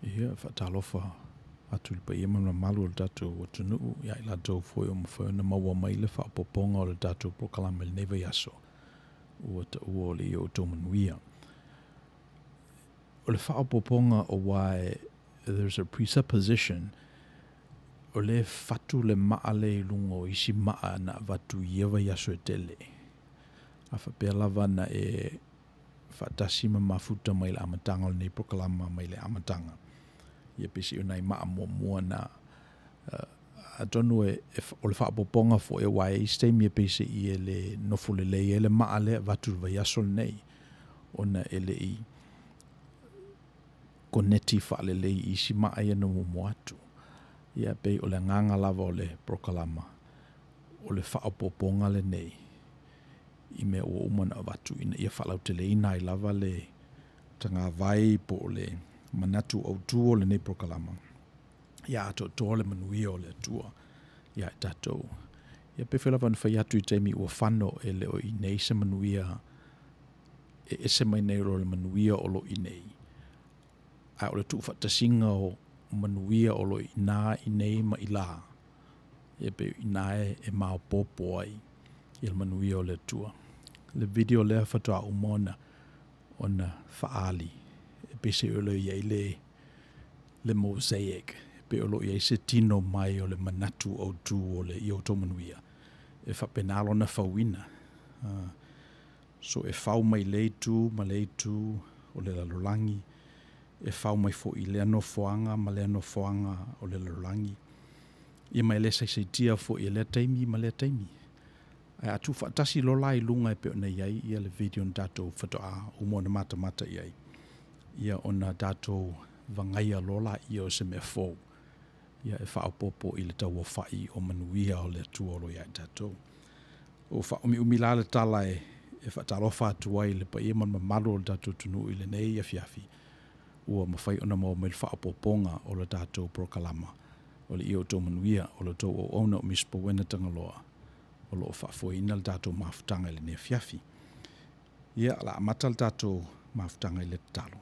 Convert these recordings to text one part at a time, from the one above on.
Ia, faatalofa atu i le paia ma le mamalu o le tatou atunuu ia i latou foi o mafai ona maua mai le faaopoopoga o le tatou polokalame i lenei vaiaso ua taua o le ia outou manuia. O le faaopoopoga o why there's a presupposition o lea e fatu le maa lea i luga o isi maa na avatu i ia vaiaso e tele. A faapea lava na e faatasi ma mafuta mai le amataga o lenei polokalama mai le amataga. Ia pei o nai maa muamua na atonu e, e, o le faaopoopoga foi aua e i ai se taimi e pei se'i e le nofo lelei ai le maa lea e avatu i le vaiaso lenei ona e le i koneti faalelei i isi maa ia na muamua atu. Ia pei o le agaga lava o le polokalama o le faaopoopoga lenei i mea ua uma ona avatu ina ia faalauteleina ai lava le tagavai po o le manatu autu o lenei polokalama ia atoatoa le manuia o le Atua iā i tatou. Ia pei foi lava ona fai atu i taimi ua fano e le o i nei se manuia e ese mai nei lo le manuia o lo i nei. Ae o le tuufaatasiga o manuia o lo i inā i nei ma i lā, ia pei o inā e maopoopo ai i le manuia o le Atua. Le video lea faatoa uma ona ona faaali e pei se o lo o i ai le le mosaic, pei o lo o i ai se tino mai o le manatu autu o le i outou manuia e faapena lona fauina. So e fau mai lea itu ma lea itu o le lalolagi, e fau mai foi i lea nofoaga ma lea nofoaga o le lalolagi, ia ma e le saisaitia foi e lea taimi ma lea taimi. Ae a tuufaatasi loa la i luga e pei ona i ai ia le video na tatou faatoa uma ona matamata i ai, ia ona tatou vagaia loa laia o se mea fou, ia e faaopoopo i le tauaofai o manuia o le Atua o lo o ia i tatou. Ua faaumiumi la le tala e faatalofa atu ai i le paia ma le mamalu o le tatou atunuu i lenei afiafi, ua mafai ona maua mai le faaopoopoga o le tatou polokalama. O le ia outou manuia, o la outou auauna o Miss Powena Tagaloa o lo o faafoeina le tatou mafutaga i lenei afiafi. Ia, o le a amata le tatou mafutaga i le tatalo.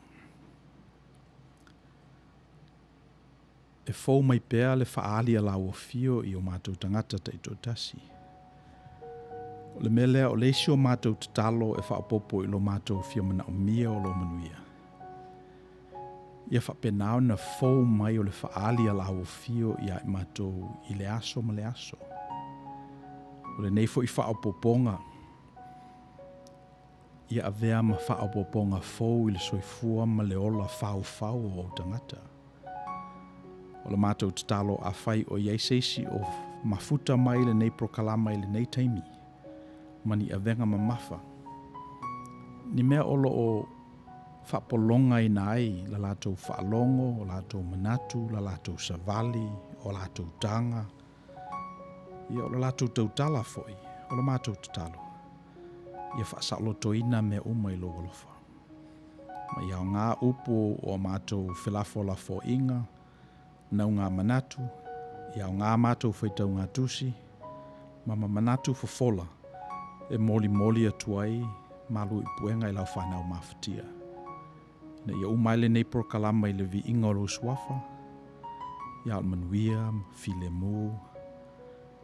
E fou mai pea le faaali a lau afio i o matou tagata taitoatasi. O le mea lea, o le isi o matou tatalo e faaopoopo i lo matou fia manaomia o lou manuia, ia faapena ona fou mai o le faaali a lau afio ia i matou i le aso ma le aso. O lenei foi faaopoopoga, ia avea ma faaopoopoga fou i le soifua ma le ola faufau o ou tagata. O le matou tatalo, afai o i ai se isi o mafuta mai lenei polokalama i lenei taimi, ma ni avega mamafa, ni mea o lo o faapologaina ai la latou faalogo, o latou manatu, la latou savali, o latou taga, ia o le latou tautala foi, o le matou tatalo, ia faasaolotoina mea uma i lou alofa. Ma ia aoga upu o a matou felafolafoaiga, naugamanatu, ia aoga a matou faitaugatusi, ma ma manatu fofola e molimoli atu ai malu i puega i lau fanau mafatia. Ina ia uma ai lenei polokalama i le viiga o lou suafa, ia o le manuia ma filemu,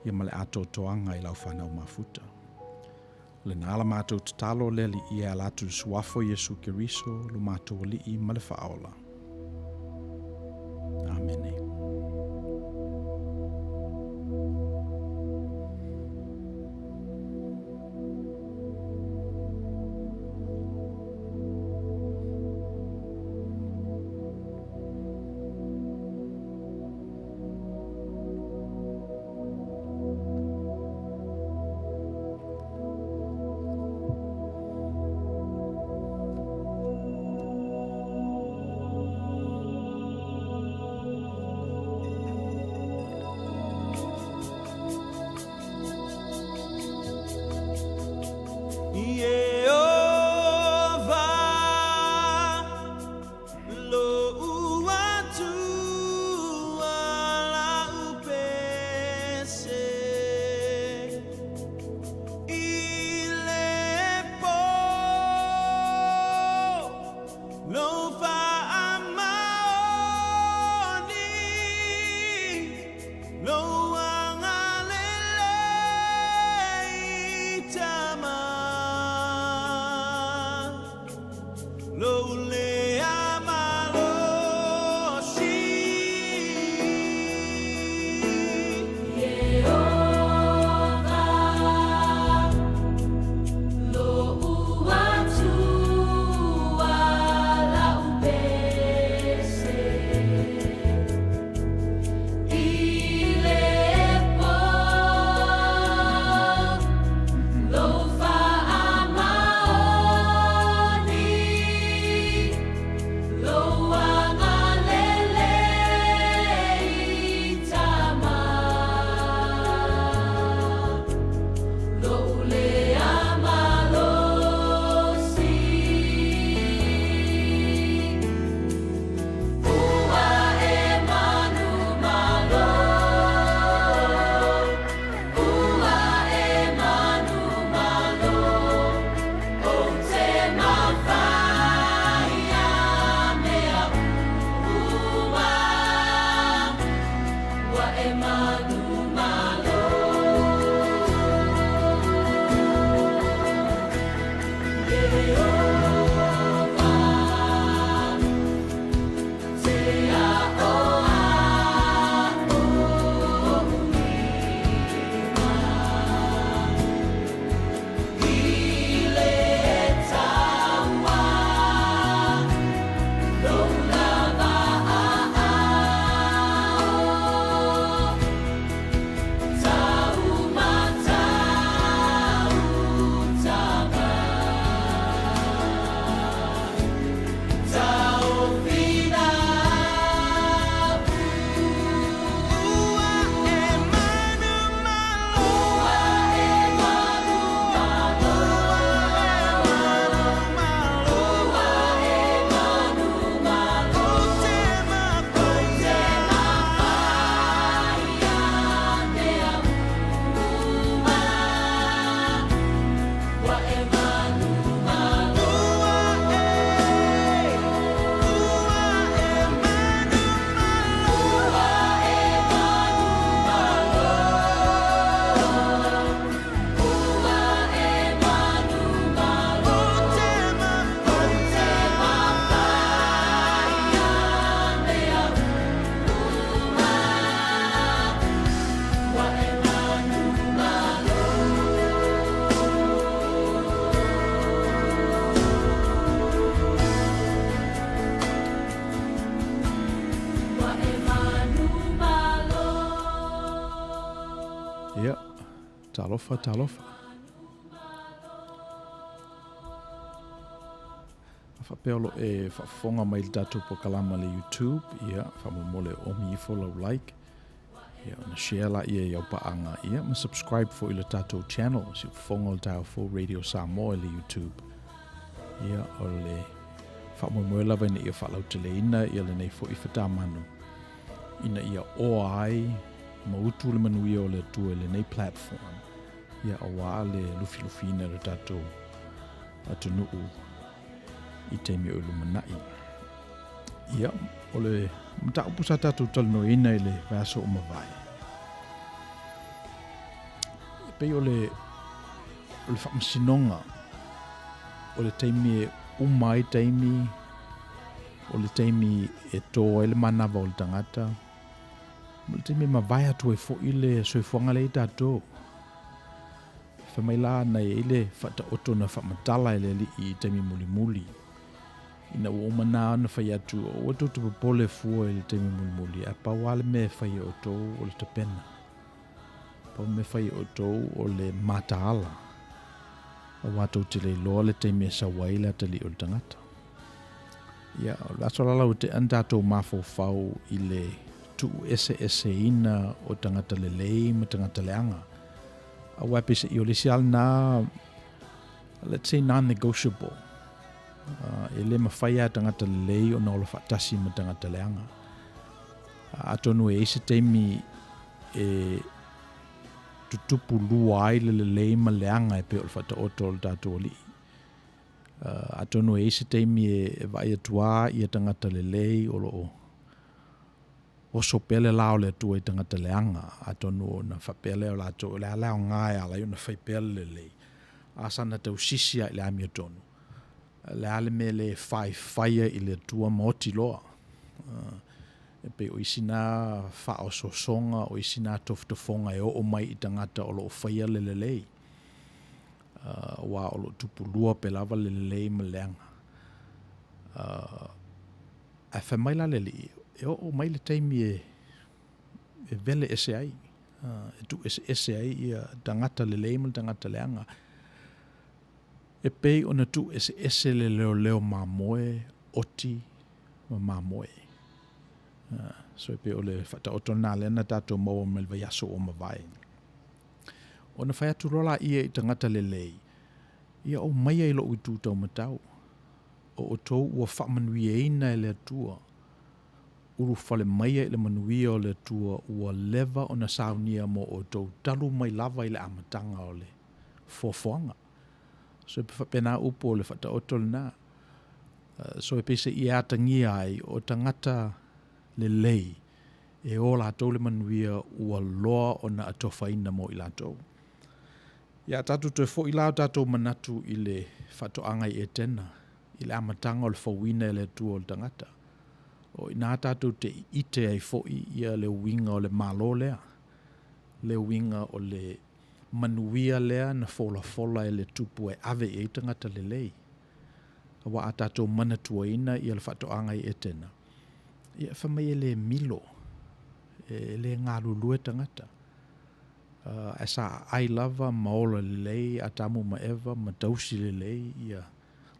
ia ma le atoatoaga i lau fanau mafuta. O lena la matou tatalo le Alii e ala atu i le Suafa o Iesu Keriso, lo matou Alii ma le Faaola. Amene. Ia, talofa, talofa. A faapea o lo o e faafofoga mai i le tatou polokalama i le YouTube, ia, faamolemole omi ifo lau like, ia, ona share laia i au paaga, ia, ma subscribe foi i le tatou channel, Siufofoga o le Taeao Fou Radio Samoa i le YouTube. Ia, o le faamoemoe lava ina ia faalauteleina ia lenei foi fatamanu, ina ia oa ai ma utu le manuia o le Atua i lenei platform, ia aua le lufilufiina o le tatou atunuu i taimi o i lumanai. Ia, o le mataupu sa tatou talanoaina i le vaiaso ua mavae, e pei o le, o le faamasinoga, o le taimi e uma ai taimi, o le taimi e tō ai le manava o le tagata, ma le taimi e mavae atu ai foi le soifuaga lea i tatou. Fai mai la na i ai le faataoto na faamatala e le Alii i taimi mulimuli. Ina ua uma na ona fai atu, Aua tou te popole fua i le taimi mulimuli, ae pau lava le mea e fai e outou o le tapena. Pau le mea e fai e outou o le mataala, aua tou te le iloa le taimi e sau ai le atalii o le tagata. Ia, o le aso la laute'a na tatou mafaufau i le tuueseeseina o tagata lelei ma tagata leaga. Aua e peiseai o le isi lava lena, let's say non-negotiable. E le mafai lava e tagata lelei ona ola faatasi ma tagata leaga. Atonu e i ai se taimi e tutupu lua ai le lelei ma le leaga e pei o le faataoto o le tatou Alii. Atonu e i ai se taimi e vaai atu lava ia tagata lelei o lo o oso pea le la o le Atua i tagata leaga, atonu ona faapea lea o latou, o le a le aoga e ala ai ona fai pea le lelei, a sana tausisi lava i le amiotonu, o le a le mea le faefaia i le Atua ma oti loa. E pei o isi na faaosoosoga, o isi na tofotofoga e oo mai i tagata o lo o faia le lelei, aua o lo o tupulua pea lava le lelei ma le leaga. Ae fai mai la le Alii, e oo mai le taimi e vele ese ai, e tuueseese ai ia tagata lelei ma le tagata leaga. E pei ona tuueseese le leoleo mamoe, oti ma mamoe. So e pei o le faataoto lena lea na tatou maua mai le vaiaso ua mavae. Ona fai atu loa laia i tagata lelei, ia aumaia i lou itu taumatau. O outou ua faamanuiaina e le Atua, ulufale maia i le manuia o le Atua ua leva ona saunia mo outou talu mai lava i le amataga o le foafoaga. So e faapena upu o le faataoto lena. So e peiseai e atagia ai o tagata lelei e o latou le manuia ua loa ona atofaina mo i latou. Ia a tatou toe foi la o tatou manatu i le faatoaga i Etena, i le amataga o le fauina e le Atua o le tagata. O i ina tatou te ite ai foi ia le uiga o le Malo lea, le uiga o le manuia lea na folafola e le Tupu e ave i ai tagata lelei. Aua a tatou manatuaina ia le faatoaga i Etena, ia fai mai e le milo, e le galulue tagata. Ae sa aai lava ma ola lelei Atamu ma Eva ma tausi lelei ia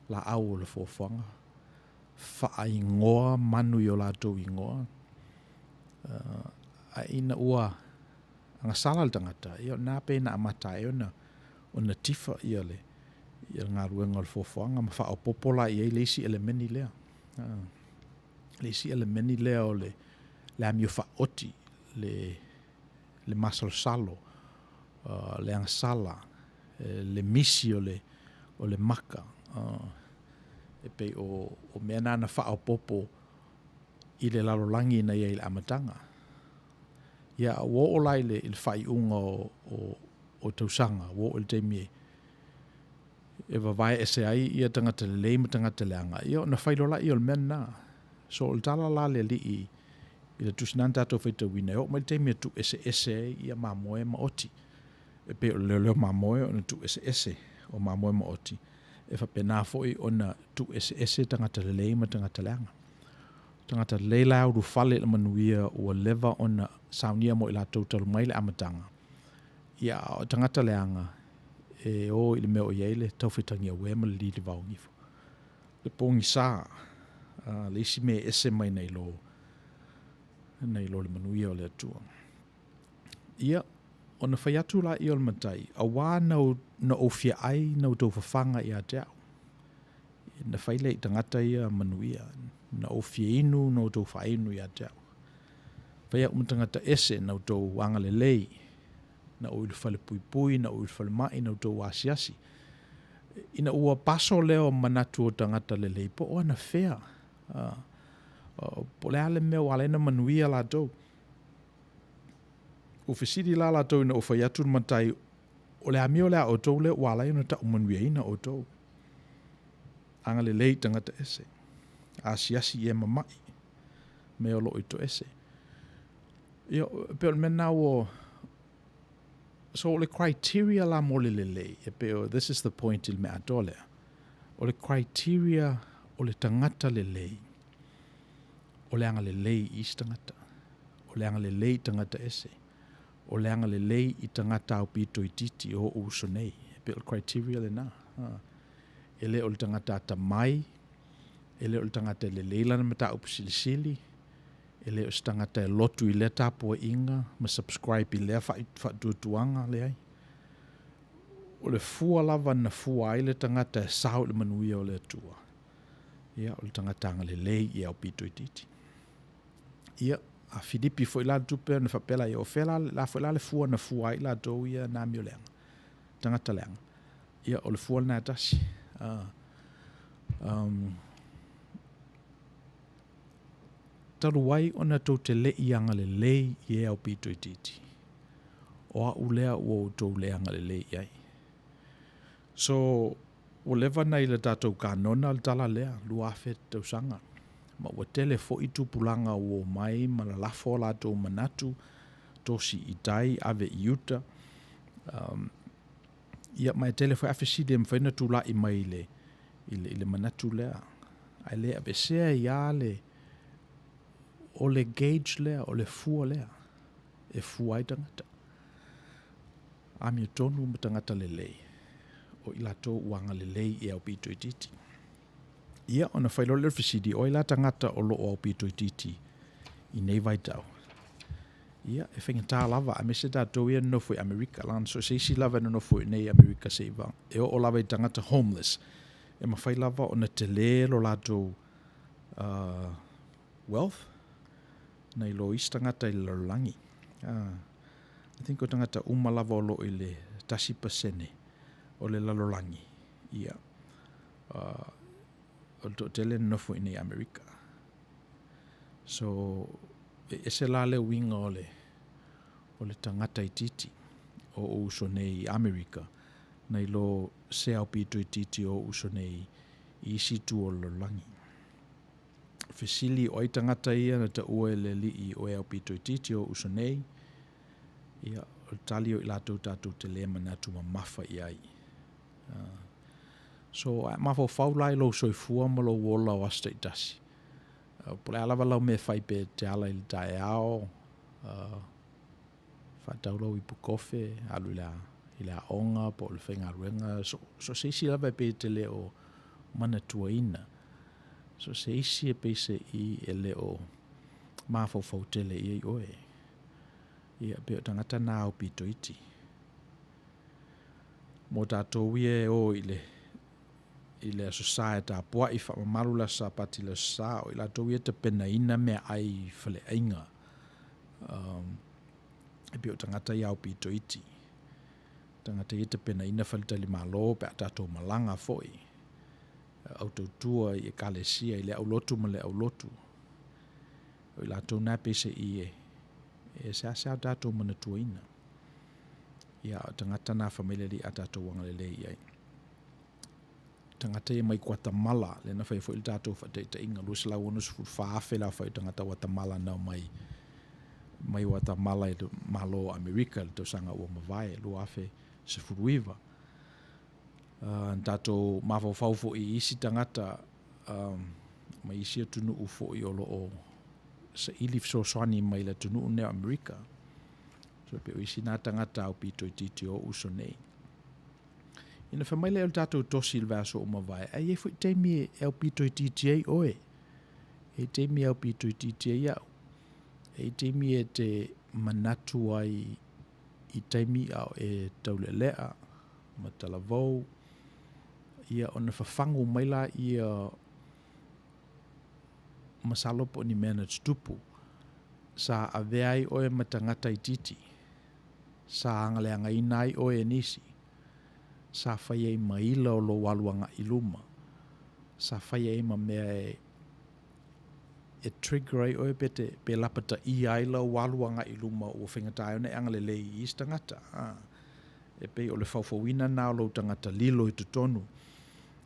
laau o le foafoaga, faaigoa manu i o latou igoa. Ae ina ua agasala le tagata, ia o lena pei na amata ai ona ona tifa ia le ia le galuega o le foafoaga ma faaopoopo la i ai le isi elemeni lea. Le isi elemeni lea o le le amio faaoti, le le masalosalo, le agasala, le misi o le, o le maka. E pei o, o mea na na faaopoopo i le lalolagi na i ai i le amataga. Ia, ua oo la i le, i le faaiuga o, o, o tausaga, ua oo i le taimi e, e vavae ese ai ia tagata lelei ma tagata leaga, ia ona fai loa lea o le mea lena. So o le tala la a le Alii i le tusi na na tatou faitauina, e oo mai le taimi e tuueseese ai ia mamoe ma oti. E pei o le leoleo mamoe ona tuueseese o mamoe ma oti, e faapena foi ona tuueseese tagata lelei ma tagata leaga. Tagata lelei la e ulufale i le manuia ua leva ona saunia mo i latou talu mai le amataga. Ia, a o tagata leaga e o i le mea o i ai le taufetagiauē ma le lilivaogifo. Le pogisa, le isi mea e ese mai nai lo, nai lo le manuia o le Atua. Ia, ona fai atu laia o le Matai, auā na, na ou fia ai na outou fafaga ia te au. Na fai lea i tagata ia manuia, na ou fia inu na outou faainu ia te au. Fai au ma tagata ese na outou agalelei, na ou i le falepuipui, na ou i le falemai, na outou asiasi. Ina ua paso lea o manatu o tagata lelei, po o anafea, po o le a le mea ua ala ai ona manuia latou. Ua fesili la latou ina ua fai atu le matai, o le amio lea a outou lea ua ala ai ona tau manuiaina outou. Agalelei i tagata ese, asiasi i e mama'i, me o lo o i toese. Ia, pei o le mea lena ua... So o le criteria la mo le lelei, e pei o, this is the point i le mea atoa lea, o le criteria o le tagata lelei, o le agalelei i isi tagata, o le agalelei i tagata ese, o le agalelei i tagata aupito itiiti o ou uso nei. E pei o le criteria lena. E le o le tagata atamai, e le o le tagata e lelei lana mataupu silisili, e le o se tagata e lotu i lea tapuaiga ma subscribe i lea faatuatuaga, leai. O le fua lava na fua ai le tagata e sao i le manuia o le Atua, ia, o le tagata agalelei i aupito itiiti. Ia, a Filipi foi la le tupe ona faapea laia, o fea la, la foi la le fua na fua ai latou ia na amio leaga, tagata leaga. Ia, o le fua lena e tasi. Um, talu ai ona tou te le i agalelei i e aupito itiiti, o au lea ua outou le agalelei i ai. So, ua leva na i le tatou kanona le tala lea, 2000 tausaga, ma ua tele foi tupulaga ua omai ma lalafo o latou manatu, tosi i tai, ave i uta. Um, ia, ma e tele foi a fesili e mafai ona tulai mai i le, i le, i le manatu lea. Ae le aveesea ai lava le, o le gauge lea, o le fua lea e fua ai tagata. Amiotonu ma tagata lelei, o i latou ua agalelei i aupito itiiti. Ia, ona fai loa lea o le fesili, o ai la tagata o lo o aupito itiiti i nei vaitau? Ia, e faigata lava, aemaise tatou ia nonofo i Amerika, leaga so o se isi lava e nonofo i inei i Amerika se i e oo lava i tagata homeless, e mafai lava ona tele lo latou uh, wealth nai lo isi tagata i le lalolagi. Uh, I think o tagata uma lava o lo o i le 1% o le lalolagi, ia, uh, o le toatele nonofo i inei i Amerika. So, e ese la le uiga o le, o le tagata itiiti o ou uso nei i Amerika, nai lo se aupito itiiti o ou uso nei i isi itu o le lalolagi. Fesili, o ai tagata ia na taua e le Alii o e aupito itiiti o ou uso nei? Ia, o le tali o i latou tatou te le manatu mamafa i ai. Uh, so, a mafaufau la i lou soifua ma lou ola o aso taitasi. Uh, po o le a lava lau mea e fai pe te ala i le taeao, uh, faatau lau ipu kofe, alu i le, i le aoga po o le faigaluega, so, so se isi lava e pei e te le o manatuaina. So se isi e pei se i e le o mafaufau tele i ai oe. Ia, pei o tagata na aupito iti. Mo tatou ia e o i le i le Aso Sa e tapuai, faamamalu le Aso Sapati i le Aso Sa, o i latou ia e tapenaina meaai i faleaiga. Um, e pei o tagata ia aupito iti. Tagata ia e tapenaina faletalimalo pe a tatou malaga foi. Au tautua i ekalesia i le aulotu ma le aulotu. O i latou na pei se i e, e seasea o tatou manatuaina. Ia, o tagata na fai mai le Alii a tatou agalelei i ai. Tagata ia mai Guatemala, lea na faia foi le tatou faataitaiga, 264,000 le aofai o tagata Guatemala na omai mai Guatemala i le Malo o Amerika i le tausaga ua mavae, 2019. Uh, na tatou mafaufau foi i isi tagata um, mai isi atunuu foi o lo o saili fesoasoani mai le atunuu nei o Amerika. So e pei o isi na tagata aupito itiiti o ou uso nei. Ina fai mai lea o le tatou tosi i le vaiaso ua mavae, ae i ai foi taimi e aupito itiiti ai oe. E i ai taimi e aupito itiiti ai au. E i ai taimi e te manatu ai i taimi a o e taulealea ma talavou, ia ona fafagu mai lea masalo po o ni mea na tutupu, sa avea ai oe ma tagata itiiti, sa agaleagaina ai oe e nisi, sa fai ai ma ila o lou alu agai i luma, sa fai ai ma mea e e trigger ai oe pe te pe lapataia ai lau alu agai i luma ua faigata ai ona e agalelei i isi tagata. A, e pei o le faufauina lena o lou tagata lilo i totonu,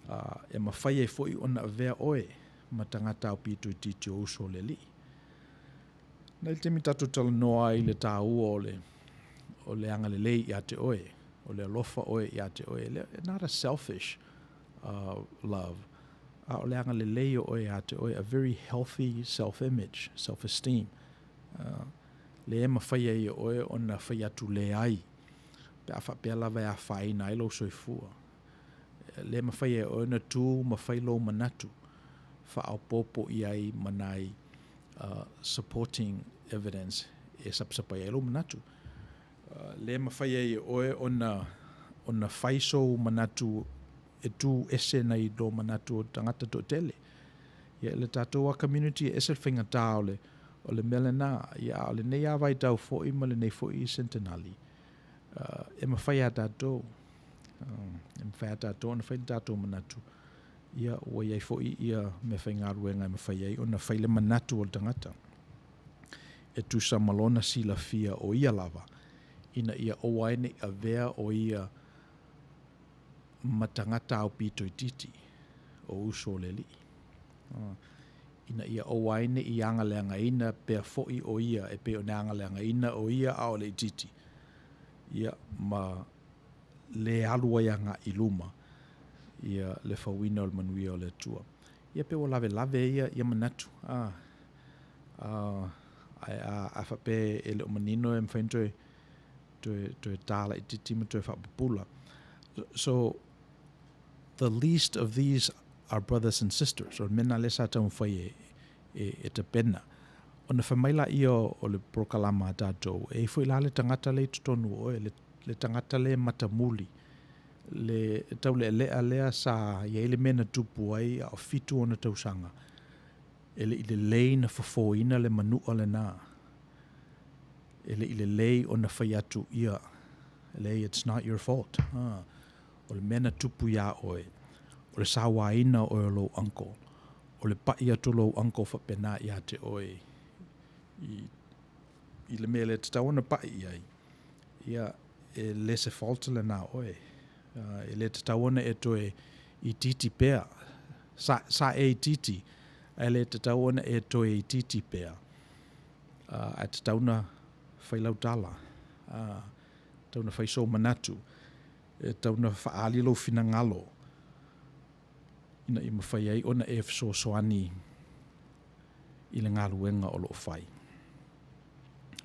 a, e mafai ai foi ona avea oe ma tagata aupito itiiti o uso o le Alii. Na i le taimi tatou talanoa ai i le taua o le, o le agalelei ia te oe, o le alofa oe ia te oe, not a selfish uh, love, a o le agalelei o oe ia te oe, a very healthy self-image, self-esteem. Uh, le e mafai ai e oe ona fai atu leai, pe a faapea lava e afaina ai lou soifua. Le mafai e oe ona tu ma fai lou manatu, faaopoopo i ai ma nai uh, supporting evidence e sapasapai ai lou manatu. Uh, le mafai ai e oe ona, ona fai sou manatu e tu ese nai lo manatu o tagata toatele. Ia, le tatou a community e ese le faigata o le, o le mea lena. Ia, a o lenei a vaitau foi ma lenei foi sentenali, uh, e mafai a tatou, uh, e mafai a tatou ona fai le tatou manatu. Ia, ua i ai foi ia meafaigaluega e mafai ai ona fai le manatu o le tagata e tusa ma lona silafia o ia lava, ina ia aua ai ne i avea o ia ma tagata aupito itiiti o uso o le Alii. Ina ia aua ai ne i agaleagaina pea foi o ia e pei ona agaleagaina o ia a o le itiiti, ia, ma le alu ai agai i luma ia le fauina o le manuia o le Atua. Ia pei ua lavelave ia, ia manatu, a, a, ae a, a faapea e le o manino e mafai ona toe, toe, toe tā laitiiti ma toe faapupula. So, the least of these are brothers and sisters. O le mea lena lea sa taumafai e, e, e tapena. Ona fai mai laia o le polokalama a tatou, e i ai foi la le tagata lea i totonu o oe, le, le tagata lea e matamuli, le taulealea lea sa i ai le mea na tupu ai a o fitu ona tausaga, e le i lelei na fofoina le manua lena. E le i lelei ona fai atu ia, leai, it's not your fault. Ha. O le mea na tupu iā oe, o le sauaina o oe o lou uncle, o le paʻi atu o lou uncle faapena iā te oe i, i le mea le tatau ona paʻi i ai, ia, e le se fault lena o oe. E le tatau ona e toe itiiti pea. Sa, sa e itiiti, ae le tatau ona e toe itiiti pea. Ae tatau ona fai lau tala, tatau ona fai sou manatu, e tatau ona faaali lou finagalo ina ia mafai ai ona e fesoasoani i le galuega o lo o fai.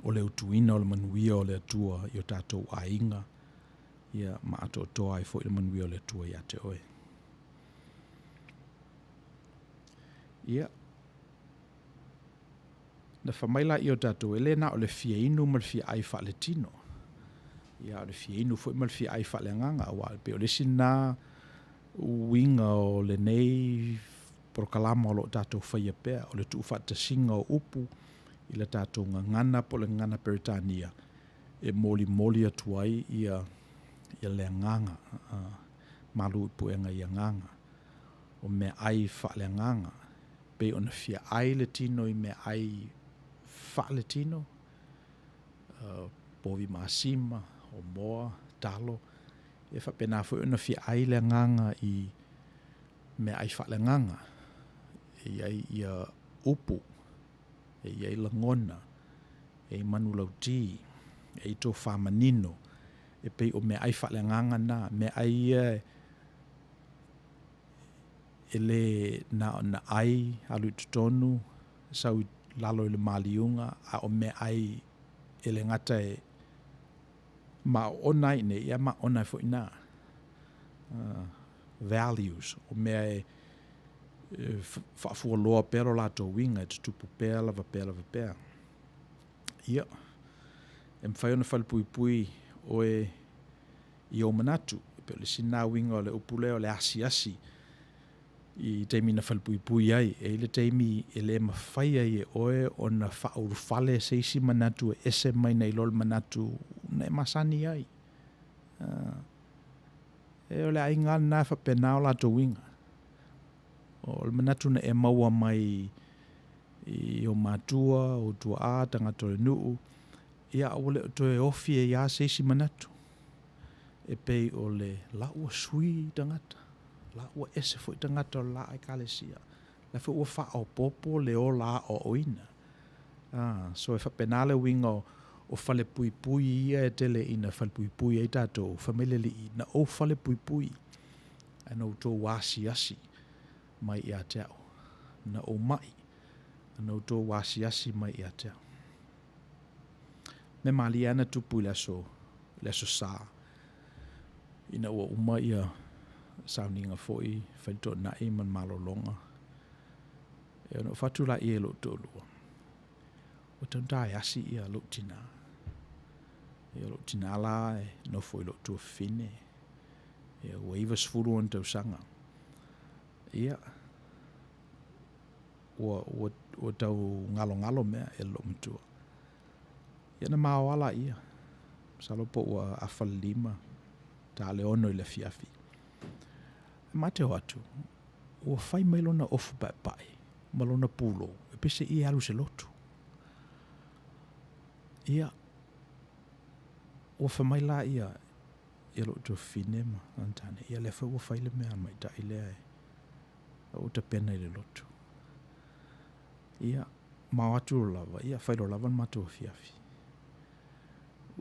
O le utuina o le manuia o le Atua i o tatou aiga, ia ma atoatoa ai foi le manuia o le Atua ia te oe. Ia, na fai mai laia o tatou, e le na o le fia inu ma le fia ai faaletino, ia a o le fia inu foi ma le fia ai faaleagaga, aua e pei o le isi lena uiga o lenei polokalama o lo o tatou faia pea, o le tuufaatasiga o upu i le tatou gagana po o le gagana Peretania e molimoli atu ai ia, ia le agaga, malu i puega i agaga, o meaai faaleagaga, pei ona fia ai le tino i meaai faaletino, povi masima, o moa, talo, e faapena foi ona fia ai le agaga i meaai faaleagaga, e i ai ia upu, e i ai lagona, e i ai manulauti, e i ai tofa manino, e pei o meaai faaleagaga na, meaai ia e le na ona ai alu i totonu, sau i lalo i le maliuga, a o meaai e le gata e. Ma oona ai iinei, ia ma oona ai foi iina. Values, o mea e faafualoa pea lo latou uiga e tutupu pea lava pea lava pea. Ia, e mafai ona falepuipui oe i ou manatu. E pei o le isi lena uiga o le upu lea o le asiasi i taimi na falepuipui ai. E i ai le taimi e le mafai ai e oe ona faaulufale se isi manatu e ese mai nai lo le manatu na e masani ai. E o le aiga lava lena e faapena o latou uiga. O le manatu na e maua mai i ou matua, ou tuaa, tagata o le nuu, ia a ua le o toe ofi ai lava se isi manatu. E pei o le la ua sui tagata, la ua ese foi tagata o le la Ekalesia, la foi ua faaopoopo le ola aoaoina. So e faapena le uiga o falepuipui ia e tele ina falepuipui ai tatou, fai mai le Alii, na ou falepuipui ae na outou asiasi mai ia te au. Na ou mai ae na outou asiasi mai ia te au. Mea malie lava na tupu i le aso, le aso Sa, ina ua uma ia sauniga foi, fai le toonai ma le malologa. E ona ou fatu laia i lou toalua, ua taugata e asi ia lou tina. Ia lou tina la e nofo i lou tuafafine, ia ua 90 ona tausaga. Ia, ua, ua, ua tau galogalo mea e le loomatua. Ia na maoa laia, masalo po ua afa le 5, ta le 6 i le afiafi. E ma te o atu, ua fai mai lona ofu paepae ma lona pulou, e pei se i e alu i se lotu. Ia, ua fai mai la ia, ia lou tuafafine ma lana tane, ia lea foi ua fai le mea a le matai lea e, ua tapena i le lotu. Ia, ma o atu loa lava, ia fai loa lava le matou afiafi.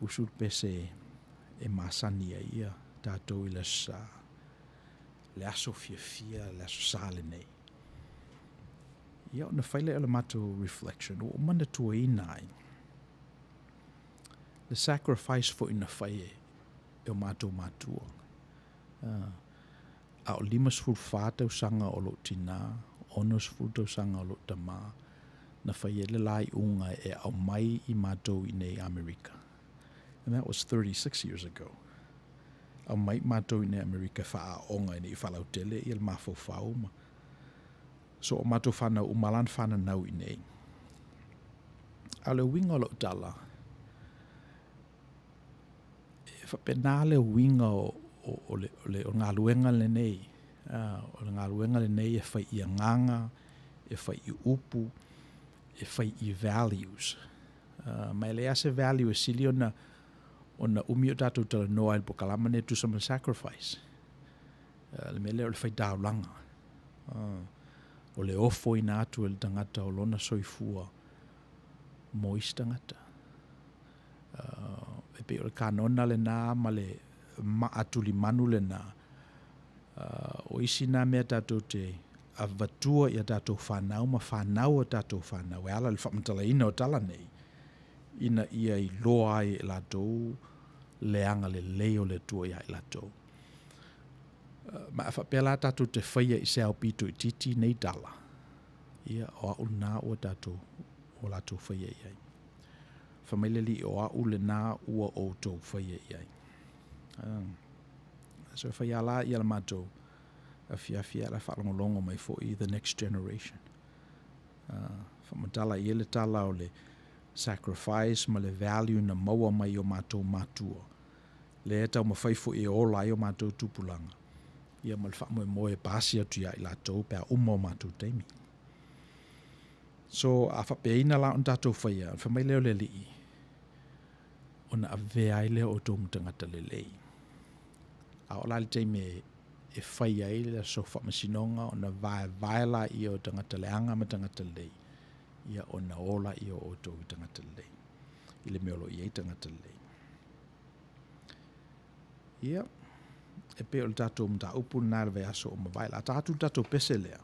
Usu le pese e masani ai ia tatou i le Aso Sa, le aso fiafia, le Aso Sa lenei. Ia ona fai lea o le matou reflection, ua ou manatuaina ai le sacrifice foi na fai e o matou matua. A o 54 tausaga o lou tina, 60 tausaga o lou tama, na fai ai le la iuga e aumai i matou i inei i Amerika. And that was 36 years ago. Aumai matou i inei i Amerika e faaaooga ina ia faalautele ia le mafaufau ma so o matou fanau uma la na fananau i inei. A o le uiga o lau tala, e faapena le uiga o, o, o, le, o, le, o le galuega lenei. O le galuega lenei e fai i agaga, e fai i upu, e fai i values. Ma e leai lava se value e sili ona, ona umi o tatou talanoa ai i le polokalama lenei e tusa ma le sacrifice. Le mea lea o le faitaulaga. O le ofoina atu e le tagata o lona soifua mo isi tagata. E pei o le kanona lena ma le maa tulimanu lena. O isi na mea tatou te avatua i a tatou fanau ma fanau a tatou fanau e ala i le faamatalaina o tala nei, ina ia iloa ai e latou le agalelei o le Atua ia i latou. Ma a faapea la tatou te faia i se ao pito itiiti nei tala, ia o au lena ua tatou, ua latou faia i ai. Fai mai le Alii, o au lena ua outou faia i ai. So e fai lava la ia le matou afiafi a o la e faalogologo mai foi the next generation. Faamatala i ai le tala o le sacrifice ma le value na maua mai i o matou matua, lea e taumafai foi e ola ai o matou tupulaga, ia ma le faamoemoe e pasi atu ia i latou pe a uma o matou taimi. So, a faapeaina la ona tatou faia, ona fai mai lea o le Alii, ona avea ai lea o outou ma tagata lelei. A oo la i le taimi e fai ai le aso faamasinoga, ona vaevae laia o tagata leaga ma tagata lelei, ia ona o laia o outou i tagata lelei, i le mea o lo o i ai tagata lelei. Ia, e pei o le tatou mataupu lena i le vaiaso ua mavae. O le a ta atu le tatou pese lea,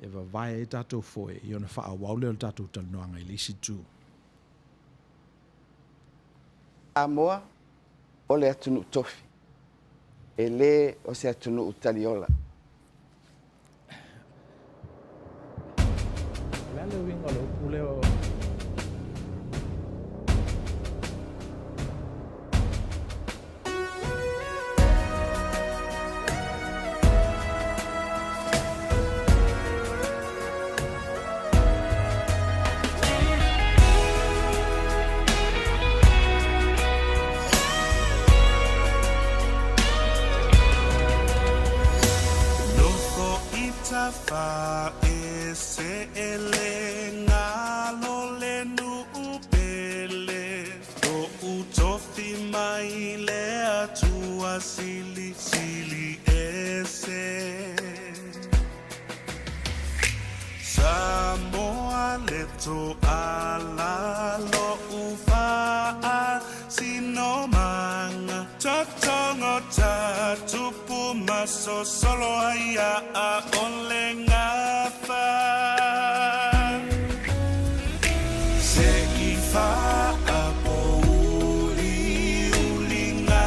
e vavae ai tatou foe, ia ona faaauau lea o le tatou talanoaga i le isi itu. Samoa. o le atunuu tofi, e le o se atunuu taliola. O le a le uiga o le upu lea o. Nofo i tafa e seele ngalo le nuu pele Lo'u tofi mai le Atua silisili ese Samoa le toala lo'u faasinomaga Totogo ta tupu ma sosolo ai a o le gafa Se i faapouliuliga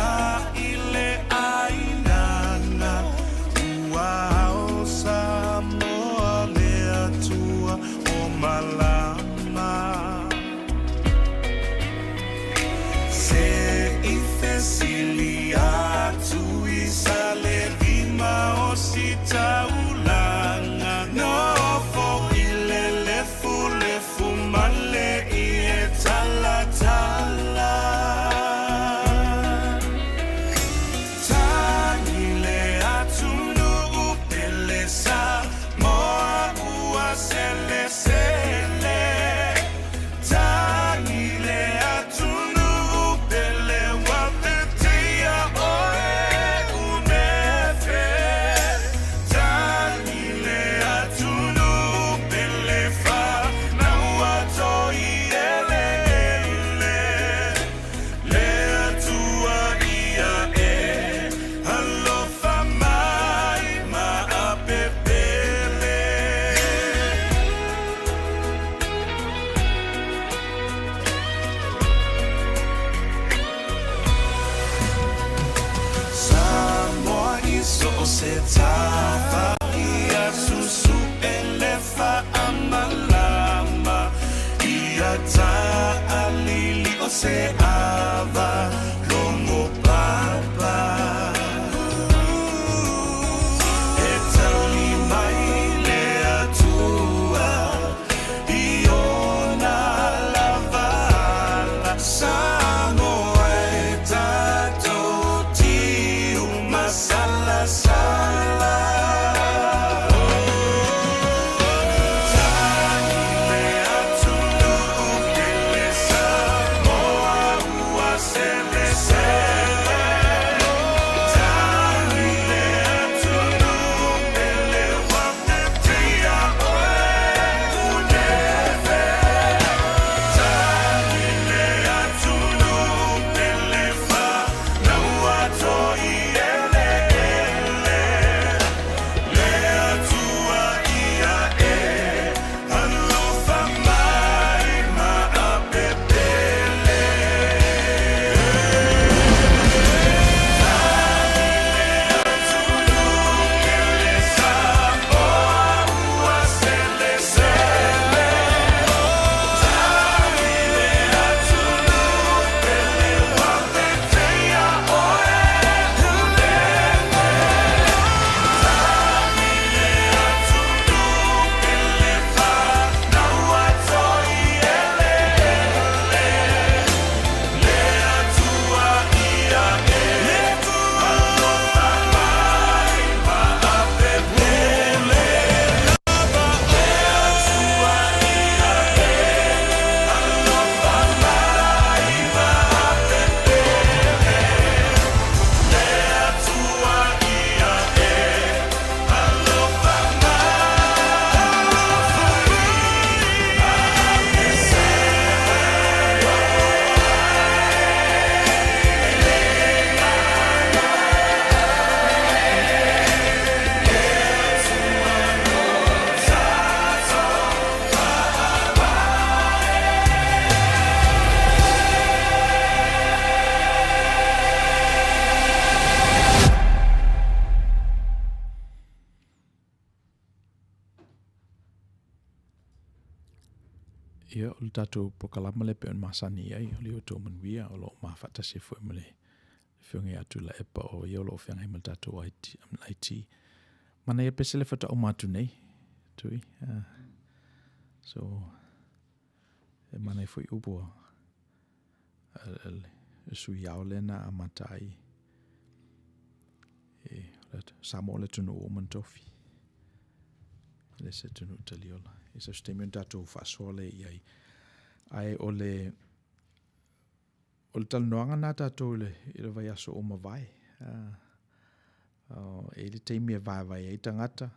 i le ʻāinana Ua ao Samoa le Atua o malama Se i fesili atu i Salelima o Sitaulaga Nofo i le lefulefu ma le ie talatala Tagi le atunuu pele Samoa ua selesele Tagi le atunuu pele ua vetea oe unefe Tagi le atunuu pele fanau a Toieleele Le Atua ia e alofa mai ma apepele. Samoa i so o se tafa ia susu'e le faamalama ia taalili o se ava logo papa E tali mai le Atua i ona lava ala Samoa e tatou tiu masalasala Tagi le atunuu pele Samoa Ia, o le tatou polokalama lea pei ona masani ai, o le outou manuia o lo o mafaatasi ai foi ma le Afioga ia Tuilaepa o ia o lo o feagai ma le tatou IT. IT. Manaia pese le faatoa uma atu nei, Tui. So, e manaia foi upu a le sui ao lea na amata ai e Samoa le atunuu ua uma ona tofi. E le se atunuu taliola. E so se taimi ona tatou faasoa lea i ai. Ae o le o le talanoaga na tatou i le, i le vaiaso ua mavae. E i ai le taimi e vaevae ai tagata,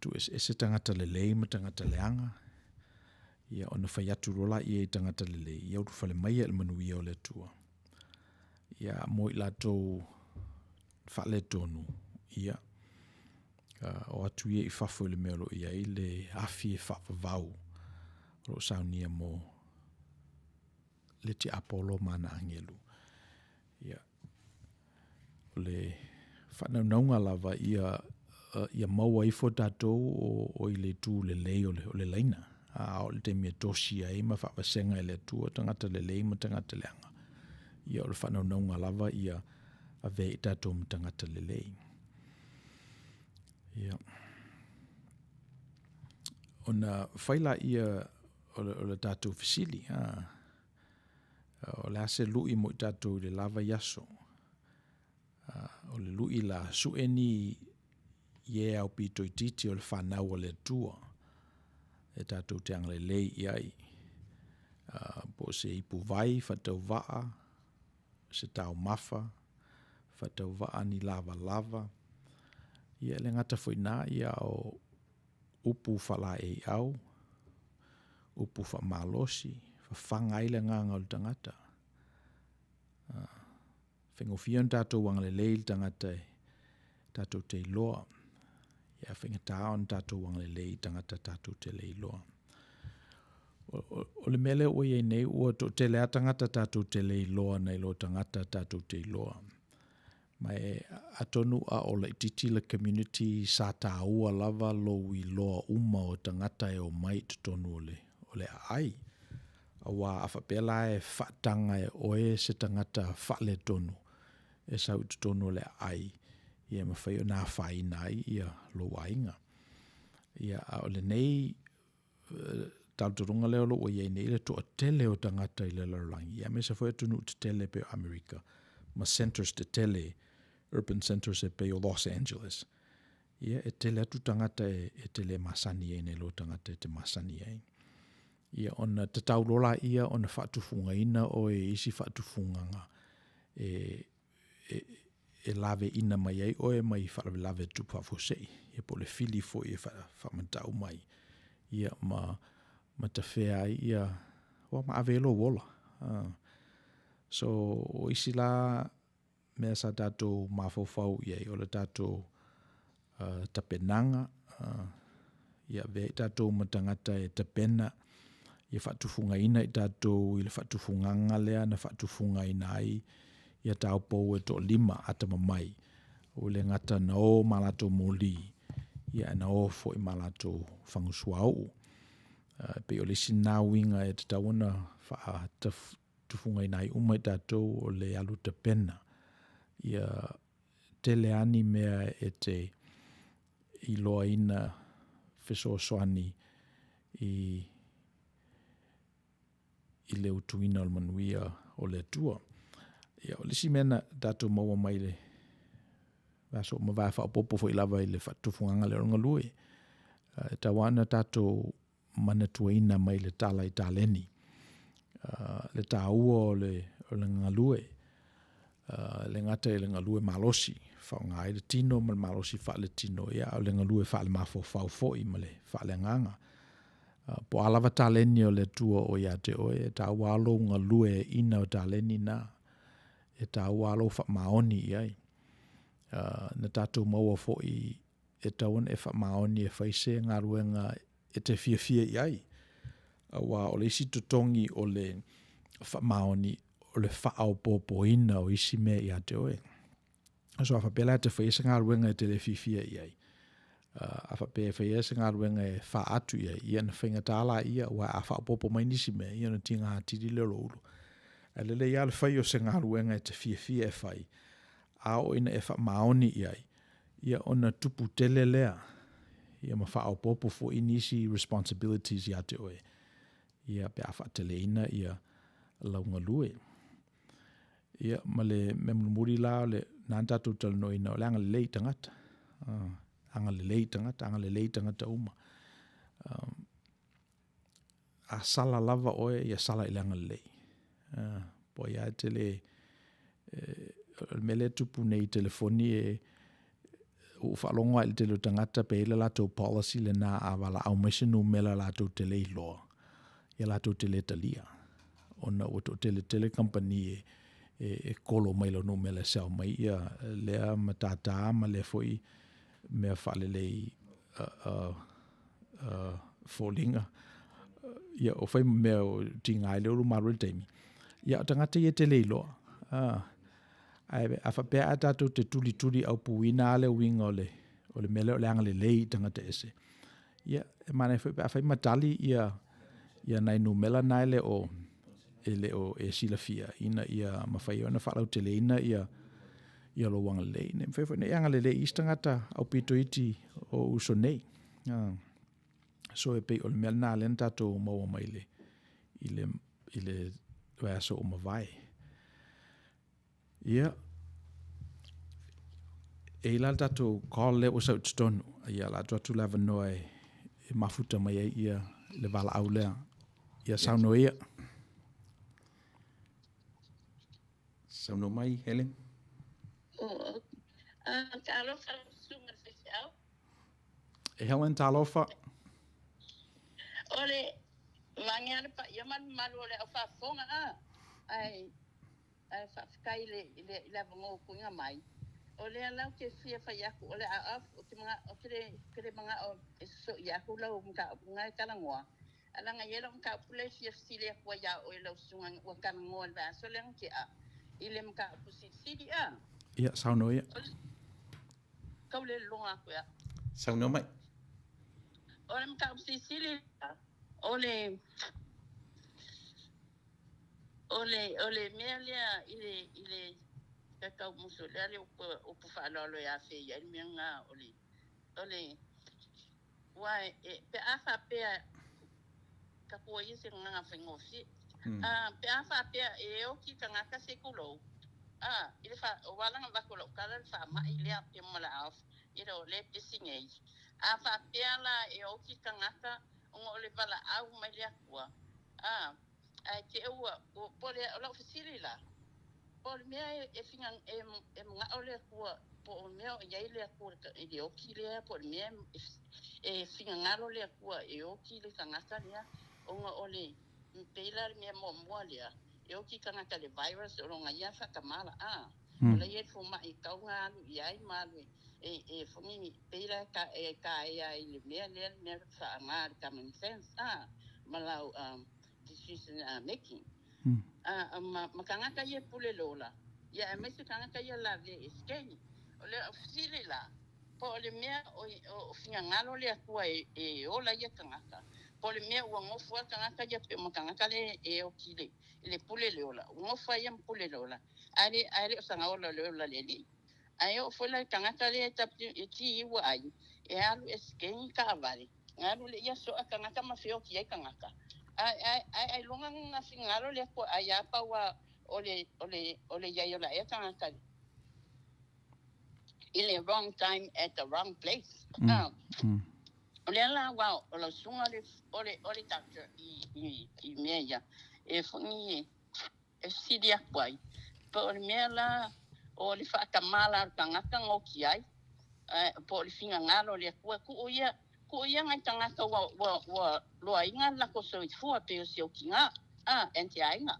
tuueseese tagata lelei ma tagata leaga, ia ona fai atu loa lea i tagata lelei, ia ulufale maia i le manuia o le Atua. Ia mo i latou faaletonu, ia, o atu ia i fafo i le mea o lo o i ai le afi e faavavau o lo o saunia mo le tiapolo ma ana agelu. Ia, o le faanaunauga lava ia, ia maua ifo tatou o, o i le itu lelei o le, o le laina. A o le taimi e tosi ai ma faavasega e le Atua tagata lelei ma tagata leaga. Ia o le faanaunauga lava ia avea i tatou ma tagata lelei. Ia. Ona fai laia o le, o le tatou fesili, ha? O le a se lui mo i tatou i le la vaiaso? O le lui la su'e ni i e aupito itiiti o le fanau a le Atua e tatou te agalelei i ai. Po o se ipuvai faatauvaa, se taumafa faatauvaa, ni lavalava. Ia e le gata foi i ina, ia o upu faalaeiau, upu faamalosi, fafaga ai le agaga o le tagata. Faigofie ona tatou agalelei i le tagata e tatou te iloa, ae faigata ona tatou agalelei i tagata tatou te le iloa. O le mea lea ua i ai nei, ua toatele lava tagata tatou te le iloa nai lo tagata tatou te iloa. Ma e atonu a o laitiiti le community sa taua lava lou iloa uma o tagata e omai i totonu o le, o le aai. Aua a faapea la e faataga e oe se tagata faaletonu e sau i totonu o le aai, ia e mafai ona afaina ai ia lou aiga. Ia, a o lenei talitonuga lea o lo o ua i ai nei le toatele o tagata i le lalolagi, aemaise foi atunuu tetele pei o Amerika, ma centres tetele, urban centres e pei o Los Angeles, ia e tele atu tagata e, e te le masani ai nai lo tagata e te masani ai. Ia ona tatau loa laia ona faatufugaina oe i isi faatufugaga e, e, e laveina mai ai oe mai faalavelave tupu faafuasei, ia po o le fili foi e faamatau mai, ia ma, ma tafea ai ia, ua ma ave ai lou ola. So, o isi la mea sa tatou mafaufau i ai, o le tatou tapenaga, ia avea i tatou ma tagata e tapena, ia faatufugaina i tatou i le faatufugaga lea na faatufugaina ai ia taupou e toalima atamamai, ua le gata na o ma latou moli, ia ae na o foi ma latou fagu suauu. E pei o le isi lena uiga e tatau ona faatufugaina ai uma i tatou o le alu tapena. Ia tele lava ni mea e te iloaina fesoasoani i i le utuina o le manuia o le Atua. Ia, o le isi mea na tatou maua mai le aso ua mavae faaopoopo foi lava i le faatufugaga lea o le galue, e tatau lava ona tatou manatuaina mai le tala i taleni, le taua o le, o le galue, e le gata i le galue malosi, faaaoga ai le tino ma le malosi faale-tino, ia a o le galue faale-mafaufau foi ma le faale-agaga. Po o a lava taleni o le Atua o ia te oe, e taua lava lou galueaiina o taleni na. E taua lava lou faamaoni i ai. Na tatou maua foi e tatau ona e faamaoni e fai se galuega e te fiafia i ai. Aua o le isi totogi o le faamaoni, o le faaopoopoina o isi mea ia te oe. So a faapea la e te faia se galuega e te le fiafia i ai, A faapea e faia se galuega e faa atu i ai, ia ona faigata laia, aua a faaopoopo mai nisi mea, ia ona tiga atili lea o lou ulu. Ae lelei lava le fai o se galuega e te fiafia e fai, a oo ina e faamaoni i ai, ia ona tupu tele lea, ia ma faaopoopo foi nisi responsibilities ia te oe, ia pe a faateleina ia lau galue. Ia, ma le mea mulimuli la, o le na na tatou talanoaina, o le agalelei i tagata. Agalelei i tagata, agalelei i tagata uma. A sala lava oe, ia sala i le agalelei. Po o ai lava e te le... o le mea lea e tupu nei i telefoni e ua ou faalogo lava i le tele o tagata pe i ai le latou policy lena a valaau mai se numera latou te le iloa, ia latou te le talia ona ua toatele tele kamupani e e kolo mai lau numera e sell mai ia lea matata ma lea foi mea faalelei foliga. Ia o fai ma mea o tiga ai le ulu malu i le taimi. Ia o tagata ia e te le iloa. Ae a faapea a tatou te tulituli aupuina lava le uiga o le o le mea lea o le agalelei i tagata ese, ia e manaia foi pe afai ma tali ia ia nai numera na e le o e le o e silafia ina ia mafai ai ona faalauteleina ia ia lou agalelei. Ne mafai foi ona e agalelei i isi tagata aupito iti o uso nei. So e pei o le mea lena lea na tatou maua mai le i le i le vaiaso ua mavae. Ia, e i la le tatou call lea ua sau i totonu. Ia, o le a tuu atu le avanoa e, e mafuta mai ai ia le valaau lea. Ia saunoa ia. Saunoa mai, Helen. Oh, talofa lau susuga i le faifeau. E Helen, talofa. O le vaeane le paia ma le mamalu o le au faafofoga a, ae ae faafetai i le i le i le avanoa ua tuuina mai. O lea la ou te fia fai atu o le a ou te manao ou te le ou te le manao e soso'i atu lau mataupu na e talanoa, ae leaga e i ai lau mataupu lea e fia fesili atu ai ia oe lau susuga ua talanoa i le vaiaso lea na tea i le mataupu silisili a. Ia, saunoa ia. Tau le lologa atu ea. Saunoa mai. O le mataupu silisili o le o le o le mea lea i le i le tatau musu lea le upu upu faaaloalo e afe i ai le mea lena o le o le ua e pe a faapea tatou ia se gagana faigofie pe a faapea e oti tagata se tulou i le fa ua ala ona avatu e lou tala le faamai lea pe ma le off i le o lea e pisi nei. A faapea la e oti tagata ona o le valaau mai le Atua ae te i ua po o le o lau fesili la po o le mea e e manao le Atua po o le mea o i ai le Atua i le oti lea po o le mea e finagalo le Atua e oti le tagata lea ona o le pei la le mea muamua lea e oti tagata i le virus o lona ia faatamala a o la e i ai le fomai e tatau ona alu i ai ma alu e e foi pei la e taea i le mea lea le mea faaaoga le common sense a ma lau decision making ma tagata ia e pule lola ia aemaise tagata ia lave e scan. O le fesili la, po o le mea o finagalo le Atua e ola ia tagata, po o le mea ua nofo lava tagata ia pe ma tagata le e oti i le pule le ola, ua nofo lava ia ma pule le ola, ae le o saga ola le ola le Alii. Ae oo foi la i tagata lea e ti ua ai, e alu e scan taavale, na alu lea ia soa tagata ma feoti ai tagata. Ae ailoga na finagalo le Atua ai a pau a o le o le o le iai o la ea tagata i le wrong time at the wrong place. O lea la aua o lau susuga o le o le o le doctor i i i mea ia e foi e fesili atu ai po o le mea la o le faatamala o le tagata na oti ai po o le finagalo o le Atua tuu ia tuu ia nai tagata ua ua ua loaina le latou soifua pei o si ou tina a and te aiga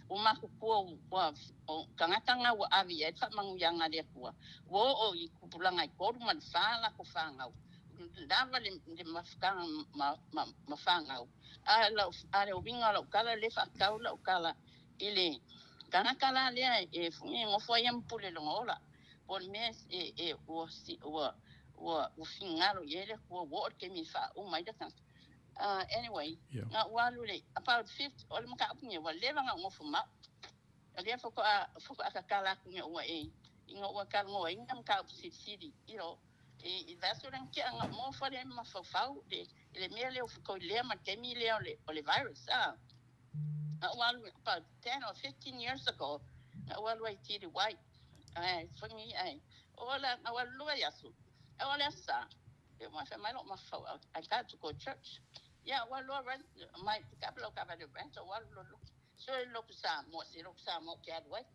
ua matutua ua o tagata na ua ave i ai le faamanuiaga a le Atua ua oo i tupulaga e 3 ma le 4 latou fanau lava le le mafutaga ma ma ma fanau a lau a le uiga o lau tala lea faatatau lau tala i le tagata la lea e e nofo ai ma pule lona ola po o le mea e e ua ua Ua ua finagalo i ai le Atua ua oo le taimi e faauma ai le tagata. Anyway, na ou alu i le about 50, o le mataupu lenei ua leva ona ou nofo ma au. O lea faatoa faatoa tatala atu ina ua e ina ua talanoaina mataupu silisili, you know, i le vaiaso lea na tea na ou nofo lea mafaufau i le mea lea o fetoilea ma le taimi lea o le virus a. Na ou alu about 10 or 15 years ago, na ou alu ai i Tiliwai. Ae funny ae ola na ua lua i aso e o le asa e uma fai mai lou mafaufau I got to go church ia ua lua rent mai pick up lau taavale rent ua alu loa lotu sue le lotu Samoa se lotu Samoa ou te alu ai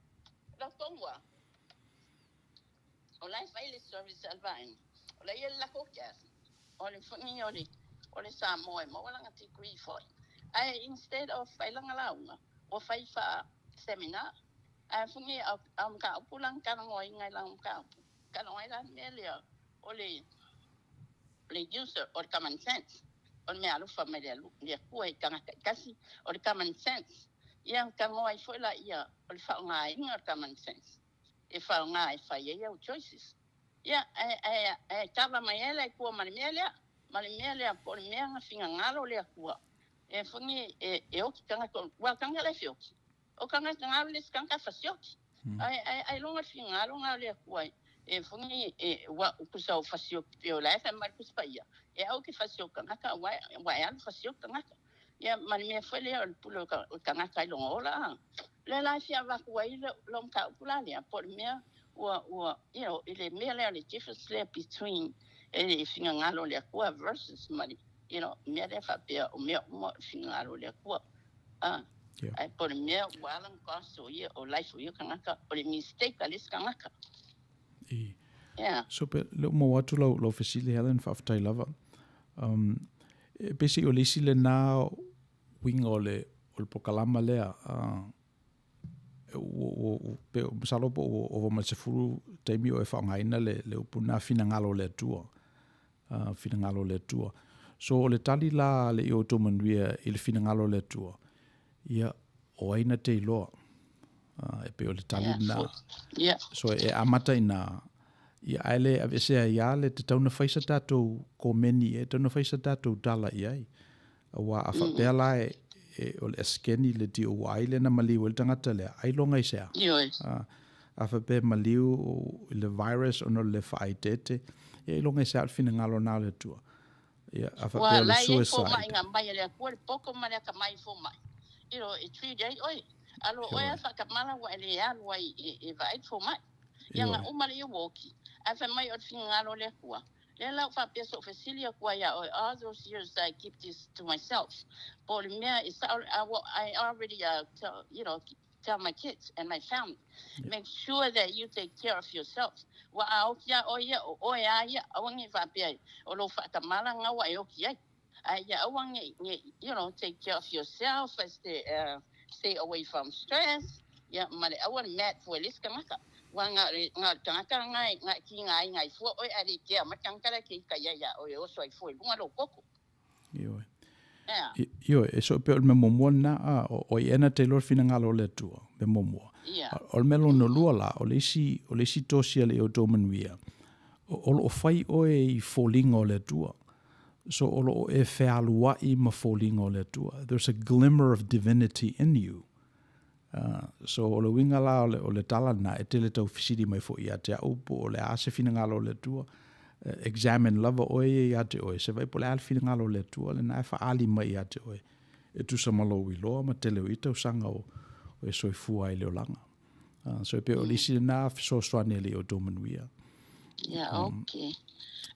lau tonu a o la e fai le service a le vaega o la e i ai le latou gas o le funny o le o le Samoa e maua lana degree foi ae instead of fai lana lauga ua fai faa seminar Ae funi a mataupu la na talanoaina i lana mataupu, talanoa ai la le mea lea o le le user o le common sense, o le mea alofa mai le le Atua i tagata taitasi, o le common sense. Ia talanoa ai foi laia o le faaaogaina o le common sense e faaaoga e fai ai au choices. Ia, ae, ae, ae kava mai ai le Atua ma le mea lea, ma le mea lea po o le mea na finagalo le Atua e funi e, e oki tagata, ua o tagata la e feoki. O tagata galo le isi tagata fasioki. Ae, ae, ailoga le finagalo na o le Atua e foni e, ua upu sa o fasioki pei o la e fai mai le Tusi Paia, e au ke fasioki tagata aua ua e alu fasioki tagata. Ia ma le mea foi lea o le pule o le tagata i lona ola a. Lea la e fia avatu ai lou mataupu la lea, po o le mea ua, ua, you know, i le mea lea o le difference lea between e finagalo o le Atua versus ma le, you know, mea lea faapea o mea uma o le finagalo o le Atua. A, yeah. Ae po o le mea ua ala ona cost o ia, o life o ia tagata, o le mistake a le isi tagata. I. Yeah. So pe le uma atu lau, lau fesili Helen, faafetai lava. E pei se i o le isi lena uiga o le, o le polokalama lea, pe masalo po ua ova ma le 10 taimi o e faaaogaina le, le upu lena finagalo o le Atua. Finagalo o le Atua. So o le tali la a le i outou manuia i le finagalo o le Atua, ia, o ai na te iloa. E pei o le tali lena. Yeah. So e amata ina, ia ae le aveesea ai lava le tatau na fai sa tatou komeni e, tatau na fai sa tatou tala i ai. Aua a faapea la e, e, o le esekeni le DUI lea na maliu ai le tagata lea, ailoga i se a? Ioe. A, a faapea e maliu i le virus ona o le le faaeteete, ia ailoga i se a o le finagalo na o le Atua. Ia, a Ua faapea o le la e i ai suicide. fomai na aumai e le Atua le poto ma le atamai i fomai. You know, e treat ai oe. Alo oe Ioe. a faatamala ua e le alu ai e, e vaai le fomai. Ia na Ioe. uma lea ua oki. Ae fai mai o le finagalo o le Atua. Lea la ua faapea sou fesili atu ai ia oe, all those years I keep this to myself, po o le mea e sao, I already tell, you know, tell my kids and my family, make sure that you take care of yourself. Ua a oki lava oe ia, o oe lava ia, aua ne i faapea o lou faatamala lena ua e oki ai. Ae ia aua ne i, you know, take care of yourself, stay, stay away from stress, ia ma le aua le mad fua i le isi tagata. Aua na o le, na o le tagata lena e, na e tiga ai nai fua oe ae le kea mai le tagata la e te ita i ai ia oe e oso ai fua i luga lou toto. Ioe. Ea. Ioe, e so pei o le mea muamua lena, a, o, o ia na te iloa le finagalo o le Atua, mea muamua. Ia. O le mea lona lua la, o le isi, o le isi tosi a le outou manuia, o, o lo o fai oe i foliga o le Atua. So o lo o e fealuai ma foliga o le Atua. There's a glimmer of divinity in you. So o le uiga la o le, o le tala lena, e tele tau fesili mai foi ia te au po o le a se finagalo o le Atua. Examine lava oe ia ia te oe, se vaai po o le a le finagalo o le Atua, lena e faaali mai ia te oe. E tusa ma lou iloa ma tele o ia tausaga o, o e soifua ai le olaga. So e pei o le isi lena fesoasoani a le i outou manuia. Yeah, okay.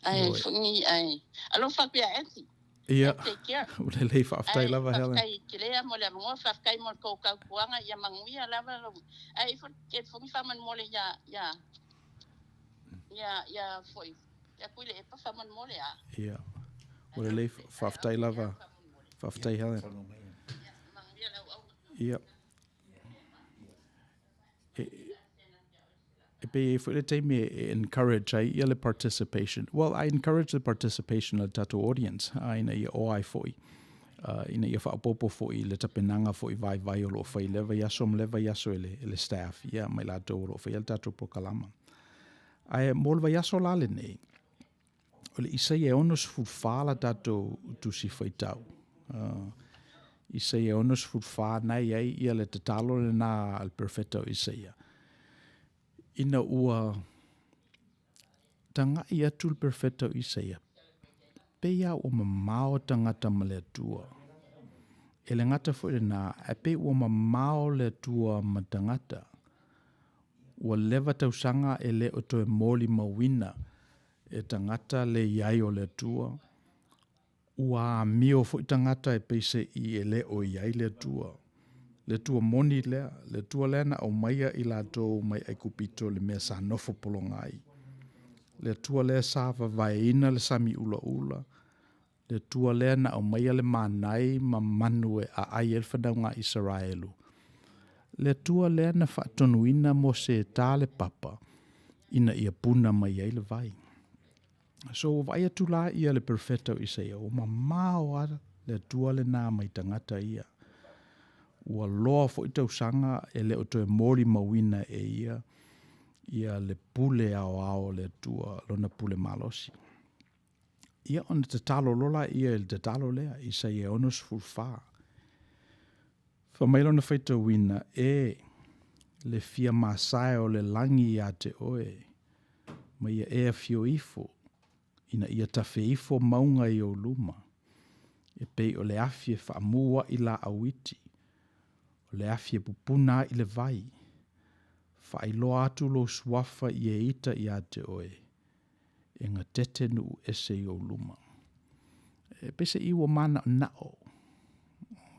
Ae, foi, ae, alofa atu ia Anthony. Ia, Take care. ua lelei faafetai Ae, lava Helen. faafetai tele lava mo le avanoa, faafetai mo le tou tautuaga, ia manuia lava lou, ae ifo ke fogi faamolemole ia, ia, ia, ia foi, ia Tuilaepa faamolemole a. Ia, ua lelei faafetai lava, faafetai Helen. Ia, manuia lau auauna. Ia. E, e pei e foi le taimi e encourage ai ia le participation. Well, I encourage the participation o le tatou audience, a ina ia o ai foi, ina ia faaopoopo foi i le tapenaga foi vaivai o lo o fai i lea vaiaso ma lea vaiaso e le, e le staff, ia, ma i latou o lo o faia le tatou polokalama. Ae mo le vaiaso la lenei, O le Isaia e 64 la tatou tusi faitau. Isaia 64 na i ai ia le tatalo lena a le perofeta o Isaia. Ina ua taga'i atu le perofeta o Isaia, pei lava ua mamao tagata ma le Atua. E le gata foi lena, ae pei ua mamao le Atua ma tagata. Ua leva tausaga e le o toe molimauina e tagata le i ai o le Atua. Ua amio foi tagata e pei se'i e le o i ai le Atua. Le Atua moni lea, le Atua lea na aumaia i latou mai Aikupito le mea sa nofo pologa ai. Le Atua lea sa vavaeina le sami ulaula, le Atua lea na aumaia le manai ma manu e aai ai le fanauga a Isaraelu. Le Atua lea na faatonuina Mose e ta le papa ina ia puna mai ai le vai. So ua vaai atu la ia le perofeta o Isaia, ua mamao lava le Atua lena mai tagata ia. Ua loa foi tausaga e le o toe molimauina e ia ia le pule aoao a le Atua, lona pule malosi. Ia ona tatalo loa laia i le tatalo lea, Isaia 64. Fai mai lona faitauina, E le fia masae o le lagi ia te oe, ma ia e afio ifo, ina ia tafe ifo mauga i ou luma, e pei o le afi e faamu a'i laau iti, o le afi e pupuna a'i le vai, faailoa atu lou suafa i e ita ia te oe, e gatete nuu ese i ou luma. E pei se'i ua manaonao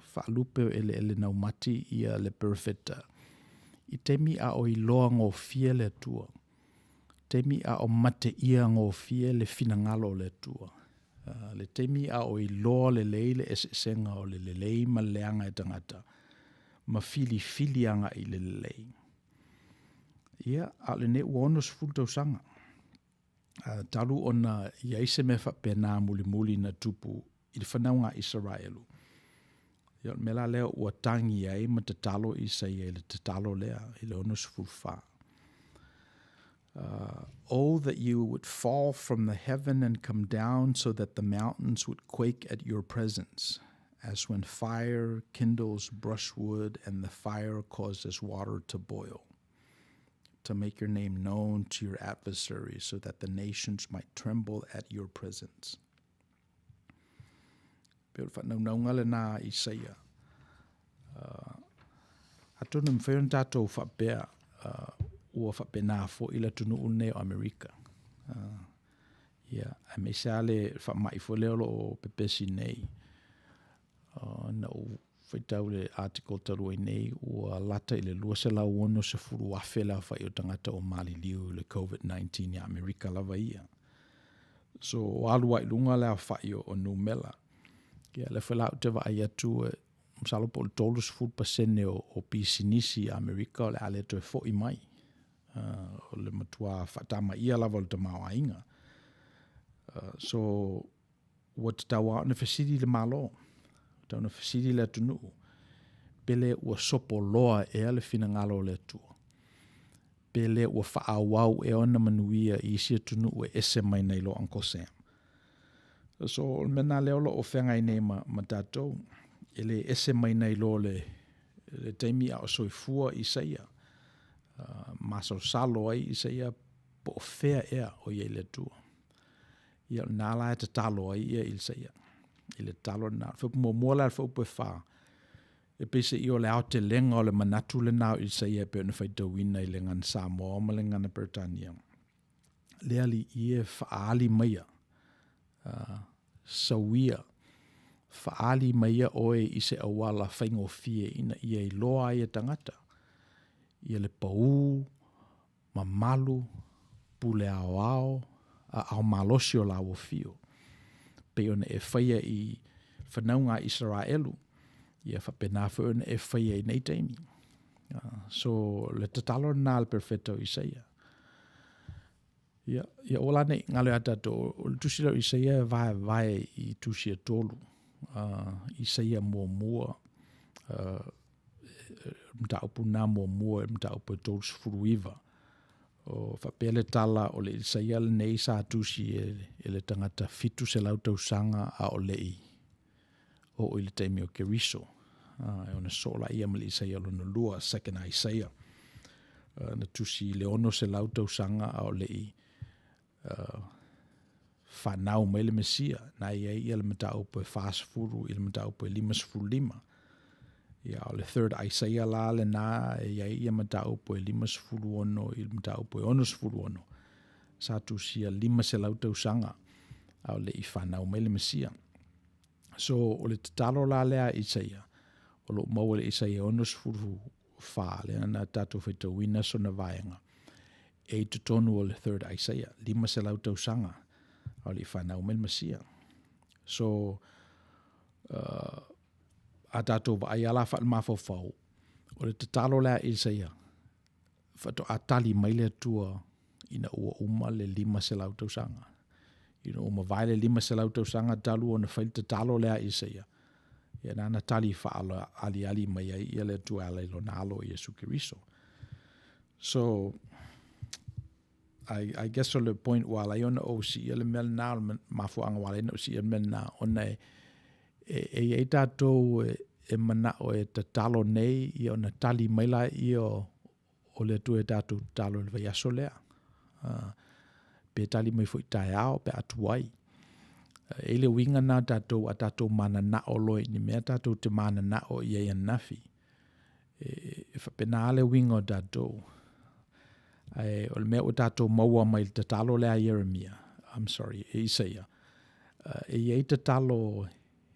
faalupe o eleele naumati ia le perofeta i taimi a o iloa gofie le Atua, taimi a o mateia gofie le finagalo o le Atua, le taimi a o iloa lelei le eseesega o le lelei ma le leaga e tagata, ma filifili agai i le lelei. Ia, a o lenei ua 60 tausaga talu ona i ai se mea faapena mulimuli na tupu i le fanauga a Isaraelu. Ia, o le mea la lea ua tagi ai ma tatalo Isaia i le tatalo lea i le 64. Oh, that you would fall from the heaven and come down so that the mountains would quake at your presence, as when fire kindles brushwood and the fire causes water to boil, to make your name known to your adversaries so that the nations might tremble at your presence. Pei o le faanaunauga lena a Isaia. Atonu e mafai ona tatou faapea ua faapena foi le atunuu lenei o Amerika. Ia, aemaise lava le faamai foi lea o lo o pepesi nei. Na ou faitau i le article talu ai nei, ua lata i le 260,000 le aofai o tagata ua maliliu i le COVID-19 ia Amerika lava ia. So, ua alu lava i luga le aofai o numera. Ia, lea foi la ou te vaai atu, masalo po o le 30% o pisinisi i Amerika o le a le toe foi mai. O le matua faatamaia lava o le tamaoaiga. So, ua tatau lava ona fesili le Malo, ua tatau ona fesili le atunuu, pe le ua sopo loa ea le finagalo o le Atua, pe le ua faaauau ea ona manuia i isi atunuu e ese mai nai lo Uncle Sam. So, o le mea lena lea o lo o feagai nei ma, ma tatou, e le ese mai nai lo le, le taimi a o soifua Isaia, masalosalo ai Isaia po o fea ea o i ai le Atua. Ia, o lena la e tatalo ai ia Isaia, i le tatalo lena. O le fuaiupu muamua la, le fuaiupu e fa, e pei seia o le aotelega o le manatu lena o Isaia e pei ona faitauina i le gagana Samoa ma le gagana Peretania. Le Alii e faaali maia, sauia, faaali maia oe i se auala faigofie ina ia iloa ai e tagata ia le pau mamalu, pule aoao, aao malosi o laua fio, pei ona e faia i fanauga a Isaraelu, ia faapena foi ona e faia i nei taimi. So, le tatalo lena a le perofeta o Isaia. Ia, ia aua la nei galo ia tatou, o le tusi lea o Isaia e vaevae i tusi e tolu. Isaia muamua, mataupu na muamua, mataupu e 39. O faapea le tala o le Isaia lenei sa tusi e, e le tagata 700 tausaga a o le i oo i le taimi o Keriso. E ona soo laia ma le Isaia lona lua, second Isaiah. Na tusi i le 600 tausaga a o le i fanau mai le Mesia, na i ai ia le mataupu e 40 i le mataupu e 55. Ia, o le third Isaiah la lena e i ai ia mataupu e 56 i le mataupu e 66. Sa tusia 500 tausaga a o le i fanau mai le Mesia. So, o le tatalo la lea a Isaia, o lo o maua i le Isaia 64, lea na tatou faitauina sona vaega, e i totonu o le third Isaiah, 500 tausaga a o le i fanau mai le Mesia. So, a tatou vaai lava la faale-mafaufau, o le tatalo lea a Isaia, faatoa tali mai le Atua ina ua uma le 500 tausaga. Ina ua mavae le 500 tausaga talu ona fai le tatalo lea a Isaia, ia nana tali faaaliali mai ai ia le Atua e ala i lona alo Iesu Keriso. So, I, I guess o le point ua ala ai ona ou siia le mea lena, o le mafuaaga ua ala ai ona ou siia le mea lena, ona e, e, e i ai tatou e, e manao e tatalo nei, ia ona tali mai laia o, o le Atua e tatou tatalo i le vaiaso lea. Uh, pe tali mai foi taeao pe a tuai. E i le uiga na tatou a tatou mananao loa i ni mea tatou te mananao i ai ananafi. E, e faapena le uiga o tatou. Ae o le mea ua tatou maua mai le tatalo lea a Ieremia, I'm sorry, e Isaia, e i ai tatalo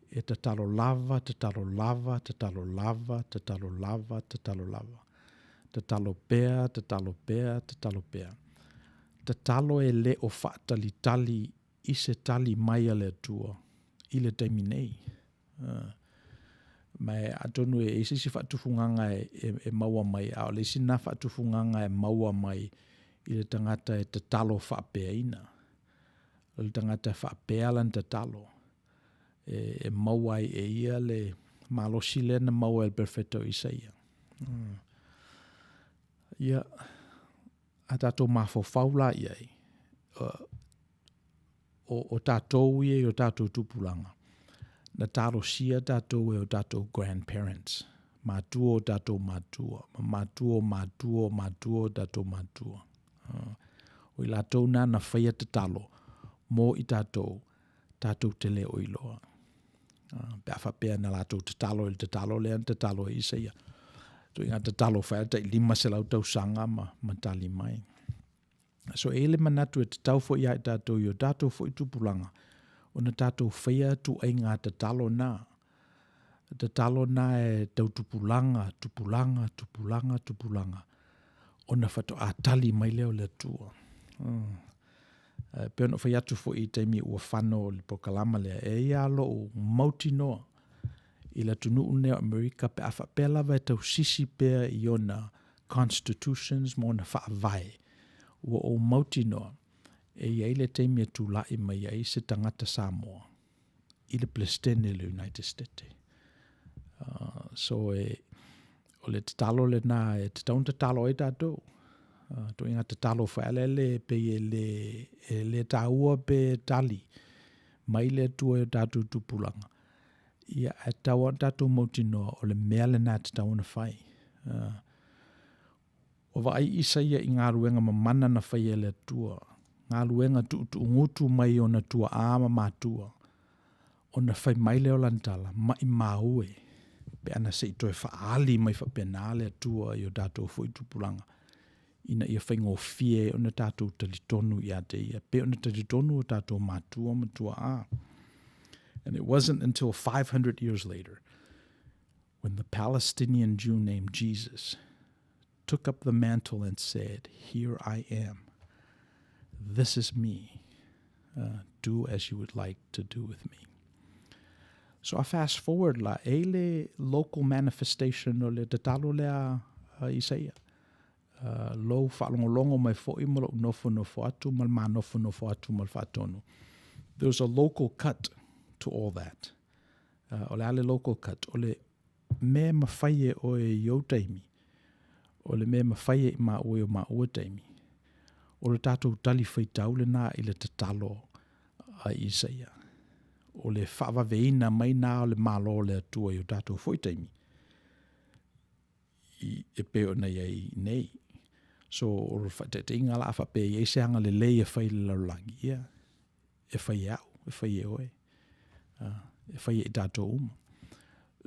e tatalo lava, tatalo lava, tatalo lava, tatalo lava, tatalo lava. Tatalo pea, tatalo pea, tatalo pea. Tatalo e le o faatalitali i se tali mai a le Atua i le taimi nei. Uh, ma e atonu e i se isi faatufugaga e, e, e maua mai, a o le isi na faatufugaga e maua mai i le tagata e tatalo faapeaina. O le tagata e faapea lana tatalo. E, e maua ai e ia le malosi lea na maua e le perofeta o Isaia. Mm. Ia, a tatou mafaufau la i ai, o, o tatou ia i o tatou tupulaga, na talosia tatou e o tatou grandparents, matua o tatou matua, ma matua o matua o matua o tatou matua. Uh, o i latou nā na whaia tatalo mō i tatou, tatou te le o iloa. Uh, pe a whapea na latou tatalo i le tatalo lea na tatalo e Isaia. Tuiga tatalo whaea tai 500 tausaga ma, ma tali mai. So e i ai le manatu e tatau foi ia i tatou i o tatou foi tupulaga ona tatou faia ituaiga tatalo na. Tatalo na e tau tupulaga, tupulaga, tupulaga, tupulaga ona faatoa tali mai lea o le Atua. Mm. E pei ona fai atu foi i taimi ua fano o le polokalama lea, e ia lou mautinoa i le atunuu lenei o Amerika pe a faapea lava e tausisi pea i ona constitutions ma ona faavae, ua ou mautinoa e i ai le taimi e tulai mai ai se tagata Samoa i le Peresetene o le United States. Uh, so e, o le tatalo lena e tatau ona tatalo ai tatou. Uh, tuiga tatalo whaelele pe e le, e le tāua pe tali mai le Atua i o tatou tupulaga. Ia, ae tatau ona tatou mautinoa o le mea lena e tatau ona fai. Uh, ua vaai Isaia i galuega mamana na faia e le Atua, galuega tuutuugutu mai ona tuaa ma matua, ona fai mai lea o lana tala, maimau e, pe ana se i toe faaali mai faapena le Atua i o tatou foi tupulaga, ina ia faigofie ai ona tatou talitonu ia te ia, pei ona talitonu o tatou matua ma tuaa. And it wasn't until 500 years later, when the Palestinian Jew named Jesus took up the mantle and said, Here I am. This is me. Uh, do as you would like to do with me. So I fast forward la, e le local manifestation o le tatalo lea uh, Isaia. Uh, lou faalogologo mai foi ma lou nofonofo atu ma le manofonofo atu ma le faatonu. There's a local cut to all that. Uh, o le a le local cut? O le mea e mafai e oe i ou taimi, o le mea e mafai e i maua i o maua taimi. O le tatou talifuaitau lena i le tatalo a Isaia. O le faavaveina mai na o le Malo o le Atua i o tatou foi taimi, i, e pei ona i ai nei. So, o le faataitaiga la a faapea e i ai se agalelei e fai i le lalolagi, ia, e fai e au, e fai e oe, e fai e i tatou uma.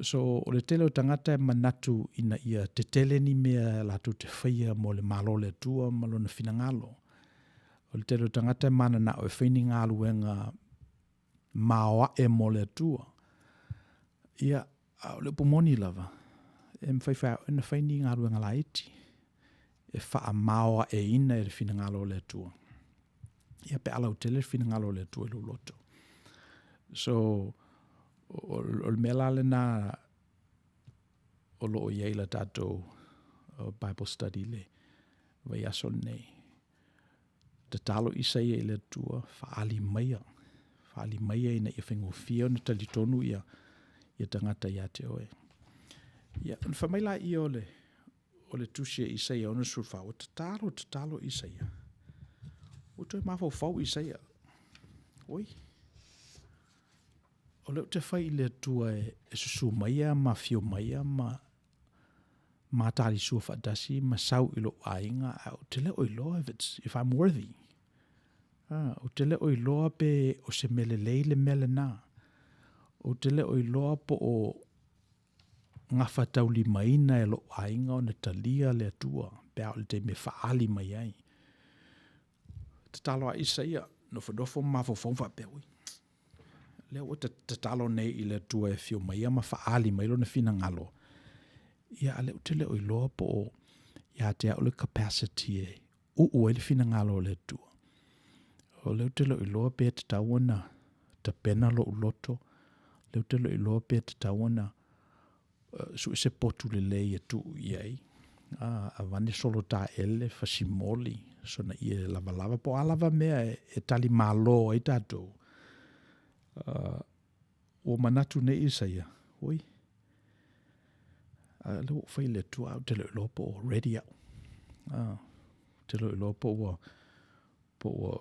So, o le tele o tagata e manatu ina ia tetele ni mea latou te faia mo le Malo o le Atua ma lona finagalo. O le tele o tagata e mananao e fai ni galuega maoae mo le Atua. Ia, a o le upu moni lava, e mafai foi lava ona fai ni galuega laiti e faamaoaeina e le finagalo o le Atua. Ia pe a lautele le finagalo o le Atua i lou loto. So, o le mea la lena o lo o i ai la tatou Bible study i le vaiaso lenei. Tatalo Isaia i le Atua, faaali maia, faaali maia ina ia faigofie ona talitonu ia, ia tagata ia te oe. Ia, ona fai mai laia o le, o le tusi a Isaia 64, ua tatalo, tatalo Isaia. Ua toe mafaufau Isaia. Oi, o lea ou te fai i le Atua e, e susu maia ma afio maia ma ma talisua faatasi ma sau i lou aiga, ae ou te le o iloa if, it's, if I'm worthy. Ah, ou te le o iloa pe o se mea lelei le mea lena. Ou te le o iloa po o gafataulimaina e lou aiga ona talia le Atua pe a oo i le taimi e faaali mai ai. Tatalo a Isaia, nofonofo ma mafaufau ma faapea, ui, lea ua tatalo nei i le Atua e afio mai ia ma faaali mai lona finagalo. Ia, a o lea ou te le o iloa po o ia te au le capacity e uu ai le finagalo o le Atua. O lea ou te le o iloa pe tatau ona tapena lou loto, lea ou te le o iloa pe tatau ona sue se potu lelei e tuu i ai, avane solo taele, fasimoli, sona ie lavalava, po o a lava mea e, e tali malo ai tatou. Ua manatu nei Isaia, oi, a lea ua ou fai i le Atua, ae ou te le o iloa po o ready au. Ou te le o iloa po ua, po ua,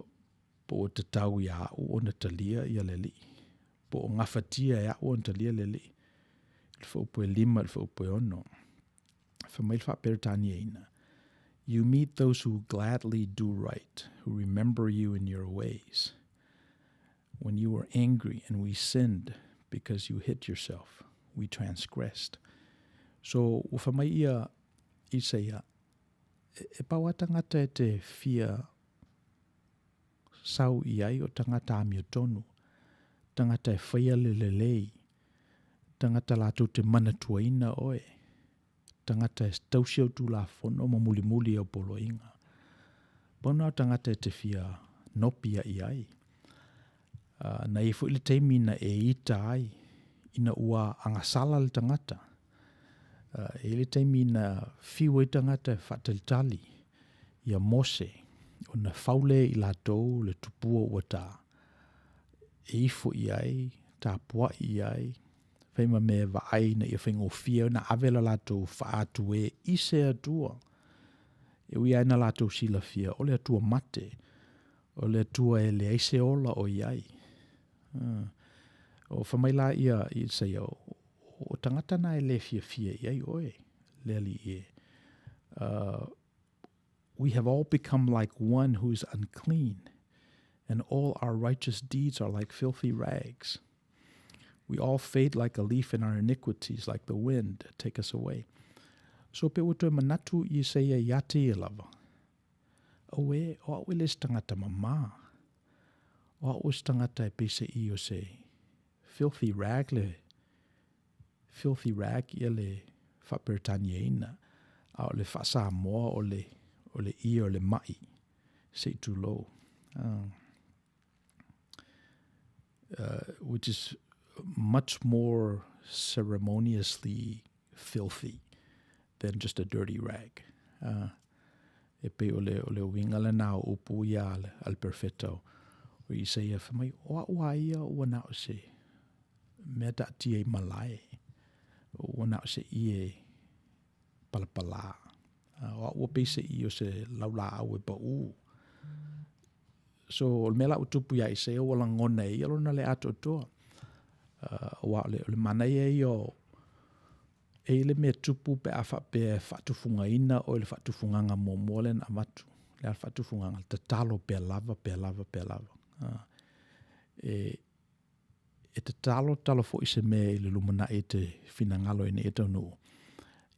po ua tatau ia au ona talia ia le Alii. Po o gafatia e au ona talia le Alii. I le fuaiupu e 5 i le fuaiupu e 6. Fai mai le faa-Peretaniaina, You meet those who gladly do right, who remember you in your ways. When you were angry and we sinned because you hid yourself, we transgressed. So, ua fai mai ia Isaia, e, e pau a tagata e te fia sau i ai o tagata amiotonu, tagata e faia le lelei, tagata latou te manatuaina oe, tagata e tausi au tulafono ma mulimuli i au poloaiga. Pau na o tagata e te fia nopi ai ai. Uh, na i ai foi le taimi na e ita ai, ina ua agasala le tagata. Uh, e i le taimi na fiu ai tagata e faatalitali ia Mose, ona fau lea i latou le tupua ua ta. E ifo i ai, tapuai i ai, fai ma mea e vaai ina ia faigofie ona ave la latou faa-atu e i se Atua. E ui lava ina latou silafia, o le Atua mate, o le Atua e leai se ola o i ai. O fai mai la ia Isaia, o tagata na e le fiafia i ai oe, le Alii e. We have all become like one who is unclean, and all our righteous deeds are like filthy rags. We all fade like a leaf in our iniquities, like the wind, take us away. So pe ua toe manatu Isaia ia te ia lava. Auē, o au e le se tagata mamā. O au o se tagata e pei se i o se filthy rag le filthy rag ia le faa-Peretaniaina, a o le faa-Samoa o le, o le ie o le ma'i, se i tulou. Which is much more ceremoniously filthy than just a dirty rag. E pei o le, o le uiga lena o upu ia a le, a le perofeta o Isaia, fai mai, o au a ia ua na o se mea taatia i malae, ua na o se ie palapalā. O au ua pei se i o se laulaau e paū. So, o le mea la ua tupu iā Isaia ua lagona e ia lona le atoatoa. Aua o le, o le manaia ia o, e i ai le mea e tupu pe a faapea e faatufugaina oe i le faatufugaga muamua lea na avatu. O le a le faatufugaga? Tatalo pea lava, pea lava, pea lava. E, e tatalo tatalo foi se mea i le lumanai e te finagalo ina ia taunuu,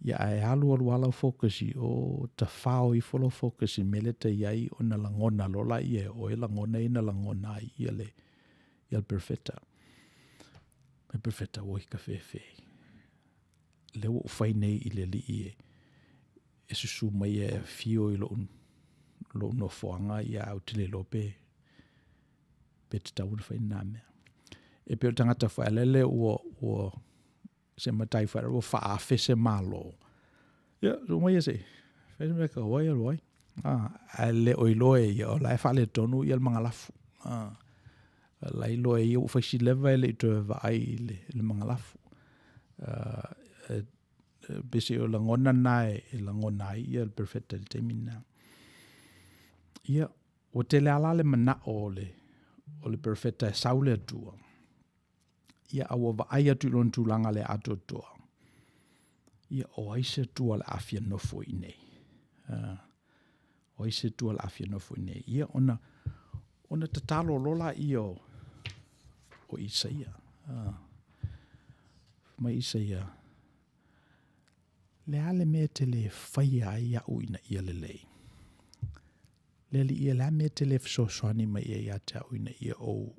ia ae alu alu lava lau focus i o, tafao ifo lau focus i le mea lea e te i ai ona lagona loa lea e oe lagona ia na lagona ai ia le, ia le perofeta. Le perofeta, oi ka fefe. Lea ua ou fai nei i le Alii e, e susu mai e afio i lou, lou nofoaga, ia ae ou te le iloa pe, pe tatau ona fai lena mea. E pei o le tagata foi lele ua, ua se matai foi ua faaafe se malo. Ia, so mai se, fai se mea ka wai alu ai. Ah, ae le o iloa e ia, o la e faaletonu ia le magalafu. Ah, la iloa e ia ua fai si leva e le i toe vaai i le, le magalafu. Uh, e, pei o lagona na e, e lagona ai ia le perofeta i le taimi lena. Ia, Ua tele lava la le manao o le, o le perofeta e sau le Atua, ia a ua vaai atu i lona tulaga le atoatoa, ia o ai se Atua o le a fia nofo i inei? Uh, o ai se Atua o le a fia nofo i inei? Ia ona, ona tatalo loa laia o, o Isaia. Uh, mai Isaia, Le a le mea e te le faia ai iaʻu ina ia lelei? Le Alii e, le a mea e te le fesoasoani mai ai ia te au ina ia ou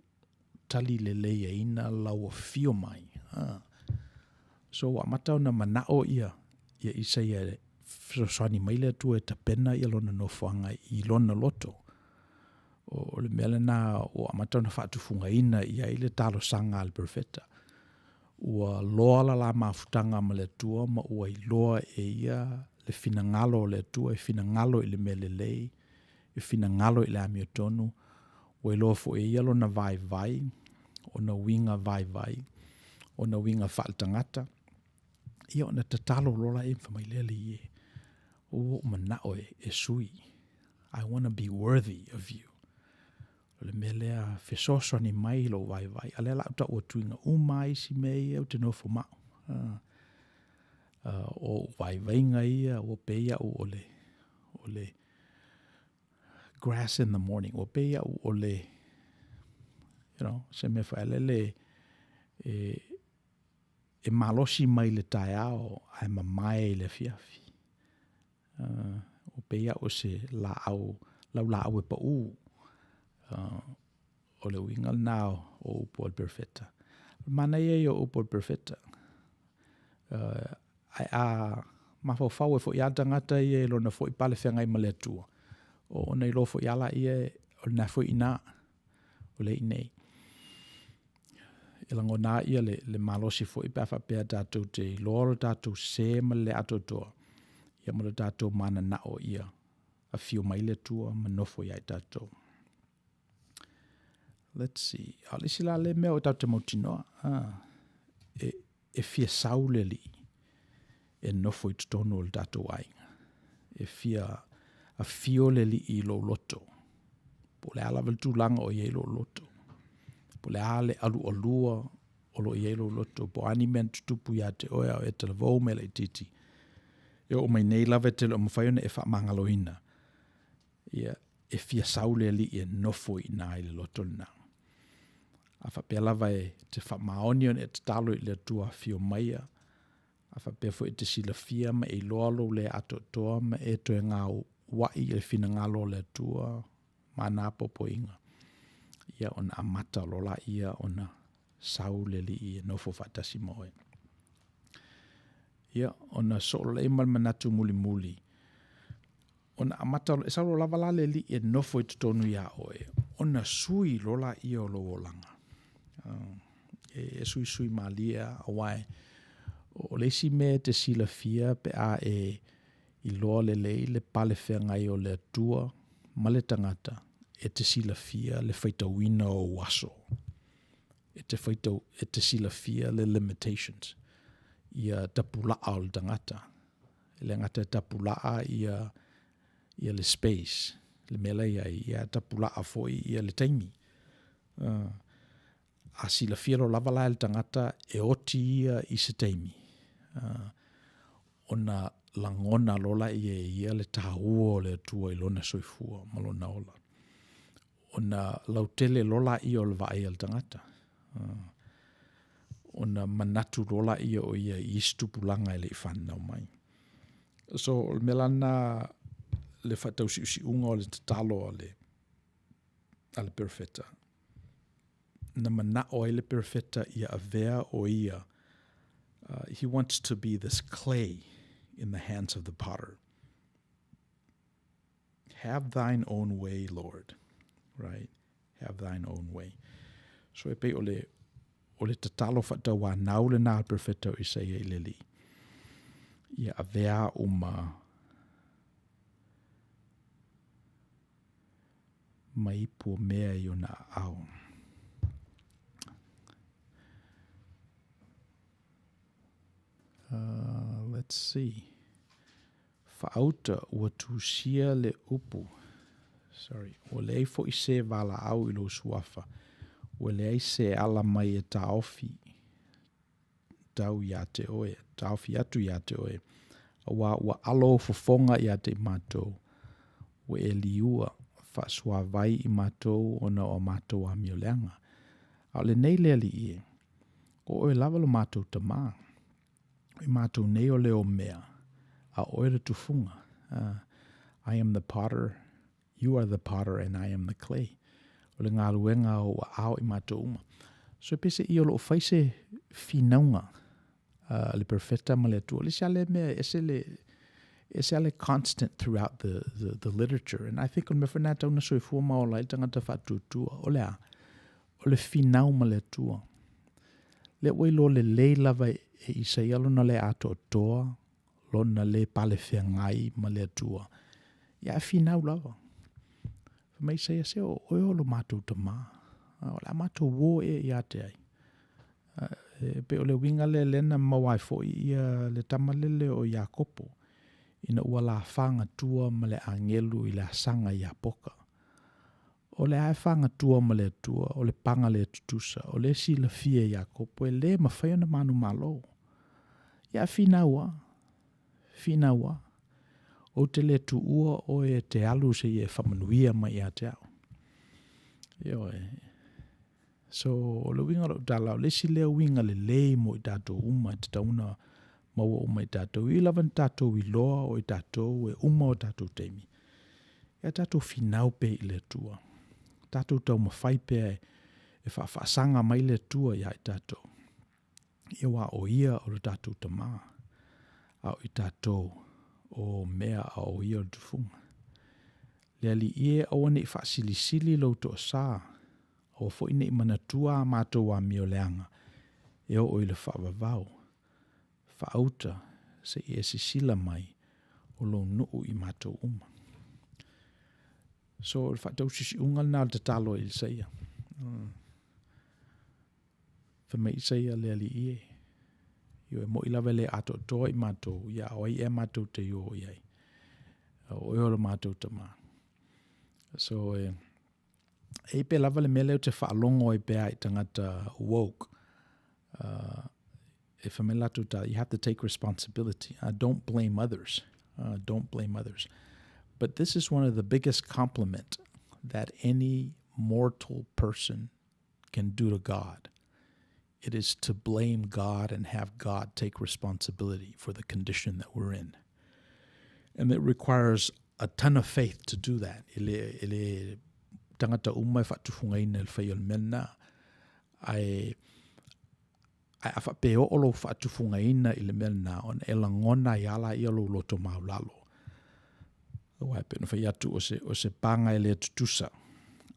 tali leleiaina lau afio mai? Ah. So ua amata ona manao ia, ia Isaia e fesoasoani mai le Atua e tapena ia lona nofoaga i lona loto. O le mea lena ua amata ona faatufugaina i ai le talosaga a le perofeta. Ua loa la la mafutaga ma le Atua ma ua iloa e ia le finagalo o le Atua, e finagalo i le mea lelei, e finagalo i le amiotonu, ua iloa foi e ia lona vaivai, ona uiga vaivai, ona uiga faaletagata, ia ona tatalo loa lea ma fai mai, Le Alii e, ua ou manao e, e sui. I want to be worthy of you. O le mea lea, fesoasoani mai i lou vaivai. A lea la au tau atu iga uma lava isi mea ia ou te nofo ma au. Uh, uh, o ou vaivaiga ia, ua pei au o le, o le grass in the morning. Ua pei au o le, you know, se mea whaelele e, e malosi mai le taeao ae mamae i le afiafi. Ua pei au o se laau, laulaau e paū. O le uiga lena o upu a le perofeta. O le manaia ia o upu a le perofeta. Ae a mafaufau ai foi lava le tagata ia i lona foi pale feagai ma le Atua, ona iloa foi lava lea o lena foi i ina, o lea i inei. E lagona ai ia le, le malosi foi pe a faapea tatou te iloa lo tatou sē ma le le atoatoa, ia ma lo tatou mananao ia afio mai le Atua ma nofo ia i tatou. Let's see. A o le isi la le mea o tatou te mautinoa, ah, e, e fia sau le Alii e nofo i totonu o le tatou aiga. E fia afio le Alii i lou loto. Po o le a lava le tulaga o i ai lou loto. Po o le a le alualua o lo o i ai lou loto. Po o a ni mea na tutupu ia te oe a o e talavou mea laitiiti. E oo mai nei lava e te le o mafai ona e faamagaloina. Ia, e fia sau le Alii e nofo i ina i le loto lena. A faapea lava e te faamaoni ona e tatalo i le Atua afio maia, a faapea foi e te silafia ma e iloa lou le atoatoa ma e toe gaua'i i le finagalo o le Atua ma ana apoapoaiga, ia ona amata loa laia ona sau le Alii e nofo faatasi ma oe. Ia, ona soo lea ma le manatu mulimuli, Ona amata, e sau loa lava la le Alii e nofo i totonu iā oe, ona sui loa laia o lou olaga. E, e suisui mālie a, aua e, o le isi mea e te silafia pe a e iloa lelei le pale feagai o le Atua ma le tagata, e te silafia le faitauina o ou aso. E te faitau, e te silafia le limitations, ia tapulaa o le tagata. E le gata e tapulaa ia, ia le space. le mea la e i ai, ia tapulaa foi ia le taimi. A silafia loa lava la e le tagata e oti ia i se taimi, ona lagona loa lea e ia le taua o le Atua i lona soifua ma lona ola. Ona lautele loa lea o le vaai a le tagata. Ona manatu loa lea o ia i isi tupulaga e le i fananau mai. So, o le mea la lena le faatausiusiuga o le tatalo a le, a le perofeta. Na manao ai le perofeta ia avea o ia, he wants to be this clay in the hands of the potter. Have thine own way, Lord. Right? Have thine own way. So e pei o le, o le tatalo faatauanau lenā a le perofeta o Isaia i le Alii, ia avea a'u ma, ma ipu o mea i ona aao. Uh, let's see. Faauta ua tusia le upu, sorry, ua leai foi se valaau i lou suafa, ua leai se ala mai e taofi tau iā te oe, taofi atu iā te oe, auā ua alo ou fofoga iā te i matou, ua e liua faasuavai i matou ona o a matou amioleaga. A o lenei le Alii e, o oe lava lo matou Tamā. O i matou nei o le omea, a o oe le tufuga. I am the potter, you are the potter and I am the clay. O le galuega o ua ao i matou uma. So e peiseai o lo o fai se finauga a le perofeta ma le Atua. O le isi lava lea mea e ese le, ese lava le constant throughout the, the, the literature. And I think o le mea foi lena e tatau ona soifua ma ola ai le tagata faatuatua. O le a? O le finau ma le Atua. Lea ua iloa lelei lava e Isaia lona le atoatoa, lona le palefeagai ma le Atua. Ia ae finau lava. Fai mai Isaia, se o oe o lo matou tamā. O le a matou uō ea ia te ai. E pei o le uiga lea lea na maua ai foi ia le tama lele o Iakopo, ina ua lafa gatua ma le agelu i le asaga i Iapoka. O le a e fagatua ma le Atua, o le paga le tutusa, o lea e silafia e Iakopo, e le mafai ona manumalo. Ia finau a, finau a, ou te le tuua oe e te alu seia e faamanuia mai ia te au. Ioe. So, o le uiga o lau tala, o le isi lea uiga lelei mo i tatou uma e tatau ona maua uma i tatou. E ui lava ina tatou iloa o i tatou e uma o tatou taimi, ia tatou finau pea i le Atua. Tatou taumafai pea e faafaasaga mai le Atua ia i tatou. Ia aua o Ia o le tatou Tamā, a o i tatou o mea a o Ia o le tufuga. Le Alii e, aua ne i faasilisili lou toasā, aua foi ne i manatua a matou amioleaga e oo i le faavavau. Faauta se i e sisila mai o lou nuu i matou uma. So, o le faatausiusiuga lena o le tatalo a Isaia. Fai mai Isaia le Alii e, Ioe, moʻi lava e le atoatoa i matou, ia a o ai ea matou te iō i ai? O oe o lo matou Tamā. So, e, e i pea lava le mea lea ou te faalogo ai pea i tagata woke, e fai mai latou tala, you have to take responsibility. Don't blame others. Don't blame others. But this is one of the biggest compliment that any mortal person can do to God. It is to blame God and have God take responsibility for the condition that we're in. And it requires a ton of faith to do that. E le, e le tangata uma e faatufugaina i le fai o le mea lena. Ae, ae a faapea e oo lou faatufugaina i le mea lena, ona e lagona ai lava laia lou loto maulalo. Aua e pei ona fai atu, o se, o se paga e le tutusa.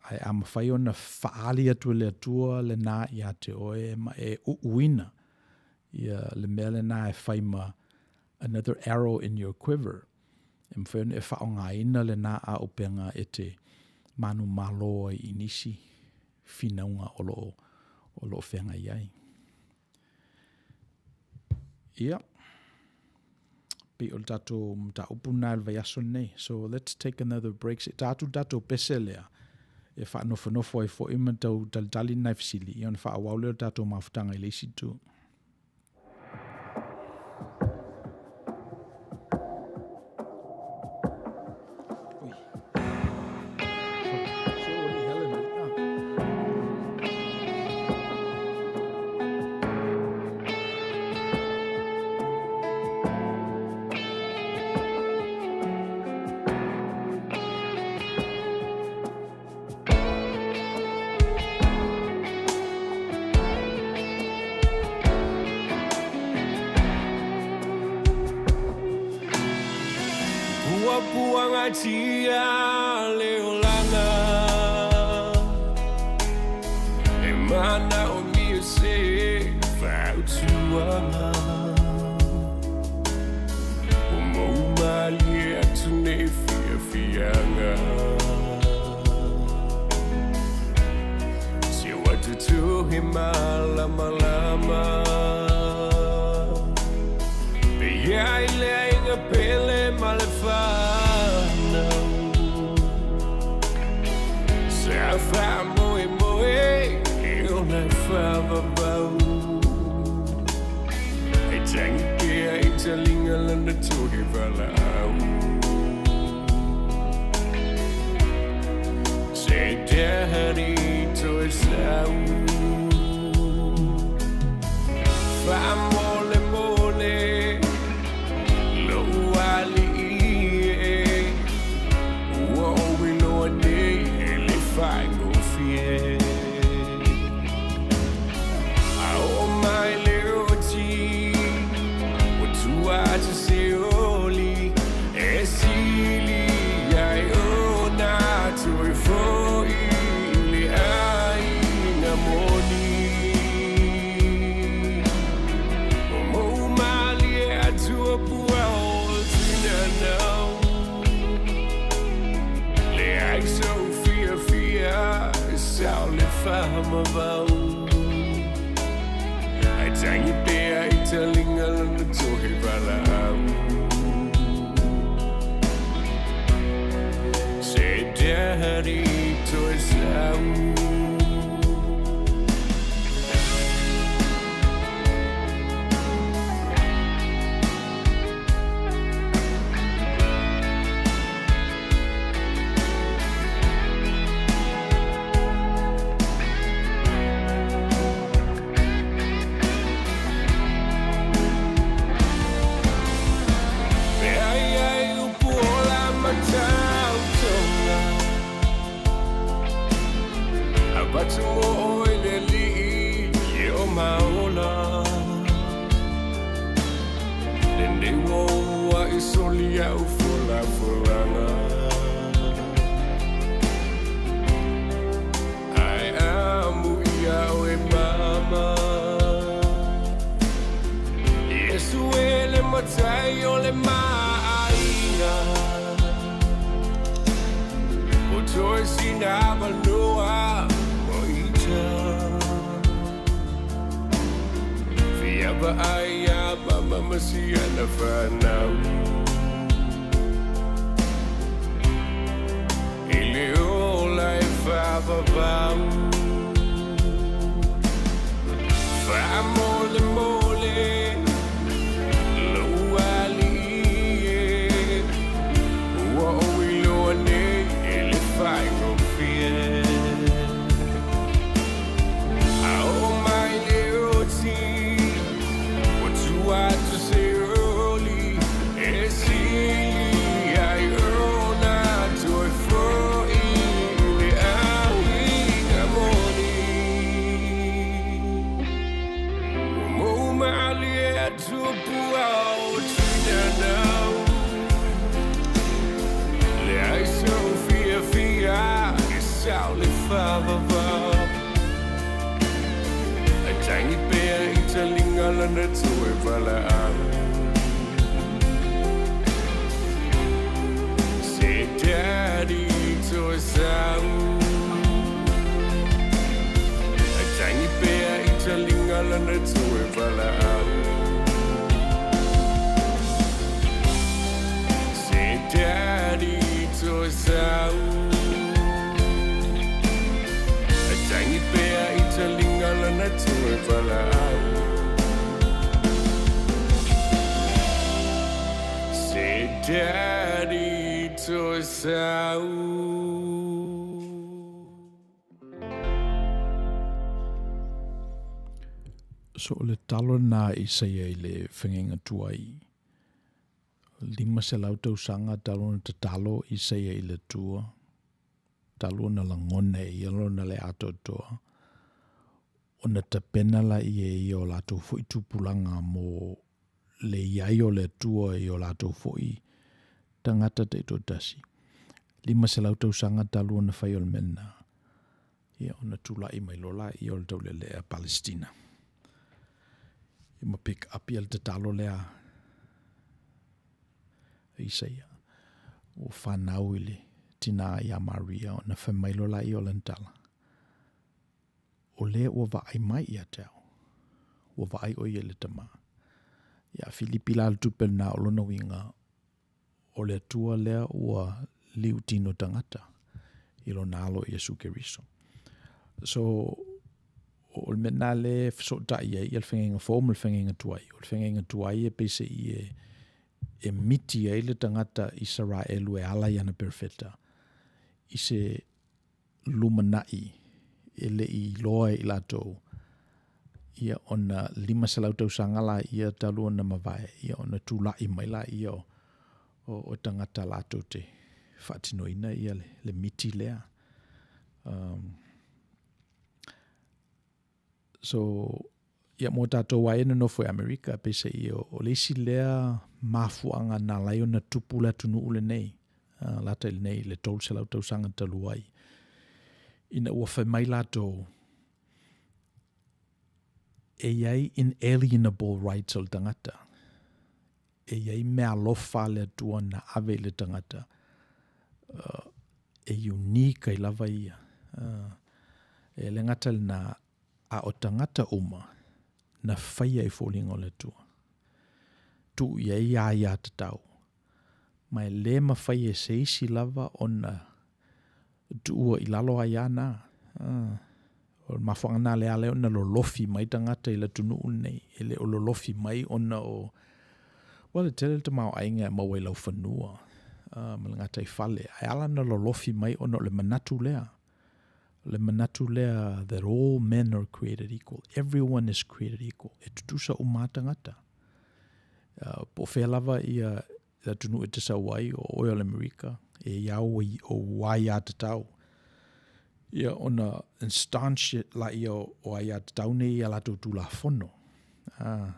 Ae a mafai ona faaali atu e le Atua lenā iā te oe ma e uuina ia le mea lenā e fai ma another arrow in your quiver, e mafai ona e faaaogaina lenā auupega e te manumalo ai i nisi finauga o lo o, o lo o feagai ai. Ia. Pei o le tatou mataupu lena i le vaiaso lenei. So let's take another break. Se i ta atu le tatou pese lea e faanofonofo ai foi ma tau talitali nai fesili, ia ona faaauau lea o le tatou mafutaga i le isi itu. Puapuagatia le olaga E manaomia se fautuaga Ua mou malie atu nei fiafiaga Se ua tutuhi malamalama Pe ia i le aiga pele ma le whanau Sa whaamoemoe e ona whaavavau E tangi pea i talinga lana tohe valaau Se daddy toe sau Faamolemole lou alii e Ua ou iloa nei e le faigofie A oo mai le oti Ua tua atu se oli E sili ai ona toe foi i le aiga moni Ua mou malie atu o pua o tinana Leai sou fiafia e sao le fahamavau Ae tangi pea i talinga lana tohe valaau Se daddy toe sau. E ai ai upu ola matautoga Avatu mo oe le alii e o maola Lenei ua ua i soli au folafolaga Ae amu ia oe mama Iesu e le matai o le maaiga O toe sina avanoa mo ita Fia vaai a mama ma siana whanau I le ola e whaavavau Faamolemole lou alii e Ua ou iloa nei e le faigofie A oo mai le oti Ua tua atu se oli E sili ai ona toe foi i le aiga moni Ua mou malie atu pua o tinanau Leai sou fiafia e sao le faavavau Ae tangi pea i talinga lana toe valaau Se daddy toe sau Ae tangi pea i talinga lana toe valaau. toe valaau. Say daddy toe sau. So o le talo lena a Isaia i le fegaiga tuai. 500 tausaga talu ona tatalo Isaia i le Atua, talu ona lagona e ia lona le atoatoa, ona tapena laia e ia o latou foi tupulaga mo le i ai o le Atua i o latou foi tagata taitoatasi. 500 tausaga talu ona fai o le mea lena, ia ona tulai mai loa laia o le taulealea a Palestina. Ia ma pick up ia le tatalo lea a Isaia. Ua fanau i le tinā ia Maria ona fai mai loa laia o lana tala. O lea ua vaai mai ia te au, ua vaai ʻo ia i le Tama. Ia Filipi la le tupe lena o lona uiga, o le Atua lea ua liutino tagata i lona alo Iesu Keriso. So, o le mea lena lea e fesootai ai ia le fegaiga fou ma le fegaiga tuai. O le fegaiga tuai e peiseai e, e miti ai le tagata Isaraelu e ala i ana perofeta i se lumanai e le i iloa e i latou, ia ona 500 tausaga laia talu ona mavae, ia ona tulai mai laia o, o, o tagata latou te faatinoina ia le, le miti lea. Um, so, ia mo tatou ai e nonofo i Amerika, peiseai o, o le isi lea mafuaaga na ala ai ona tupu le atunuu lenei, uh, lata i lenei le 300 tausaga talu ai, ina ua fai mai latou, e i ai inalienable rights o le tagata. E i ai meaalofa a le Atua na ave i le tagata, uh, e unique ai lava ia. Uh, e le gata lena, a o tagata uma na faia i foliga o le Atua. Tuu i ai aiatatau, ma e lē mafai e se isi lava ona tuua i lalo aiā na. O le mafuaaga lena lea ala ai ona lolofi mai tagata i le atunuu lenei, e le o lolofi mai ona o, well, e tele le tamaoaiga e maua i laufanua ma le gataifale, ae ala ona lolofi mai ona o le manatu lea. Le manatu lea that all men are created equal, everyone is created equal, e tutusa uma lava tagata. Uh, po o fea lava ia le atunuu e te sau ai, o oe o le Amerika, e i au o aiatatau. Ia ona instantiate laia o, o aiatatau nei i a latou Tulafono. Ah,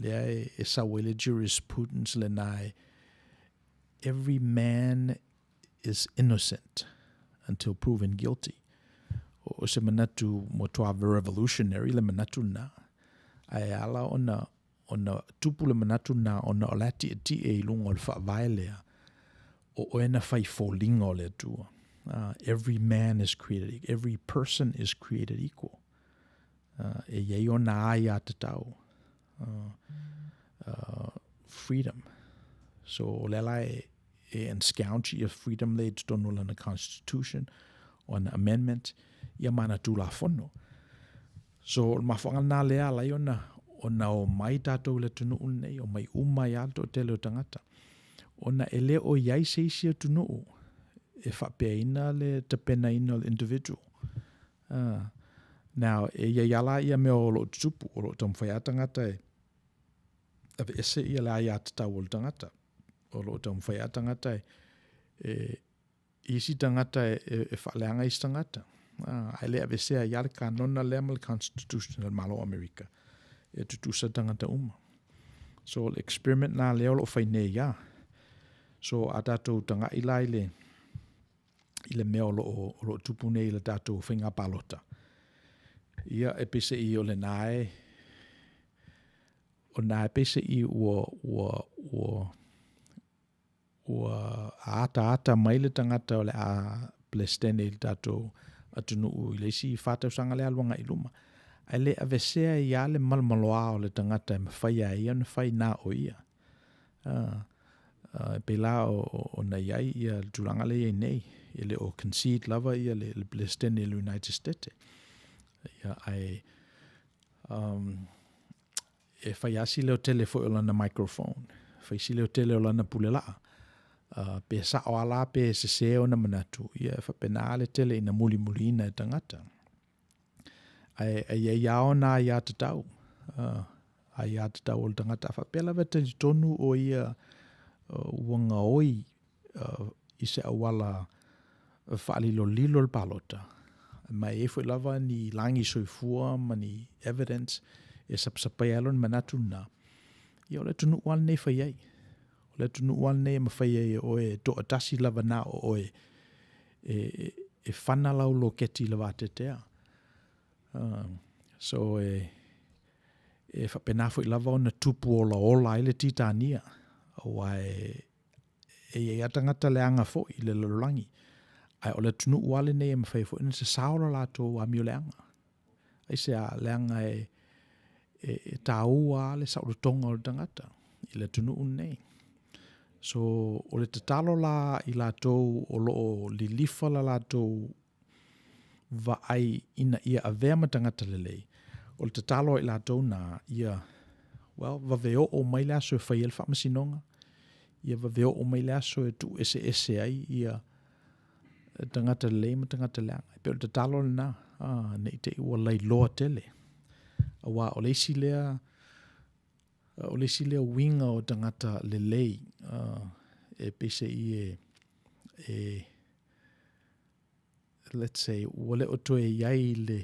lea e, e sau ai le jurisprudence lena e every man is innocent until proven guilty. O se manatu matua revolutionary le manatu lena. Ae ala ona, ona tupu le manatu lena ona o la e tietie i luga o le faavae lea, o oe na fai foliga o le Atua. Uh, every man is created, every person is created equal. Uh, e i ai ona aiatatau. Uh, uh, freedom. So o lea la e, e enscounce ia freedom lea i totonu o lana constitution, o ana amendment, ia ma ana tulafono. So o le mafuaaga lena lea ala ai ona, ona omai tatou i le atunuu lenei, omai uma ai lava le toatele o tagata. Ona e le o i ai se isi atunuu e faapeaina le tapenaina o le individual. Uh, now, e i ai lava la ia mea o lo o tutupu, o lo o taumafai lava tagata e aveese ia le aiatatau o le tagata. O lo o taumafai lava tagata e, e isi tagata e, e, e faaleaga isi tagata. Ah, ae le aveesea ai lava le kanona lea ma le constitution a le Malo o Amerika e tutusa tagata uma. So, o le experiment lena lea o lo o fai nei ia. So, a tatou tagai la i le, i le mea o lo o, o lo o tupu nei i le tatou faiga palota. Ia, e peiseai o lena e, o lena e peiseai ua, ua, ua, ua ataata mai le tagata o le a Peresetene i le tatou atunuu i le isi 4 tausaga lea alu agai i luma. Ae le aveesea ai lava le malomaloa o le tagata e mafai e ia ona fai na o ia. E pei la ona i ai ia le tulaga lea e i ai nei, e le o concede lava ia le, le Peresetene i le United States. Ia, ae Um, e fai lava si leotele foi o lana microphone, fai si leotele o lana pulelaa. Uh, pe sao a la pe sesē ona manatu, ia e faapena lava le tele ina mulimuliina e tagata. Ae, e i ai lava ona aiatatau, uh, aiatatau o le tagata. A faapea lava e talitonu o ia uh, ua gaoi uh, i se auala faalilolilo le palota, ma e i ai foi lava ni lagi soifua ma ni evidence e sapasapaia ai lona manatu lena, ia o le atunuu lava lenei e fai ai. O le atunuu lava lenei e mafai ai e oe e toatasi lava na o oe e, e, e fana lau loketi i le vateatea. Uh, so e, e faapena foi lava ona tupu olaola ai le Titania, aua e, e i ai lava tagata leaga foi i le lalolagi, ae o le atunuu lava lenei e mafai foi ona sasao le latou amioleaga. Aisea? Leaga e, e, e taua lava le saolotoga o le tagata i le atunuu lenei. So, o le tatalo la i latou o lo o lilifa la latou vaai ina ia avea ma tagata lelei, o le tatalo a i latou na, ia, well, vave oo mai le aso e fai ai le faamasinoga, ia vave oo mai le aso e tuueseese ai ia tagata lelei ma tagata leaga. E pei o le tatalo lena, ah, ne i te i ua lailoa tele. Aua o le isi lea, o le isi lea uiga o tagata lelei, uh, e peiseai e, e let's say, ua le o toe i ai le,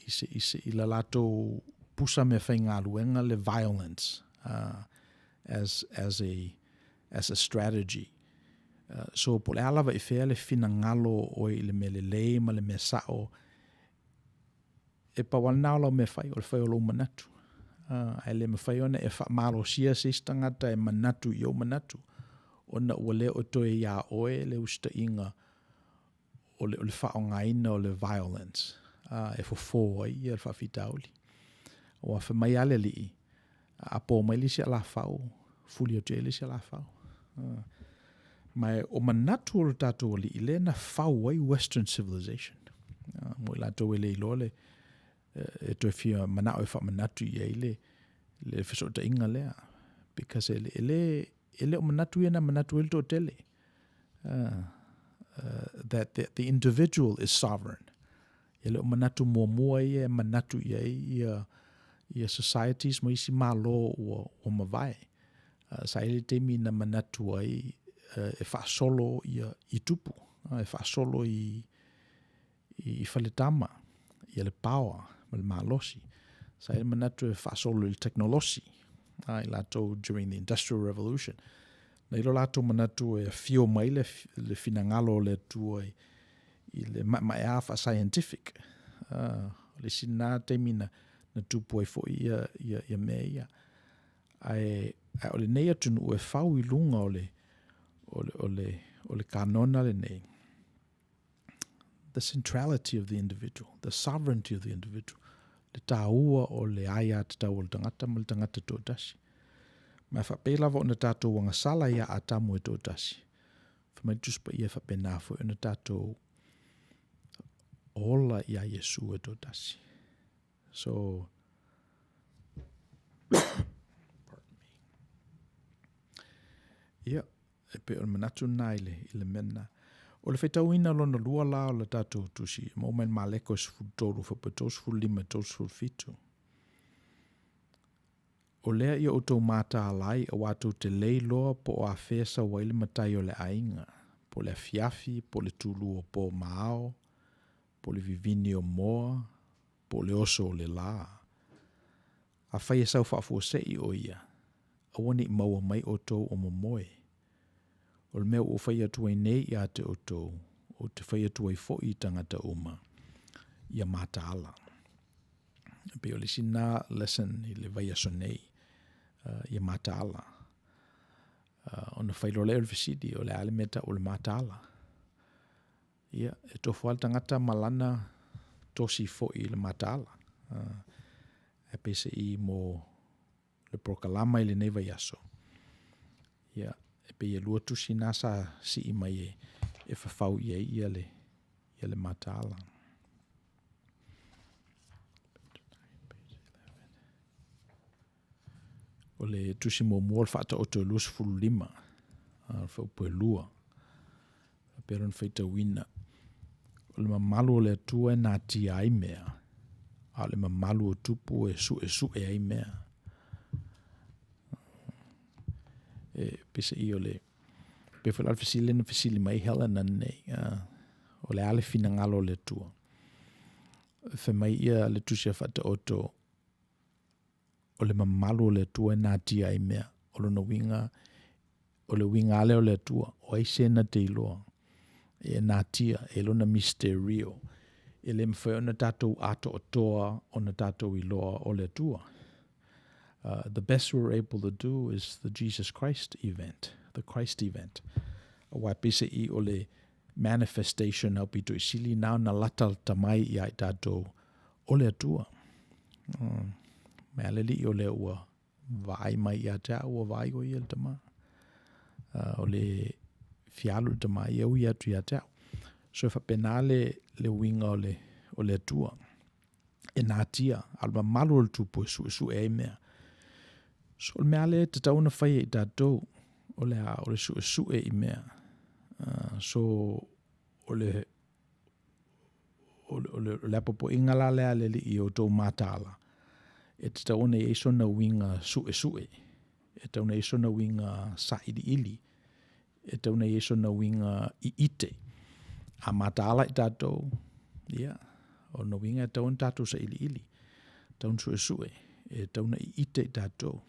i se, i se, i la latou pusa meafaigaluega le violence uh, as, as, a, as a strategy. Uh, so po o le a lava i fea le finagalo o oe i le mea lelei ma le mea sao, e pau lava lena o lau mea fai, o le fai o lou manatu. Uh, ae le mafai ona e faamalosia se isi tagata e manatu i ou manatu, ona ua le o toe iā oe le usitaʻiga o le, o le faaaogaina o le violence uh, e fofo ai ia le faafitauli. Aua fai mai lava le alii, a po mai le isi alafau, fuli atu i ai le isi alafau. Uh, ma o manatu o le tatou alii lea na fau ai Western civilization. Uh, mo i latou e le iloa le, e toe fia manao e faamanatu i ai le, le fesootaiga lea. Because e, e, le, e le o manatu ia na manatu ai le toatele. Uh, uh, that the, the individual is sovereign. E le o manatu muamua ia e manatu i ai ia, ia societies ma isi malo ua, ua mavae. Uh, sa i ai le taimi na manatu ai uh, e faasolo ia i tupu, uh, e faasolo i, i Faletama, ia le power ma le malosi. Sa i ai le manatu e faasolo i le teknolosi, a i latou during the Industrial Revolution. Na i lo latou manatu e afio mai le, le finagalo o le Atua i, i le maemaea faa-scientific. Uh, o le isi lena taimi na, na tupu ai foi ia, ia, ia mea ia. Ae, ae o lenei atunuu e fau i luga o le, o le, o le, o le kanona lenei. The centrality of the individual, the sovereignty of the individual, le tāua o le aiatatau o le tagata ma le tagata toatasi. Ma e faapei lava ona tātou agasala iā Atamu e toatasi. Fai mai le Tusi Paia e faapena foi ona tātou ola iā Iesu e toatasi. So, pardon me. Ia, E pei o le manatu lena i le, i le mea lena. O le faitauina lona lua la o le tatou tusi, e maua mai le Maleko e 13, fuaipau 35, 37. O lea ia outou mataala ai, auā tou te le iloa po o afea sau ai le matai o le aiga, po o le afiafi, po o le tūlū o pō ma ao, po o le vivini o moa, po o le oso o le lā. Afai e sau faafuasei o ia, aua ne i maua mai outou o momoe. O le mea ua ou fai atu ai nei ia te outou, ou te fai atu ai foi i tagata uma, ia mataala. E pei o le isi lena lesson i le vaiaso nei, uh, ia mataala. Uh, ona fai loa lea o le fesili, o le a le mea tau o le mataala. Ia, e tofu lava le tagata ma lana tosi foi i le mataala. Uh, ae peiseai mo le polokalama i lenei vaiaso, ia, e pei e lua tusi na sa sii mai e, e fafau i ai ia le, ia le mataala. le Tusi Muamua o le Faataoto e 25, a, le fuaiupu e 2. Faapea lona faitauina, O le mamalu o le Atua e natia ai mea, a o le mamalu o tupu e suesue ai mea. E peiseai o le, pei foi la o le fesili lea na fesili mai ai Helen ananei, o le a le finagalo o le Atua? Fai mai ia le Tusi a Faataoto, o le mamalu o le Atua e natia ai mea. O lona uiga, o le uiga lava lea o le Atua, o ai se na te iloa e natia, e lona misterio. E le mafai ona tatou atoatoa ona tatou iloa o le Atua. The best we're able to do is the Jesus Christ event, the Christ event. Aua e peiseai o le manifestation aupito i sili na ona latalata mai ia i tatou o le Atua. Mai a le Alii o lea ua vaai mai ia te au, ua vaai o ia i le Tama. O le fia alu i le Tama, ia ui atu ia te au. So e faapena le, le uiga o le, o le Atua. E natia, a o le mamalu o le tupu e suesue ai mea. So o le mea lea e tatau ona fai e i tatou, o le a, o le suesue i mea. So o le o le, o le, o le apoapoaiga la lea a le Alii i outou mataala, e tatau ona i ai sona uiga suesue, e tatau ona i ai sona uiga sailiili, e tatau ona i ai sona uiga iite. A mataala i tatou, ia, o lona uiga e tatau ona tatou sailiili, tatau ona suesue, e tatau ona iite i tatou.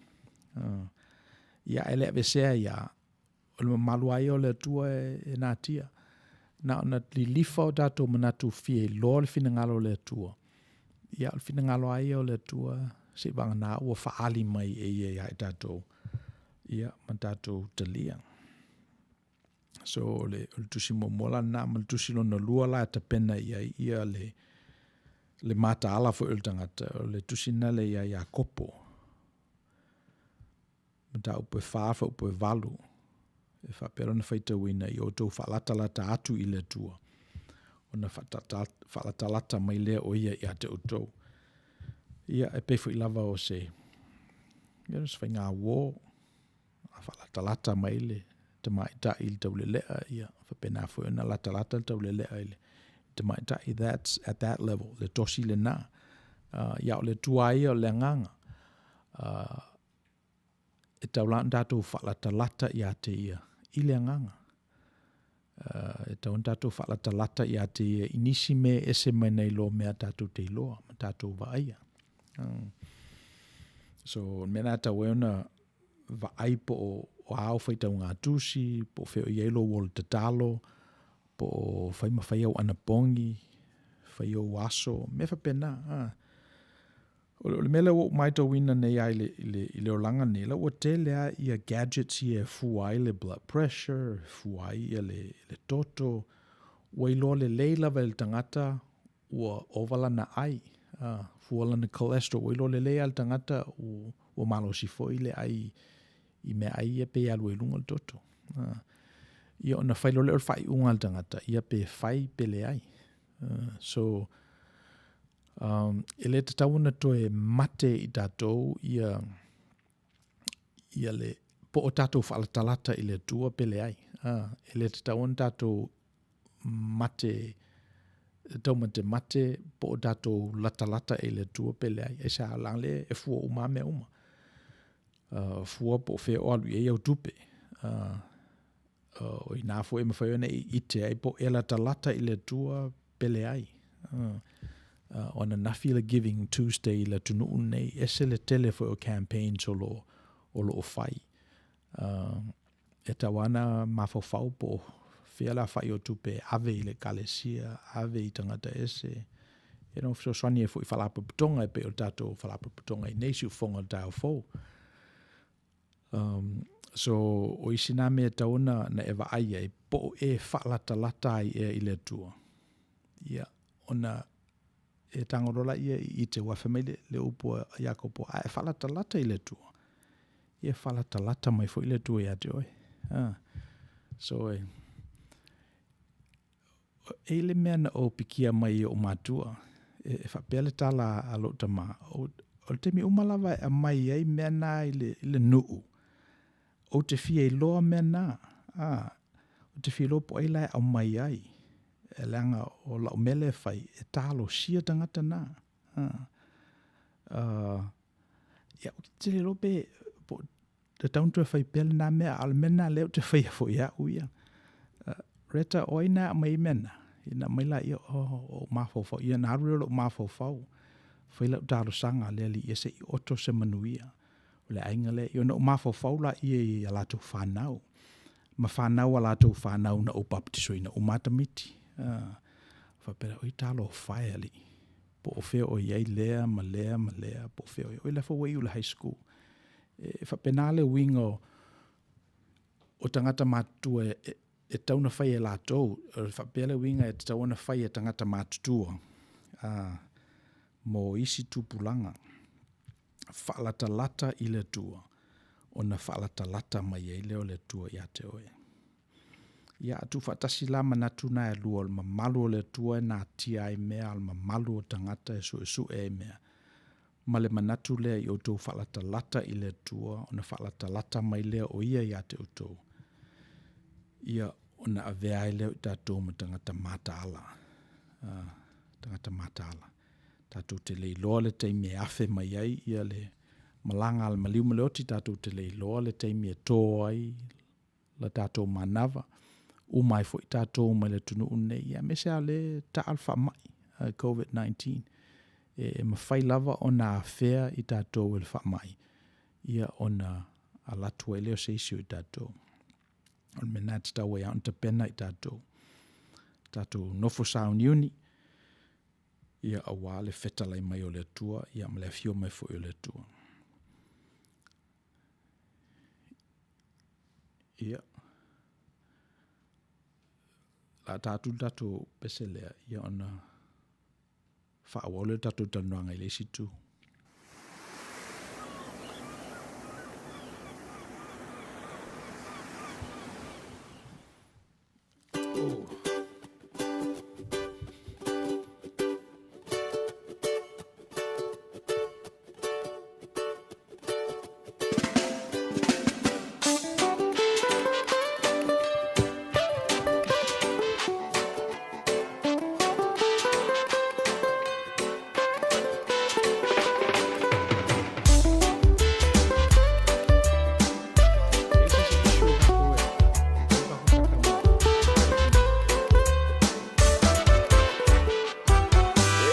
Ia, ae le aveesea ia, o le mamalu lava ia o le Atua e natia. Na ona lilifa o tatou manatu fia iloa le finagalo o le Atua. Ia, o le finagalo lava ia o le Atua, seivagana ua faaali mai e ia ia i tatou, ia, ma tatou talia. So, o le, o le tusi muamua la lena, ma le tusi lona lua la e tapena i ai ia le, le mataala foi o le tagata, o le tusi lena lea ia Iakopo. Mataupu e 4, fuaiupu e 8, e faapea lona faitauina, Ia outou faalatalata atu i le Atua, ona faalatalata mai lea o ia ia te outou. Ia, e pei foi lava o se, ia, o se faiga uō, a faalatalata mai le tamaitai i le taulelea, ia, faapena foi ona latalata le taulelea i le tamaitai. That's at that level, le tosi lena. Ia, o le Atua lava ia o le agaga. E tau la ona tatou faalatalata ia te ia i le agaga. E tau ona tatou faalatalata ia te ia i nisi mea e ese mai nai lo mea tatou te iloa ma tatou vaaia. So, o le mea lena e tatau ai ona vaai po o a au faitauga tusi, po o fea o i ai lou ola tatalo, po o fai ma fai au anapogi, fai ou aso, mea faapena. O le mea lea ua ou matauina nei lava i le, i le, i le olaga nei, la ua tele lava ia gadgets ia e fua ai le blood pressure, e fua ai ia le, le toto. Ua iloa lelei lava e le tagata ua ova lana ai, fua lana cholesterol, ua iloa lelei lava e le tagata ua, ua malosi foi le ai i meaai ia pe alu ai i luga le toto. Ia ona fai loa lea o le faaiuga a le tagata, ia pe fai pe leai. So, e le tatau ona toe mate i tatou ia, ia le, po o tatou faalatalata i le Atua pe leai. E le tatau ona tatou mate, taumatemate po o tatou latalata i le Atua pe leai. Aisea, leaga o lea e fua uma lava mea uma. Fua po o fea o alu i ai au tupe. O i ina foi e mafai ona e ite ai po o e latalata i le Atua pe leai. O ananafi le Giving Tuesday i le atunuu lenei, ese le tele foi o campaigns o lo o, lo o fai. E tatau lava ona mafaufau po o fea le aofai o tupe e ave i le Ekalesia, ave i tagata ese, e no fesoasoani ai foi i faalapotopotoga e pei o le tatou faalapotopotoga i nei siufofoga o le taeao fou. So, o isi nā mea e tatau ona na e vaai ai, po o e faalatalata ai ea i le Atua. Ia, ona e tago loa lea i ite, aua fai mai le, le upu a Iakopo, a e faalatalata i le Atua, ia faalatalata mai foi le Atua ia te oe. So, e, e i le mea na ou pikia mai e ou matua, e, e faapea le tala a lou tama, o, O le taimi uma lava e aumai ai mea na i le, i le nuu, ou te fia iloa mea na. A, ou te fia iloa po o ai la e aumai ai. E leaga o lau mea lea e fai, e talosia tagata na. A, uh, ia, ou te le iloa pe, po, tatau ona toe fai pea lena mea, a o le mea lena lea ou te faia foi e au ia. Uh, Reta, o ai na aumai ai mea na? Ina aumai laia, oh, o mafaufau. Ia na alu lea o lou mafaufau. Fai lau talosaga a le Alii ia se i oto se manuia. O le aiga lea, ia ona ou mafaufau laia i a latou fanau. Ma fanau a latou fanau na ou baptisoina uma lava tamaiti. Uh, faapea, oi talofa e Alii. Po o fea o i ai lea ma lea ma lea, po o fea o i ai. Oi la foi ua iu i le high school. E faapena le uiga o, o tagata matutua e, e, e tatau ona fai e latou. E faapea le uiga e tatau ona fai e tagata matutua a, mo isi tupulaga. Faalatalata i le Atua, ona faalatalata mai ai lea o le Atua ia te oe. Ia, a tuufaatasi la manatu na e lua, o le mamalu o le Atua e natia ai mea, a o le mamalu o tagata e suesue ai mea. Ma le manatu lea i outou faalatalata i le Atua, ona faalatalata mai lea o Ia ia te outou, ia ona avea ai lea o i tatou ma tagata mataala. Uh, tagata mataala. Tatou te le iloa le taimi e afe mai ai ia le malaga a le maliu ma le oti, tatou te le iloa le taimi e tō ai la tatou manava, uma ai foi tatou mai le atunuu lenei, ia aemaise lava le taa o le faamai, COVID-19, e mafai lava ona afea i tatou e le faamai, ia ona alu atu ai lea o se isi o i tatou. O le mea lena e tatau ai lava ona tapena i tatou. Tatou nofo sauniuni, ia aua le fetalai mai o le Atua, ia ma le afio mai foi o le Atua. Ia. La ta atu le tatou pese lea, ia ona faaauau lea o le tatou talanoaga i le isi itu.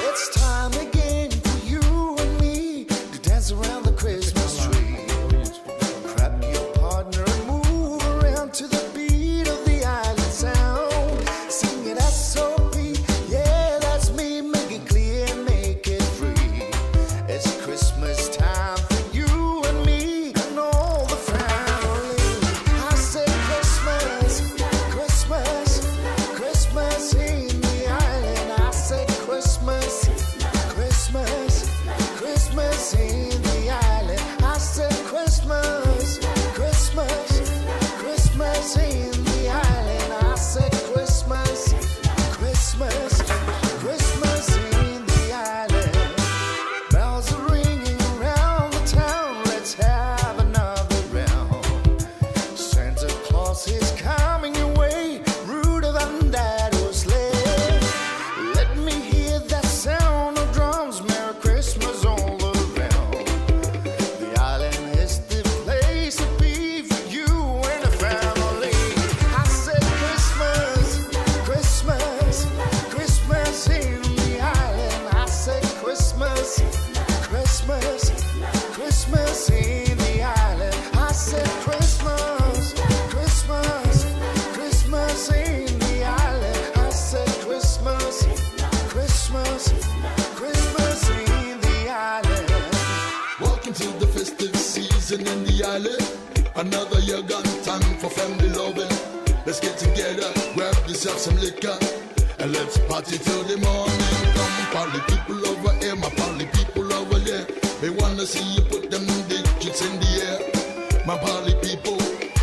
It's time again for you and me to dance around the Christmas tree. Grab your partner and move around to the beat of the island sound. Sing it S-O-P, yeah, that's me. Make it clear and make it free. It's Christmas time for you and me and all the family. I said Christmas, Christmas, Christmas in the island. I said Christmas, Christmas, Christmas in the island. I said Christmas, Christmas, Christmas in the island. I said Christmas, Christmas, Christmas in the island. Bells are ringing around the town. Let's have another round. Santa Claus is coming your way. Rudolph and that sleigh. Let me hear that sound of drums. Merry Christmas all around. The island is the place to be for you and the family. I said Christmas, Christmas, Christmas in the island. I said Christmas, Christmas, Christmas in the island. I said Christmas, Christmas, Christmas in the island. I said Christmas, Christmas, Christmas in the island. Welcome to the festive season in the island. Another year gone, time for family loving. Let's get together, grab yourself some liquor, and let's party till the morning. Come, party people over here, my party people over there. They wanna see you put them digits in the air. My party people,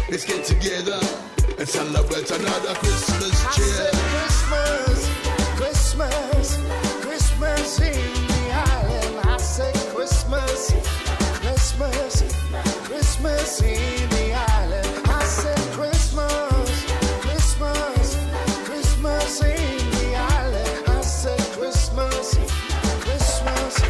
let's get together and celebrate another Christmas I cheer. said Christmas, Christmas, Christmas in the island. I said Christmas. Christmas, Christmas, Christmas in the island. I said Christmas, Christmas, Christmas in the island. I said Christmas, Christmas,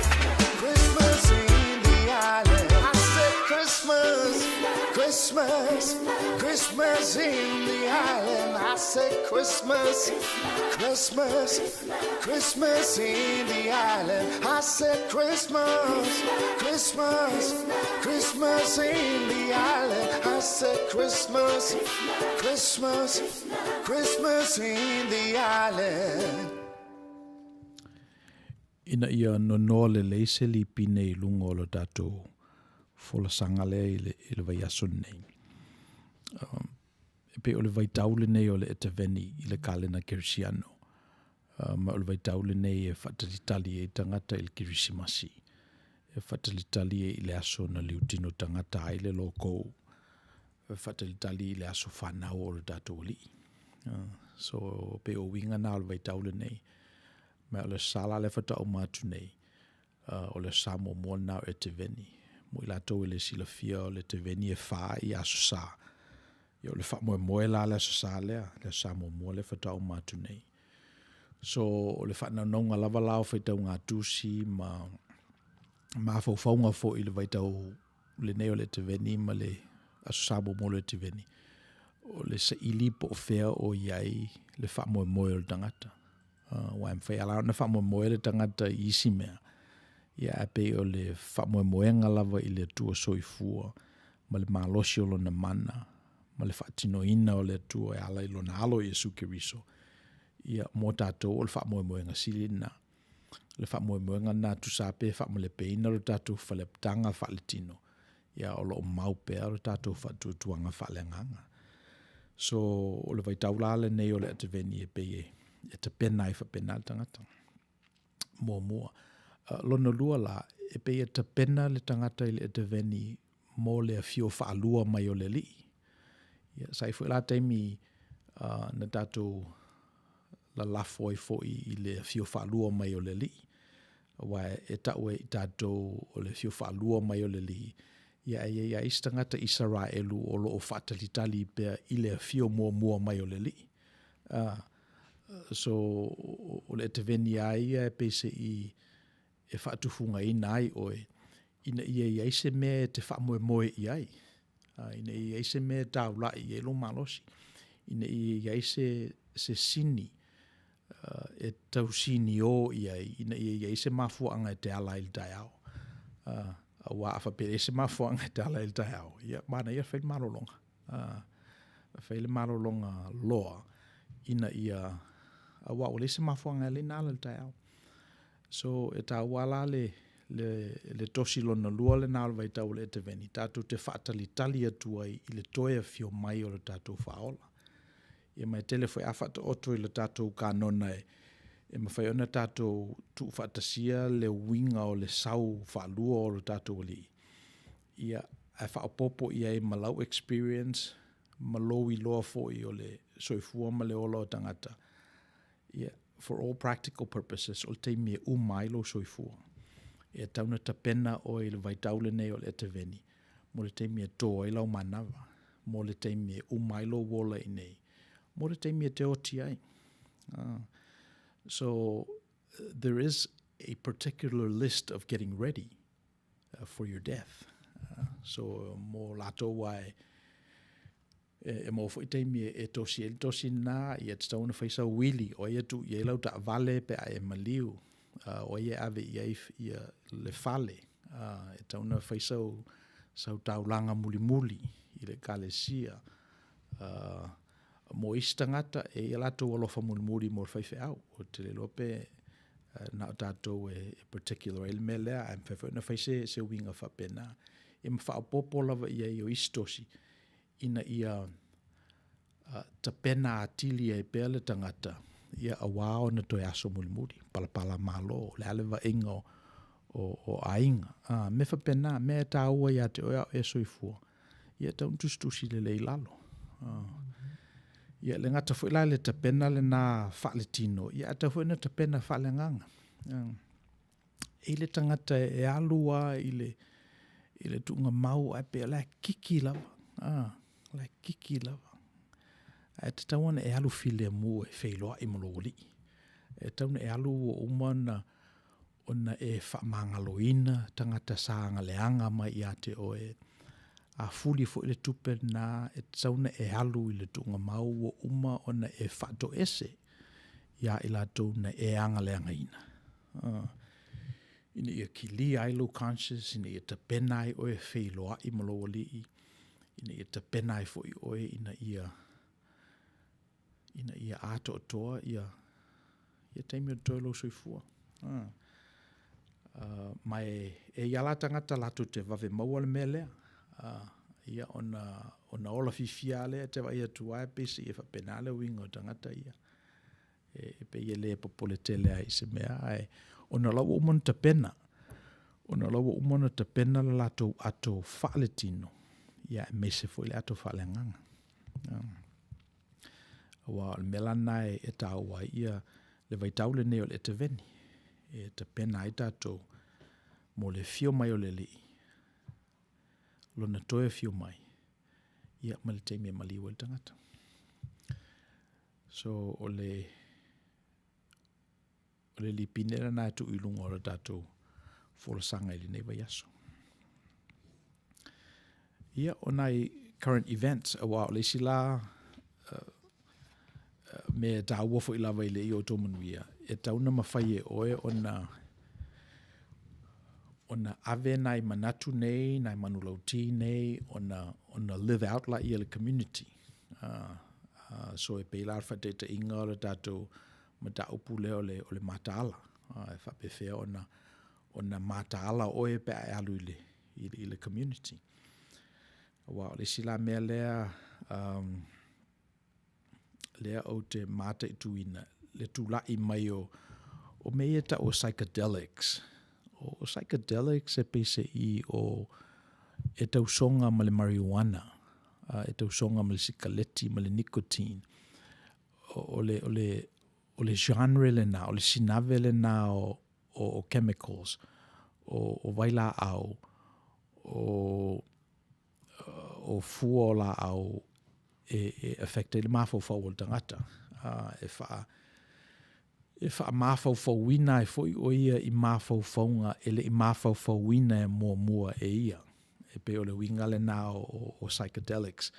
Christmas in the island. I said Christmas, Christmas, Christmas in the island. I said Christmas, Christmas, Christmas in the island. I said Christmas, Christmas, Christmas in the island. I said Christmas, Christmas, Christmas in the island. Ina ia nonoa lelei se lipine i luga o lo tatou folasaga lea i le, i le vaiaso lenei. Um, e pei o le vaitau lenei o le Eteveni i le kalena Kerisiano. Uh, ma o le vaitau lenei e faatalitali ai tagata i le Kerisimasi. E faatalitali ai i le aso na liutino tagata ai le lokou. E faatalitali i le aso fanau o le tatou alii. Uh, so pei o uiga na o le vaitau lenei. Ma o le sala le faatoa uma atu nei, uh, o le sa muamua lena o Eteveni. Mo i latou e le silafia o le Eteveni e whā i aso sa. Ia o le faamoemoe la le aso sa lea, le aso sa muamua lea faatoa uma atu nei. So o le faanaunauga lava la o faitauga tusi ma mafaufauga foi i le vaitau lenei o le Eteveni ma le aso sa muamua o le Eteveni, o le saili po o fea o i ai le faamoemoe o le tagata. Aua e mafai lava ona faamoemoe le tagata i isi mea, ia ae pei o le faamoemoega lava i le Atua soifua ma le malosi o lona mana ma le faatinoina o le Atua e ala i lona alo Iesu Keriso, ia mo tatou o le faamoemoega sili lena. Le faamoemoega lena tusa pe faamalepeina lo tatou falepataga faaletino, ia o lo o mau pea lo tatou faatuatuaga faaleagaga. So, o le vaitau la lenei o le Ateveni e pei e, e tapena ai faapena le tagata. Muamua. Uh, lona lua la, e pei e tapena le tagata i le Ateveni mo le afio faalua mai o le alii. Ia, sa i foi la taimi uh, na tatou lalafo ai foi i le afio faalua mai o le alii. Aua e tau e i tatou o le afio faalua mai o le alii, ia e i ai lava isi tagata Isaraelu o lo o faatalitali pea i le afio muamua mai o le alii. Uh, so, o le eteveni lava ia e pei se i e faatufugaina ai oe, ina ia i ai se mea e te faamoemoe i ai, ina ia i ai se mea e taula'i i ai lou malosi, ina ia i ai se, se sini e tau siniō i ai, ina ia i ai se mafuaaga e te ala ai i le taeao. Aua a faapea e leai se mafuaaga e te ala ai i le taeao, ia, manaia fai le malologa. Fai le malologa loa, ina ia, aua ua leai se mafuaaga e ala ai ona ala i le taeao. So, e taua la le, le, le tosi lona lua lena o le vaitau o le Eteveni, tatou te faatalitali atu ai i le toe afio mai o le tatou Faaola. Ia ma e tele foi a faataoto i le tatou kanona e, e mafai ona tatou tuufaatasia le uiga o le sau faalua o le tatou Alii. Ia, ae faaopoopo i ai ma lau experience ma lou iloa foi o le soifua ma le ola o tagata. Ia, for all practical purposes, o le taimi e uma ai lou soifua. E tatau ona tapena oe i le vaitau lenei o le Eteveni, mo le taimi e tō ai lau manava, mo le taimi e uma ai lou ola i inei, mo le taimi e te oti ai. So, there is a particular list of getting ready for your death. So, mo latou a e, e, e maua foi taimi e, e tosi ai le tosi lena, ia tatau ona fai sau wili, o ai e tuu i ai lau taavale pe a e maliu, uh, o ai e ave i ai ia, le fale, uh, e tatau ona fai sau, sau taulaga mulimuli i le ekalesia. Uh, mo isi tagata, e i ai latou alofa mulimuli mo le faifeau. Ou te le iloa pe na o tatou e, e particular ai le mea lea, ae mafai foi ona fai se, se uiga faapena. Ia ma faaopoopo lava i ai o isi tosi, ina ia uh, tapena atili ai pea le tagata, ia auā ona toe aso mulimuli, palapala malo, le a le vaaiga o, o, o aiga. Uh, mea faapena, mea e tāua ia te oe a o e soifua, ia e tatau ona tusitusi lelei i lalo. Uh, ia le gata foi la le tapena lena faaletino, ia ae tatau foi ona tapena faaleagaga. Uh, E i le tagata e alu lava i le, i le tuugamau ae pei o la e kiki lava, a, o la e kiki lava. Ae tatau ona e alu filemu e feiloai ma lou Alii. E tatau ona e alu ua uma ona, ona e faamagaloina tagata sa agaleaga mai ia te oe. A fuli foi le tupe lena, e tatau ona e alu i le tuugamau ua uma ona e faatoese ia i latou na e agaleagaina, ina ia kilia ai lou conscious, ina ia tapena ai oe e feiloai ma lou Alii, ina ia tapena ai foi oe ina ia ina ia atoatoa ia ia taimi o totoe o lou soifua. Ma e i ai lava tagata latou te vave maua le mea lea, ia ona, ona ola fiafia lava lea, e te vaai atu lava pei e faapena le uiga o tagata ia. E pei e le popole tele lava i se mea, ae ona o la ua uma ona tapena, ona o la ua uma ona tapena le latou ato faaletino, aemaise foi le ato faaleagaga. Aua o le mea la lena e taua ai le vaitau lenei o le Eteveni, e tapena ai tatou mo le afio mai o le Alii, Lona toe afio mai, ia ma le taimi e maliu ai le tagata. So, o le, o le lipine lena e tuu i luga o le tatou folasaga i lenei vaiaso. Ia, o nai current events, aua o le isi la mea e taua foi lava i le ia o outou manuia, e tatau ona mafai e oe ona ona ave nai manatu nei, nai manulauti nei, ona, ona live out laia i le community. So e pei la o le faataitaiga o le tatou mataupu lea o le, o le mataala. E faapefea ona, ona mataala oe pe a e alu i le, i le, i le community. Aua o le isi la mea lea, lea ou te mataituina le tulai mai o, o mea ia e tau o psychedelics. O, o psychedelics e pei se i o e tausoga ma le marijuana, e tausoga ma le sikaleti ma le nicotine. O, o le, o le, o le genre lena, o le sinave lena o, o, o chemicals, o, o vailaau, o, o fua o laau e, e affect ai le mafaufau o le tagata. E wha, e whaamafaufauina ai foi o ia i mafaufauga e le i mafaufauina e muamua e ia. E pei o le uiga lena o, o, o psychedelics.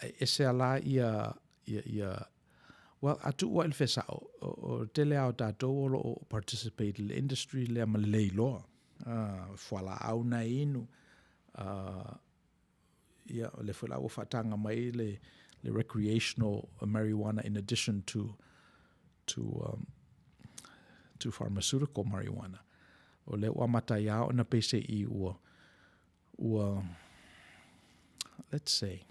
E ese ala ia, ia, ia well, a tuu ai le fesao, o, o tele lava o tatou o lo o participate i le industry lea ma le le iloa. Fualaau na e inu, ia, o lea foi la ua faataga mai le, le recreational marijuana in addition to, to, to pharmaceutical marijuana. O lea ua amata ai lava ona peiseai ua, ua, let's say,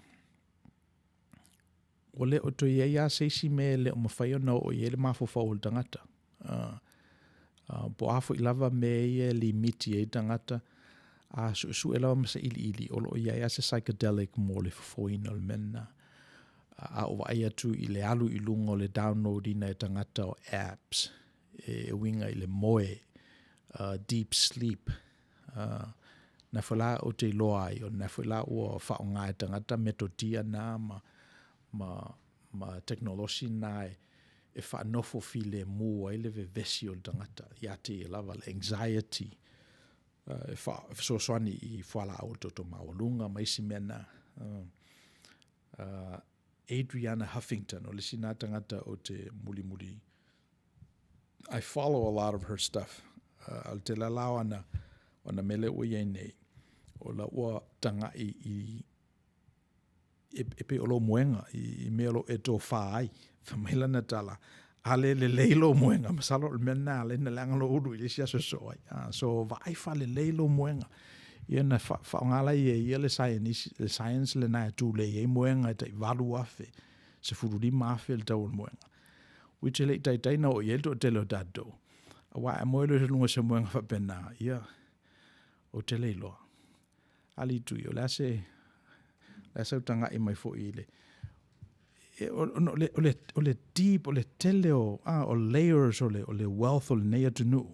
ua le o toe i ai lava se isi mea e le o mafai ona oo i ai le mafaufau o le tagata. Po o a foi lava mea ia e limiti ai tagata, a suesue lava ma sailiili, o lo o i ai lava se psychedelic mo le fofoina o le mea lena. A ou vaai atu i le alu i luga o le download ina e tagata o apps, e uiga i le moe, deep sleep, Na foi la ou te iloa ai, o lena foi la ua faaaoga e tagata metotia na ma, ma, ma tekonolosi na e, e faanofo filemu ai le vevesi o le tagata ia te ia lava, le anxiety, e fesoasoani i fualaau o le toto maualuga ma isi mea na. Adriana Huffington, o le isi na tagata ou te mulimuli I follow a lot of her stuff. O le tele la o ana, o ana mele ua i ai nei, o la ua tagai i, e, e pei o lou moega, i, i mea o lo o e tofā ai. Fai mai lana tala, a le lelei lou moega, masalo o le mea lena e ala ai ona leaga lou ulu i le isi aso e sosoo ai. So vaai faalelei lou moega. Ia na faaaoga la e ia le science, le science lena e tulei ai moega e tai 8,000, 15,000 le tau o le moega. Which e le i taitai na oo i ai le toatele o tatou. Aua a moe loa i luga o se moega faapena, ia, ou te le iloa. Alii Tui, o le a se, o le a sau tagai mai foi i le, E, o, o, le, o, le, o le deep, o le tele o, a, o layers o le, o le wealth o lenei atunuu.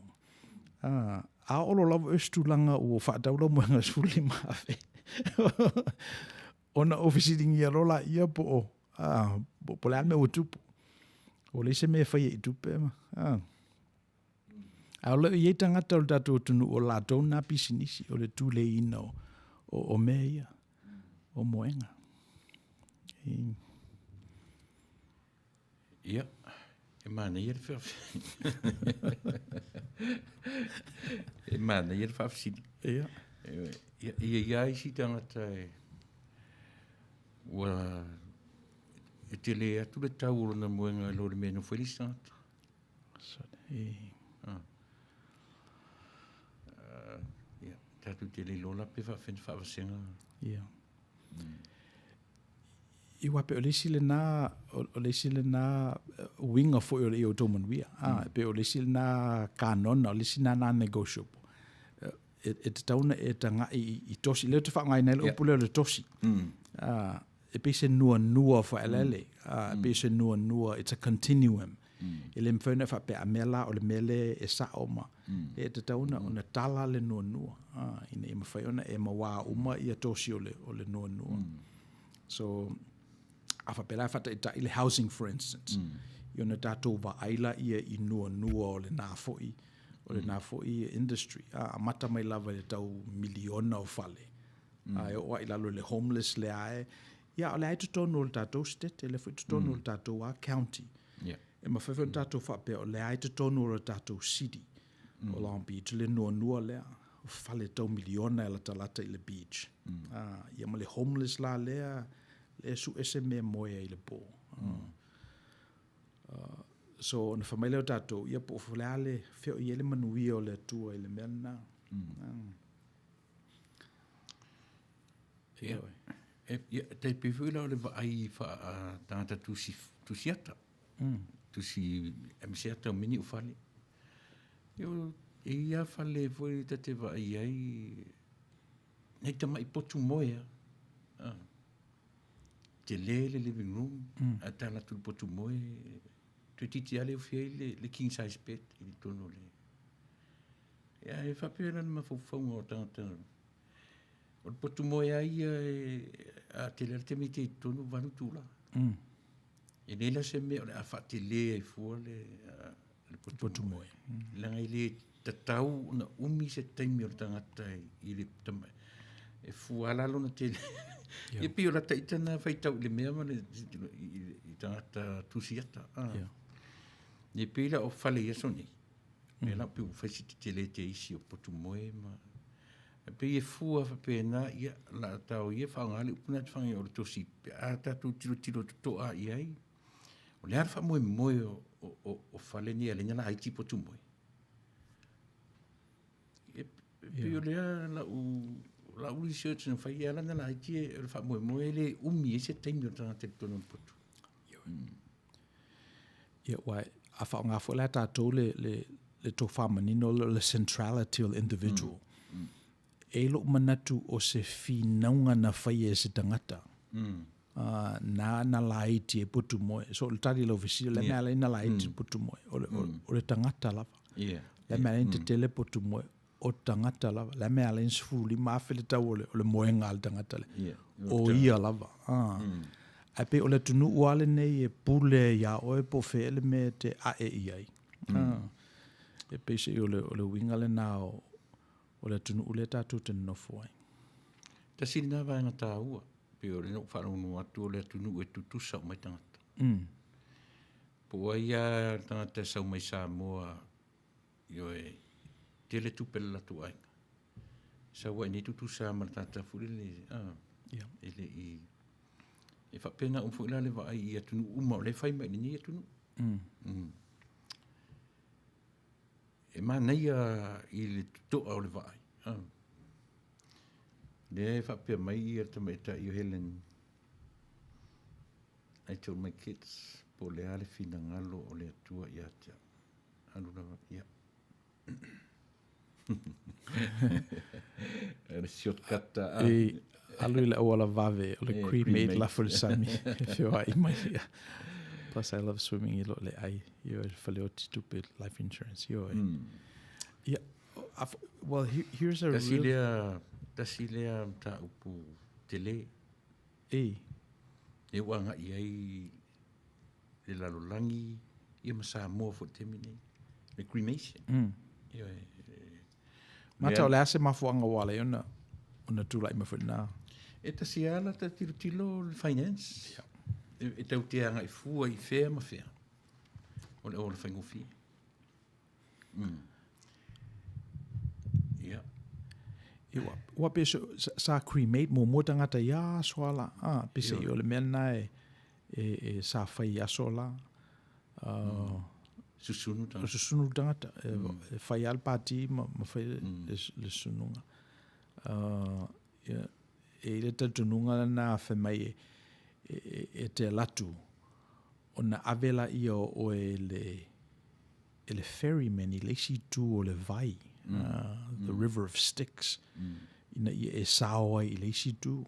A, a olo lava oe se tulaga ua faatau lau moega 15,000. Ona ou fesiligia loa laia po o, a, po, po o le a le mea ua tupu. Ua leai se mea e faia i tupe ma, a. A o le o i ai tagata o le tatou atunuu o latou na pisinisi o le tuleiina o, o, o mea ia, o moega. E... Ia, e manaia le faafesili. E manaia le faafesili. Ia. Ia, ia i ai isi tagata e ua e tele atu le tau o lona moega i lo le mea e nofo ai le isi tagata. Ah. Ia, tatou te le iloa la pe faafefea ona faavasega. Ia. Ia pe o le isi lena, o le isi lena uiga foi o le ia outou manuia. Ah, pe o le isi lena kanona, o le isi lena non-negotiable. E, e tatau ona e tagai i, i tosi. Lea ou te faaaogaina ai le upu lea o le tosi. Ah, e pei se nuanua faaeleele, ah, e pei se nuanua, it's a continuum. E le mafai ona e faapea, a mea la o le mea lea e sao ma, e tatau ona, ona tala le nuanua, ah, ina ia mafai ona e mauā uma ia tosi o le, o le nuanua. So, a faapea la e faataitai le housing for instance, ia ona tatou vaai laia i nuanua o lena foi, o lena foi industry. A amata mai lava i le tau miliona o fale, a e oo lava i lalo i le homeless lea e, ia o lea e i totonu o le tatou state, o lea foi i totonu o le tatou a county. E mafai foi ona tatou faapea o lea e i totonu o le tatou city o Long Beach, le nuanua lea, o fale tau miliona e latalata i le beach. Ia ma le homeless la lea, lea e sue se mea e moe ai i le po. So ona fai mai lea o tatou, ia po o le a le, fea o i ai le manuia o le Atua i le mea lena. Ia, e, ia, tai pei foi la o le vaai faa-tagata tusi, tusiata. Tusi, aemaise ata o mea ni o fale. Ia, e i ai fale foi ta te vaai ai, nai tamai potu moe lava. Ah. Tele le living room, ae tala atu i le potu moe, toeitiiti lava le ofi ai le, le king size bed i totonu o le... Ia, e faapea la le mafaufauga o tagata. O le potu moe lava ia, e, a tele lava le taimi e te i totonu, 8 itula. E leai la se mea o le a faatele ai fua le, le potu, potu moe. Leaga e le tatau ona umi se taimi o le tagata i le tama, e fua lava la lona tele. Yeah. E pei o lata ita na faitau i le mea ma le, i, i tagata tusiata. Ah. Yeah. E pei la o fale i aso nei. Lea la pei ua fai si tetele te isi o potu moe ma e pei e fua faapena, ia, la tao ia faaaoga le upu lena te whangai o le tosi pe a tatou tilotilo totoa i ai. O le a le faamoemoe o, o, o, o fale nei a le la iti potu moe. E, e pei o lea lau, lau research na fai e ala na la iti e o le faamoemoe le umi ai se taimi o le tagata i totonu o le potu. Ia, aua a faaaoga foi la e tatou le, le, le tofa manino lea o le centrality o le individual. E i lou manatu o se finauga na faia e se tagata, na na laiti e potu moe. So o le tali i lau fesili, o le mea ala ai na laiti le potu moe, o le, o le tagata lava. Le mea ala ai na tetele potu moe, o tagata lava. Le mea ala ai na 15,000 le tau o le, o le moega a le tagata lea. O ia lava. Ah. Ae pei o le atunuu lava lenei e pule iā oe po o fea le mea e te ae i ai. Ah. E pei se i o le, o le uiga lena o, o le atunuu lea tatou te nonofo ai. Tasi lena vaega taua, pei o lea na ou faalogologo atu o le atunuu e tutusa uma ai tagata. Po o ai lava le tagata e sau mai Samoa Ioe, tele tupe a le latou aiga. Sau ai nei tutusa ma le tagata foi lele, ah, e le i... E faapena uma foi la le vaai i atunuu uma o lea e fai mai i lenei atunuu. E manaia i le totoa o le vaai. Ah. Lea e faapea mai ia le tamaitai o Helen, I told my kids, po o le a le finagalo o le Atua ia te au. Alu lava, ia. Le shortcut. E, Alu i le auala vave o le cremate lafo i le sami e feoai mai ia. Plus I love swimming i lo le ai. Ioe, le faleoti tupe life insurance. Ioe. Ia, well, here's a Tasi real... lea, tasi lea mataupu tele. E. E ua agai ai le lalolagi ia ma Samoa foi i le taimi nei. Le cremation. Ioe. Mata o le a se mafuaaga ua ala ai ona ona tulai mai foi lena? E tasi lava la ta tilotilo o le finance. Yeah. E tau te agai fua i fea ma fea. O le auala faigofie. Ia. Ia, ua, ua pe so, sa, sa cremate muamua tagata i aso a la. Ah, pese i o le mea lena e, e, e sa fai i aso la. Susunu tagata. Susunu tagata. E, e fai lava le pati ma, ma fai le, le, le susunuga. Ia, e i le talitonuga lena fai mai e, e, e, e te alu atu ona ave laia o oe e le, e le ferryman i le isi itu o le vai, the river of Styx, ina ia e sao ai i le isi itu.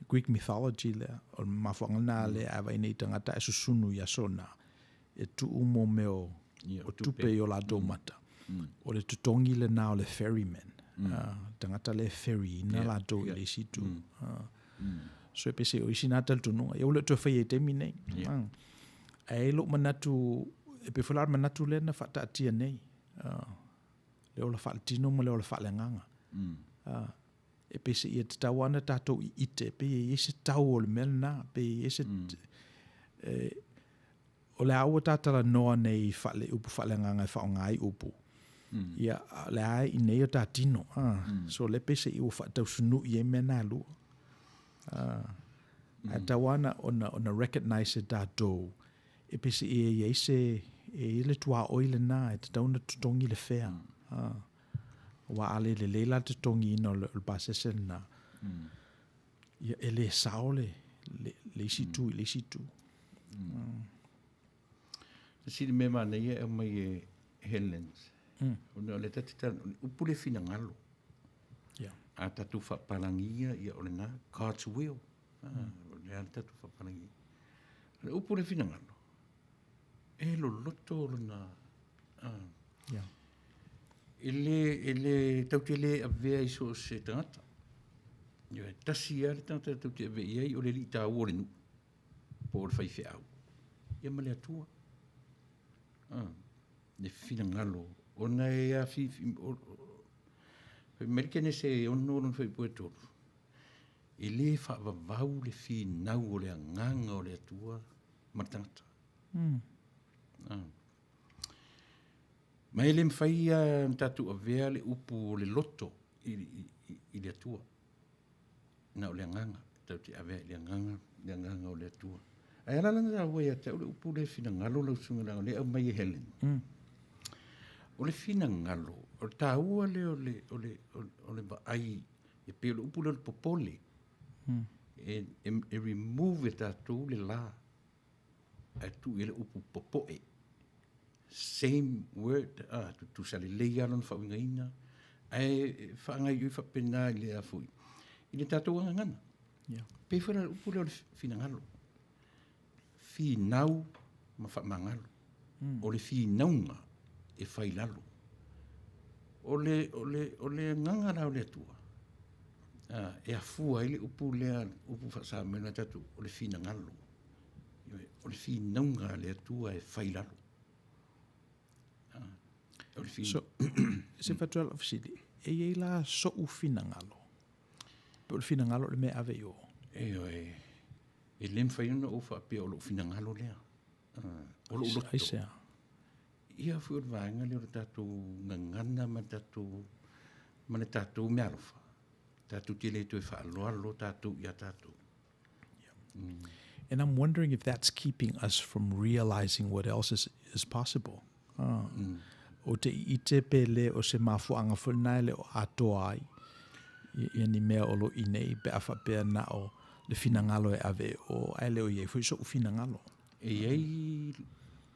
Greek mythology lea, o le mafuaaga lena lea a vaai nei tagata ae susunu i aso na, e tuu mo mea o, o tupe i o latou mata. O le totogi lena o le ferryman, tagata lea e ferry ina latou i le isi itu. So e pese o isi nā talitonuga, ia ua le o toe faia i taimi nei. Ae i lou manatu, e pei foi la o le manatu lea na faataatia nei, le ola faaletino ma le ola faaleagaga. E pei seia tatau lava ona tatou iite, pei e i ai se tau o le mea lena, pei e i ai se... o le a ua ta talanoa nei i faale, upu faaleagaga e faaaoga ai upu, ia, a o le a i nei o ta tino, so lea pei seia ua faatausunu'i ai mea na e lua. Ae tatau lava ona, ona, ona recognise e tatou, e pei seia i ai se, e i ai le tuaoi lena e tatau ona totogi le fea. Aua a le lelei la le totogiina o le, o le pasese lena, ia e le sao le, le, le isi itu i le isi itu. Tasi le mea manaia e aumai e Helens. Ona o le ta te tala, o le upu le finagalo. Yeah. A tatou faapalagia, ia o lena, God's will. O le a le tatou faapalagia. O le upu le finagalo, e loloto lona... Yeah. E le, e le, tau te le avea i so o se tagata. Ia, e tasi lava le tagata tau te avea i ai, o le alii taua o le nuu, po o le faifeau. Ia ma le Atua. Le finagalo, ona e afifi, fai mai le Kenese e ono lona fuaiupu e tolu, e le faavavau le finau o le agaga o le Atua ma le tagata. Ma e le mafai lava ona tatou avea le upu o le loto i, i, i le Atua. Na o le agaga, tatou te avea i le agaga, le agaga o le Atua. Ae ala la ona taua ia te au le upu lea finagalo lau susuga leaga o lea e aumai e Helen. O le finagalo, o le taua lea o le, o le, o le vaai, e pei o le upu lea o le popole. E, e, e remove e tatou le la, ae tuu i ai le upu popoe. Same word, ah, tutusa lelei lava lona faauigaina, ae faagaoioi faapena i le a foi, i le tatou agagana. Yeah. Pei foi la le upu lea o le finagalo. Finau ma faamagalo. O le finauga e fai lalo. O le, o le, o le agaga la o le Atua, ah, e afua ai le upu lea, upu faa-Samoa lea tatou, o le finagalo. O le finauga a le Atua e fai lalo. O le So, se fatu lau fesili, e i ai la so'u finagalo? Pe o le finagalo o le mea e ave i o? Ioe, e le mafai ona ou faapea o lou finagalo lea. O lou loto. Aisea? Ia foi o le vaega lea o le tatou gagana ma le tatou, ma le tatou meaalofa. Tatou te le toe faaaloalo tatou ia tatou. And I'm wondering if that's keeping us from realizing what else is, is possible. O te ite pe le o se mafuaaga foi lena e le o atoa ai ia ni mea o lo i nei pe a faapea na o le finagalo e ave e o, ae le o i ai foi so'u finagalo. E i ai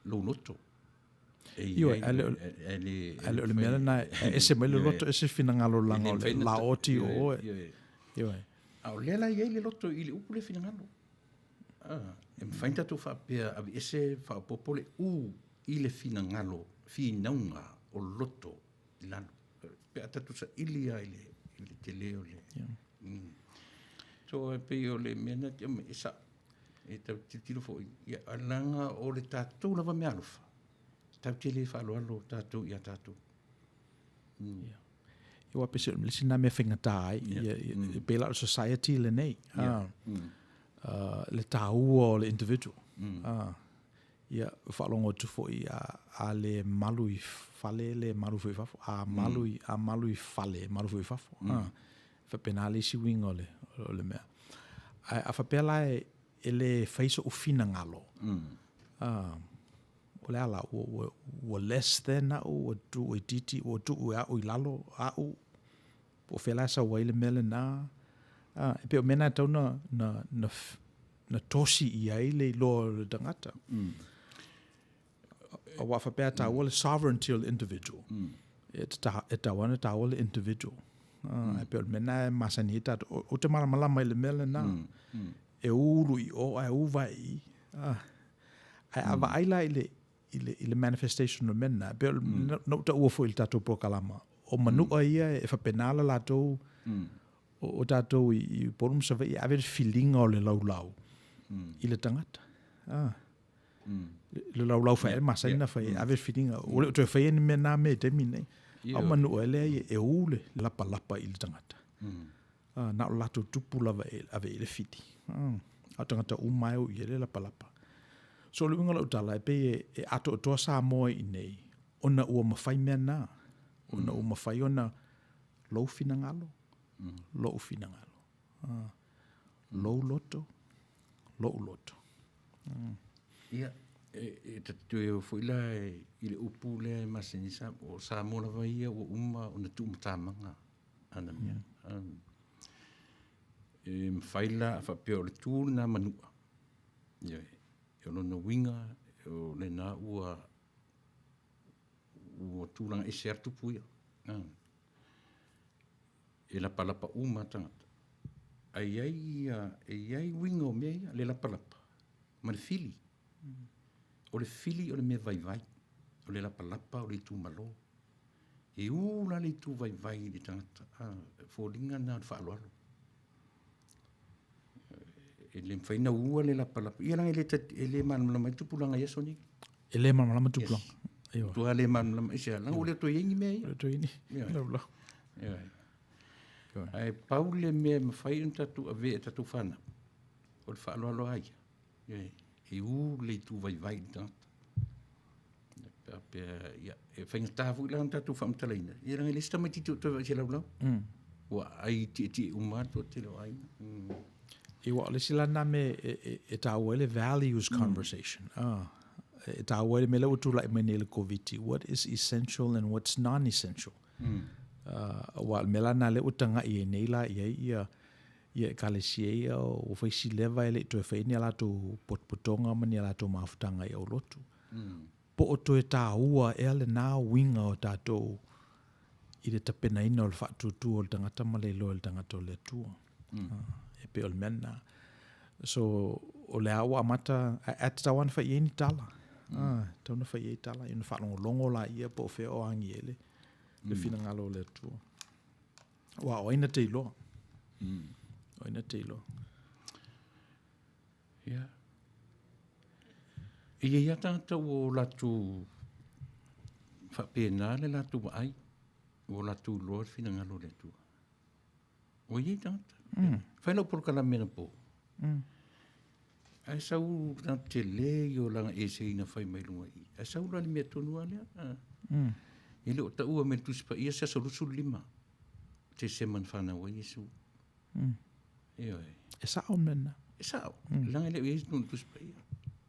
lou loto. E i Ioe, ai ae le o, e le, ae le o le mea lena e ese mai le loto, ese finagalo laga o le laoti o oe. Ioe. Ioe. A o lea la e i ai le loto i le upu lea finagalo. A, e mafai ona tatou faapea, aveese faaopoopo le u i le finagalo, finauga o loto i lalo. Pe a tatou saili lava i le, i le tele o le... Mm. So, e pei o le mea na te e sao. E tau tilotilo foi, ia, leaga o le tatou lava meaalofa, tatou te le faaaloalo tatou ia tatou. Mm. Yeah. Aua pei o le isi lena mea faigata ai, ia, ia, mm. pei la o le society lenei, yeah. Mm. Le taua o le individual. Mm. Ia, faalogo atu foi a, a le malu i fale, le malu foi i fafo. A malu i, a malu i fale, malu foi i fafo. Mm. Faapena le isi uiga o le, o le mea. Ae a faapea la e, e le fai so'u finagalo, mm. O le a la, ua, ua, ua less than a'u, ua tuu itiiti, ua tuu e a'u i lalo a'u, po o fea la e sau ai le mea lenā. A, e pei o mea na e tatau na, na, na, na tosi i ai le iloa o le tagata. Mm. Aua a faapea e taua le sovereignty o le individual, mm. e, ta, e tatau ona taua le individual. Mm. E pei o le mea na e masani ai tatou. Ou te malamalama i le mea lenā. Mm. Mm. E ulu i o, ae uva i i. Ah. Ae a vaai la i le, i le, i le manifestation o le mea lena, e pei o, na ou taua foi i le tatou polokalama, o manu'a ia e faapena la latou, o, o tatou i, i Upolu ma Savaii e ave le filiga o le laulau i le tagata. Ah. Le laulau fai, masani na fai, ave le filiga. Ua le o toe faia ni mea na mea i taimi nei. A o manu'a e leai e u le lapalapa i le tagata. Ā, na o latou tupu lava e ave i le fili. Ā, a o tagata uma e o i ai le lapalapa. So o le uiga o lau tala, e pei e, e atoatoa Samoa i inei, ona ua mafai mea na. Ona ua mafai ona lou finagalo, lo'u finagalo. Ā, lou loto, lo'u loto. Ia, e, e ta te toe foi la i le upu lea e masani sa, o Samoa lava ia ua uma ona tuumatamaga. Ana mea. E mafai la a faapea o le tu lena manua. Ioe. O lona uiga o lena ua ua tulaga ese atu tupu ia. E lapalapa uma tagata. Ae i ai ia, e i ai uiga o mea ia, le lapalapa ma le fili. O le fili o le mea vaivai, o le lapalapa o le itumalo. E u la le itu vaivai i le tagata, a, foliga na o le faaaloalo. E le mafai ona ua le lapalapa. Ia leaga e le, e le malamalama ai tupulaga i aso nei. E le malamalama tupulaga. Yes. Ioe. Tua le malamalama i se leaga ua le toe i ai ni mea ia. Le toe i ni. Laulau. Ioe. Ae pau le mea e mafai ona tatou avea e tatou fanau, o le faaaloalo a ia. Ioe. E u le itu vaivai i le tagata. Faapea, ia, e faigata foi la ona tatou faamatalaina. Ia leaga e leai se tamaitiiti o toe vaai i se laulau. Ua ai tietie uma lava le toatele o aiga. Ia aua o le isi la lena mea e, e, e taua ai le values conversation. Ah, e taua ai le mea lea ua tulai mai nei i le Koviti, what is essential and what's non-essential. Ah, aua o le mea la lena lea ua tagai ai nei la i ai ia, ia ekalesia ia ua fai si leva e le i toe faia ni a latou potopotoga ma ni a latou mafutaga i aulotu. Po o toe taua ea lena uiga o tatou i le tapenaina o le faatuatua o le tagata ma le iloa e le tagata o le Atua. E pei o le mea lena. So, o lea ua amata, ae tatau lava ona fai i ai ni tala. Tatau ona fai i ai tala, ona faalogologo laia po o fea o agi ai le, le finagalo o le Atua. Aua o ai na te iloa? O ai na te iloa? Ia. E i ai lava tagata ua o latou faapena le latou vaai, ua o latou iloa le finagalo o le Atua. Ua i ai tagata. Mm. Fai lau polokalame anapo. Mm. Ae sau le tagata tele ia o laga eseina fai mai luga i. Ae sau la le mea tonu lava lea. Ah. Mm. E le o taua mai le Tusi Paia se aso 25 Tesema na fanau ai Iesu. Mm. Ioe. E sao le mea lena. E sao. Mm. Leaga e le o i ai se tonu Tusi Paia.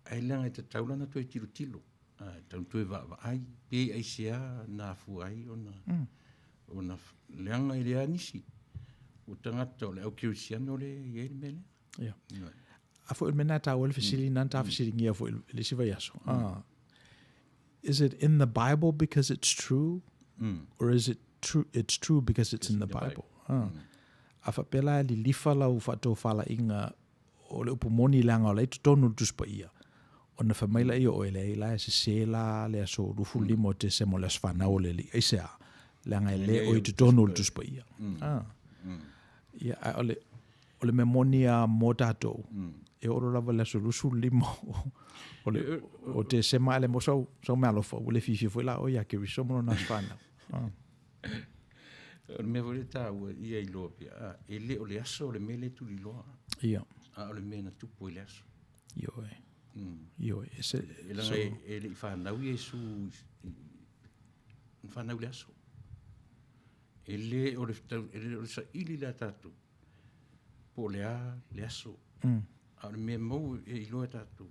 Ae leaga e tatau la ona toe tilotilo. A, e tatau ona toe vaavaai. Pe aisea na afua ai ona, mm. ona leaga e leai nisi. O tagata o le au kerisiano lea e i ai le mea lea. Ia. A foi o le mea lena e taua ai le fesili lena na ta fesiligia foi i le isi vaiaso. Ah. Is it in the Bible because it's true? Or is it true, it's true because it's in the Bible? Ah. A faapea la e lilifa lau faatofalaiga o le upu moni leaga o la e i totonu o le Tusi Paia, ona fai mai laia o oe, leai la e sese la le aso 25 o Tesema o le aso fanau o le Alii. Aisea? Leaga e le o i totonu o le Tusi Paia. Ah. Ia, ae o le, o le mea moni lava mo tatou, e oo loa lava i le aso 25 o, le, o Tesema, ae le maua sau, sau meaalofa, ua le fiafia foi la oe ia Keriso ma lona aso fanau. Ah. O le mea foi lea e taua ia iloa pea, a, e le o le aso le mea lea e tuliloa. Ia. A o le mea na tupu i le aso. Ioe. Ioe. E se, E leaga so, e le i fanau Iesu na fanau i le aso. E le o le, e le o le saili lea tatou, po o le a le aso. A o le mea mau e iloa e tatou,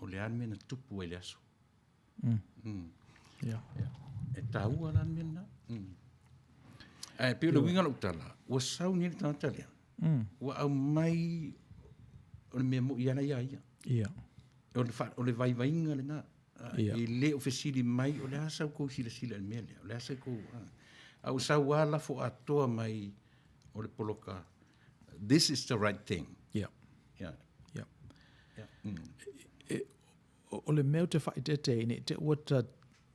o le a le mea na tupu ai le aso. Ia. E taua la le mea lena. Ae pei o le uiga o lau tala, ua sau nei le tagata lea, ua aumai o le mea moi lava ia ia. Ia. O le, o le vaivaiga lena. Ia. E le o fesili mai, o le a sa outou silasila i le mea lea, o le a sa outou... A ua sau lava lafo atoa mai o le poloka, this is the right thing. Ia. Ia. Ia. Ia. E, O le mea ou te faaeteete ai, ne i te i ua ta,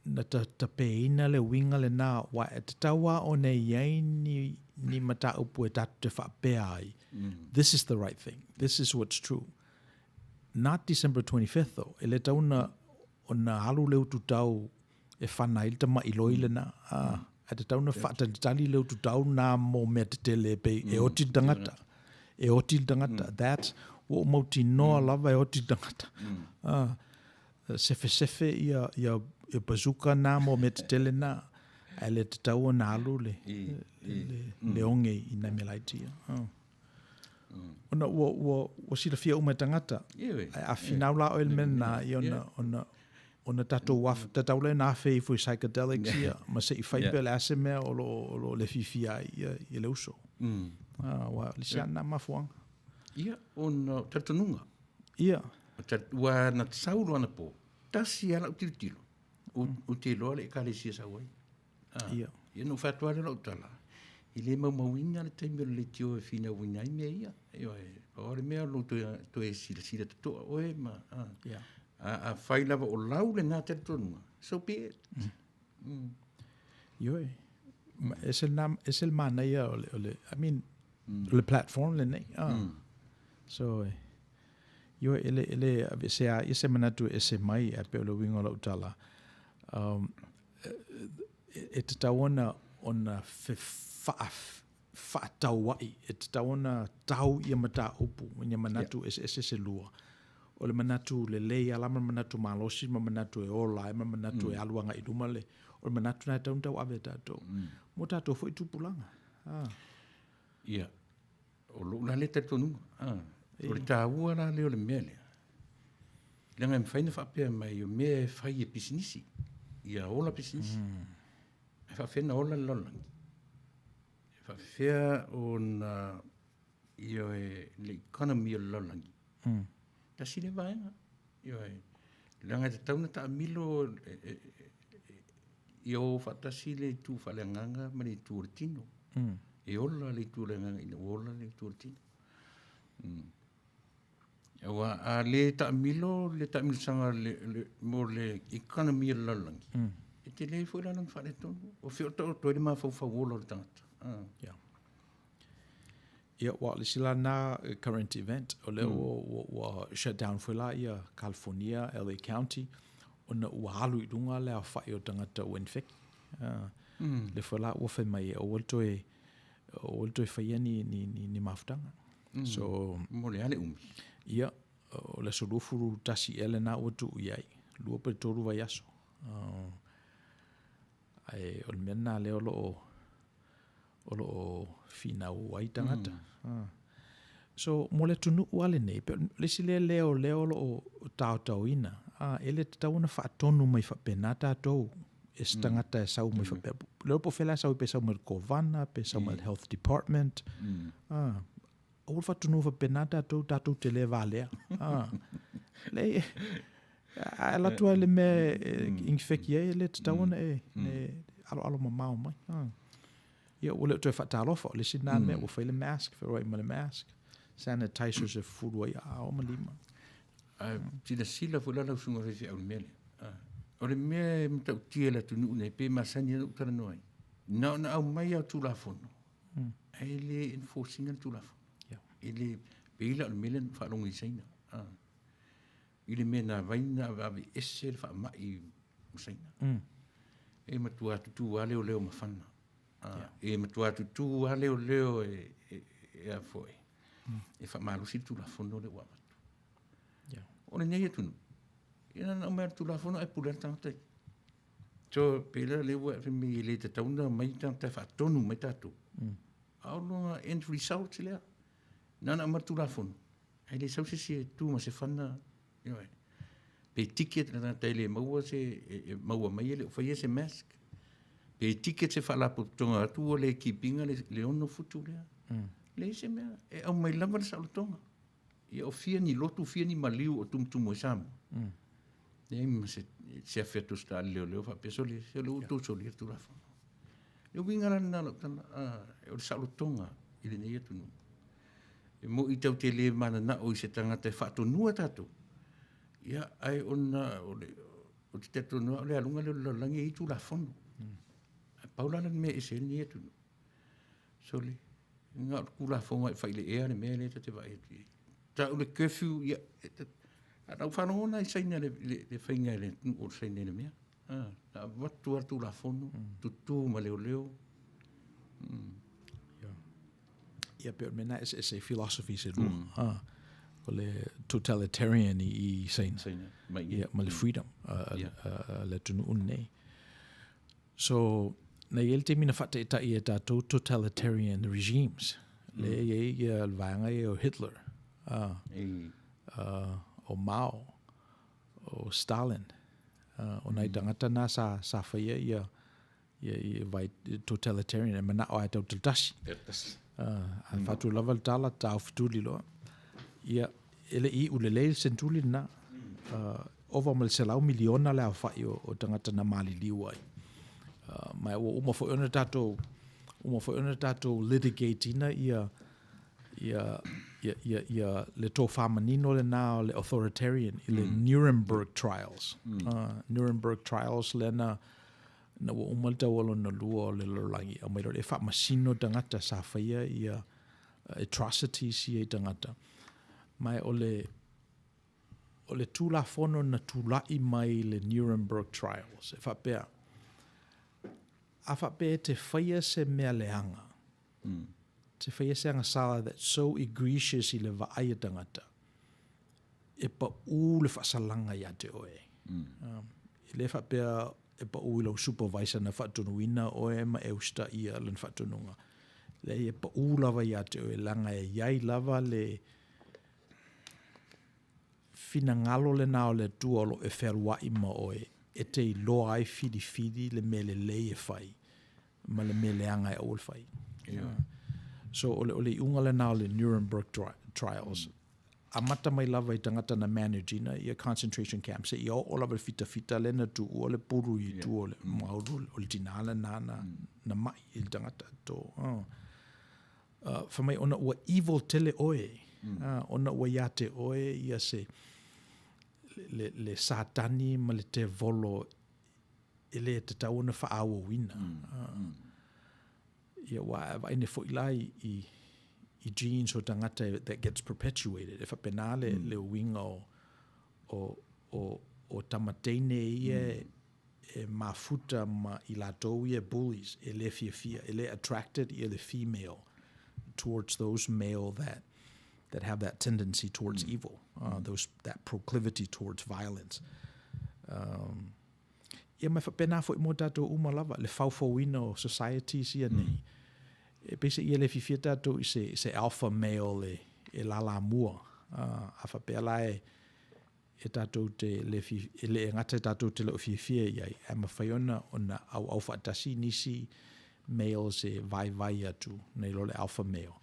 na ta tapeina le uiga lena, aua e tatau lava ona i ai ni, ni mataupu e tatou te faapea ai, this is the right thing, this is what's true. Not December 25th though, e le tatau ona, ona alu le ututau e whana ai le tamailoi lena, a, ae tatau ona faatalitali le ututau na mo mea tetele e pei e oti le tagata. E oti le tagata. That, ua ou mautinoa lava e oti le tagata. A, sefesefe ia, ia, ia bazooka na mo mea tetele na, ae le tatau ona alu le, le, le, le oge i nai mea laiti ia. Ona ua, ua, ua silafia uma e tagata. Ae a finau la oe i le mea lena, ia ona, ona, ona tatou afe, tatau lea ona afe ifo i psychedelics ia, ma se i fai pea o le a se mea o lo o lo o le fiafia ai ia, ia le uso. Ah, aua o le isi lava lena mafuaaga. Ia, ona o talitonuga. Ia. Ua na sau loa anapo, tasi lava lau tilotilo, ou te iloa le ekalesia e sau ai. Ah, Ia. Ia na ou fai atu lava lea o lau tala, e le maumauina le taimi o le leitio e finauina ai mea ia. Ioe, pau lava le mea o lou toe, toe silasila totoa oe ma, ah. Ia. A, afai lava o lau lena talitonuga, so be it. Ioe. Ma ese lena, ese le manaia o le, o le, I mean, o le platform lenei. Ah. So, ioe, e le, e le aveesea ai se manatu e ese mai, ae pei o le uiga o lau tala, um, e tatau ona, ona fefaataua'i, e tatau ona tau ia mataupu ma ni manatu eseese se lua. O le manatu lelei lava ma le manatu malosi ma manatu e ola ai ma manatu e alu agai i luma le, o le manatu lena e tatau ona tauave e tatou. Mo tatou foi tupulaga. Ah. Ia, o lou la lea talitonuga. Ah. O le taua la lea o le mea lea, Leaga e mafai ona faapea mai o mea e fai e pisinisi, ia ola pisinisi. E faapefea ona ola le lalolagi? E faapefea ona ioe le economy o le lalolagi? Tasi lea vaega. Ioe. Leaga e tatau ona taamilo ia o faatasi le itu faaleagaga ma le itu o le tino. E ola le itu o le agaga ina ua ola le itu o le tino. Aua a le taamilo le taamilosaga mo le economy o le lalolagi, e tele foi la lona faaletonu. O fea o taoto ai le mafaufau ola o le tagata. Ia. Ia, ua o le isi la lena current event, o lea ua, ua, ua shut down foi la ia California, LA County, ona ua alu i luga le aofai o tagata ua infect. Lea foi la ua fai mai e aua le toe, aua le toe faia ni, ni, ni, ni mafutaga. So, Mo le a le umi? Ia, o le aso 21 ea lena ua tuu i ai, 2 pe 3 vaiaso. Ae o le mea lena lea o lo o, o lo o finau ai tagata. So, mo le atunuu lava lenei, pe o le isi lea leo lea o lo o taotaoina, e le tatau ona faatonu mai faapena tatou e se tagata e sau mai faapea. Le iloa po o fea la e sau ai, pe sau mai le Kovana, pe sau mai le Health Department. Aua le faatonuina faapena tatou, tatou te le valea. Leai, a alu atu lava i le mea e inifeki ai, e le tatau ona e aloalo mamao mai. Ia, ua le o toe faatalofa, o le isi lena mea, ua fai le mask, feoai ma le mask, sanitizers e fufulu ai aao ma lima. Ae silasila foi la lau susuga faifeau i le mea lea. Ah, o le mea e matautia i le atunuu nei, pe masani ona ou talanoa ai, na ona aumai lava o Tulafono, ae le enforce ina le Tulafono. E le, pei la o le mea lea na faalogo i Saina. Ah. I le mea na vai na aveese le faamai ma Saina. E matua tutū lava leoleo mafana. Ah, e matua tutū lava leoleo e, e, e a foi, e faamalosi le Tulafono lea ua avatu. O lenei atunuu, ia na ona aumai lava le Tulafono ae pule lava le tagata ia. So, pei la lea ua fai mai e le tatau ona aumai tagata e faatonu mai tatou. A o lona end result lea, na ona aumai le Tulafono, ae le sau se isi e tu ma se fana, ioe. Pe ticket le tagata e le maua se, e maua mai e le o faia se mask. Pe ticket se faalapotopotoga atu ua le keep ina le 6 futu lea. Leai se mea, e aumai lava le saolotoga. Ia o fia ni lotu, fia ni maliu o tumutumu ai Samoa. Leai ma se, se afe atu o se taali leoleo faapea, sole, sole ua outou solia le Tulafono. Le uiga la lena o lau tala, o le saolotoga i lenei atunuu. E moi tatou te le mananao i se tagata e faatonua tatou, ia, ae ona o le, ou te talitonu lava o le aluga lea o le lalolagi e i ai Tulafono. Ae pau la le mea e ese ai lenei atunuu, sole, na o le Tulafono lava e fai i le ea le mea lea ta te vaai atu i ai. Tau le curfew, ia, a na ou faalogo na i Saina le, le, le faiga e le atunuu o Saina i le mea. Ah, na avatu lava le Tulafono, tutū ma leoleo. Ia, pei o le mea lena e eseese ai philosophies e lua. Ah, o le totalitarian i, i Saina. Saina, mai Ia, ma le freedom a, a le atunuu lenei. So, na i ai le taimi na faataitai e tatou totalitarian regimes, lea e i ai ia le vaega ia o Hitler, ah, o Mao, o Stalin, o nai tagata na sa, sa faia ia, ia, ia vai totalitarian e manao lava e tau tasi. A fatu lava le tala, taofetuli loa. Ia, e le i iu lelei le sentuli lena. Ova ma le 100 miliona le aofai o tagata na maliliu ai. Ma ua uma foi ona tatou, uma foi ona tatou litigate ina ia, ia, ia, ia, ia le tofa manino lena o le authoritarian i le Nuremberg Trials. Nuremberg Trials lea na, na ua uma le taua lona lua o le lalolagi, aumai loa e faamasino tagata sa faia ia atrocities ia i tagata. Ma o le, o le Tulafono na tula'i mai le Nuremberg Trials, e faapea, a faapea e te faia se mea leaga, te faia se agasala that's so egregious i le vaai a tagata, e pa'ū le faasalaga iā te oe. E le faapea e pa'ū i lau supervisor na faatonuina oe ma e usitaia lana faatonuga. Leai, e pa'ū lava iā te oe, leaga e i ai lava le finagalo lena o le Atua o lo o e fealua'i ma oe e te iloa ai filifili le mea lelei e fai ma le mea leaga e aua le fai. So o le, o le iuga lena o le Nuremberg Trials. Amata mai lava i tagata na manage ina ia concentration camps seia oo lava i le fitafita lea na tuua le pulu i tua o le maulu o le tinā lena na, na ma'i i le tagata to. Oh. Fai mai ona ua evil tele oe, ona ua iā te oe ia se le, le Satani ma le tevolo e le tatau ona faaauauina. Ia ua vaai nei foi la i, i, i genes o tagata that gets perpetuated. E faapena le, le uiga o, o, o, o tamateine ia e mafuta ma i latou ia bullies e le fiafia, e le attracted ia le female towards those male that that have that tendency towards evil, those that proclivity towards violence. Ia ma e faapena foi mo tatou uma lava, le faufauina o societies ia nei. E pei ia le fiafia tatou i se, se alpha male e, e lalamua. A faapea la e, e tatou te le e le gata e tatou te le o fiafia i ai, ae mafai ona ona auau faatasi nisi males e vaivai atu nai lo le alpha male.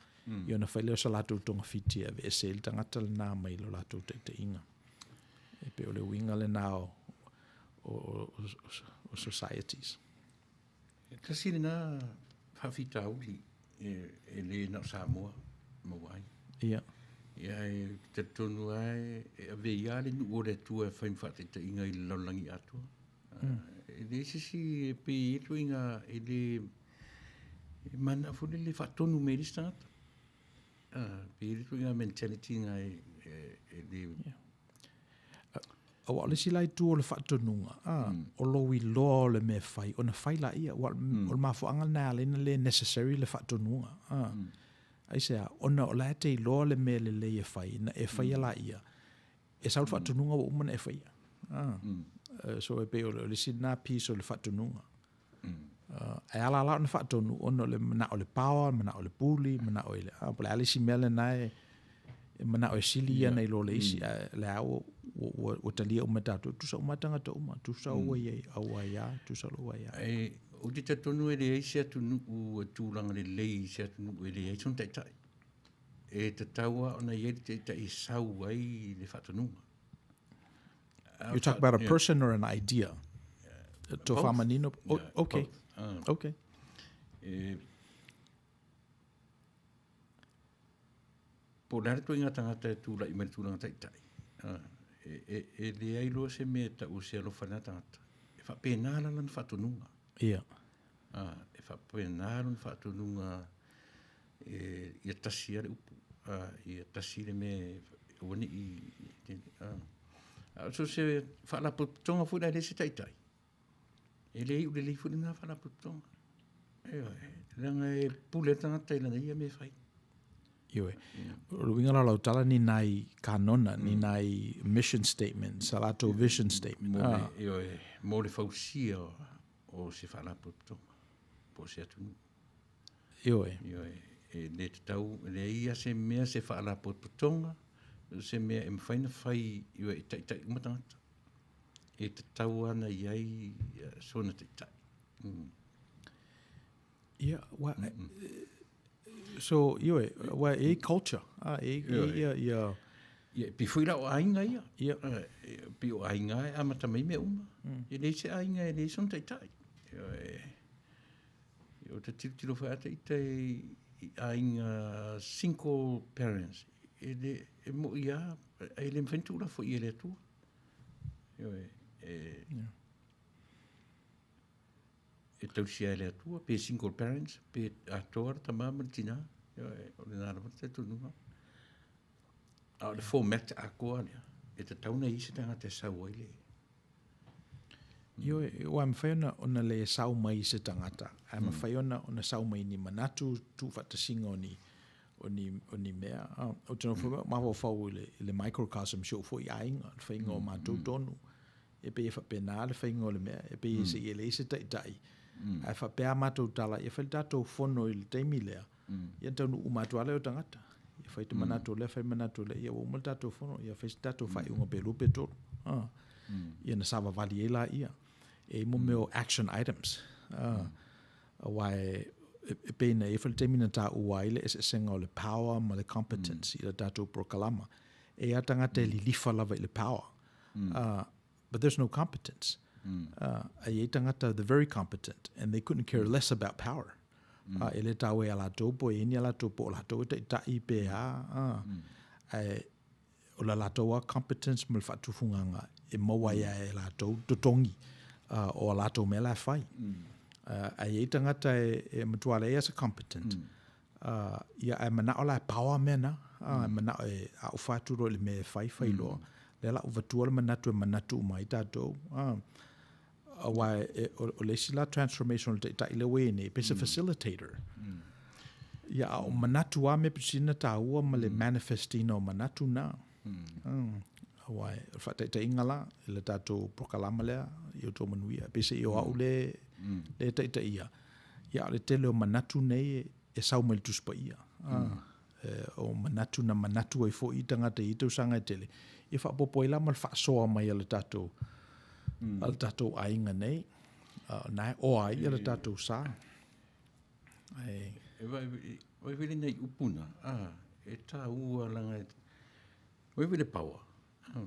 Ia ona fai lea o sa latou togafiti e aveese ai le tagata lena mai lo latou taitaiga. E pei o le uiga lena o, o, o, o, o societies. E tasi lena. faafitauli e, e le na o Samoa maua ai. Ia. Ia, e talitonu lava e ave ai lava le nuu o le Atua e fai ma faataitaiga i le lalolagi atoa. Mm. E leai se isi e pei e i ai ituaiga e le e manao foi lele e faatonu mai ai le isi tagata. Ah, pei e i ai le ituaiga mentality na e, e, e le yeah. Aua o le isi la itu o le faatonuga, a, mm. o lou iloa o le mea fai, ona fai laia. Ua, mm. o le mafuaaga lena e ala ai ona le necessary le faatonuga. A. Mm. Aisea, ona o la e te iloa le mea lelei e fai, na e faia mm. laia, e sau le mm. faatonuga ua uma ona e faia. A. Mm. So e pei o le isi lena piece o le faatonuga. Mm. Ae ala la ona faatonu, ona o le manao o le power, manao o le puli, manao i le, a, po o le a le isi mea lena e, e manao e sili ia nai lo le isi, mm. a le a ua, ua, ua talia uma e tatou, tusa uma tagata uma, tusa ua mm. iai, au ai a, tusa lo ai a. E, ou te talitonu e leai se atunuu e tulaga lelei se atunuu e leai sona taitai. E tatau lava ona i ai le taitai e sau ai le faatonuga. You talk about a person or an idea? To whamanino? Oh, okay. Okay. E, po o le a le ituaiga tagata e tulai mai le tulaga taitai. E, e, e leai loa se mea e tau o se alofa i lena tagata. E faapena la lana faatonuga. Ia. E faapena lona faatonuga e, ia tasi lava le upu, ia tasi le mea e aua ne i... A o so se faalapotopotoga foi la e leai se taitai, e le iu lelei foi lena faalapotopotoga. Ioe, leaga e pule le tagata i lana ia mea e fai. Ioe. O le uiga la o lau tala ni nai kanona, ni nai mission statements, a latou vision statement. Mo le, ioe, mo le fausia o se faalapotopotoga po o se atunuu. Ioe. Ioe, e le tatau, e leai lava se mea, se faalapotopotoga, se mea e mafai ona fai, ioe, e taitai uma tagata. E tatau lava ona i ai sona taitai. Mm. Ia, wa, mm -mm. So, ioe, wa e culture, a, e, e ia, ia... Ia, e pei foi la o aiga ia. Ia. E pei o aiga e amata mai mea uma. Mm. E leai se aiga e leai sona taitai. Ioe, ou te tilotilo foi ata ita i, i aiga single parents. E le, e mo'i lava, e le mafai ona tuulafo i e le Atua. Ioe, e, yeah. e tausia e le Atua, pe single parents, pe atoa le tama ma le tinā. Ioe, o lena lava le talitonuga. A o le format atoa lea, e tatau ona i ai se tagata e sau ai le... Ioe, aua e mafai ona, ona le sau mai se tagata, ae mm. mafai ona, ona sau mai ni manatu, tuufaatasiga o ni, o ni, o ni mea. Ou te nofo mm. mafaufau i le, i le microcosm si ou foi aiga, le faiga o mm. matou mm. tonu. E pei e faapena le faiga o le mea, e pei mm. se i e leai se taitai. Mm. Ae faapea a matou tala, ia fai le tatou fono i le taimi lea, mm. ia taunuu uma atu lava lea o tagata. Ia fai te mm. manatu lea, fai manatu lea, ia ua uma le tatou fono, ia fai se tatou mm. faaiuga pe lua pe tolu. Ah. Mm. Ia na savavali ai laia. E i mo mea o action items. Ah. Mm. Aua e, e pei na e foi le taimi na taua ai le eseesega o le power ma le competence mm. i le tatou porokalama. E i a tagata e mm. lilifa lava i le power. Mm. But there's no competence. Mm. E i ai tagata, they're very competent and they couldn't care less about power. Mm. E le taua ia latou po e i ai ni a latou po o latou e taitai pe a. Mm. Ae o la latou a competence ma le faatufugaga e maua ai e latou totogi uh, o a latou mea la e fai. Mm. Uh, ae i ai tagata e, e matua leai lava se competent. Mm. Uh, ia ae manao la e power mea na. Uh, mm. Manao e a ou fai atu loa i le mea e fai, fai mm. loa. Lea la ua avatua le manatu e manatu uma ai tatou. Uh, Aua e, o, o le isi la transformation o le taitai lea ua i ai nei, pei se mm. facilitator. Mm. Ia, a o manatu lava mea pito sili ona taua ma le mm. manifestina o manatu na. Mm. Mm. Aua e, o le faataitaiga la, i le tatou porokalama lea, ia outou manuia. Pei se i o au le, mm. le taitaia. Ia, o le tele o manatu nei e, e sau mai le Tusi Paia. Ah. Mm. O manatu na manatu ai foi tagata i tausaga e tele, ia faaopoopo ai la ma le faasoa mai a le tatou, mm. a le tatou aiga nei, uh, na e oa ai ia le tatou sa. Ai. E vai, vai vele nei upu na, ah, e tāua langa, e, vai vele power. Ah.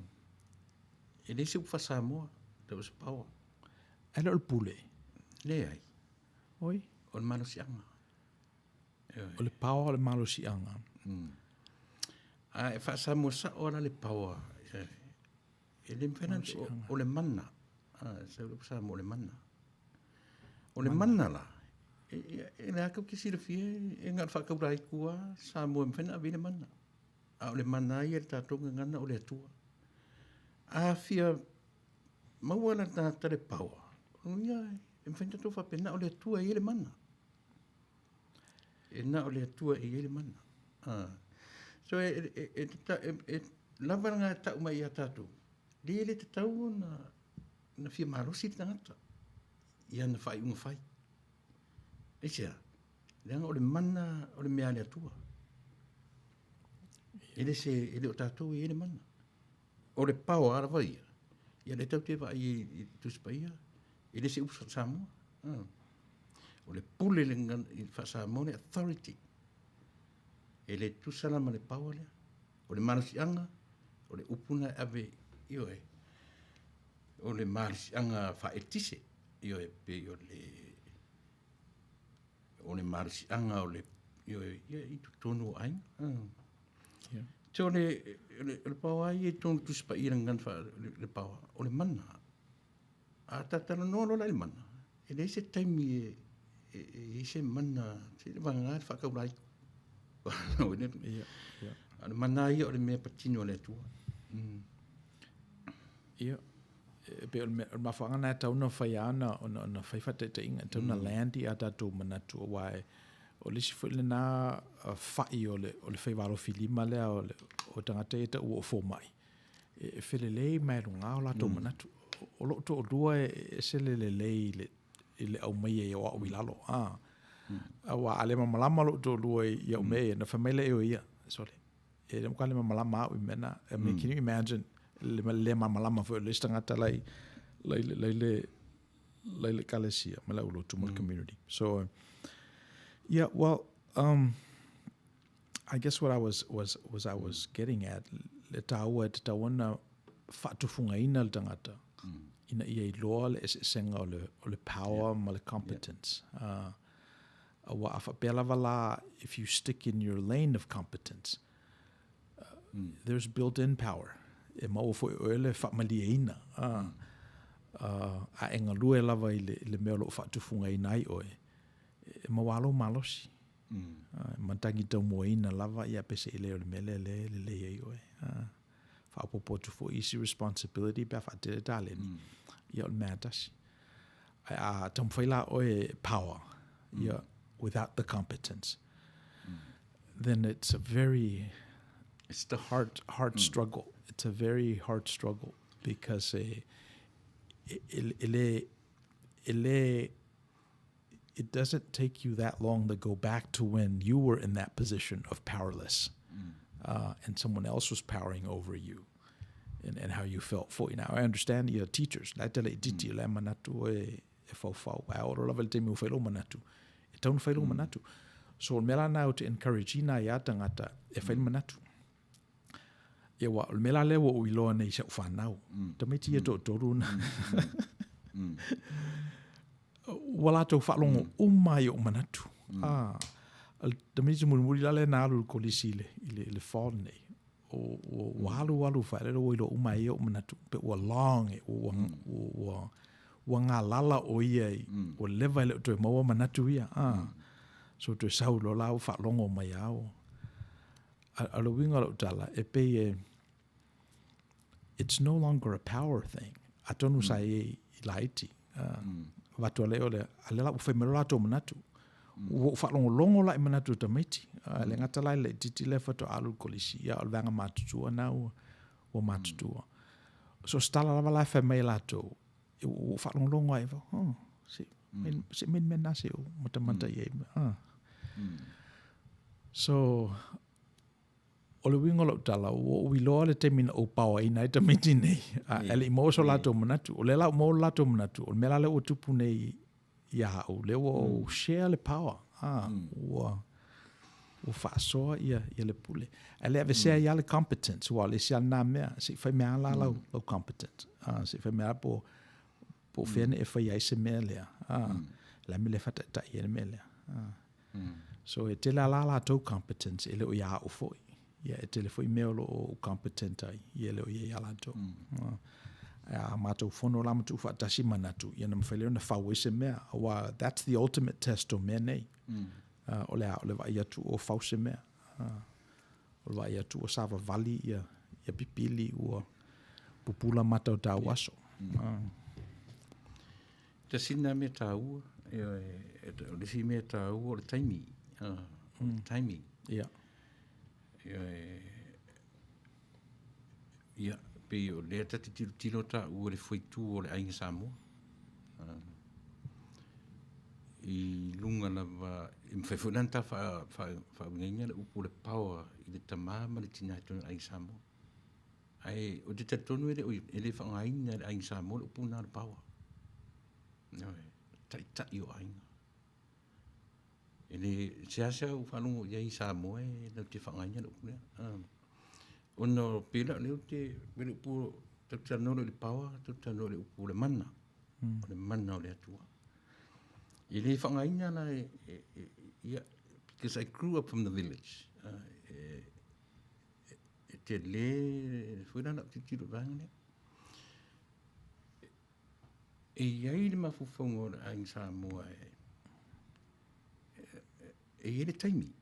E leai se upu faa-Samoa, that was power. Ae le o le pule? Leai. Oi? O le malosiaga. O le power o le malosiaga. A e faa-Samoa sao la le power, e le mafai o le mana. Sau le Samoa o le mana. O le mana la, e le a ke silafia e na o le faataulaitu lava Samoa e mafai ona ave i ai le mana. A o le mana ia i le tatou gagana o le Atua. A fia maua la le tagata le power, ia e mafai ona tatou faapea na o le Atua e i ai le mana. E na o le Atua e i ai le mana. So e, e, e, e, e lava lena e tau mai ia tatou, le e le tatau ona na fia malosi le tagata i ana faaiuga fai. Aisea? Leaga o le mana o le mea a le Atua. E le se, e le o tatou e i ai le mana. O le power lava ia, ia lea tatou te vaai i le Tusi Paia, e le se upu Samoa. O le pule le faa-Samoa le authority. E le tusa la ma le power lea. O le malosiaga, o le upu na e ave, ioe, o le malosiaga faaeletise, ioe, pei o le o le malosiaga o le ioe, ia i totonu o aiga. Yeah. So le, le, le power ia i totonu Tusi Paia le gagana faa, le, le power, o le mana. A ta talanoa loa la i le mana, e leai se taimi e, e, e i ai se mana, se le vagana le faataulaitu. Ia, ia. A o le mana ia o le mea patino a le Atua. Ia, e pei o le mafuaaga lena e tatau ona fai lava ona, ona, ona fai faataitaiga, e tatau ona land i a tatou manatu, aua e, o le isi foi lena fa'i o le, o le faiva alofilima lea o, le, o tagata ia e taua o fomai, e felelei mai luga o latou manatu. O lou toalua e ese le lelei i le, i le aumaia ia o au i lalo. A, aua a le malamalama lou toalua i au mea ia, ona fai mai lea e ia, sole, e le matua le malamalama au i mea na. I mean, can you imagine le le malamalama foi o le isi tagata la i, la i, la i le, la i le ekalesia ma le aulotu ma le community. So, yeah, well, I guess what I was, was, was I was getting at, le tāua e tatau ona faatufugaina le tagata ina ia iloa le eseesega o le, o le power ma le competence. Aua a faapea lava la, if you stick in your lane of competence, there's built-in power. E maua foi e oe le faamalieina. A e galue lava i le, i le mea o lo o faatufugaina ai oe, e maua lou malosi. E matagi taumuaina lava ia pe se i le o le mea lea lea e lelei ai oe. Faaopoopo atu foi isi responsibility pe a faatele taleni, ia o le mea lava tasi. Ae a taumafai la oe power, ia, without the competence, then it's a very It's tough. hard, hard struggle. It's a very hard struggle because e, e, e, e le, e le, it doesn't take you that long to go back to when you were in that position of powerless, and someone else was powering over you, and, and how you felt for you. Now, I understand your teachers, la te le titi, la manatu e, e faufau, a oro lava le taimi o whai lou manatu. E tau na whai lou manatu. So, o le mea la na o te encourage ina ia tangata e whai le manatu. Ia ua, o le mea la lea ua ou iloa nei i si au fanau. Tamaiti ia toatolu na. Ua latou faalogo uma i ou manatu. Ah, o le tamaiti mulimuli la lea na alu i le kolisi i le, i le, i le fall nei. O, ua, ua alu alu faelele ua iloa uma e ia ou manatu. Pe ua long, e, ua, ua, ua, ua galala o ia i, ua leva e le o toe maua manatu ia. Ah. So toe sau loa la ua faalogo mai lava ua. A, o le uiga o lau tala, e pei e, it's no longer a power thing. Atonu sa i ai i laiti. Avatu a lea o le, a lea la ua fai mai loa latou manatu. Ua ou faalogologo la i manatu o tamaiti. E le gata la i le laitiiti lea faatoa alu i le kolisi, ia o le vaega matutua na ua, ua matutua. So o se tala lava la e fai mai e latou, ua ou faalogologo ai, oh, se, se mea mea na se ou matamata i ai. Ah. So, o le uiga o lau tala, ua ou iloa le taimi na ou paoaina ai tamaiti nei, a e le i maua so latou manatu. O lea la ua maua lo latou manatu, o le mea la lea ua tupu nei ia au, lea ua ou share le power, a, ua, ua faasoa ia, ia le pule. Ae le aveesea ai lava le competence, aua o le isi lava lena mea, se i fai mea lava la lau, lau competence. A, se i fai mea lava po, po o fea na e faia ai se mea lea. A, o le a le mea e le faataitai ai le mea lea. A. So e tele a la latou competence e le o ia au foi. Ia e tele foi mea o lo o ou competent ai, ia e le o i ai ia latou. Ae a matou fono la ma tuufaatasi manatu, ia ona mafai lea ona fau ai se mea, aua that's the ultimate test o mea nei. O le a, o le vaai atu o fau se mea. O le vaai atu ua savavali ia, ia pipili ua pupula mata o tauaso. Tasi lena mea taua, ioe, o le isi mea taua o le taimi, o le timing. Ia. Ioe, ia, pei o lea ta te tilotilo taua i le fuaitu o le Aiga Samoa. I luga lava, e mafai foi la ona ta faauigaina le upu o le power i le tama ma le tina i totonu o le Aiga Samoa. Ae ou te talitonu e le o, e le faaaogaina e le Aiga Samoa le upu lena o le power. Ioe, taitai o aiga. E le, seasea ou faalogo i ai i Samoa e latou te faaaogaina le upu lea. Ona o pei la o lea ou te, pei le upu, tatou te talanoa loa i le power, tatou te talanoa i le upu o le mana. O le mana o le Atua. E le faaaogaina la e, e, e, ia, because I grew up from the village. E, e tele foi la lau tilotilo i le vaega lea. E i ai le mafaufauga o le Aiga Samoa e, e i ai le taimi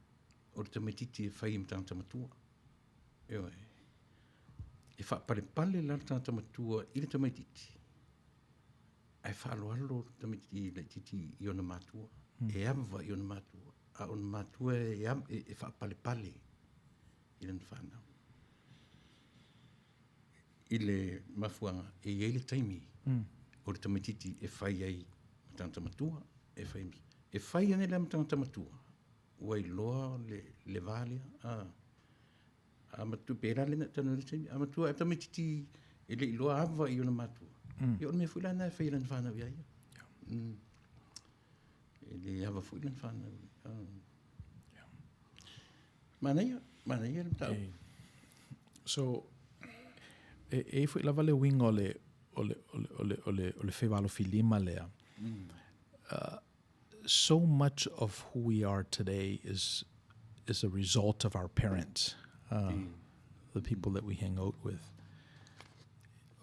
o le tamaitiiti e fai ma tagata matua. Ioe. E faapalepale la le tagata matua i le tamaitiiti, ae faaaloalo le tamaitiiti laitiiti i ona matua, e ava i ona matua, a o ona matua e, e, e faapalepale i lana fanau. I le mafuaaga, e i ai le taimi o le tamaitiiti e fai ai ma tagata matua, e fai, e fai ane la ma tagata matua, ua iloa le, le va lea. A, a matua, pe la lena tanu le taimi, a matua e tamaitiiti e le iloa ava i ona matua. Ia o le mea foi la lena e fai e lana fanau ia ia. E le ava foi lana fanau. Manaia, manaia le mataupu. So, e, e foi lava le uiga o le, o le, o le, o le, o le, o le fevalofilima lea. So much of who we are today is, is a result of our parents, the people that we hang out with.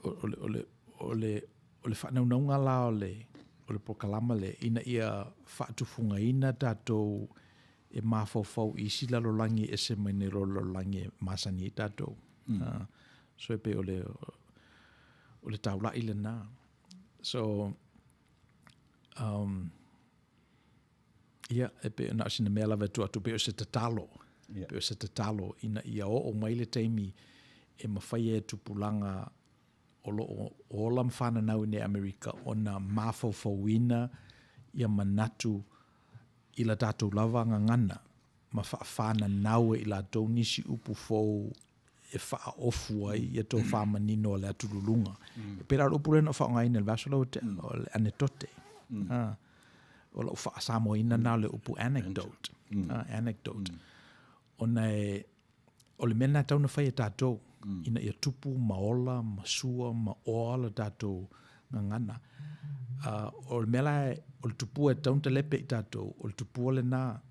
O, o, le, o, le, o, le, o le faanaunauga la o le, o le polokalama lea, ina ia faatufugaina tatou e mafaufau i isi lalolagi e ese mai nei lo le lalolagi e masani ai tatou. So e pei o le, o le taula'i lena. So, um, ia, e pei na o sina mea lava e tuu atu, pei o se tatalo. Yeah. Pei o se tatalo ina ia oo mai le taimi e mafai ai e tupulaga o lo o ola ma fananau i nei Amerika ona mafaufauina ia manatu i la tatou lava gagana ma faafananau e i latou nisi upu fou e faaofu ai ia tofa manino a le atululuga. E pei la o le upu lea na ou faaaogaina i le vaiaso lea ua tea, o le anetote. O lau faa-Samoaina lena o le upu anecdote. Anecdote. Ona e, o le mea lena e tatau ona fai e tatou, ina ia tupu ma ola ma sua ma oa le tatou gagana. O le mea la, o le tupua e tatau ona talepe i tatou, o le tupua lena,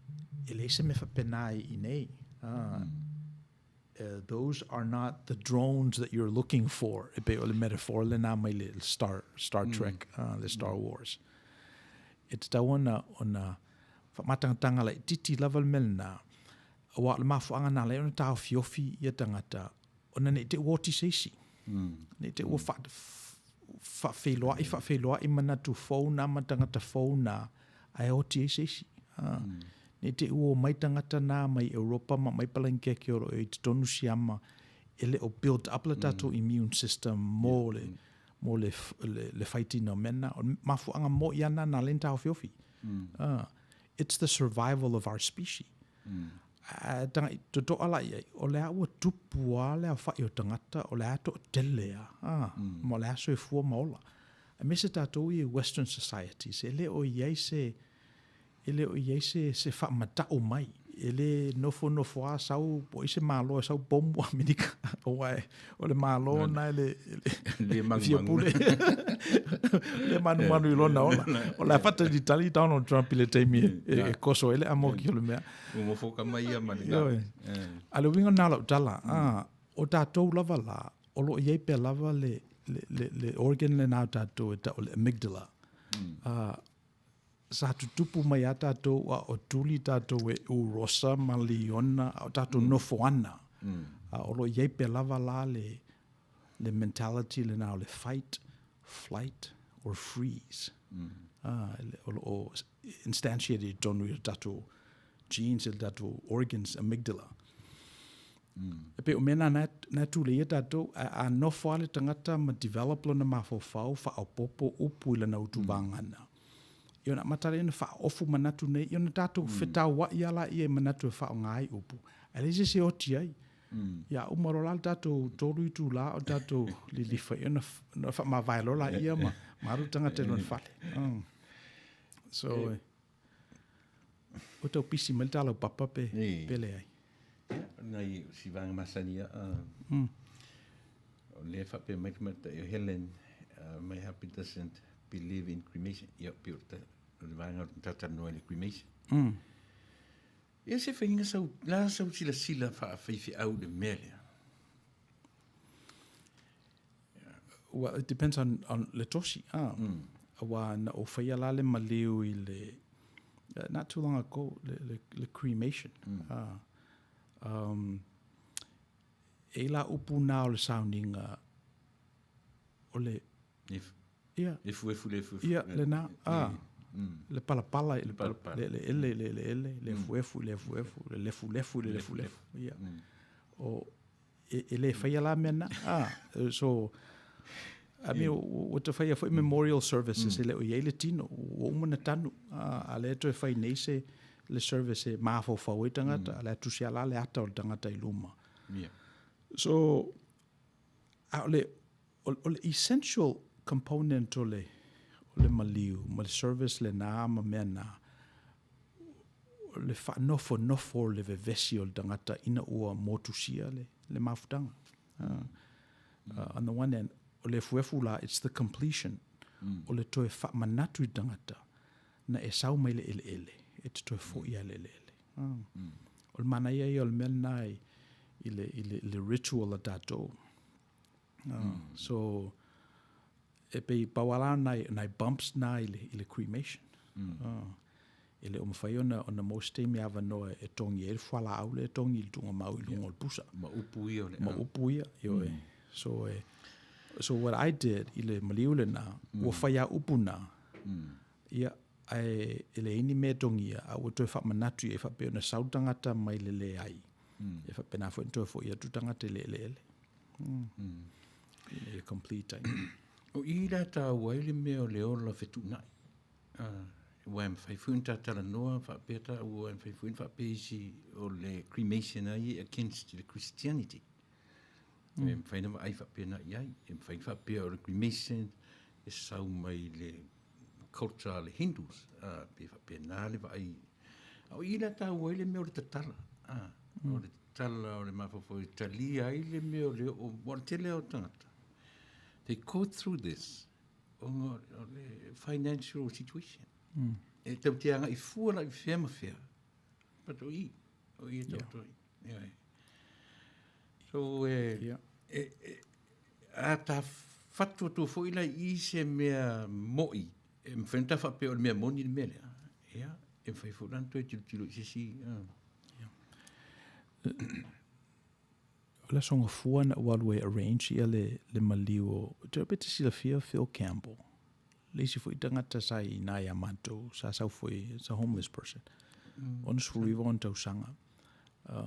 e leai se mea faapena i inei. Those are not the drones that you're looking for, e pei o le metaphor lena mai le Star, Star Trek, le Star Wars. E tatau ona, ona faamatagataga laitiiti lava le mea lena, aua o le mafuaaga na ala ai ona taofiofi ia tagata, ona ne i te i ua oti se isi. Ne i te i ua faafeiloai, faafeiloai manatu fou na ma tagata fou na, ae oti ai se isi. Ne i te i ua omai tagata na mai Europa ma mai Palanikeke o lo o i totonu siama, e le o build up le tatou immune system mo le, mo le, le, le faitino o mea na. O le mafuaaga moi lava na na ala ai ona taofiofi. It's the survival of our species. Ae tagai totoa la i ai, o le a ua tupu lava le aofai o tagata, o le a toatele lava, ma o le a soifua ma ola. Aemaise tatou ia i Western societies, e le o i ai se, e le o i ai se, se faamatau mai. E lē nofonofo lava sau po o ai se Malo e sau pomu Amerika aua o le Malo lena e le fia pule le manumanu i lona ola. O le a faatalitali Donald Trump i le taimi e koso ai le amoki o le mea. Ua mofoka mai ia ma le Ioe. A o le uiga lena o lau tala, o tatou lava la, o lo o i ai pea lava le, le, le, le organ lena o tatou e tau o le amygdala. Sa tutupu mai a tatou a o tuli tatou e urosa ma liona a o tatou nofo ana. A o lo o i ai pea lava la le, le mentality lena o le fight, flight or freeze. O lo o instantiated i totonu i le tatou genes, i le tatou organs, amygdala. E pei o mea na na e tuleia tatou, a, a nofo lava le tagata ma develop lona mafaufau, faaopoopo upu i lana utuvagana, ia ona amata lea ona faaofu manatu nei, ia ona tatou fetauai lava laia i manatu e faaaoga ai upu, ae leai se isi e oti ai. Ia a uma loa la le tatou 3 itula o tatou lilifa, ia ona, ona faamavae loa laia ma, ma alu le tagata i lona fale. So, Ua tau pisi mai le ta laupapa pe, pe leai. Ia, nai si vaega masani a o lea faapea mai le tamaitai o Helen, my hubby doesn't believe in cremation. Ia, pei o le vaega o le talatalanoa i le cremation. Ia se faiga sau, la sau silasila faafaifeau i le mea lea. Well, it depends on, on le tosi. Ah. Aua na ou faia la le maliu i le, not too long ago, le, le, le cremation. Ah. E i la upu na o le sauniga o le... Ia. Efuefu le efuefu. Ia, lena. Ah. Le palapala i le palapala. Le eleele i le eleele, le efuefu i le efuefu, le lefulefu i le lefulefu. Ia. O, e, e le faia la mea na. Ah, so, I mean, ua te faia foi memorial services e le o i ai le tino, ua uma na tanu. Ah, a lea toe fai nei se le service e mafaufau ai tagata, a le a tusi lava le ata o le tagata i luma. Yeah. So, a o le, o le essential component o le, o le maliu ma le service lena ma mea na, o le faanofonofo o le vevesi o le tagata ina ua motusia le, le mafutaga. On the one hand, o le efuefu la, it's the completion o le toe faamanatu i le tagata na e sau mai le eleele, e te toe fo'i lava i le eleele. O le manaia ia o le mea lena i, i le, i le, i le ritual a tatou. So, e pei pau lava la nai, nai bumps na i le, i le cremation. E le o mafai ona, ona maua se taimi avanoa e togi ai le fualaau lea e togi i le tuugamau i luga o le pusa. Ma upu ia o le Ma upu ia, ioe. So, e, so what I did i le maliu lena, ua fai lava upu na, ia, ae e leai ni mea e togia, a ua toe faamanatu i ai faapea ona sau le tagata mai le leai. E faapena foi ona toe foi atu tagata i le eleele. Ina ia complete ai. O i la taua ai le mea o le ola fetuunai. Aua e mafai foi ona ta talanoa faapea taua, e mafai foi ona faapea isi o le cremation ai e against le Christianity. E mafai ona vaai faapena i ai. E mafai ona faapea o le cremation e sau mai le culture a le Hindus, pe faapena le vaai. A o i la taua ai le mea o le tatala, o le tatala o le mafaufau e talia ai le mea o le oo, o le tele o tagata. They go through this ona o le financial situation. E tau te agai fua la i fea ma fea. But o i, o i e tau toi. Yeah. So, e, yeah. e, e, a ta fatu atu foi la i se mea mo'i, e mafai ona ta faapea o le mea moni le mea lea. Ia, e mafai foi la ona toe tilotilo i se isi. O le aso Gafua na ou alu ai e arrange ia le, le maliu o, ou te iloa pe te silafia Phil Campbell, le isi foi tagata sa i ina ia matou, sa sau foi, it's a homeless person. 69 ona tausaga.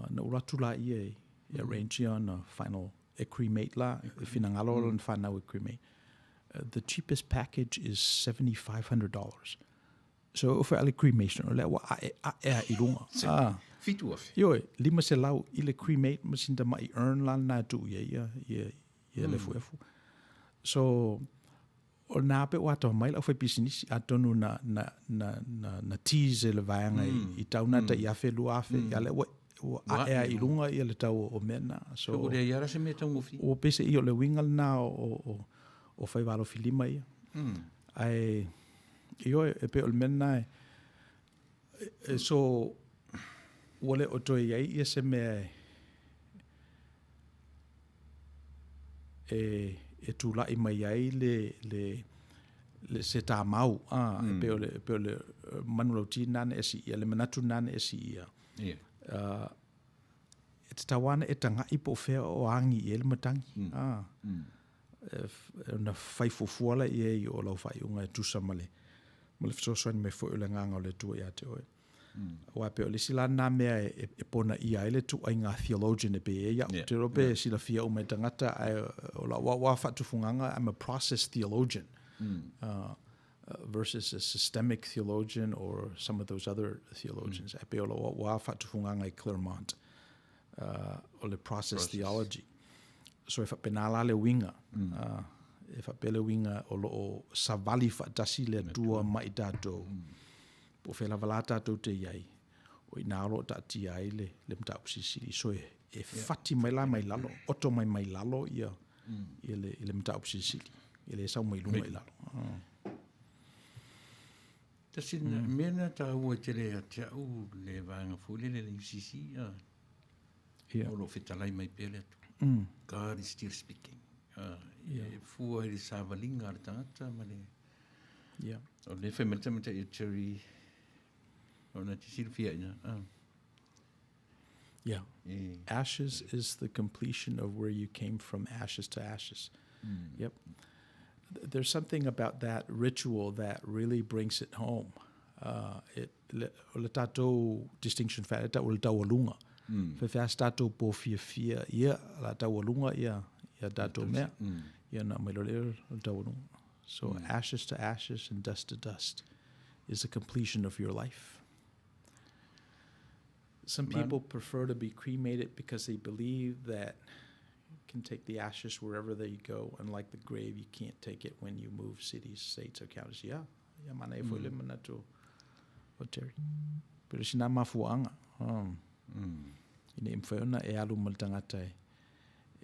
Na ou alu atu laia e arrange ia ona final, e cremate la, e finagalo lana fanau e cremate. The cheapest package is $7,500. So e oo foi a le cremation, o lea ua ae, ae a i luga. Ah. 7,000. Ioe, 500 i le cremate ma sina tamai urn la lena e tuu i ai ia, ia, ia lefulefu. So, O lena pe ua atamamai le aufaipisinisi, atonu na, na, na, na, na tease e le vaega i, i tau na tai afe, 2000, ia lea ua, ua ae lava i luga ia le tau o mea na. So, Ua leai lava la se mea taugofie. Ua peiseai o le uiga lena o, o, o faiva alofilima ia. Ae, ioe, e pei o le mea lena e, e, so, ua le o toe i ai ia se mea e, e, e tulai mai ai le, le, le se tamau, a, e pei o le, e pei o le manulauti lena na e siia, le manatu lena na e siia. Yeah. E tatau lava ona e taga'i po o fea o agi i ai le matagi, a, e, ona fai fuafua lea i ai o lau faaiuga e tusa ma le, ma le fesoasoani mai foi o le Agaga o le Atua ia te oe. Aua e pei o le isi la lena mea e, e ponaia ai le ituaiga theologian e pei ai au. Yeah. Te iloa pe yeah. silafia uma e tagata, ae o lau au lava faatufugaga, I'm a process theologian. Versus a systemic theologian or some of those other theologians. Ae pei o lau au lava faatufugaga i Claremont, o le process, process theology. So e faapena la le uiga. E faapea le uiga o lo o savali faatasi le Atua ma i tatou. Po o fea lava la tatou te i ai, o i ina o lo o taatia ai le, le mataupu silisili. So e, e fati mai la mai lalo, oto mai mai lalo ia, ia le, le mataupu silisili. E le sau mai luga i lalo. Tasi mm. mea na tāua i tele ia te au le vaega foi lele le UCC, yeah. o lo fetalai mai pea le Atua. God is still speaking. Yeah. E fua i le savaliga a le tagata ma le Yeah. O le fai mai le tamaitai e Terry, ona te silafia ina. Yeah. E. Ashes is the completion of where you came from, ashes to ashes. Yep. There's something about that ritual that really brings it home. It, le, o le tatou distinction fa e tau o le taualuga. Faifea se tatou po fiafia ia, la taualuga ia, ia tatou mea. Ia ona aumai loa lea o le taualuga. So ashes to ashes and dust to dust is the completion of your life. Some people prefer to be cremated because they believe that you can take the ashes wherever they go. Unlike the grave, you can't take it when you move cities, states, or counties. Yeah, yeah, manaia foi le manatu o Terry. Pero sina mafuaaga. Ina ia mafai ona e alu ma le tagata e,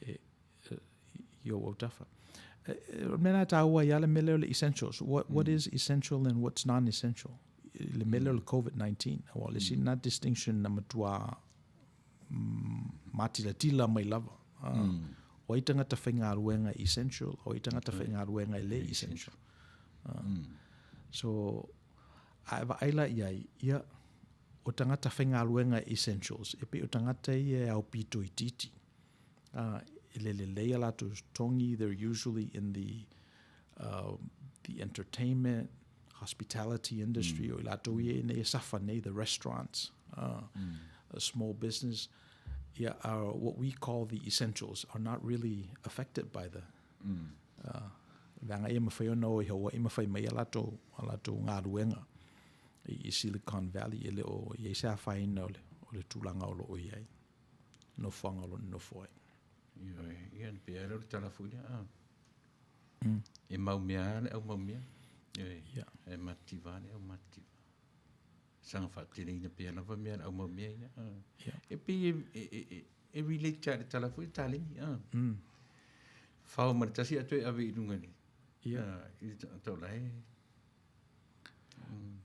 e, i ou autafa. O le mea lena e taua ai lava le mea lea o le essentials. What, what is essential and what's non-essential? I le mea lea o le COVID-19. Aua o le isi lena distinction na matua mātilatila mai lava. O ai tagata faigaluega essential, o ai tagata faigaluega e le essential. So, a e vaai la i ai, ia, o tagata faigaluega essentials, e pei o tagata ia e aupito itiiti. E le lelei a latou togi, they're usually in the, the entertainment, hospitality industry, o i latou ia nei e safa nei, the restaurants, a small business, ia, are what we call the essentials are not really affected by the, leaga ia mafai ona o i Hawaii ma fai mai a latou, a latou galuega i Silicon Valley, e le o i ai se afaina o le, o le tulaga o lo o i ai. Nofoaga o lo o nonofo ai. Ioe, ia na pei lava lea o le tala foi lea, a. E mau mea lava le au mau mea. Ioe, Yeah. e matitiva lava le au matitiva. Saga faateleina pea lava mea a le au mau mea ia, a. Yeah. E pei e, e, e, e relate lava i le tala foi le taleni, a. Fao ma le tasi ae toe ave i luga i le, Yeah. a, i le tagata o la e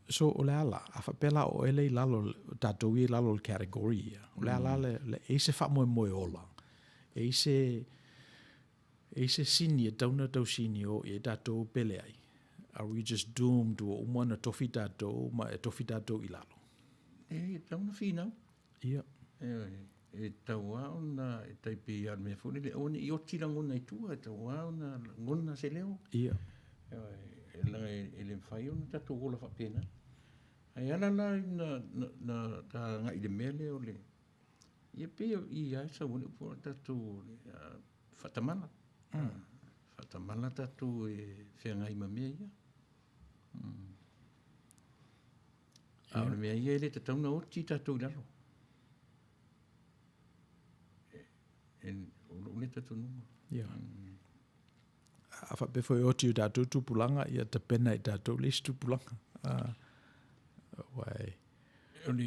So o le a la, a faapea la o oe lea i lalo, o tatou ia i lalo o le category ia, o le a la le, le, e i ai se faamoemoe ola, e i ai se, e i ai se sini e tatau ona tau sini o i ai tatou pe leai? Are we just doomed ua uma ona tofi tatou ma e tofi tatou i lalo? E tatau ona finau. Ia. Ioe, e tatau lava ona, e tai pei lava o le mea foi lele, aua ne i oti lagona i tua, e tatau lava ona lagona se leo. Ia. Ioe, leaga e le mafai ona tatou ola faapena. Ae ala la na, na, na ta agai i le mea lea o le, ia pei o i lava e sau ai le upu o tatou faatamala. Faatamala tatou e feagai ma mea ia. A o le mea ia e le tatau ona oti tatou i lalo. E, o lou lea talitonuga. Ia. a faapea foi e oti i o tatou tupulaga, ia tapena i tatou le isi tupulaga. Aua e... O le,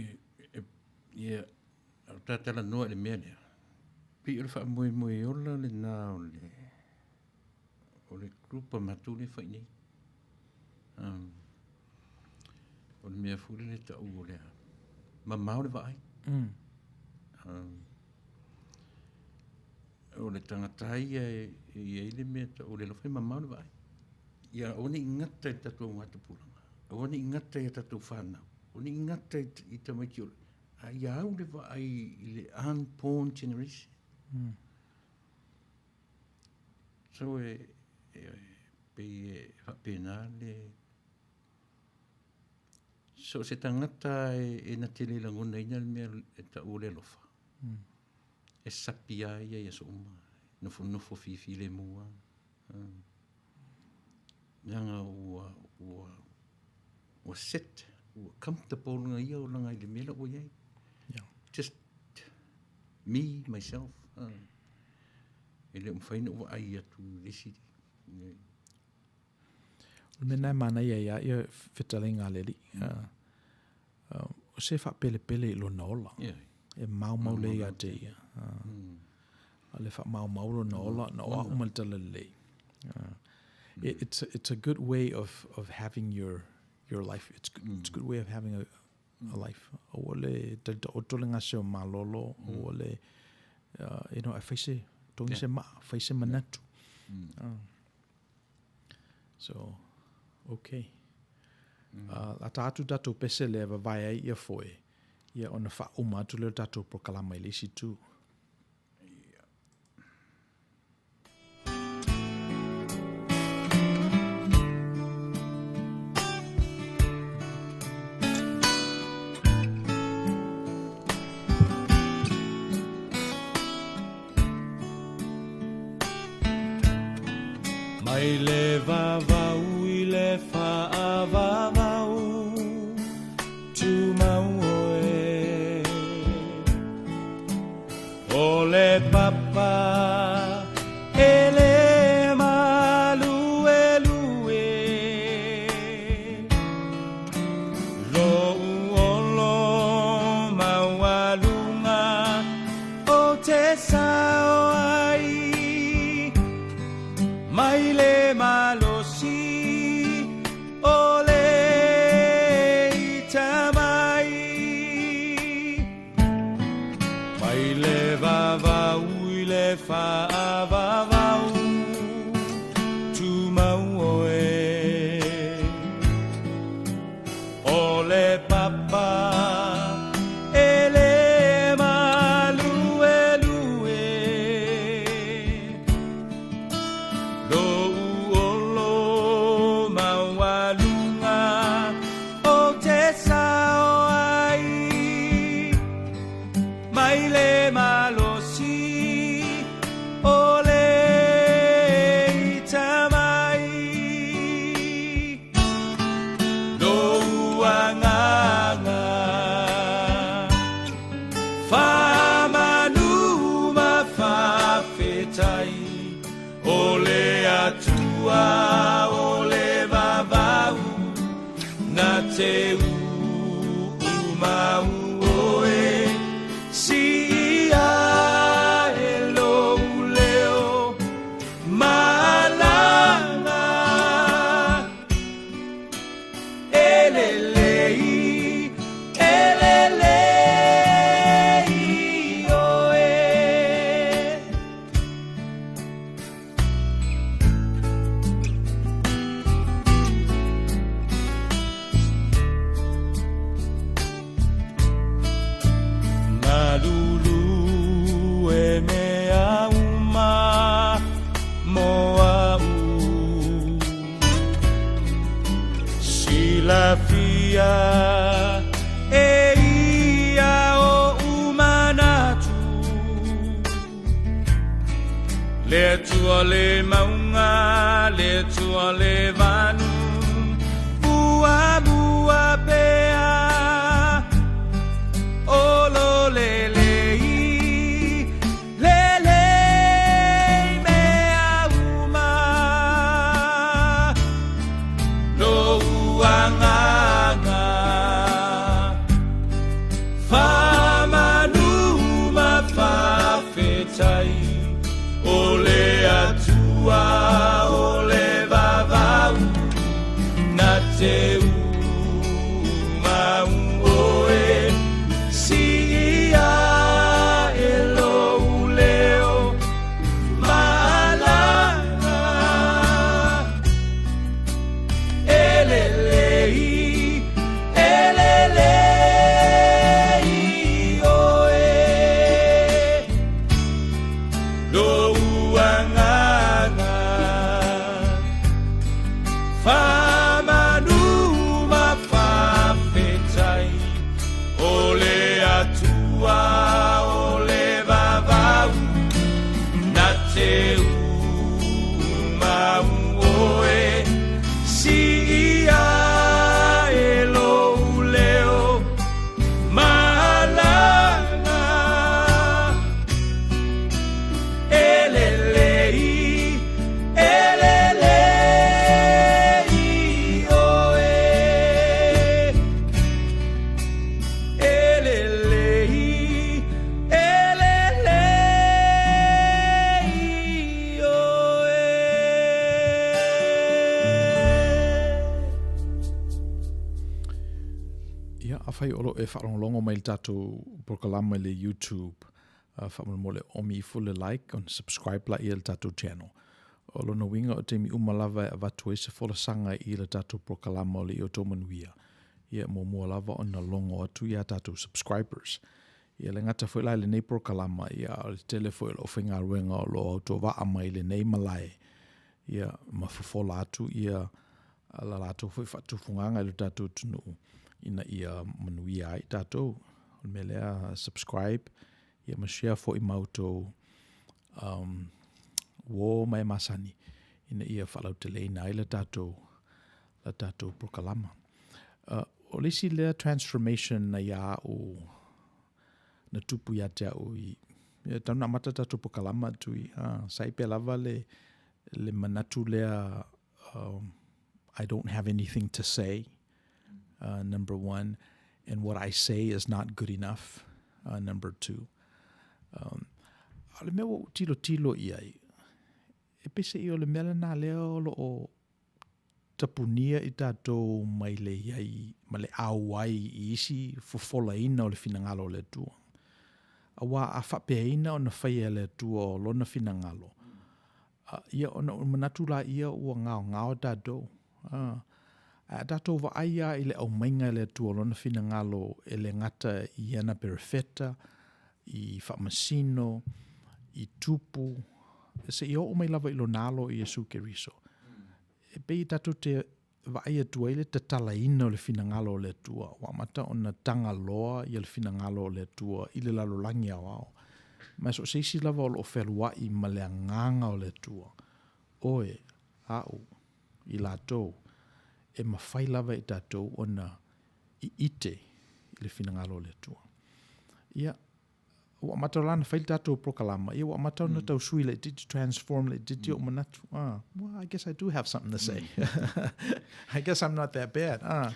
ia, o ta talanoa i le mea lea, pei o le faamoemoe ola lena o le, o le group a matou lea e fai nei. Um, o le mea foi lele ta'u o le a, mamao le vaai. Um, o le tagata ia e i ai le mea ta'u o le alofa e mamao le vaai. Ia aua ne i gata i le tatou augatupulaga, aua ne i gata i a tatou fanau, aua ne i gata i tamaiti o le, a ia au le vaai i le unborn generation. So e, e, pei e faapena le, so o se tagata e, e na te le lagonaina le mea e ta'u o le alofa. E sapi lava ia i aso uma, nofonofo fifilemu lava. Leaga ua, ua, ua set, ua comfortable lona ia olaga i le mea la ua i ai. Yeah. Just me, myself. E le o mafai ona ou vaai atu i le isi. O le mea lena e manaia ia ia fetalaiga a le Alii. O se faapelepele i lona ola. Yeah. E maumau lelei ia te ia. A le faamaumau lona ola, na o au ma le talalelei. It's, it's a good way of, of having your, your life. It's, it's a good way of having a, a life. Aua le talitaoto le gase o malolo, aua le, you know, e fai se, togi se maa, fai se manatu. So, okay. A ta atu tatou pese lea e vavae ai ia foe, ia ona faauma atu lea o le tatou polokalama i le isi itu. Mai le vavau i le faavavau, tumau oe. O le papa e le maluelue, Lou olo maualuga o te sao ai, Mai le malosi o le ita mai. Mai le vavau i le faavavau, tumau oe. O le papa e le maluelue, Lou olo maualuga o te sao ai, Mai le malosi o le ita mai. Lou agaga faamanu ma faafetai, O le Atua o le vavau na te uumau oe, Siia e lou leo malaga. E lelei, e lelei oe. Malulu e mea uma mo a'u. Silafia e ia oʻu manatu, Le Atua le mauga, le Atua le vanu, Muamua pea, olo lelei, lelei mea uma. Faamanu ma faafetai o le Atua o le vavau na te umau oe siia e lou leo malama E lelei, e lelei oe Lou agaga Faamanu ma faafetai O le Atua o le vavau Na te umau oe Siia e lou leo malama E lelei, e lelei oe E lelei, e lelei oe. Ia, afai o lo o e faalogologo mai i le tatou polokalama i le YouTube, uh, faamolemole omi ifo le like ona subscribe laia i le tatou channel. O lona uiga o taimi uma lava e avatu ai se folasaga i le tatou polokalama o le Io Tou Manuia, ia e muamua lava ona logo atu i a tatou subscribers. Ia le gata foi la i lenei polokalama, ia a o le tele foi o le aufaigaluega o lo o autovaa mai i lenei malae, ia ma fofola atu ia la latou foi faatufugaga i lo tatou atunuu ina ia manuia ai tatou. O le mea lea, subscribe, ia ma share foi ma outou um, uō ma e masani ina ia faalauteleina ai le tatou la tatou polokalama. Uh, o le isi lea transformation na ia au na tupu ia te au i ia tau na amata tatou polokalama atu i uh, sa i pea lava le, le manatu lea um, I don't have anything to say, uh, number one, and what I say is not good enough, uh, number two. Um, a le mea ua ou tilotilo i ai, e peiseai o le mea lenā lea o lo o tapunia i tatou mai le i ai ma le auai i isi fofolaina o le finagalo o le Atua. Auā a faapeaina ona faia e le Atua o Lona finagalo, ia ona ou manatu laia ua gaogao tatou. A, ae a tatou vaai lava i le aumaiga e le Atua o Lona finagalo e le gata i ana perofeta, i faamasino, i tupu, seia oo mai lava i Lona Alo o Iesu Keriso. E pei tatou te vaai atu ai le tatalaina o le finagalo o le Atua, ua amata ona tagaloa ia le finagalo o le Atua i le lalolagi aoao. Ma so o se isi lava o lo o fealuai ma le agaga o le Atua, oe, a'u, i latou, e mafai lava e tatou ona iite i le finagalo o le Atua. Ia, ua amata la ona fai le tatou polokalama, ia ua amata ona tau sui laitiiti, transform laitiiti ou manatu. Ah, well, I guess I do have something to say. I guess I'm not that bad. Ah.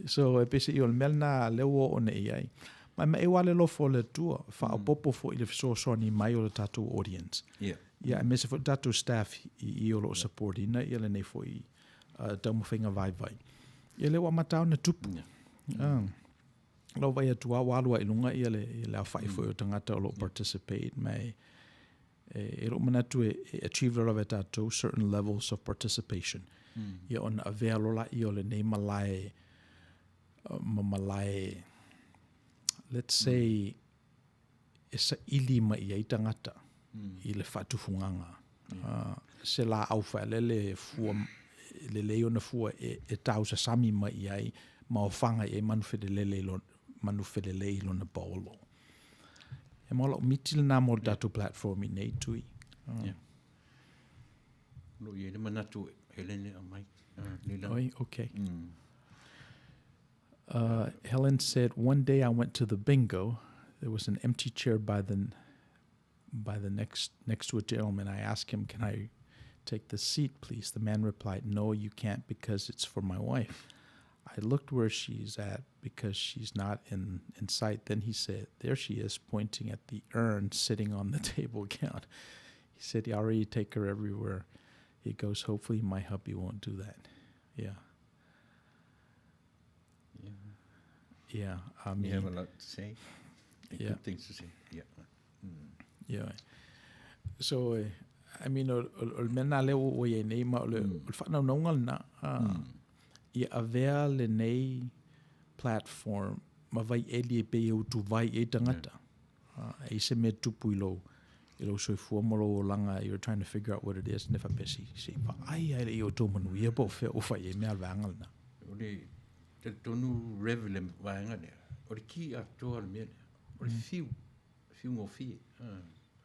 So, e peiseai o le mea lena lea ua oo nei i ai. Ma e maeu lava le alofa o le Atua, faaopoopo foi i le fesoasoani mai o le tatou audience. Yeah. Ia, aemaise foi le tatou staff i i o lo o support ina ia lenei foi uh, taumafaiga vaivai. Ia lea ua amata ona tupu. Yeah. Ah. Lau vaai atu lava ua alu lava i luga ia le, ia le aofai foi o tagata o lo o participate ma e, e, e lou manatu e, e achieve lava e tatou certain levels of participation. Ia ona avea loa laia o lenei malae, ma malae, let's say, e saili mai i ai tagata i le faatufugaga. Se laau faalele e fua, e lelei ona fua e, e tausasami mai i ai ma ofaga i ai manu felelele i lona, manu felelei i lona paolo. E mo lau miti lena mo le tatou platform i nei tui. Yeah. Lo i ai le manatu Helen e aumai. Uh, Oi, okay. Uh, Helen said, One day I went to the bingo. There was an empty chair by the by the next next to a gentleman. I asked him, Can I take the seat, please? The man replied, No, you can't because it's for my wife. I looked where she's at because she's not in, in sight. Then he said, There she is, pointing at the urn sitting on the table count. He said, He already take her everywhere. He goes, Hopefully my hubby won't do that. Yeah. Yeah. Yeah. I mean, You have a lot to say. Yeah. Good things to say. Yeah. Yeah. So, I mean, o, o, o le mea nā lea ua iai nei, ma o le, o le whaanaunauga lena, ia avea lenei platform ma vai eli e pei e utuvai i ai tagata. E i se mea tupu i lou, i lou soifua ma lou olaga, you're trying to figure out what it is, ne faapea se, se i vaai lava e le i o tou manuia po o fea ua fai ai mea a le vaega lena. O le talitonu Rev i le vaega lea, o le ki atoa o le mea lea, o le fiu, fiu gofie.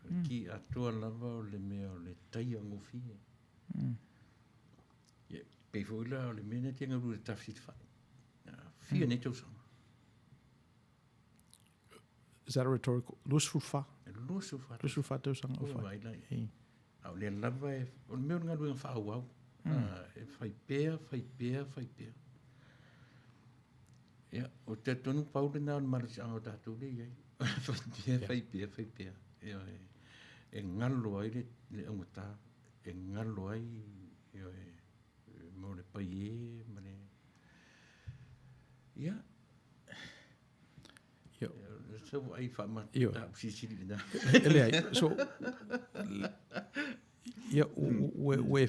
O le ki atoa lava o le mea o le taia gofie. Ia, pei foi la o le mea lea e te galue i le Tafesilifa'i. Fia nei tausaga. Is that a rhetorical? 24. 24. 24 tausaga o fai. Ei. A o lea lava e, o le mea o le galuega faaauau. E fai pea, fai pea, fai pea. Ia, o te tonu pau lena o le malosiaga o tatou lea i ai. Fai pea, fai pea, fai pea. Ioe, e galo ai le, le augata, e galo ai, ioe, mo le paie ma le... Ia, Io. Sau ai whaama Io. tā sisili lena. E leai, so, ia, ua, ua,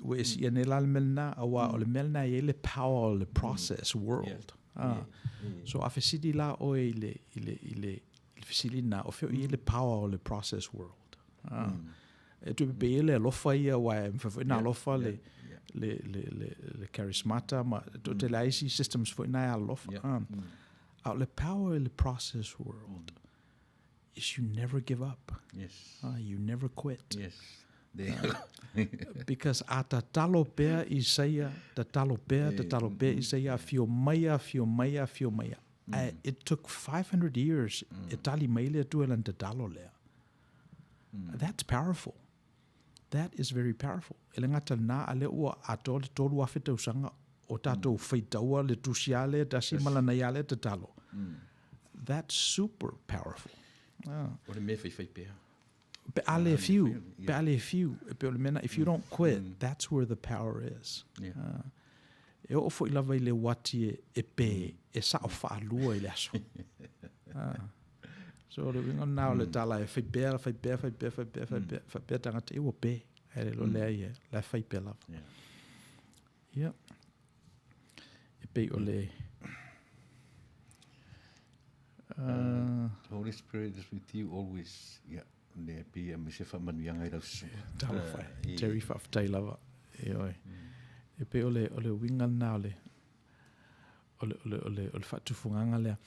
ua e siia nei la le mea lena, auā o le mea lena e i ai le power o le process world. Ah. So a fesili la oe i le, i le, i le, i le fesili lena, o fea o i ai le power o le process world? Ah. E toe pepei ai le alofa ia, aua e mafai foi ona alofa le, le, le, le, le charismata ma toatele lava isi systems foi na e alolofa. Ah. A o le power i le process world is you never give up. Yes. Ah, you never quit. Yes. There you go. Because a tatalo pea Isaia, tatalo pea, tatalo pea Isaia, afio mai, afio mai, afio mai. Ae it took 500 years e tali mai le Atua i lana tatalo lea. That's powerful. That is very powerful. E le gata lena, a lea ua atoa le 3,000 tausaga o tatou faitaua le tusi a lea tasi ma lana ia lea tatalo. That's super powerful. Ah. O le mea faifai pea. Pe a le fiu, pe a le fiu, e pei o le mea na, if you don't quit, that's where the power is. Yeah. Ah. E oo foi lava i le uati e, e pe, e sao faalua i le aso. Ah. So o le uiga lena o le tala e fai pea, fai pea, fai pea, fai pea, fai pea, fai pea tagata, e ua pe. Ae le iloa lea ia, la e fai pea lava. Yeah. Ia. E pei o le... The Holy Spirit is with you always. Ia, le pei e aumai se faamanuiaga i lau susuga. Talofa e. Terry faafetai lava. Ioe. E pei o le, o le uiga lena o le, o le, o le, o le, o le faatufugaga lea.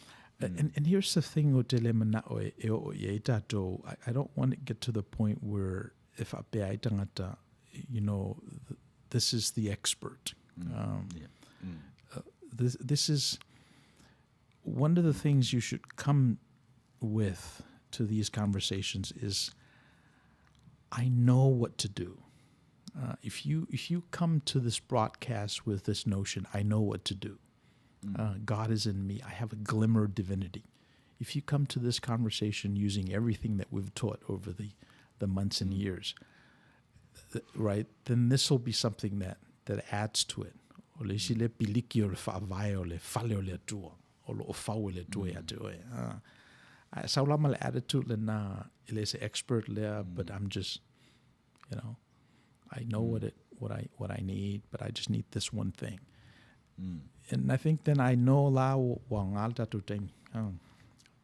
And, and here's the thing ou te le manao e, e oo i ai tatou. I, I don't want to get to the point where e faapea ai tagata, you know, this is the expert. Um, Yeah. This, this is one of the things you should come with to these conversations is I know what to do. If you, if you come to this broadcast with this notion, I know what to do. God is in me. I have a glimmer of divinity. If you come to this conversation using everything that we've taught over the, the months and years, right, then this will be something that, that adds to it. O le isi lea piliki o le faavae o le fale o le Atua, o lo o fau e le Atua ia te oe. Ah. Ae sau la ma le attitude lena, e le se expert lea, but I'm just, you know, I know what it, what I, what I need, but I just need this one thing. And I think then I know la ua aoga le tatou taimi. Ah.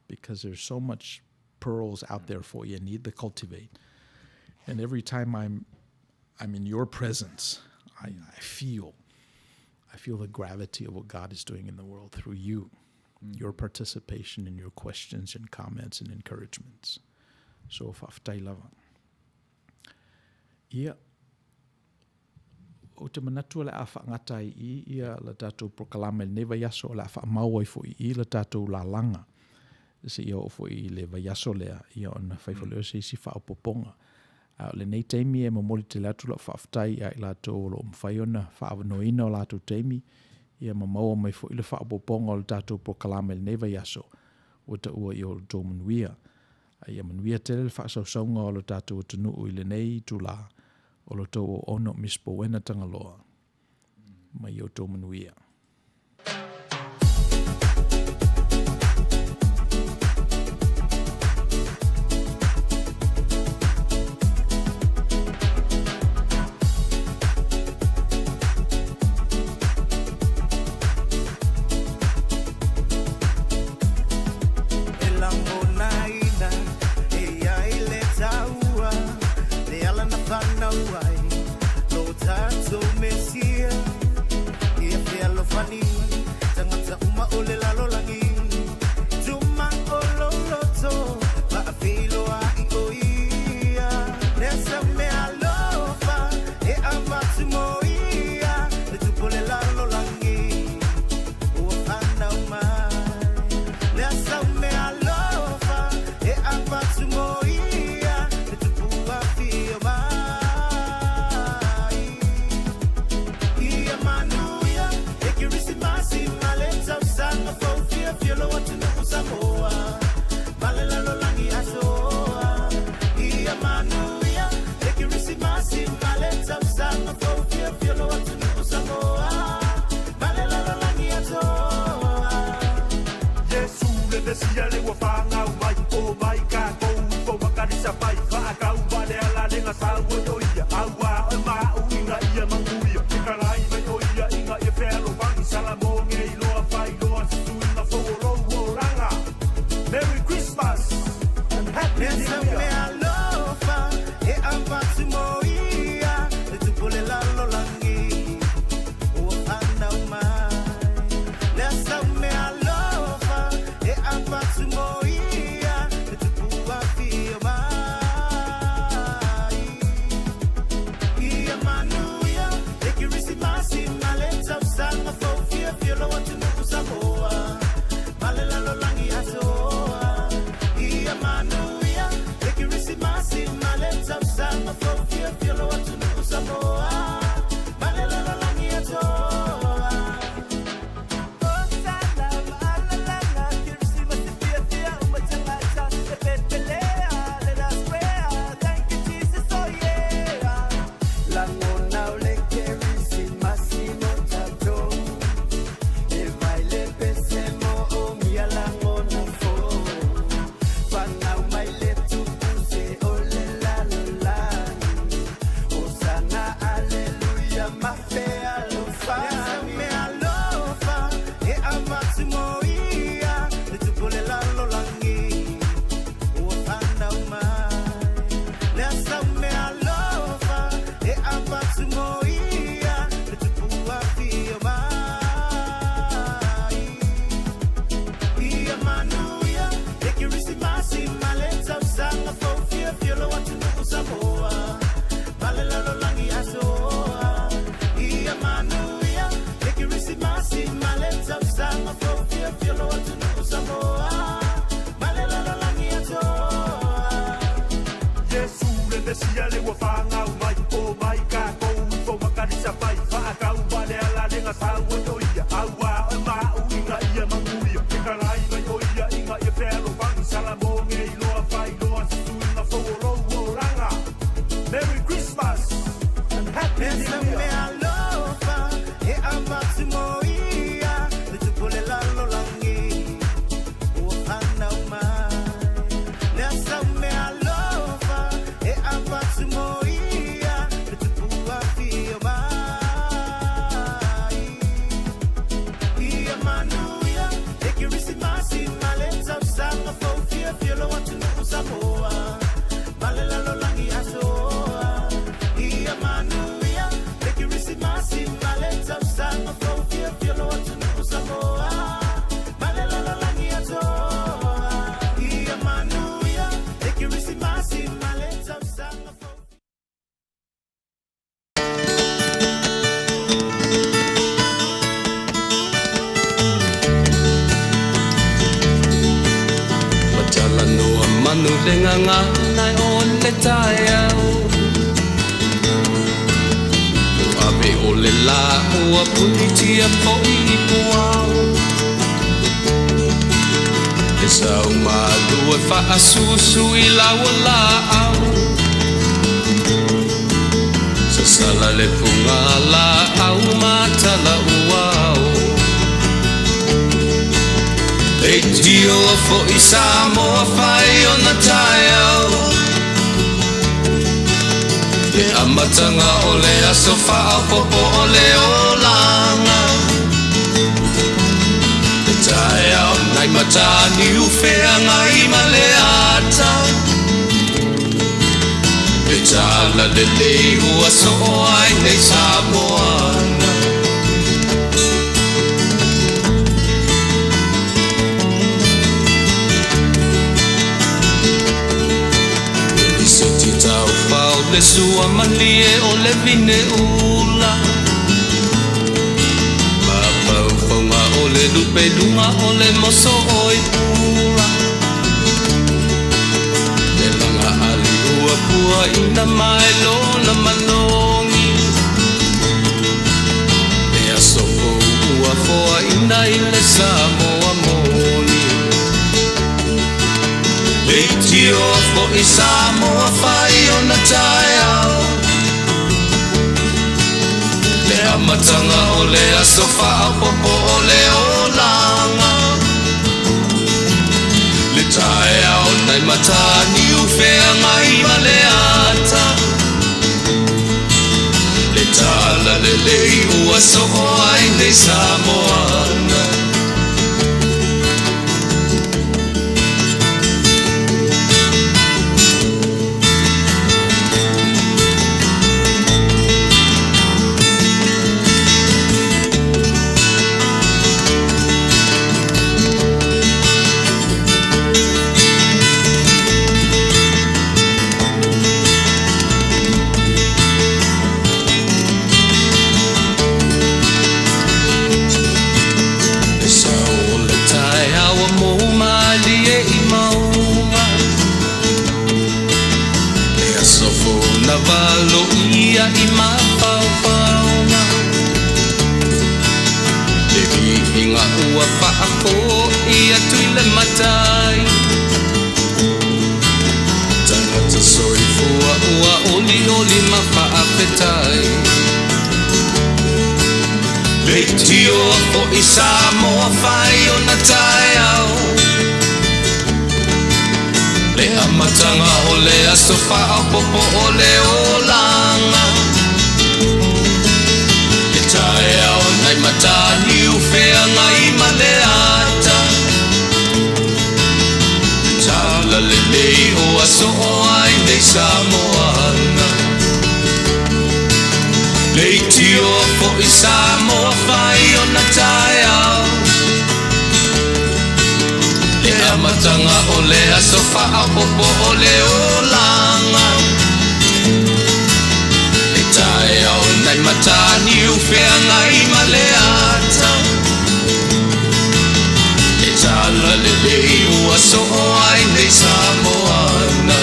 Because there's so much pearls out there for you need to cultivate. And every time I'm, I'm in your presence, I, I feel, I feel the gravity of what God is doing in the world through you, your participation and your questions and comments and encouragements. So faafetai lava. Ia, ou te manatu o le a faagata ai i i ia la tatou polokalame i lenei vaiaso, o le a faamau ai foi i i la tatou lalaga seia oo foi i le vaiaso lea, ia ona fai foi lea o se isi faaopoopoga. A o lenei taimi e momoli tele atu lau faafetai ia i latou o lo o mafai ona faaavanoaina o latou taimi, Ia ma maua mai foi le faaopoopoga o le tatou polokalame i lenei vaiaso ua taua i o outou manuia. A ia manuia tele le faasausauga o lo tatou atunuu i lenei itula o lo outou auauna o Miss Bowena Tagaloa. Ma ia outou manuia. E lagonaina e ai le taua le ala na fanau ai lo tatou Mesia. Ia fealofani tagata uma o le lalolagi. Tuma o lou loto faafeiloai o ia. Lea sau meaalofa e avatu mo ia le tupu o le lalolagi ua fanau mai. Lea sau meaalofa e avatu mo ia le tupu afio mai. Ia manuia le Kerisimasi ma le tausaga fou fiafia lou atunuu Samoa ma le lalolagi atoa. Ia manuia le Kerisimasi ma le tausaga fou fiafia lou atunuu Samoa ma le lalolagi atoa. Iesu le Mesia le ua fanau mai, o mai kākou i fou makanisa fai, faakau ma le ala le gasau ai o ia, auā o maʻu ina ia manuia, ke kalai mai o ia ina ia fealofani, Salamoge iloa faailoa se suiga fou o lou olaga. Merry Christmas and Happy Lea New sau Year. meaalofa e avatu mo ia le tupu o le lalolagi ua fanau mai. Lea sau meaalofa e avatu mo ia le tupu afio mai. Ia manuia le Kerisimasi ma le tausaga fou fiafia lou atunuu Samoa ma le lalolagi atoa. Ia manuia le Kerisimasi ma le tausaga fou fiafia lou atunuu Samoa ma le lalolagi atoa. Lagona o le Kerisimasi mo tatou E vai le pese moomia lagona fou Fanau mai le tupu se o le lalolagi Hosana aleluia ma fealofani Meaalofa e avatu mo ia le tupu o le lalolagi ua fanau mai. Lea sau meaalofa e avatu mo ia le tupu afio mai. Ia manuia le Kerisimasi ma le tausaga fou fiafia lou atunuu Samoa ma le lalolagi atoa. Ia manuia le Kerisimasi ma le tausaga fou fiafia lou atunuu Samoa ma le lalolagi atoa. Iesu le Mesia le ua fanau mai, o mai kākou i fou makanisa fai, faakau ma le ala le gasau ai o ia, auā o maʻu ina ia manuia, ke kalai mai o ia ina ia fealofani, Salamoge iloa faailoa se suiga fou o lou olaga. Merry Christmas and Happy Lea New sau Year. meaalofa e avatu mo ia le tupu o le lalolagi ua fanau mai. Lea sau meaalofa e avatu mo ia le tupu afio mai. Ia manuia le Kerisimasi ma le tausaga fou fiafia lou atunuu Samoa ma le lalolagi atoa. Ia manuia le Kerisimasi ma le tausaga fou fiafia lou atunuu Samoa ma le lalolagi atoa. Ia manuia le Kerisimasi ma le tausaga fou. Ua talanoa manu le gagana o le taeao. Ua ave o le lā ua punitia foi i puao Le sau malu e faasusu i lau laau Sasala le fuga laau ma tala uao Leitioa foi Samoa fai ona taeao Le amataga o le aso faaopoopo o le olaga Le taeao nai Mataniu feagai ma le ata Le tala lelei ua soo ai nei Samoana E lisiti taufao le sua malie o le vine ula Mafaufauga o le lupeluga o le moso oi pula Le laga ali ua puaina mai lona malogi Le aso fou ua foaina i le Samoa moni Leitioa foi Samoa fai ona taeao Le amataga o le aso faaopoopo o le olaga Le taeao nai Mataniu feagai ma le ata Le tala lelei ua soo ai nei Samoana Le sau o le taeao ua mou malie i mauga Le aso fou na valoia i mafaufauga Le viiga ua faafoi atu i le matai Tagata soifua ua olioli ma faafetai Leitioa foi Samoa fai ona taeao Le amataga o le aso faaopoopo o le olaga Le taeao nai Mataniu feagai ma le ata Le tala lelei ua soo ai nei Samoana Leitioa foi Samoa fai ona taeao Le amataga o le aso faaopoopo o le olaga Le taeao nai Mataniu feagai ma le ata Le tala lelei ua soo ai nei Samoana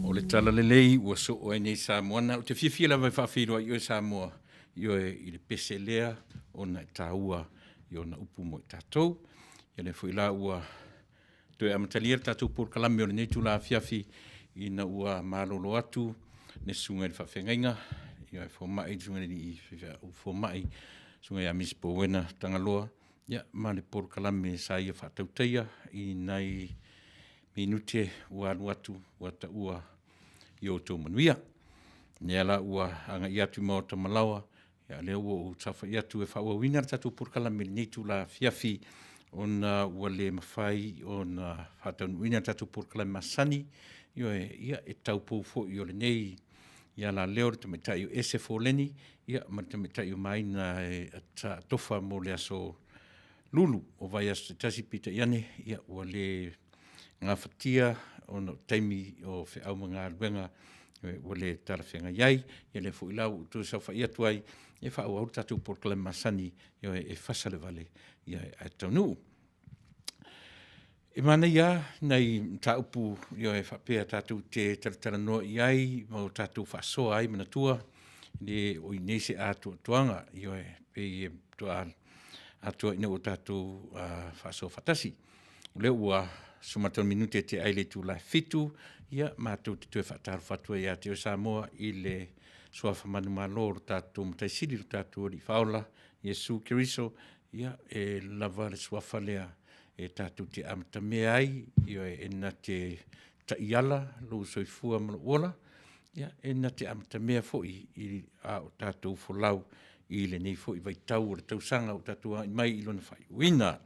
O le tala lelei ua soo ai nei Samoana. Ou te fiafia lava e faafeiloai i oe Samoa, i oe i le pese lea ona e taua i ona upu mo i tatou. Ia lea foi la ua toe amatalia le tatou polokalame o lenei itula afiafi ina ua malolo atu le susuga i le faafeagaiga, ia e fomai le susuga i le alii faifeau fomai, susuga ia Miss Powena Tagaloa, ia ma le polokalame sa ia faatautaia i nai minute ua alu atu ua taua i outou manuia. Lea la ua agai atu i maota malaoa, ia lea ua ou saofai atu e faaauauina le tatou polokalame i lenei itula afiafi ona ua le mafai ona faataunuuina le tatou polokalame masani, ioe, ia e taupou foi o lenei ia la leo le tamaitai o Ese Foleni, ia ma le tamaitai o Maina e sa atofa mo le aso Lulu o vaiaso taitasi, peitai ane, ia ua le gafatia ona o taimi o feau ma galuega. Ua le talafeagai ai, ia lea foi la ua ou toe saofai atu ai e faaauau le tatou polokalame masani e fasa le vale ae taunuu. E manaia lava nai mataupu e faapea tatou te talatalanoa i ai ma o tatou faasoa ai, manatua e le o i inei se atoatoaga, ioe, pei e faatoa atoa ina ua tatou faasoa faatasi. O lea ua 13 minute e tea ai le itula e 7, ia matou te toe faatalofa atu ai ia te oe Samoa i le suafa manumalo o lo tatou Matai Sili lo tatou Alii Faaola Iesu Keriso, ia e lava le suafa lea e tatou te amatamea ai, ioe, e na te taiala lou soifua ma lou ola, ia, e na te amatamea foi a o tatou folau i lenei foi vaitau o le tausaga ua tatou agai mai i lona faaiuina.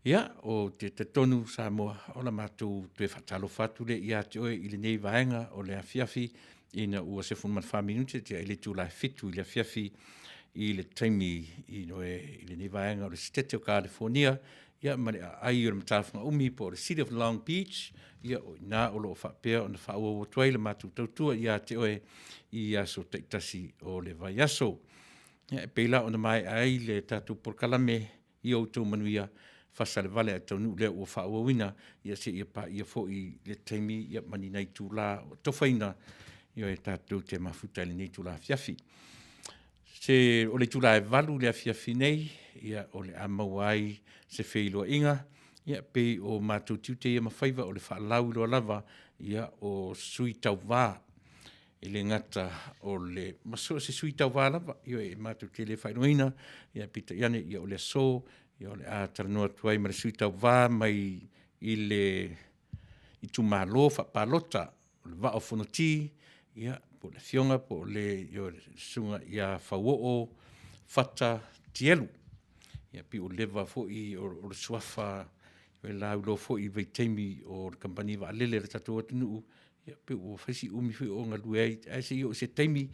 Ia, ou te talitonu Samoa, o le matou toe faatalofa atu lea ia te oe i lenei vaega o le afiafi ina ua 14 minute tea i le itula e 7 i le afiafi i le taimi i lenei vaega o le Setete o Kalifonia, ia ma le aai o le Matafaga-umi po o le City of Long Beach, ia o i ina o lo o faapea ona faaauau atu ai le matou tautua ia te oe i aso taitasi o le vaiaso. Ia, e pei la ona maea ai le tatou polokalame i outou manuia, fasa le vale ae taunuu lea ua faaauauina, ia seia paia foi le taimi ia ma ni nai itula o atofaina e tatou te mafuta i lenei itula afiafi. Se o le itula e 8 i le afiafi nei, ia o le a maua ai se feiloaiga, ia pei o matou tiute ia ma faiva o le faalauiloa lava ia o sui tauva e le gata o le ma so o se sui tauva lava, ioe, matou te le faailogaina, ia peitai ane o le aso o le a talanoa atu ai ma le sui tauva mai i le itumalo faapalota o le Vaa o Fonoti, ia, po o le Afioga po o le Susuga ia Fauoo Fata Tielu. Ia pei ua leva foi o le suafa e lauiloa foi i vaitaimi o le kamupani vaalele a le tatou atunuu, ia pei ua fai si umi foi o galue ai, ae se i oo i se taimi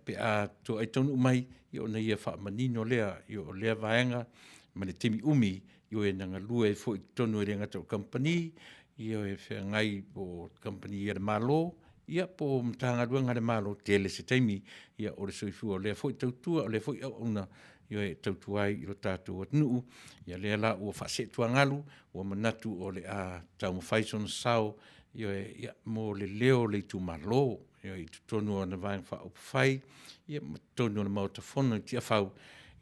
pe a toai taunuu mai, ona ia faamanino lea o lea vaega ma le taimi umi na galue ai foi i totonu e le gata o le kamupani, e feagai po o kamupani a le Malo, ia po o Matagaluega a le Malo, tele se taimi o le soifua o lea foi tautua, o lea foi auauna e tautua ai i lo tatou atunuu. Ia lea la ua faasee tuagalu, ua manatu o le a taumafai sona sao, ioe, mo le leo o le itumalo i totonu o ana Vaega Faaupufai ma totonu o le Maota Fono i Tiafau,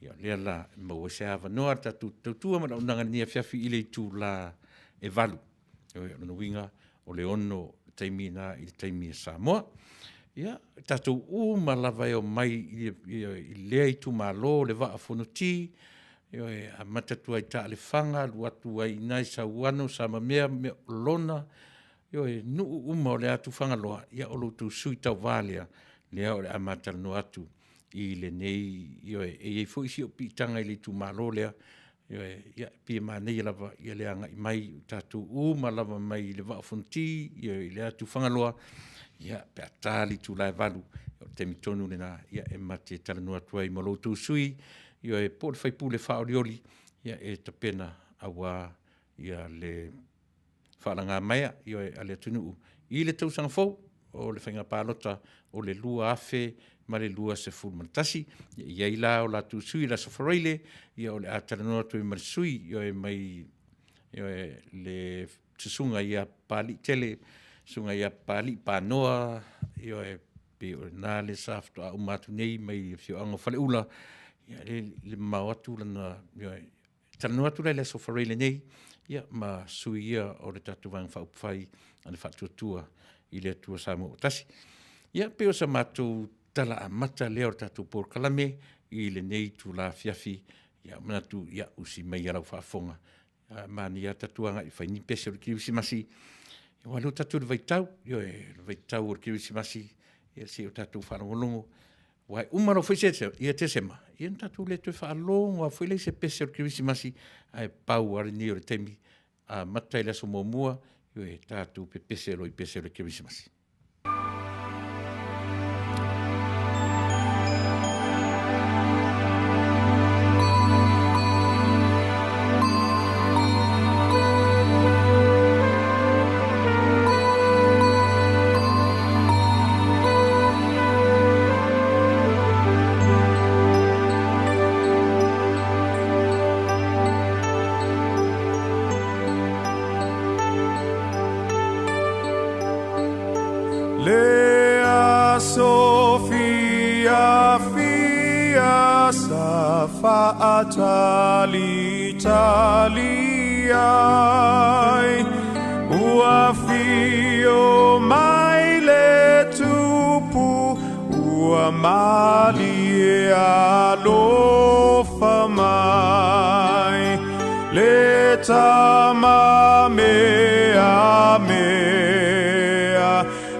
ia o lea la e maua ai se avanoa le tatou tautua ma le auaunaga i lenei afiafi i le itula e 8. O lona uiga o le 6:00 le taimi lena i le taimi a Samoa. Ia, o tatou uma lava e omai i lea itumalo le Vaa o Fonoti, ioe, amata atu lava i Taelefaga, alu atu ai i ina i Sauano, Samamea, Lona, ioe, nuu uma o le atu Fagaloa, ia o lo outou sui tauva lea, lea o le a ma talanoa atu i lenei, ioe, e i ai foi si ou piitaga i le itumalo lea, ioe, ia, e pei e manaia lava le agai mai o tatou uma lava mai le Vaa o Fonoti i le atu Fagaloa, ia, pe a ta le itula e 8, o le taimi tonu lena e ma te talanoa atu ai ma lo outou sui usufono, ioe, po o le sui usufono faaolioli e tapena aua le faalagamaea a le atunuu i le tausaga fou o le faiga palota o le 2021. E i ai la o latou sui i le Aso Faraile, o le a talanoa atu ai ma le sui usufono mai le Susuga ia Papaliitele, Susuga ia Papalii Panoa, ioe, pei o i ina lea sa faatoa uma atu nei mai le afioaga o Faleula, e le mamao atu lana, ioe. Talanoa atu la i le Aso Faraile nei ma sui ia o le tatou Vaega Faaupufai a le Faatuatua i le Atua Samoa ua Tasi. Ia, pei o se matou tala amata lea o le tatou polokalame i lenei itula afiafi. Ia, manatu, ia, usi maia lau faafofoga, manaia lava le tatou agai e fai ni pese o le Kerisimasi, aua o lea ua tatou i le vaitau, ioe, le vaitau o le Kerisimasi, ia se i o tatou faalogologo, aua e uma loa foi ia Tesema, ia ona tatou le toe faalogo lava foi lea i se pese o le Kerisimasi, ae pau lava lenei o le taimi, amata i le aso muamua, ioe, tatou pepese loa i pese o le Kerisimasi. aso fiafia sa faatalitali ai, ua afio mai le Tupu, ua malie alofa mai, le Tama meamea,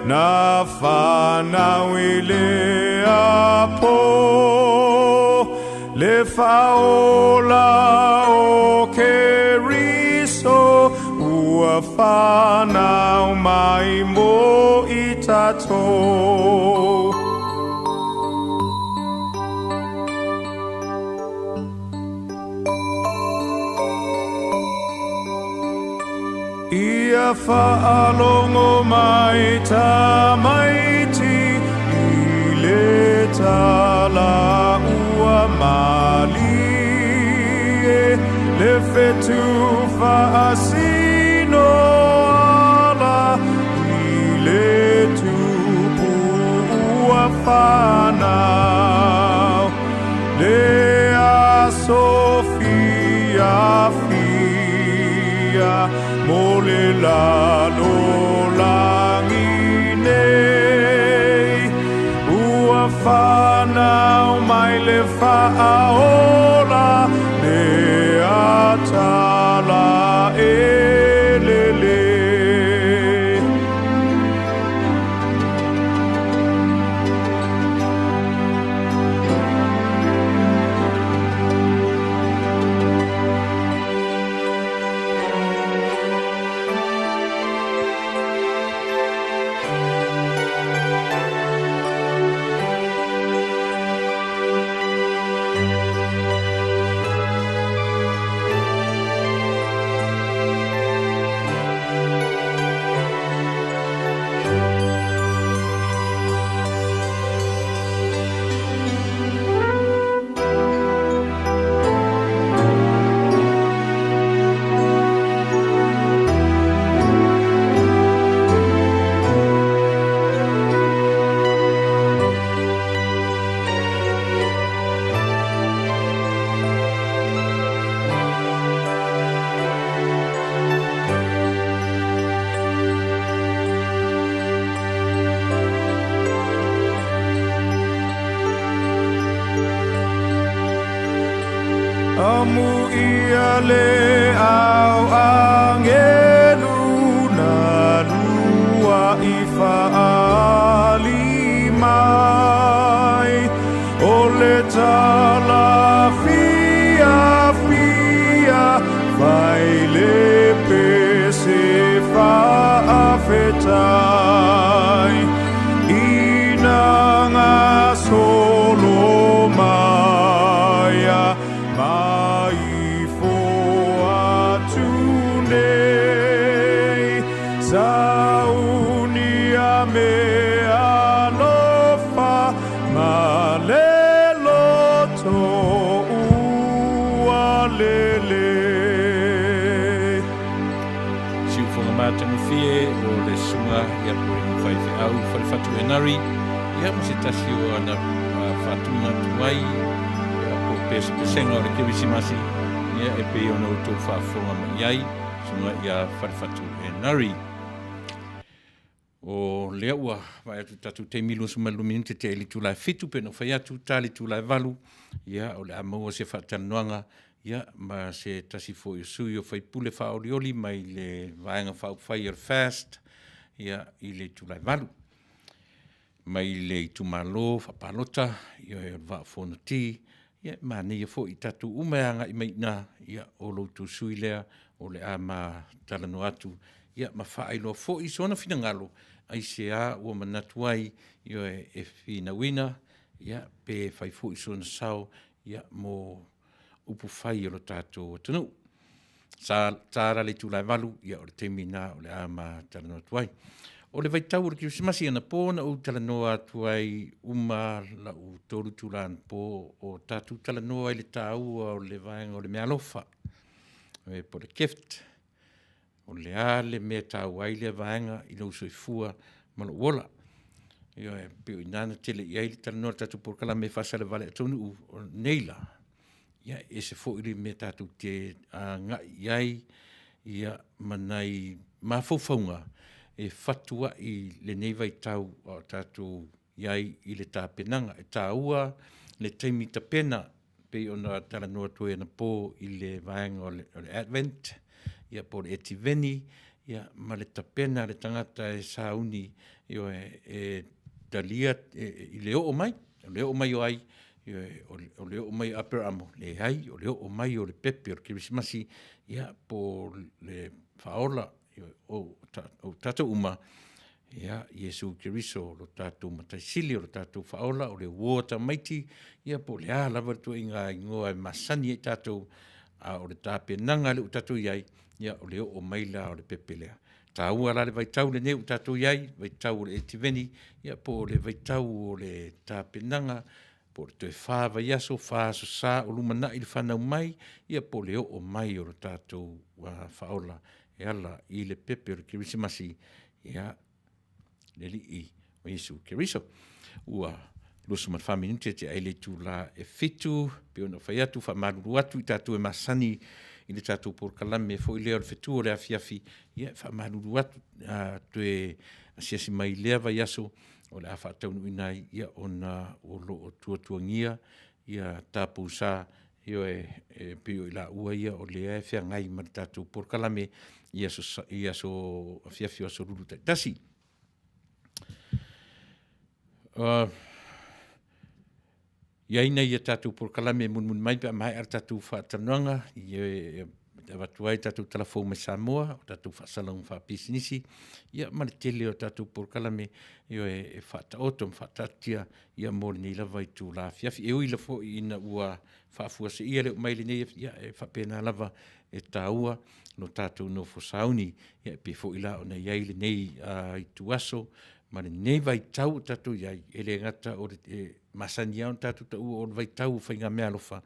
na fanau i le apo, le Faaola o Keriso, ua fanau mai mo i tatou. Ia faalogo mai tamaiti i le tala ua malie, le fetu faasino ala i le Tupu ua fanau, le aso fiafia mo le lalolagi nei, ua fanau mai le Faaola, le atala elele. Amuia le au angelu na lua i faali mai, o le tala fiafia fai le pese faafetai, ina gasolo maia mai fo atu nei, saunia me alofa ma le loto ua lele. Siufoga matagofie o le susuga ia Poeni Faifeau Falefatu Henare, ia ma se tasi o ana faatuga tuai ia po o pesepesega o le Kerisimasi, ia e pei ona outou faafofoga mai ai, susuga ia Falefatu Henare. O lea ua vaai atu i le tatou taimi 22 minute tea i le itula e 7 pe na fai atu ta le itula e 8, ia o le a maua se faatalanoaga ia ma se tasi foi o sui o faipule faaolioli mai le Vaega Faaupufai o le FAST ia i le itula e 8 mai le itumalo faapalota ia o le Vaa o Fonoti. Ia e manaia foi i tatou uma e agai mai i ina, ia o lo outou sui lea o le a ma talanoa atu, ia ma faailoa foi sona finagalo aisea ua manatu ai, ioe, e finauina, ia pe fai foi sona sao, ia mo upu fai o lo tatou atunuu. Sa tala le itula e 8, ia o le taimi lena o le a ma talanoa atu ai. O le vaitau o le Kerisimasi anapo na ou talanoa atu ai uma lau 3 itula anapo o tatou talanoa i le taua o le vaega o le meaalofa, e po o le gift. O le a le mea e taua ai lea vaega i lou soifua ma lou ola. Ioe, pei o i ina na tele i ai le talanoa o le tatou polokalame e faasalevale atunuu o nei la. Ia, e ese foi le mea tatou te agai i ai, ia, ma nai mafaufauga e fatuai lenei vaitau a o tatou i ai i le tapenaga. E taua le taimi tapena pei ona talanoa atu ai anapo i le vaega o le Advent, ia po o le Etiveni, ia ma le tapena a le tagata e sauni, ioe, e talia i le oo mai, o le oo mai o ai? Ioe, o le oo mai o Aperamo? Leai, o le oo mai o le pepe o le Kerisimasi, ia po o le Faaola, o tatou uma, ia, Iesu Keriso, o lo tatou Matai Sili, o lo tatou Faaola, o le uo a tamaiti, ia po o le a lava le ituaiga igoa e masani ai tatou, a o le tapenaga lea ua tatou i ai, ia, o le oo mai la o le pepe lea. E taua la le vaitau lenei ua tatou i ai, vaitau o le Etiveni, ia po o le vaitau o le tapenaga, po o le toe fa vaiaso, fa aso sa o lumanai le fanau mai, ia po o le oo mai o le tatou Faaola e ala i le pepe o le Kerisimasi, ia, le Alii o Iesu Keriso. Ua 24 minute tea ai le itula e 7, pei ona fai atu, faamalulu atu i tatou e masani i le tatou polokalame foi lea o le fetu o le afiafi, ia e faamalulu atu, a toe asiasi mai i lea vaiaso, o le a faataunuuina ai, ia, ona o lo o tuatuagia ia tapu sa, ioe, e pei o i laua ia o lea e feagai ma le tatou polokalame i aso, i aso afiafi o aso Lulu taitasi. I ai nai a tatou polokalame e mulimuli mai pe a maea le tatou faatalanoaga, e avatu ai tatou tala fou mai Samoa, o tatou faasalauga faapisinisi, ia ma le tele o tatou polokalame, ioe, e faataoto ma faataatia ia mo lenei lava itula afiafi. E ui la foi ina ua faafuaseia le oo mai lenei, ia e faapena lava e taua lo tatou nofo sauni, ia e pei foi la ona i ai lenei ituaso ma lenei vaitau ua tatou i ai, e le gata o le masani lava ona tatou taua o le vaitau o faigameaalofa,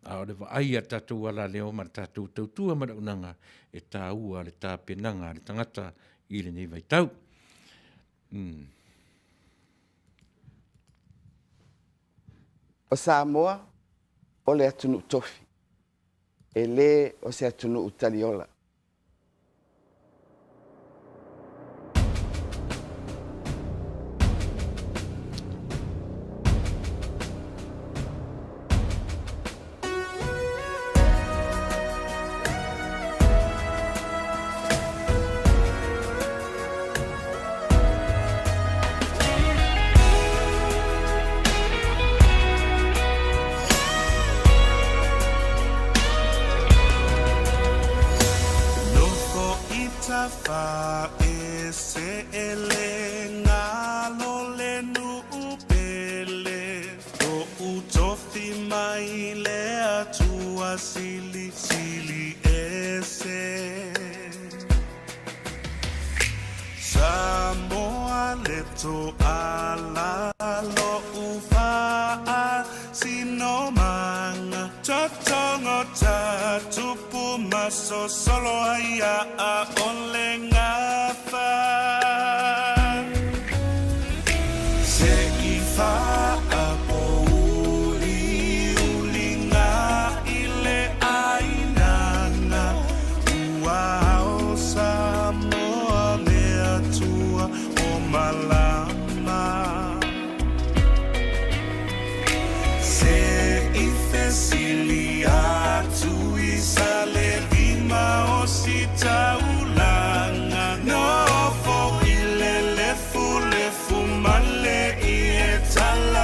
a o le vaai a le tatou alaleo ma le tatou tautua ma le auaunaga, e taua le tapenaga a le tagata i lenei vaitau. O Samoa, o le atunuu tofi, e le o se atunuu taliola. Nofo i tafa e se ele ngalo le nuu pele Toʻu tofi mai le Atua silisili ese Samoa le toala loʻu faasinomaga Totogo ta tupu masosolo ai aʻa o le gafa Se i faapouliuliga i le ʻāinana Ua ao Samoa le Atua o malama Se i fesili atu i Salelima o si taulaga Nofo i le lefulefu male i e tala.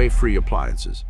away free appliances.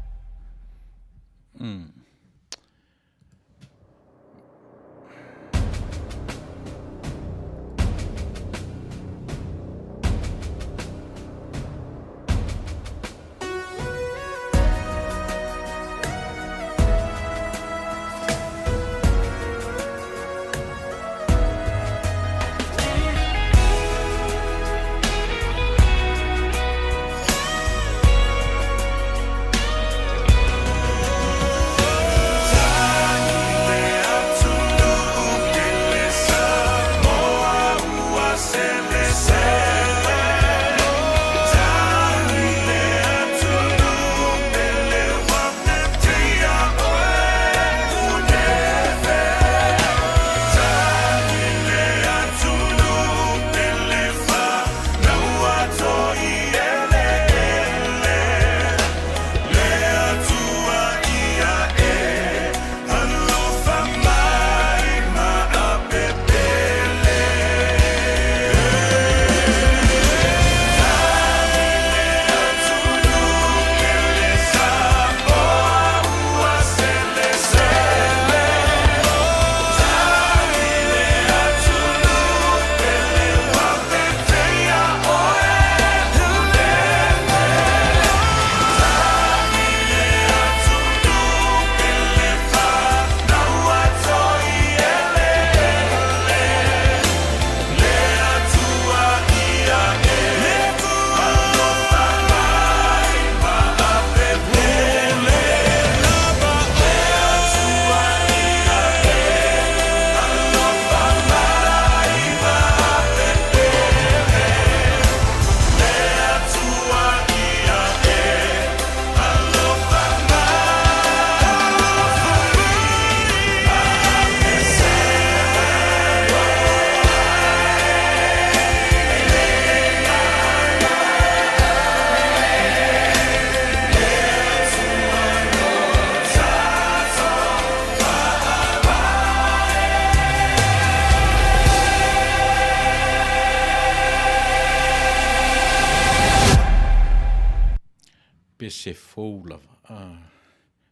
Pese fou lava, a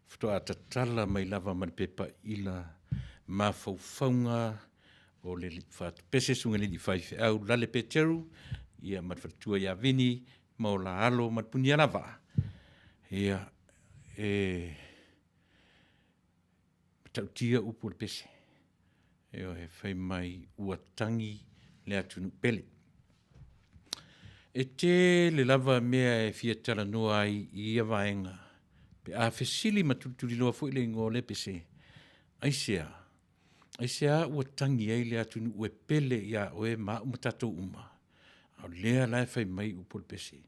faatoa tatala mai lava ma le pepa ila mafaufauga o le Pese Susuga i le Alii Faifeau Lale Peteru, ia ma le faletua ia Vini ma o la alo ma le Punia lava. Ia, e matautia upu o le pese. Ioe, fai mai ua tagi le atunuu pele. E tele lava mea e fia talanoa ai i ia vaega, pe a fesili ma tulituliloa foi le igoa o lea pese, aisea? Aisea ua tagi ai le atunuu e pele ia oe ma au ma tatou uma? A o lea la e fai mai upu o le pese,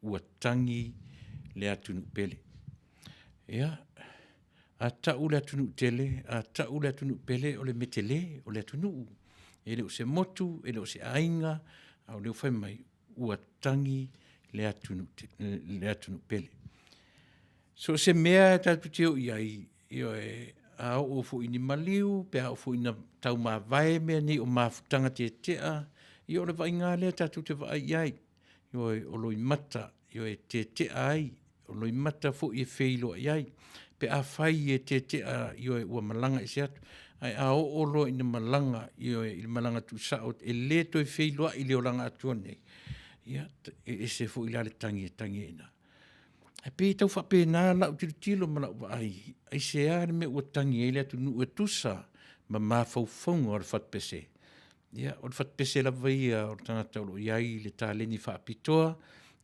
ua tagi le atunuu pele. Ia, a tau le atunuu tele, a tau le atunuu pele, o le mea tele, o le atunuu. E le o se motu, e le o se aiga, a o lea ua fai mai, ua tagi le atunuu, le atunuu pele. So o se mea e tatou te o i ai, ioe, a oo foi ni maliu, pe a oo foi ina taumavae mea nei o mafutaga tetea, ia o le vaaiga lava lea tatou te vaai i ai. Ioe, o loimata, ioe, e tetea ai, o loimata foi e feiloai ai. Pe afai e tetea, ioe, ua malaga ese atu, ae a oo loa ina malaga, ioe, i le malaga tuusao, e le toe feiloai i le olaga atoa nei, ia, e ese foi la le tagi e tagi ai i ina. Ae pei e tau faapena lau tilotilo ma lau vaai, aisea le mea ua tagi ai le atunuu e tusa ma mafaufauga o le fatupese. Ia, o le fatupese lava ia o le tagata o lo o i ai le taleni faapitoa,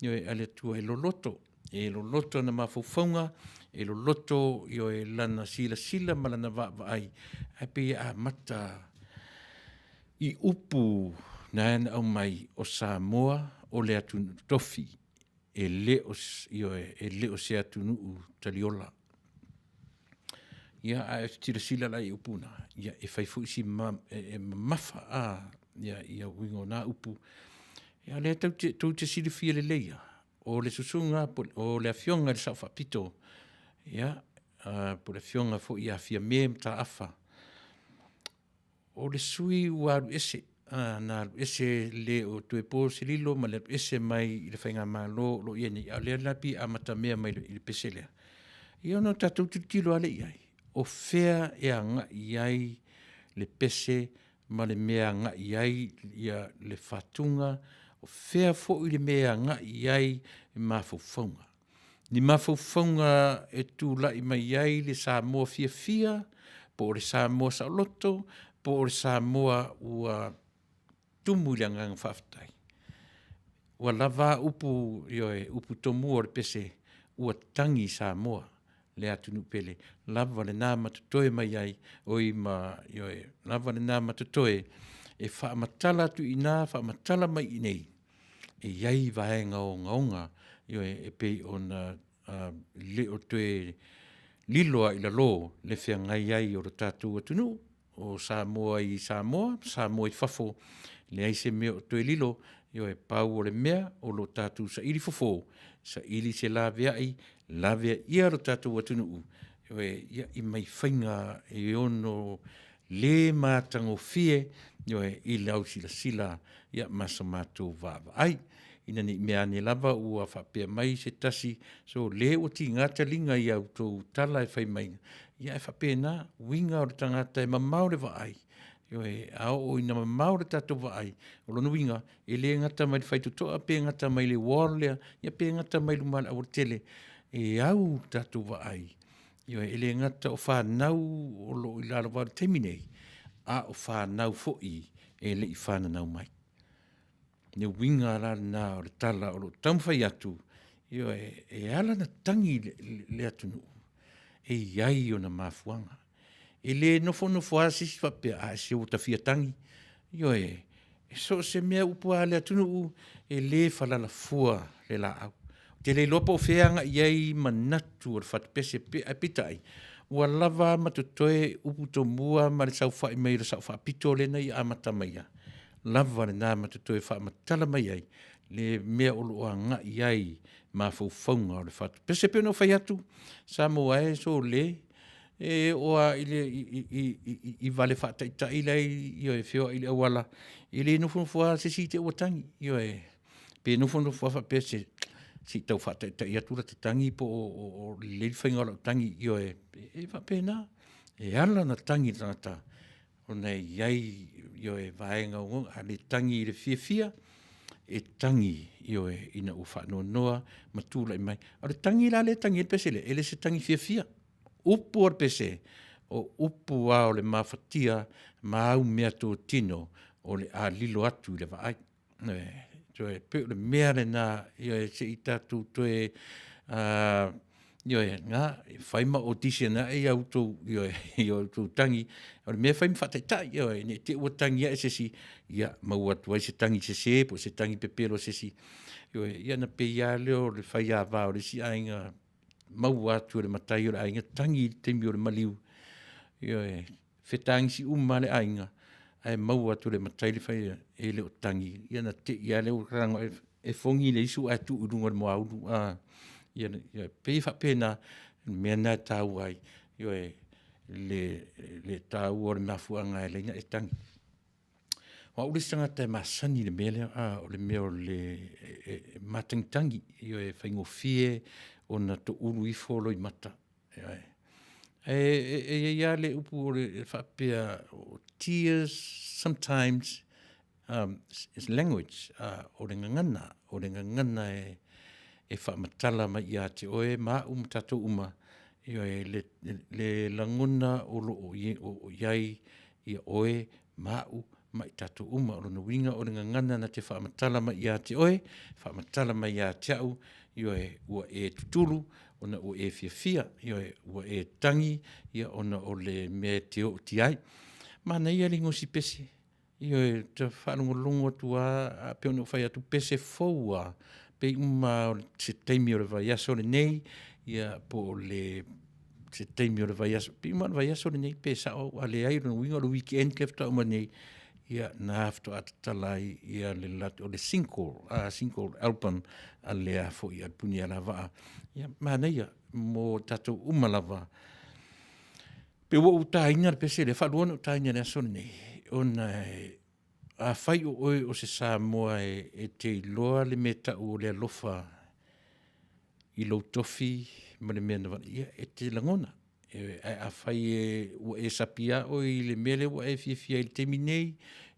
ioe, a le Atua e loloto, e loloto ana mafaufauga, e loloto, ioe, lana silasila ma lana vaavaai, ae pei e amata i upu na na aumai o Samoa o le atunuu tofi, e le o, ioe, e le o se atunuu taliola. Ia, a e silasila la i upu na, ia, e fai foi si ma, e, e mamafa a, ia, ia uiga o nā upu. Ia, lea tau te, tou te silafia lelei ia, o le susuga, o le afioga i le Sao Faapito, ia, uh, po le afioga foi ia Fiame Mataafa, o le sui ua alu ese. na alu ese le o toe po se lilo ma le alu ese mai i le faigamalo o lo o i ai nei, a o lea la pei e amatamea mai i le pese lea. Ia ona tatou tilotilo lava lea i ai, o fea e agai i ai le pese ma le mea e agai i ai ia le fatuga, o fea foi le mea e agai i ai mafaufauga. Ni mafaufauga e tulai mai ai le Samoa fiafia, po o le Samoa saoloto, po o le Samoa ua tumu i le agaga faafetai. Ua lava a upu, ioe, upu tomua o le pese, ua tagi Samoa le atunuu pele, lava lena ma totoe mai ai, oi ma, ioe, lava lena ma totoe e faamatala atu i ina, faamatala mai i inei, e i ai vaega ogaoga, ioe, e pei ona le o toe lilo lava i lalo le feagai ai o le tatou atunuu o Samoa i Samoa, Samoa i fafo, leai se mea o toe lilo, ioe, pau o le mea, o lo tatou saili fofo, saili se laveai, laveaia lo tatou atunuu, ioe, ia, i mai faiga e ono le matagofie, ioe, i lau silasila ma so matou vaavaai. Ina ne i meaane lava ua faapea mai se tasi, sole ua tiga taliga i a outou tala e fai mai, ia ae faapena uiga o le tagata e mamao le vaai, ioe, a oo ina mamao le tatou vaai, o lona uiga, e le gata mai le faitotoa pe gata mai le wall lea, ia pe gata mai luma o le aualatele, e au le tatou vaai, ioe, e le gata o fanau o lo o i lalo i le taimi nei, a o fanau foi e le i fananau mai. Le uiga la lena o le tala o lo o taumafai atu, ioe, e ala ona tagi le, le atunuu, e i ai ona mafuaaga. E le nofonofo lava se isi faapea, a se ua ta fia tagi. Ioe, e so o se mea upu lava a le atunuu, e le falala fua le laau. Ou te le iloa po o fea e agai i ai manatu o le fatupese, ae peitai, ua lava a ma totoe upu tomua ma le saofai mai o le Sao Faapito lea na ia amata maia, lava lena ma totoe e faamatala mai ai le mea o lo o agai i ai mafaufauga o le fatupese. E pei ona ou fai atu, Samoa e sole, e oo lava i, le, i, i, i, i vale faataitai la e feoai i le auala, e le nofonofo lava se isi te i ua tagi, ioe. Pe nofonofo lava faapea se i tau faataitai atu lata tagi po o lelei le faiga o lau tagi, ioe, e faapena. E ala ona tagi le tagata ona e i ai, ioe, vaega ogaoga, a le tagi i le fiafia, e tagi, ioe, ina ua faanoanoa ma tulai mai. O le tagi la lea e tagi ai le pese lea, e le se tagi fiafia. Upu o le pese, o upu lava o le mafatia ma au meatotino o le a lilo atu i le vaai. Toe pei o le mea lena, ioe, se i tatou toe, ioe, na, fai ma audition ae ia outou, ioe, ia outou tagi. O le mea e fai ma faataitai, ioe, ne i te i ua tagi ae se isi, ia maua atu ai se tagi sese po o se tagi pepelo a se isi. Ioe, ia ona pei lava lea o le faiava o le isi aiga, maua atu e le matai o le aiga tagi i le taimi o le maliu. Ioe, fetagisi uma lava le aiga, ae maua atu e le matai le fai, e le o tagi, ia ona te i lava lea ua e fogi le isu ae tuu i luga o le moaulu. A, ia, ia pei e faapena, o le mea lena e taua ai, ioe, le, le taua o le mafuaaga e ala ai ona e tagi. O au le isi tagata e masani i le mea lea, a, o le mea o le e, e matagitagi, ioe, e faigofie ona toulu ifo loimata. Ioe. E, e, e i ai lava le upu o le faapea, tears sometimes um, is language, uh, o le gagana, o le gagana e, e faamatala mai ia te oe ma au ma tatou uma, ioe, le, le lagona o lo o i ai ia oe ma au ma i tatou uma. O lona uiga o le gagana na te faamatala mai ia te oe, faamatala mai ia te au, ioe, ua e tutulu, ona ua e fiafia, ioe, ua e tagi, ia ona o le mea e te ootia ai. Manaia le gosi pese, ioe, ta faalogologo atu lava, pei ona ou fai atu, pese fou lava, pei uma lava o se taimi o le vaiaso lenei, ia po o le se taimi o le vaiaso, pei uma lava o le vaiaso lenei pe sao au, a leai o lona uiga o le weekend lea faatoa uma nei, ia na faatoa tatala ai ia le latou, o le single, single album a le foi a le Punialavaa. Ia, manaia mo tatou uma lava. Pe ua ou taina le pese lea, faalua ona ou taina i le aso lenei, ona e afai o oe o se Samoa e te iloa le mea tau o le alofa i lou tofi ma le mea na vala, ia, e te lagona. E, ae afai e, ua e sapi lava oe i le mea lea ua e fiafia ai i le taimi nei,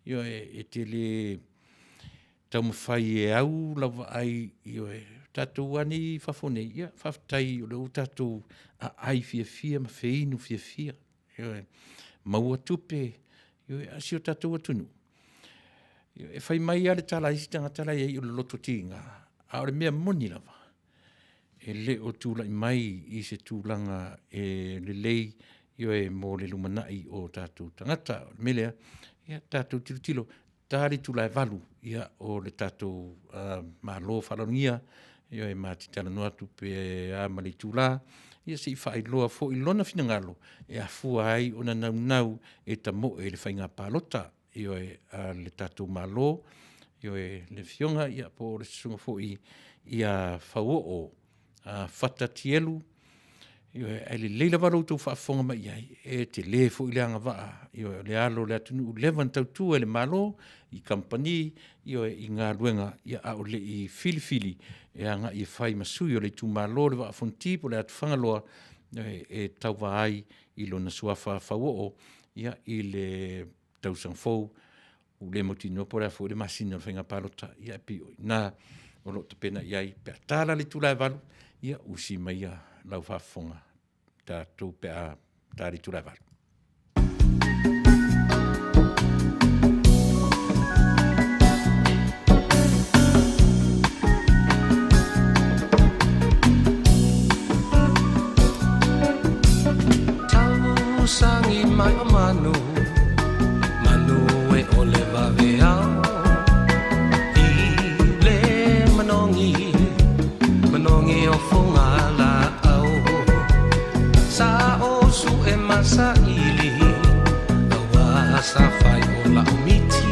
ioe, e te le taumafai e au lau vaai, ioe, tatou lava nei i fafo nei, ia, faafetai o lea ua tatou aai fiafia ma feinu fiafia, ioe, maua tupe, ioe, a si o tatou atunuu. Ioe, e fai mai lava le tala a isi tagata la e i ai o le loto tiga, a o le mea moni lava, e le o tulai mai i se tulaga e lelei, ioe, mo le lumanai o tatou tagata. O le mea lea, ia tatou tilotilo, ta le itula e 8, ia, o le tatou Malo faaaloalogia, ioe, ma te talanoa atu pe a ma le itula, ia se i faailoa foi lona finagalo e afua ai ona naunau e tamoe i le faiga palota, ioe, a le tatou Malo, ioe, le Afioga, ia, po o le Susuga foi ia Fauoo Fata Tielu, ioe, ae lelei lava lo outou faafofoga mai i ai, e tele foi le agavaa, ioe, o le alo o le atunuu leva ona tautua i le Malo, i kamupani, ioe, i galuega, ia, a o le i filifili e agai e fai ma sui o le itumalo o le Vaa o Fonoti po o le Atu Fagaloa, ioe, e tauva ai i lona suafa Fauoo, ia, i le tausaga fou, ua le mautinoa po o le a foi le masina o le faiga palota, ia e pei o i ina o lo o tapena i ai pe a tala le itula e 8, ia usi maia lau faafofoga tatou pe a ta le itula e 8. Tausagi mai o manu, manu e o le vaveao. I le manogi, manogi o Fogala'au. Sa o su'e masaili, aua sa fai o la'u miti.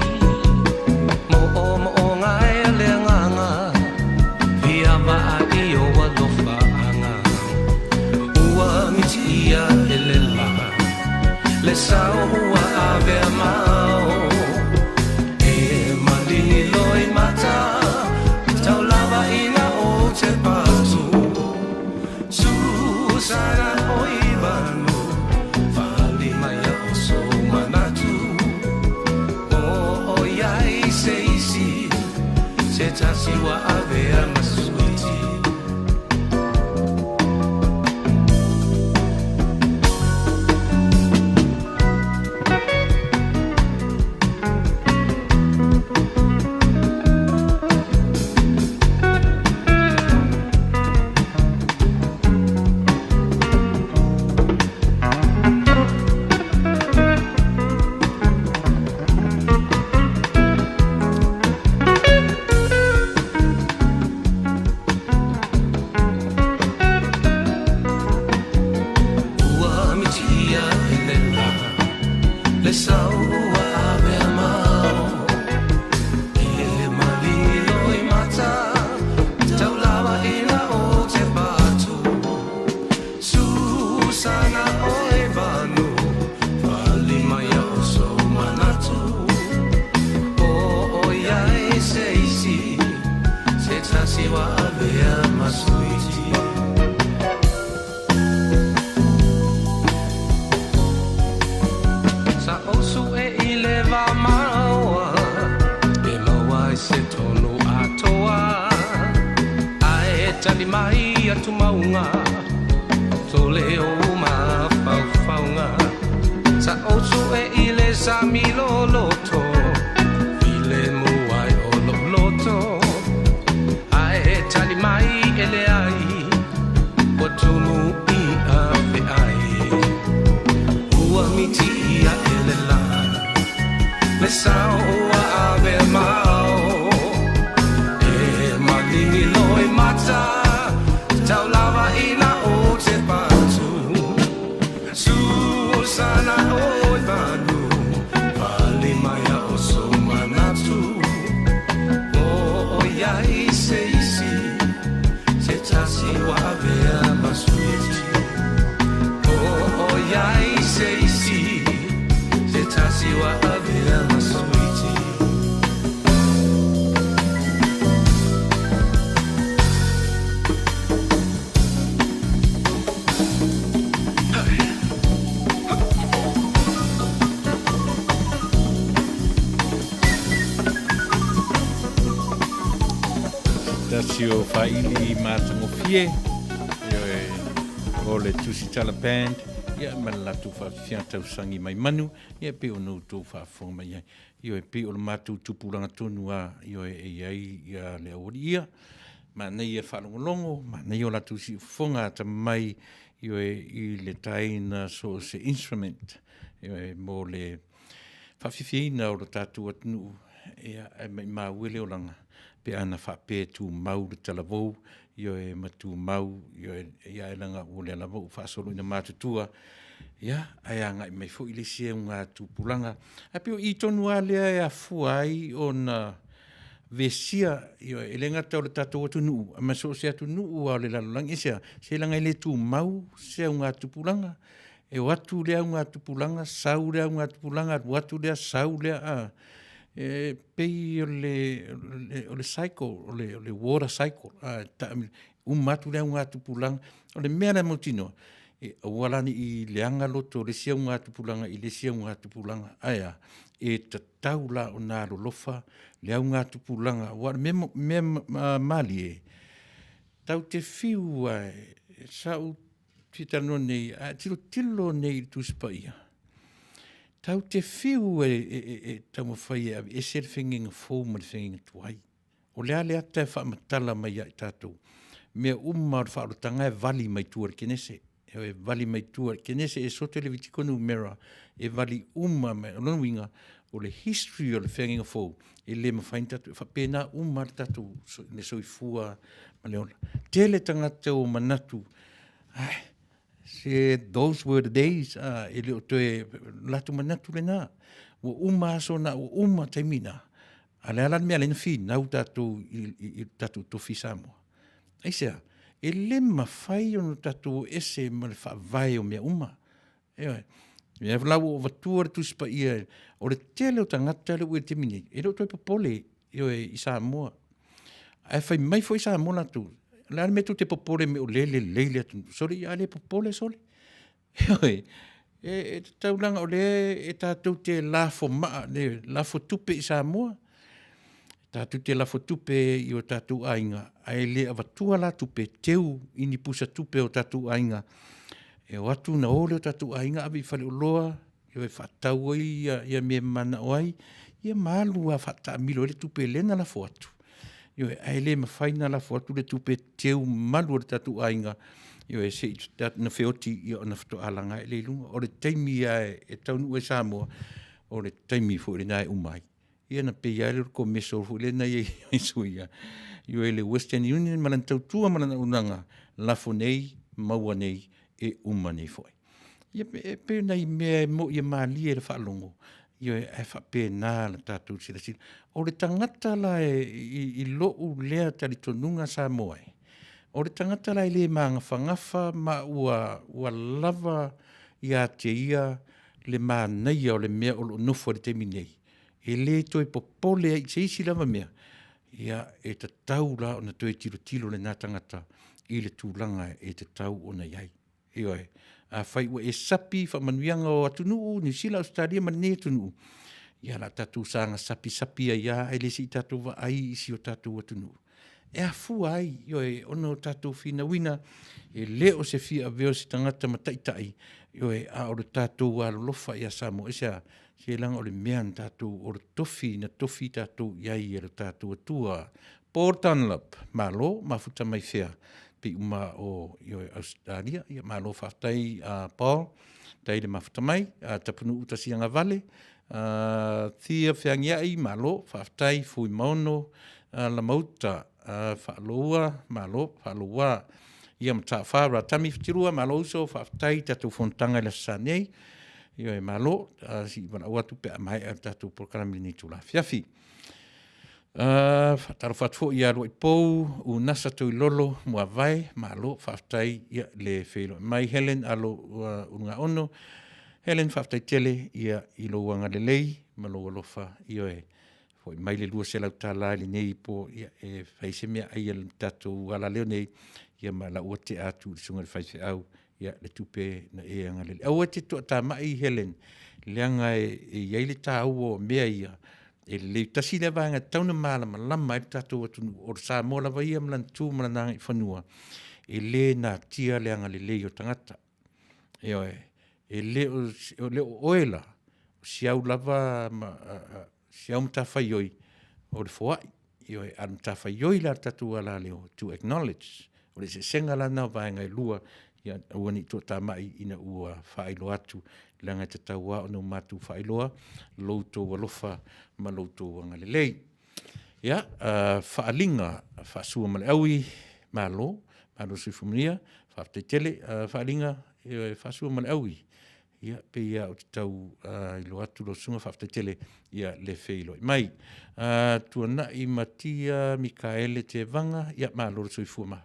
Mo'omo'oga e le agaga, fia vaai o alofaaga. Ua mitiia e le la, le sao ua avea mao. E maligi loi mata, tau lava ina o te patu. Susana oi vanu, fali mai o so manatu. O o iai se isi, se tasi ua avea ma suiti. Ua mitia e le la, le sau ua avea mao. E malilo i mata, tau lava ina o te patu. Susana oe vanu, fali mai o so manatu. O o iai se isi, se tasi wa avea ma suiti. Sa o su'e i le va maoa, e maua ai se tonu atoa. Ae tali mai atu mauga, tole o mafaufauga. Sa o su'e i le sami loloto, filemu ai o lo'u loto. Ae tali mai e leai, ua tumu i a fe'ai. Ua mitia e le la, le sao ua avea mao. E maligi loi mata, tau lava ina o tasi o faili matagofie, ioe, o le Tusitala Band, ia ma le latou faafiafiaga tausagi mai manu, ia pei ona outou faafofoga mai ai. Ioe, pei o le matou tupulaga tonu lava, ioe, e i ai ia le aualii ia, manaia faalogologo, manaia o latou siufofoga atamamai, ioe, i le taina so o se instrument, ioe, mo le faafiafiaina o lo tatou atunuu, ia, ae maimau e le olaga pe ana faapea e tumau le talavou, ioe, ma tumau, ioe, ia ae leaga o lea lava ua faasolo ina matutua, ia, ae agai mai foi le isi augatupulaga. Ae pei o i tonu lava lea e afua ai ona vesia, ioe, e le gata o le tatou atunuu, ma so o se atunuu lava o le lalolagi. Aisea? Se leaga e le tumau se augatupulaga. E o atu lea augatupulaga, sau lea augatupulaga, alu atu lea, sau lea, a. E pei o le, o le cycle, o le water cycle, a, e uma atu le augatupulaga. O le mea la e mautinoa, e aua la ne i leaga loto o le isi augatupulaga i le isi augatupulaga. Ae a? E tatau la ona alolofa le augatupulaga, aua o le mea, mea malie, tatou te fiu lava e, sa ou fia talanoa nei, a e tilotilo nei i le Tusi Paia, tatou te fiu e, e, e, e taumafai e aveese le feagaiga fou ma le feagaiga tuai. O le a le ata e faamatala mai ia i tatou? Mea uma o le faaolataga e vali mai tua i le Kenese. E vali mai tua i le Kenese, Esote, Levitiko, Numera, e vali uma mai. O lona uiga, o le history o le feagaiga fou, e le mafai ona tatou, e faapena uma le tatou le soifua ma le ola. Tele tagata ua manatu, ai, se those were the days, ah, e le o toe latou manatu lena. Ua uma aso na, ua uma taimi na. A le a la le mea lea na finau tatou i, i, i tatou tofi Samoa? Aisea? E le mafai ona tatou o ese ma le faavae o mea uma. Ioe. Mea la ua ou avatua le Tusi Paia, o le tele o tagata lea ua i le taimi nei, e le o toe popole, ioe, i Samoa. Ae fai mai foi Samoa latou, o le a le mea tou te popole mai o lea e lelei le atunuu. Sole, ia a le popole sole. Ioe, e tatau leaga o lea e tatou te lafo maa, le lafo tupe i Samoa, tatou te lafo tupe i o tatou aiga, ae le avatua la tupe teu i ni pusa tupe o tatou aiga, e o atu ona o lea o tatou aiga ave i faleoloa, e faatau ai ia, ia mea e mananao ai, ia ma alu lava faataamilo ai le tupe lea na lafo atu. Ioe, ae le mafai ona lafo atu le tupe teu malu o le tatou aiga, ioe, se i na feoti ia ona faatoa laga ai lea i luga. O le taimi lava e taunuu ai Samoa, o le taimi foi lena e uma ai. Ia na pei lava lea o le commercial foi lea na i ai suia. Ioe, le Western Union ma lana tautua ma lana auaunaga, lafo nei, maua nei, e uma nei foi. Ia, e pei o nai mea e moi e malie le faalogo, ioe, ae faapena la tatou silasila. O le tagata la e, i, i lou lea talitonuga Samoa e, o le tagata la e le magafagafa ma ua, ua lava ia te ia le manaia o le mea o lo o nofo ai i le taimi nei, e le toe popole ai i se isi lava mea, ia, e tatau la ona toe tilotilo lena tagata i le tulaga e tatau ona i ai. Ioe. Afai ua e sapi i faamanuiaga o atunuu, Niu Sila, Ausetalia ma lenei atunuu, ia o le a tatou saga sapisapi ai lava ae le se i tatou vaai i si o tatou atunuu. E afua ai, ioe, ona o tatou finauina, e le o se fia avea o se tagata ma taitai, ioe, a o le tatou alolofa ia Samoa. Aisea? Se leaga o le mea na tatou, o le tofi na tofi tatou i ai e lo tatou Atua. Paul Dunlop, malo, mafuta mai fea? Pei uma o Ausetalia. Ia, malo faafetai uh, Paul, tai le mafuta mai. Uh, Tapunuu Tasiagavale, uh, Thea Feagiai, malo, faafetai, Fuimaono, uh, Lamauta, uh, Faaloua, malo, Faaloua. Ia, Mataafa, Ratami Fitirua, malo uso, faafetai tatou fonotaga i le aso sa nei. Ioe, malo, uh, si valaau atu pe a maea le tatou polokalame i lenei itula afiafi. Uh, faatalofa atu foi ia Luaipou, Unasa Toilolo, Muavae, malo, faafetai ia le feiloai mai Helen Alo uh, Ulugaono. Helen, faafetai tele ia i lou agalelei ma lou alofa, ioe, foi mai le 200 tala i lenei po ia, e fai se mea ai a le tatou alaleo nei, ia ma lau ua tea atu i le susuga i le faifeau ia le tupe na e agalelei. Aua e te toatamai Helen, leaga e, e i ai le taua o mea ia, E lelei tasi lea vaega e tatau ona malamalama ai le tatou atunuu, o le Samoa lava ia ma lana tu ma lana agaifanua, e le natia le agalelei o tagata. Ioe, e le o, o le o oe la, o si au lava ma, a, a, si au matafaioi o le foai. Ioe, a o le matafaioi la a le tatou alaleo, to acknowledge, o le eseesega la lena o vaega e lua, ia aua ne i toatamai ina ua faailoa atu, leaga e tatau lava ona matou faailoa lo outou alofa ma lo outou agalelei. Ia, faaaliga faasua ma le aui, malo, malo le soifua manuia, faafetai tele. Faaaliga faasua ma le aui, Ia, pei lava ou te tau iloa atu lau susuga, faafetai tele ia le feiloai mai. Tuanai Matia Mikaele Tevaga, ia malo le soifua ma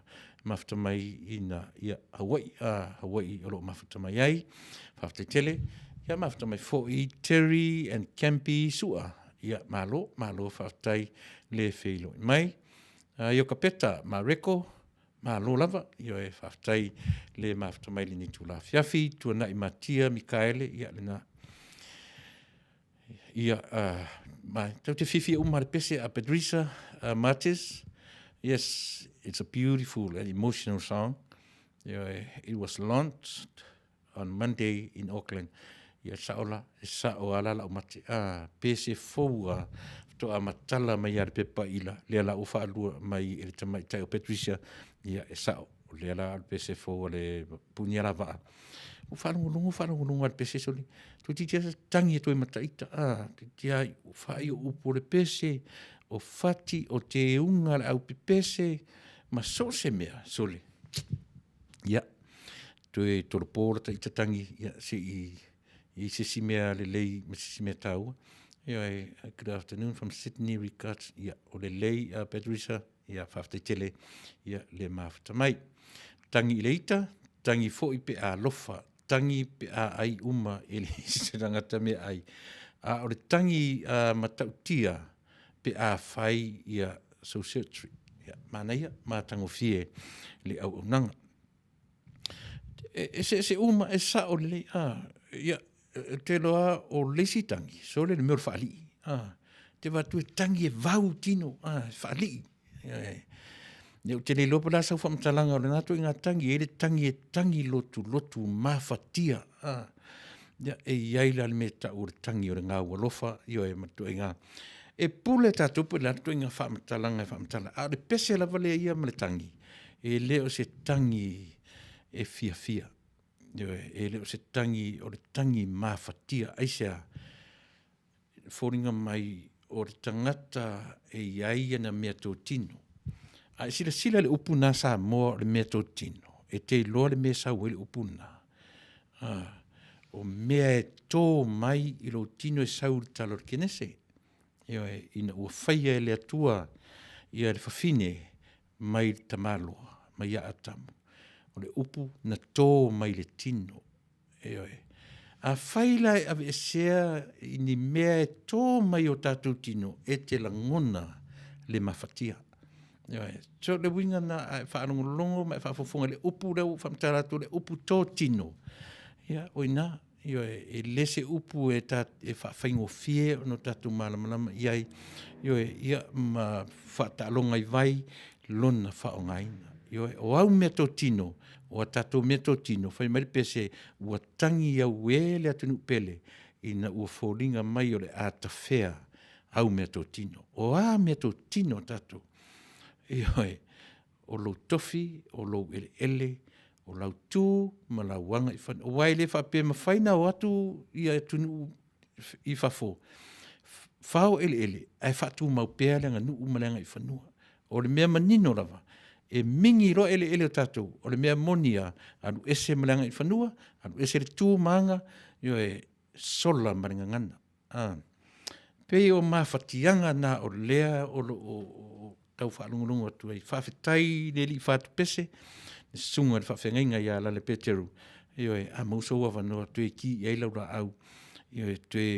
mafuta mai ina ia Hawaii, Hawaii o lo o mafuta mai ai. Faafetai tele. Ia mafuta mai foi Terry and Campy Sua. Ia malo, malo faafetai le feiloai mai. Iokapeta Mareko, Malo lava, ioe, faafetai le mafuta mai lenei itula afiafi, Tuanai Matia Mikaele, ia lena. Ia, ma, tau te fiafia uma le pese a Patricia Martis. Yes, it's a beautiful and emotional song. Ioe, it was launched on Monday in Auckland. Ia sao la, e sao a la lau mate. Ah, pese fou a faatoa matala mai a le pepa ila, lea la ua faalua mai e le tamaitai o Patricia. Ia, e sao, o lea la o le pese fou a le Punia Lavaa. Ua faalogologo, faalogologo a le pese soli. Toeitiiti lava tangi e toe mataita. Ah, toeitiiti lava faaiu upu o le pese, o fati, o teuga a le aupepese, ma so o se mea, sole. Ia, toe tolopo lata ita tangi, ia, se i i se isi mea lelei ma se isi mea taua. Ia, good afternoon from Sydney, regards. Ia, o lelei, Patricia, ia, faafetai tele, ia, le mafuta mai. Tangi i le ita, tangi foi pe a alofa, tangi pe a ai uma e le se tagata mea ai. A o le tangi matautia, pe a fai ia surgery. Ia, manaia, matagofie le auaunaga. E eseese uma, e sao lelei, a, ia, e te iloa o le isi tangi, sole le mea o le faalii, a, te vaai atu e tangi e vau tino, a, e faalii. Ia, ou te le iloa po o le a sau faamatalaga o lena ituaiga tangi, e i ai le tangi e tangi lotulotu mafatia, a. Ia, e i ai la le mea e tau o le tangi o le gau alofa, ioe, ma ituaiga. E pule tatou po o le a le ituaiga faamatalaga e faamatala, a o le pese lava lea ia ma le tangi, e le o se tangi e fiafia. Ioe, e le o se tangi, o le tangi mafatia. Aisea? E foliga mai o le tagata e i ai ana meatotino. A e silasila i le upu lena Samoa o le meatotino, e te iloa le mea e sau ai le upu lena. Ah, o mea e tō mai i lou tino e sau i le tala o le Kenese. Ioe, ina ua faia e le Atua ia le fafine mai le tamaloa, mai ia Atamu. O le upu na tō mai le tino. Ioe. Afai la e aveesea i ni mea e tō mai o tātou tino, e te lagona le mafatia. Ioe. So le uiga na a e faalogologo ma e faafofoga i le upu lea ua faamatala atu, le upu tō tino, ia, o i ina, ioe, e le se upu e, ta, e faafaigofie ona o tatou malamalama i ai, ioe, ia, ma faataaloga i vai lona faaaogaina. Ioe, o au mea totino, o a tatou mea totino, fai mai le pese, ua tangi au e le atunuu pele, ina ua foliga mai o le a tafea au mea totino. O a mea totino a tatou? Ioe, o lou tofi, o lou eleele, o lau tu ma lau agaifanua. Aua e le faapea e mafai ona o atu ia atunuu i fafo, fao eleele ae faatumau pea le aganuu ma le agaifanua. O le mea manino lava, e mingi loa eleele o tatou, o le mea moni lava, alu ese ma le agaifanua, alu ese le tu ma aga, ioe, sola ma le gagana. A, pei o mafatiaga na o lea o lo o tau faalogologo atu ai. Faafetai i le alii fatupese, le susuga i le faafeagaiga ia Lale Peteru. Ioe, a maua sou avanoa toe ki i ai lau laau, ioe, toe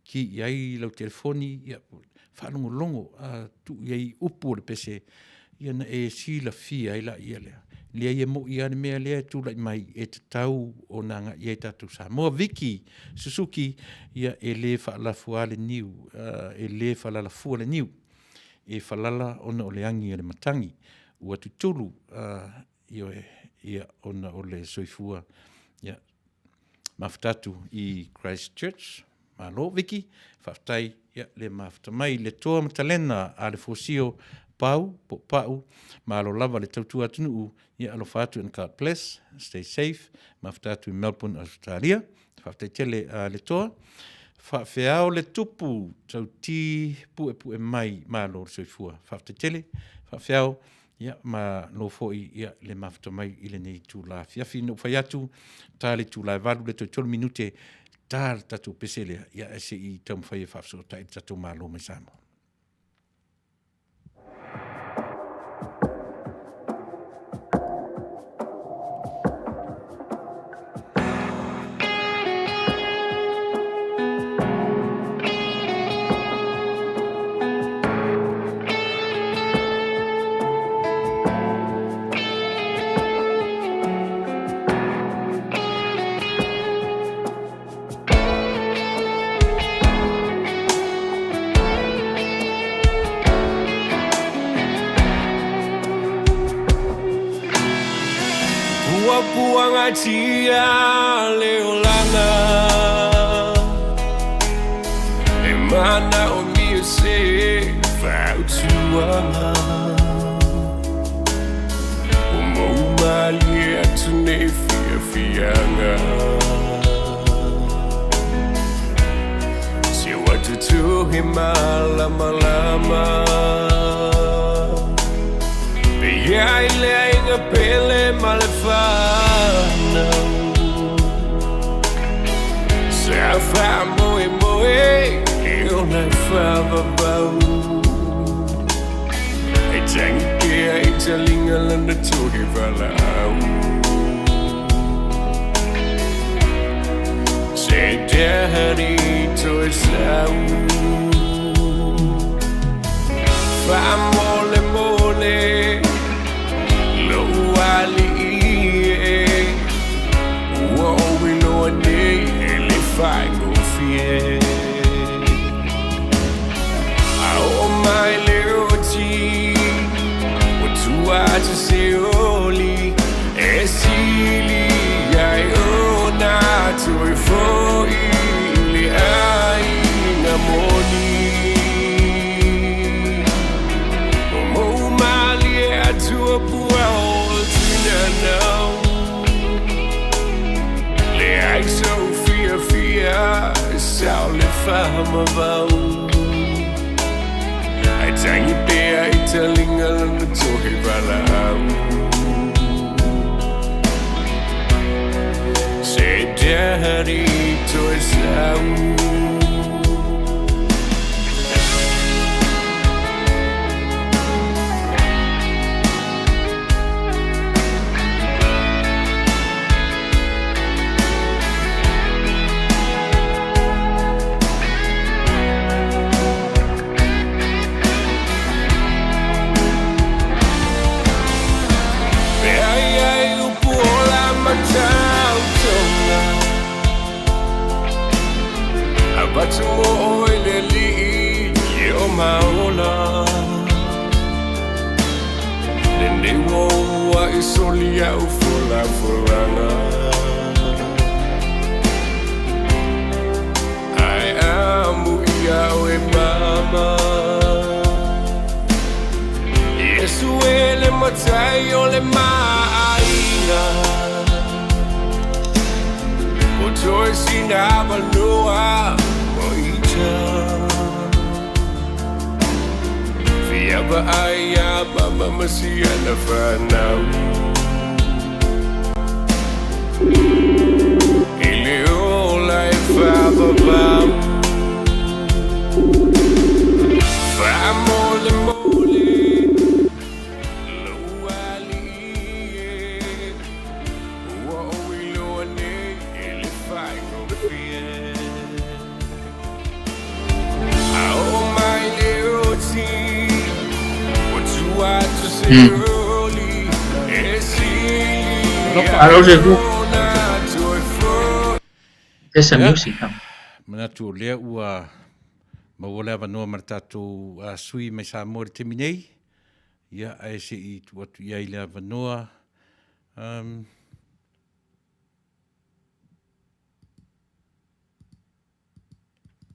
ki i ai lau telefoni, ia, faalogologo, a, tuu i ai upu o le pese, ia na e silafia ai laia lea. Leai e moʻi lava le mea lea e tulai mai e tatau ona agai i ai tatou Samoa. Viki Susuki, ia e le faalafua le niu, e le falalafua le niu, e falala ona o le agi a le matagi. Ua tutulu, ioe, ia ona o le soifua, ia, mafuta atu i Christchurch. Malo Viki, faafetai ia le mafuta mai. Le toa ma talena a le Fosio Pau po o Pau, malo lava le tautua atunuu, ia alofa atu and God bless, stay safe, mafuta atu i Melbourne, Australia. Faafetai tele a le toa. Faafeao le tupu, tauti puepue mai, malo le soifua. Faafetai tele, faafeao Ia, malo foi ia, le mafuta mai i lenei itula afiafi. Na ou fai atu, ta le itula e 8 le toe 3 minute, ta le tatou pese lea, ia, ae se i taumafai e faafesootai le tatou Malo mai Samoa. Puapuagatia le olaga E manaomia se fautuaga Ua mou malie atu nei fiafiaga Se ua tutuhi malamalama E iai le aiga pele ma le fanau Sa faamoemoe e ola e faavavau E tangi pea i taliga lana tohe valaau Se daddy toe sau Faamolemole Lou alii e Ua ou iloa nei e le faigofie A oo mai le oti Ua tua atu se oli E sili ai ona toe foi i le aiga moni Mou malie atu a pua o tinana Leai sou fiafia Sau le fahamavau Ai tangi pea i talinga lana tohe valaau Se daddy toe sau Pe ai ai upu ola matautoga Avatu mo oe le alii e o maola Lenei ua ua i soli au folafolaga Ae amu ia oe mama Iesu e le matai o le maaiga O toe sina avanoa mo ita Fia vaai ia mama ma siana fanau I le ola e faavavau Faamolemole lou alii e Ua ou iloa nei e le faigofie A oo mai le oti Ua tua atu se oli E sili Malo le soifua. There's some Ia, music. Huh? manatu o lea ua maua le avanoa ma le tatou sui mai Samoa i le taimi nei. Ia, ae se i tuu atu i ai le avanoa. Um,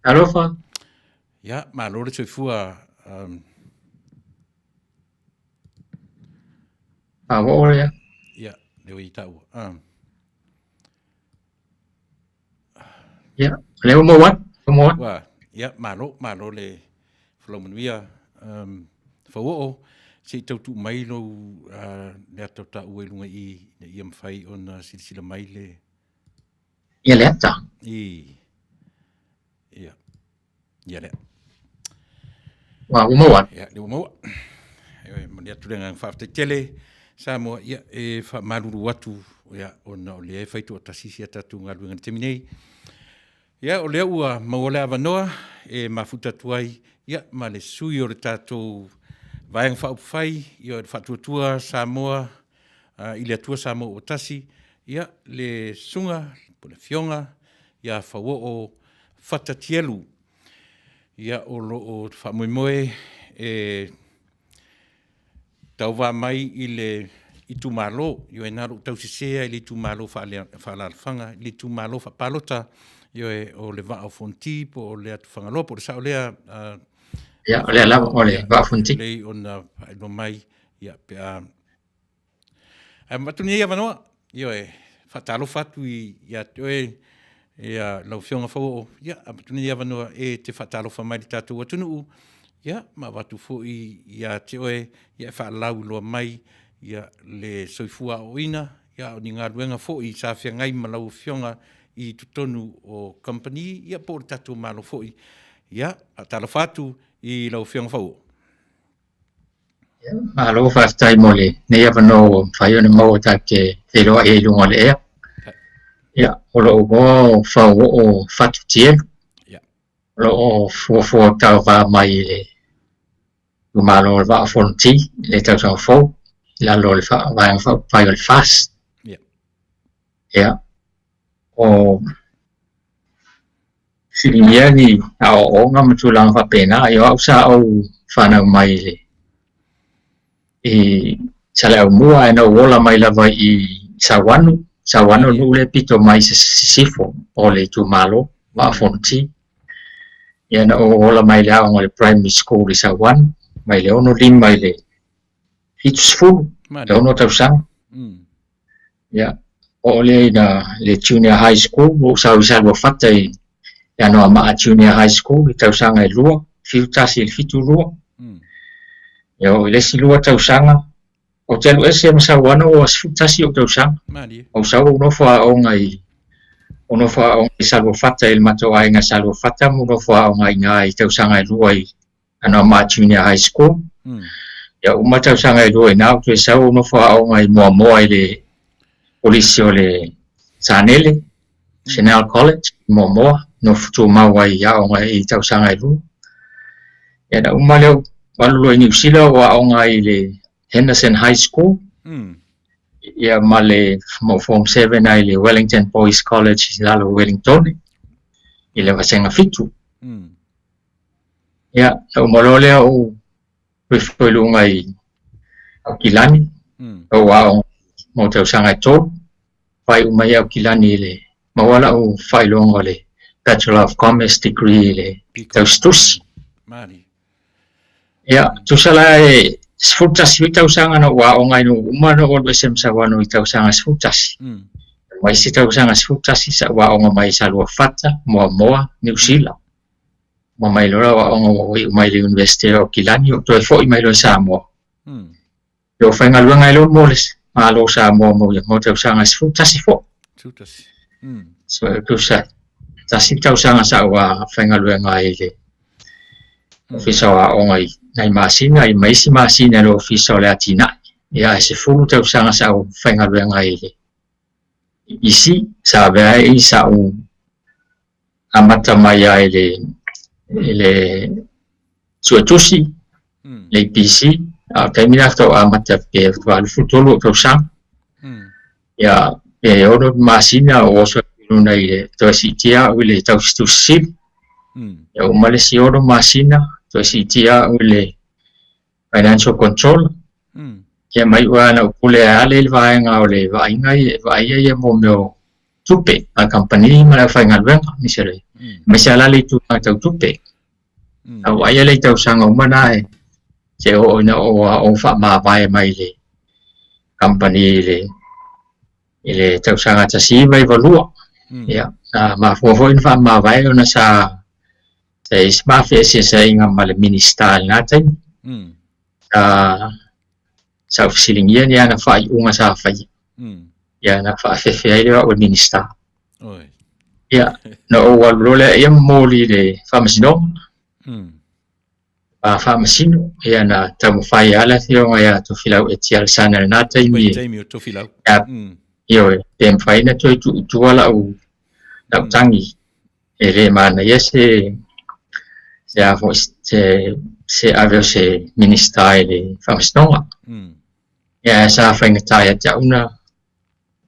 Alofa. Ia, malo le soifua. Um, A ua lea. Ia, lea ua i taua. Um. Ia, lea ua maua atu. Ua maua atu. Ua, ia, malo, malo le folau manuia. Um, Fauoo, se i tautuu mai lou uh, le ata o taua i luga i i, ina ia mafai ona silasila mai le... Ia le ata. I, ia, ia lea. Ua, ua maua. Ia, lea ua maua. E momoli atu le agaga faafetai tele Samoa, ia, e faamalulu atu, ia, ona o lea e fai toatasi si a tatou galuega i le taimi nei. Ia, o lea ua maua le avanoa e mafuta atu ai, ia, ma le sui o le tatou Vaega Faaupufai, ia, o le Faatuatua Samoa i le Atua Samoa ua tasi, ia, le Susuga po o le Afioga ia Fauoo Fata Tielu. Ia, o lo o faamoemoe e tauva mai i le itumalo, ioe, na o lou tausese i le itumalo faaalaalafaga, i le itumalo faapalota, ioe, o le Vaa o Fonoti po o le Atu Fagaloa, po o le sao lea? Ia, o lea lava, o le Vaa o Fonoti. Lelei ona faailoa mai, ia, pe a Ae avatu lenei avanoa, ioe, faatalofa atu ia te oe, ia lau Afioga Fauoo, ia, avatu lenei avanoa e te faatalofa mai i le tatou atunuu, ia, ma avatu foi ia te oe, ia, e faalauiloa mai, ia, le soifua aoaoina, ia, a o ni galuega foi sa feagai ma lau Afioga i totonu o kamupani, ia, po o le tatou Malo foi. Ia, faatalofa atu i lau Afioga Fauoo. Malo faafetai mo lenei avanoa ua mafai ona maua tatou te feiloai ai i luga o le ea. Ia, o lou igoa o Fauoo Fatu Tielu. O lo o fuafua tauva mai i le itumalo o le Vaa o Fonoti i le tausaga fou i lalo o le Vaega Faaupufai o le FAST. Ia, o Fesiligia ni aoaoga ma tulaga faapena. Ia o au sa ou fanau mai i le i Saleaaumua ae na ou ola mai lava i Sauano. Sauano le nuu lea e pito mai i Sisifo o le itumalo Vaa o Fonoti. Ia na ou ola mai i le aoga o le primary school i Sauano mai le 65 i le 70, le 6 tausaga. Ia, oo lea ina le Junior High School, ua ou sau i Saluafata i le Anoamaa Junior High School i tausaga e lua, 71 i le 72. Ia, oo i le isi lua tausaga, ou te alu ese ma Sauano ua 11 ou tausaga. Ou sau ou nofo aoga i ou nofo aoga i Saluafata i le matou aiga i Saluafata ma ou nofo aoga i ina i tausaga e lua i Anoamaa Junior High School. Ia uma tausaga e lua i ina ou toe sau ou nofo aoga i Moamoa i le Kolisi o le Sanele, Chanel College i Moamoa, nofo tumau ai i aoga i tausaga e lua. Ia na uma lea ou alu loa i Niu Sila ou aoga ai i le Henderson High School. Ia ma le ma Form 7 ai i le Wellington Boys College i lalo o Wellingtone i le vasega 7. Ia, na uma loa lea ou ifo i luga i Aukilani, ou aoga mo tausaga e tolu, faaiu mai Aukilani i le maua lau faailoga o le Bachelor of Commerce degree i le tausitusi. Ia, tusa la e 11 foi tausaga na ou aoga ai na ua uma ona ou alu ese ma Sauano i tausaga 11. Ma isi tausaga 11 sa ou aoga mai i Saluafata, Moamoa, Niu Sila. Uma mai loa lau aoga ua ou iu mai i le Universite o Aukilani ou toe foi mai loa i Samoa. Ia ou faigaluega ai loa mo le Malo o Samoa mo ia mo tausaga e 11 foi. So e tusa tasi tausaga sa ou faigaluega ai i le Ofisa o Aoga i nai masina i ma isi masina i le Ofisa o le Atinae. Ia ae 10 tausaga sa ou faigaluega ai i le EPC sa avea ai sa ou amata mai lava i le i le suetusi, le EPC, a o le taimi lena faatoa amata pe 83 ou tausaga. Ia, pe ono masina o oso atu i luna i le toe siitia au i le tausitusi sili. Ia uma le isi ono masina, toe siitia au i le financial controller. Ia ma iu lava ina ou pule ai lea i le vaega o le vaaiga ia, vaaia ia mo mea o tupe a le kamupani ma le aufaigaluega, aemaise le, aemaise lava la le tulaga tau tupe. A vaaia lea i tausaga uma na e se oo ina ou faamavae mai le kamupani i le i le tausaga 1992. Ia, na mafua foi ona faamavae ona sa sa i ai se ma feeseeseaiga ma le Minisita i lena taimi. Sa sa ou fesiligia ni ana faaiuga sa faia. Ia, na faafefe ai lea o au e le Minisita. Ia, na ou alu loa lea ia momoli i le Faamasinoga. A faamasino, ia na taumafai lava le afioga ia Tofilau Eti Alesana i lena taimi. Taimi o Tofilau. Ia, ioe, pe mafai ona toe tuu i tua lau, lau tagi. E le manaia se, se a foi, se, se ave o se Minisita i le Faamasinoga. Ia, sa faigata ia te au na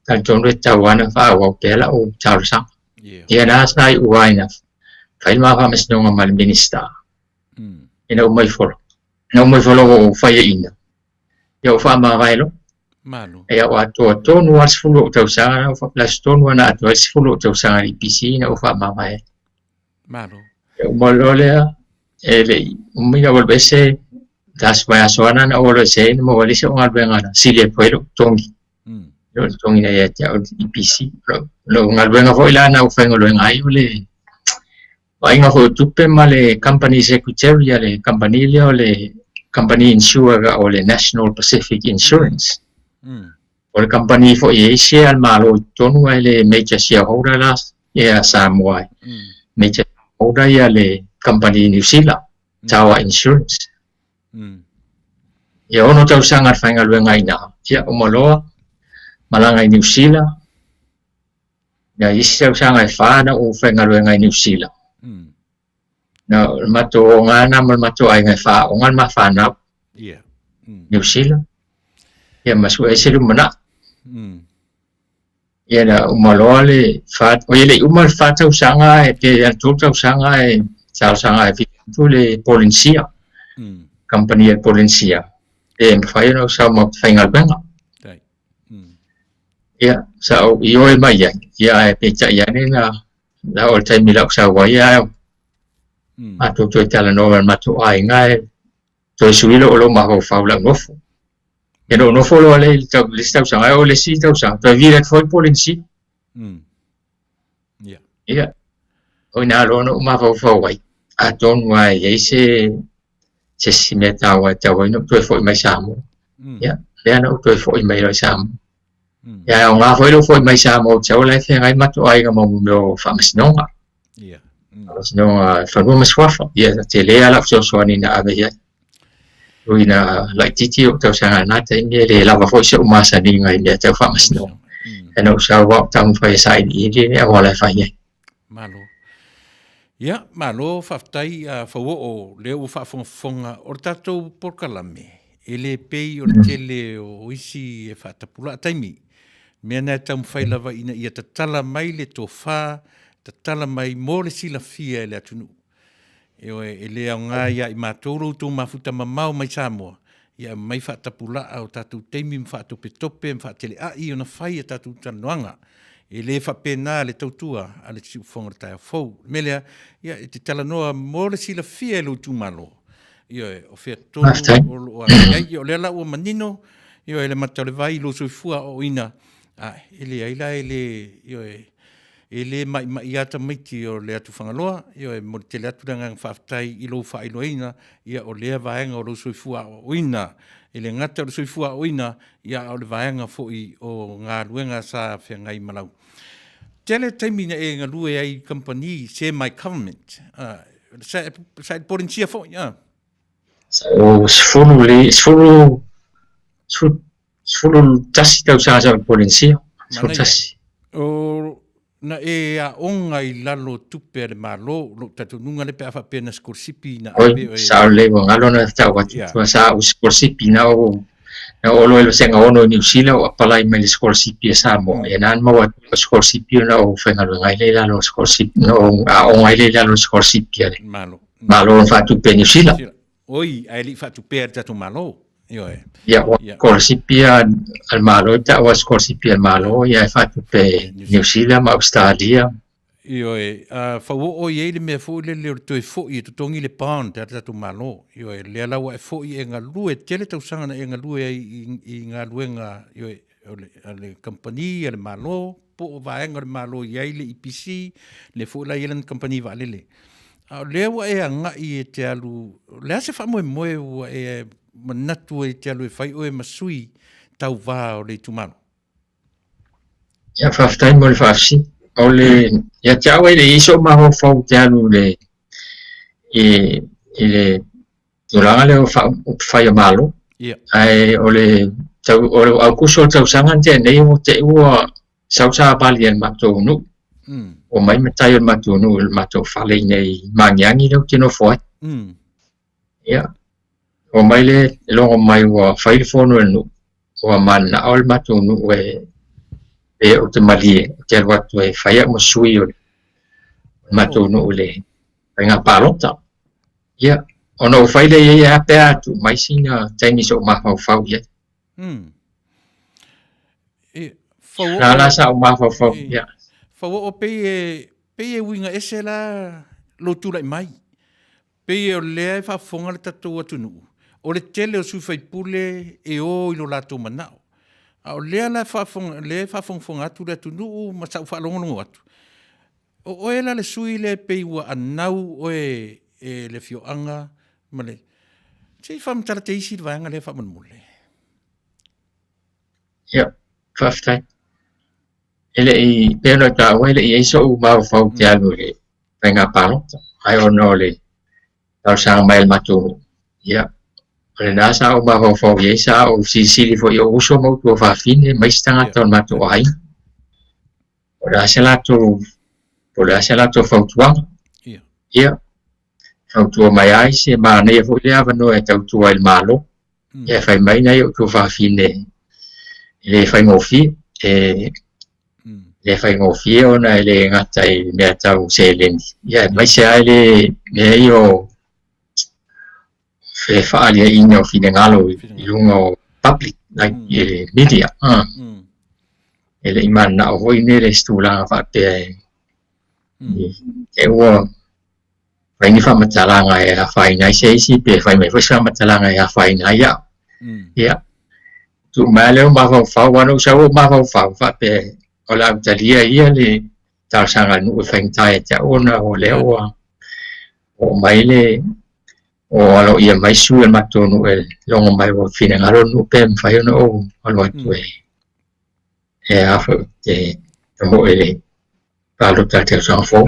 talitonu e tatau lava ona faaauau pea lau talosaga. Ia na sa iu lava ina fai le ma faamasinoga ma le Minisita. Ina uma ifo ina uma ifo loa ua ou faiaina, ia ua faamavae loa. Malo. Ia ua atoa tonu lava le 10 o ou tausaga, na ou le aso tonu lava na atoa ai le 10 o ou tausaga i le EPC ina ua faamavae ai. Malo. Ia uma loa lea, e le i umi na ou alu ese, le aso vaiaso lava lena na ou alu ese ai na maua ai le isi o galuega na sili atu ai lou totogi. I lou totogi na ia te au i le EPC. O lou galuega foi la na ou faigaluega ai o le vaaiga foi o tupe ma le company secretary a le kamupani lea o le company insurer o le National Pacific Insurance. O le kamupani foi e i ai share a le Malo i totonu ae le major shareholder la ia Samoa ai. Major shareholder ia le kamupani i Niu Sila, Tower Insurance. Ia ono tausaga le faigaluega i ina, ia uma loa malaga i Niu Sila, Ia isi tausaga e fa na ou faigaluega i Niu Sila. Na o le matou oga lena ma le matou aiga e faaoga le ma fanau. Niu Sila. Ia ma sue ai se lumanai. Ia na uma loa le fa, oi e le i uma le fa tausaga e pe le tolu tausaga e talosaga e vili atu le Polensia. Kamupani a le Polensia. Pe mafai ona ou sau ma faigaluega. Ia, sa ou ioe mai ai, ia ae peitai ane na, na oo i le taimi la ou sau ai, ae matou toe talanoa ma le matou aiga ae toe sui lou lou mafaufau i lau nofo. Ia na ou nofo loa lea i le tau, le isi tausaga, ae oo i le isi tausaga, toe vili atu foi le Polenisia. Ia, o i ina loa na ou mafaufau ai, atonu lava e i ai se se isi mea taua e tatau ai ona ou toe foi mai Samoa. Ia, lea na ou toe foi mai loa i Samoa. Ia, e aoga foi lou foi mai Samoa ou te sau o la e feagai ma matou aiga ma mea o faamasinoga. Faamasinoga fanua ma suafa. Ia, tele lava lau fesoasoani na ave i ai. Ui ina laitiiti ou tausaga i lena taimi, e le lava foi si ou masaniga i mea tau faamasinoga. Ae na ou sau lava ou taumafai e sailiili le auala e fai ai. Malo. Ia, malo, faafetai a Fauoo, lea ua faafogafoga o le tatou polokalame, e le pei o le tele o isi e faatapulaa taimi. Mea na e taumafai lava ina ia tatala mai le tofa, tatala mai mo le silafia e le atunuu. Ioe, e le aoga ia i matou lo outou mafuta mamao mai Samoa, ia aumai faatapulaa o tatou taimi ma faatopetope ma faateleai ona fai a tatou talanoaga. E le faapena le tautua a le Siufofoga o le Taeao Fou. O le mea lea, ia, e te talanoa mo le silafia e lou itumalo. Ioe, o fea tonu o lo o agai ai. Ia, o lea la ua manino, ioe, le mata o le vai i lou soifua aoaoina, a e leai la e le, ioe, E le maimai lava tamaiti o le atu Fagaloa, ioe, e momoli tele atu le agaga faafetai i lou faailoaina, ia, o lea vaega o lou soifua aoaoina. E le gata o le soifua aoaoina, ia, a o le vaega foi o galuega sa feagai ma lau. Tele taimi na e galue ai i kamupani semi-government, sa, sa i Polenisia foi, a? O sefulu le, sefulu, sefulu, 11 tausaga sa i Polenisia, 11. O na e aoga i lalo o tupe a le Malo, lou talitonuga lea pe a faapea na sikolasipi na ave oe. Oi, sao lelei ua galo ona tau atu, yeah. Sa ou sikolasipi na ou Na oo loa i le vasega 6 i Niu Sila ou apalai mai le sikolasipi a Samoa. Ia na na maua atu le sikolasipi ona ou faigaluega ai lea i lalo o le sikolasipi, na ou aoga ai lea i lalo o le sikolasipi a le Malo. Malo na faatupe e Niu Sila. Oi, ae le i faatupea e le tatou Malo. Ioe. Ia, ua sikolasipi a le Malo e ta'u a sikolasipi a le Malo, ia e faatupe e Niu Sila ma Ausetalia. Ioe, a fauoo i ai le mea foi lele o le toe foi e totogi le bond a le tatou Malo. Ioe, lea la ua e foi e galue, tele tausaga na e galue ai i, i galuega, ioe, o le, a le kamupani, a le Malo, po o vaega o le Malo i ai le EPC, lea foi la i ai lana kamupani vaalele. A o lea ua e agai e te alu, o le a se faamoemoe ua e manatu ai e te alu e fai oe ma sui tauva o le itumalo? Ia, faafetai mo le faafesili. O le, ia te au e le i ai sou mafaufau ou te alu i le, i, i le tulaga lea o upufai o Malo. Ia. Ae o le, tau, o le Aukuso o le tausaga na tea nei ua te i ua sau savali a le matou nuu. Ua mai matai o le matou nuu i le matou fale i inei i Magiagi lea ou te nofo ai. Ia, omai le logo mai ua fai le fono e le nuu, ua mananao le matou nuu e e ou te malie, ou te alu atu e fai au ma sui o le matou nuu i le faiga palota. Ia, ona ou fai lea i ai, ae a pe a tuu mai sina taimi se i ou mafaufau i ai. E, fauoo... La la sa ou mafaufau, ia. Fauoo pei e, pei e uiga ese la lou tulai mai. Pei o lea e faafofoga le tatou atunuu, o le tele o sui faipule e o i lo latou manao. A o lea la e faafofoga, lea e faafogafoga atu le atunuu ma sa ou faalogologo atu, o oe la le sui lea e pei ua anau oe e le afioaga ma le... Se i faamatala teisi le vaega lea faamolemole. Ia, faafetai. E le i, pei ona taua e le i i ai sou mafaufau ou te alu i le faiga palota, ae ona o le talosaga mai a le matou nuu, ia, o lena sa ou mafaufau i ai, sa ou silisili foi i ou uso ma ou tuafafine ma isi tagata o le matou aiga, po o le a se latou, po o le a se latou fautuaga. Ia, fautua mai ai se manaia foi le avanoa e tautua ai i le Malo. Ia, e fai mai nai ou tuafafine e le faigofie, e le faigofie ona e le gata i mea tau seleni, ia aemaise lava le mea ia o fefaaliaiga o finagalo i luga o public, like i le media. E le i mananao foi nei se tulaga faapea e ua fai ni faamatalaga e afaina ai se isi pe fai mai foi se faamatalaga e afaina ai au. Ia, tuu mai lava lea o mafaufau, aua na ou sau ou mafaufau faapea o le a ou talia ia le talosaga a le nuu e faigata ia te au ona o lea ua oo mai le ua aloaia mai sui o le matou nuu e logo mai ua finagalo le nuu pe mafai ona ou alu atu e e a foi e tamoe i le palota i le tausaga fou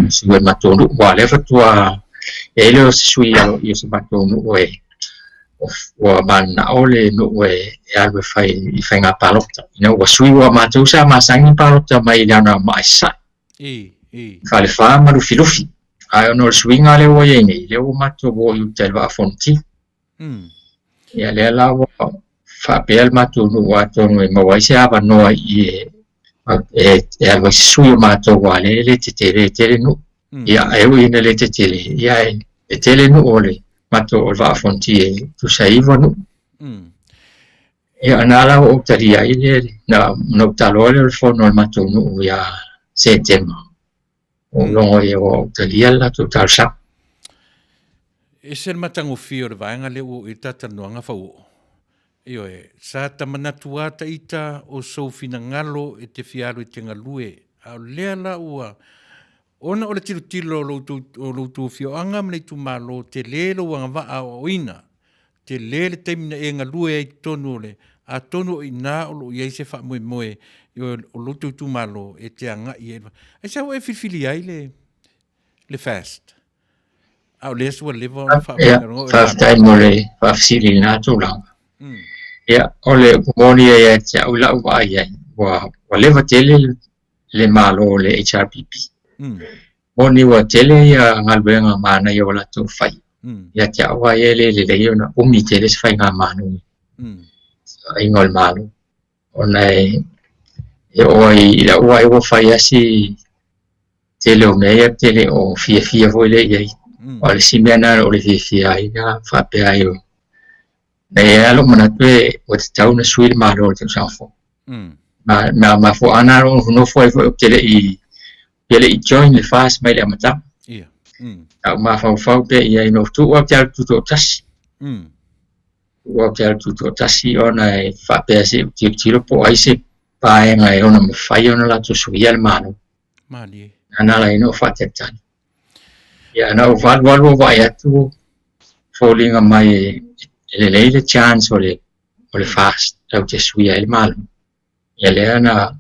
sui o le matou nuu aua o lea faatoa e le o se sui aloaia o si matou nuu e ua mananao le nuu e alu e fai i faiga palota. Ina ua sui ua matou sa masani palota mai le Anoamaa i Sasae, Falefa ma Lufilufi. Ae ona o le suiga lea ua i ai nei, lea ua matou o i uta i le Vaa o Fonoti. Ia lea la ua faapea le matou nuu atonu e maua ai se avanoa i e, e, e alu ai se sui o matou aua lea e le tetele tele nuu. Ia e ui ina le tetele, ia e, e tele nuu o le matou o le Vaa o Fonoti e tusa e 9 nuu. Ia na la ua ou talia ai le, na, na ou taloa lea o le fono a le matou nuu ia Setema. Ua ou logo ia ua ou talia le latou talosaga. Ese le matagofie o le vaega lea ua oo i ai le talatalanoaga fauoo. Ioe, sa ta manatu lava ta ita o sou finagalo e te fia alu e te galue, a o lea la ua, ona o le tilotilo o lo outou afioaga ma le itumalo, tele lou agavaa aoaoina, tele le taimi na e galue ai i totonu o le, atonu o i ina o lo o i ai se faamoemoe o lo outou itumalo e te agai ai. Aisea ua e filifili ai le, le fast? A o lea ua leva ona faafaigaluega. Faafetai mo le faafesili i lena tulaga. Ia, o le upu moni ia ia te au i lau vaai i ai, ua, ua leva tele le Malo o le HRPP. Moni ua tele ia galuega manaia ua latou fai. Ia te au lava ia e le lelei ona umi tele se faigamalo. Vaaiga o le Malo. Ona e e oo ai i lau vaai ua fai lava si tele o mea ia ou te le o fiafia foi lea i ai. O le isi mea lena o le fiafia ai na faapea ai na i ai lava lou manatu e ua tatau ona sui le Malo i le tausaga fou. Ma ma mafuaaga na o nofonofo ai foi ou te le i ou te le i join le FAST mai le amataga. Ia. Sa ou mafaufau pea i ai na ou tuu au te alu tutoatasi. Tuu au te alu tutoatasi ona e faapea se i ou tilotilo po o ai se vaega e ono mafai ona latou suia le Malo. Malie. Na ala ai ona ou faatalitali. Ia na ou alualu ou vaai atu foliga mai e lelei le chance o le o le FAST latou te suia ai le Malo. Ia lea na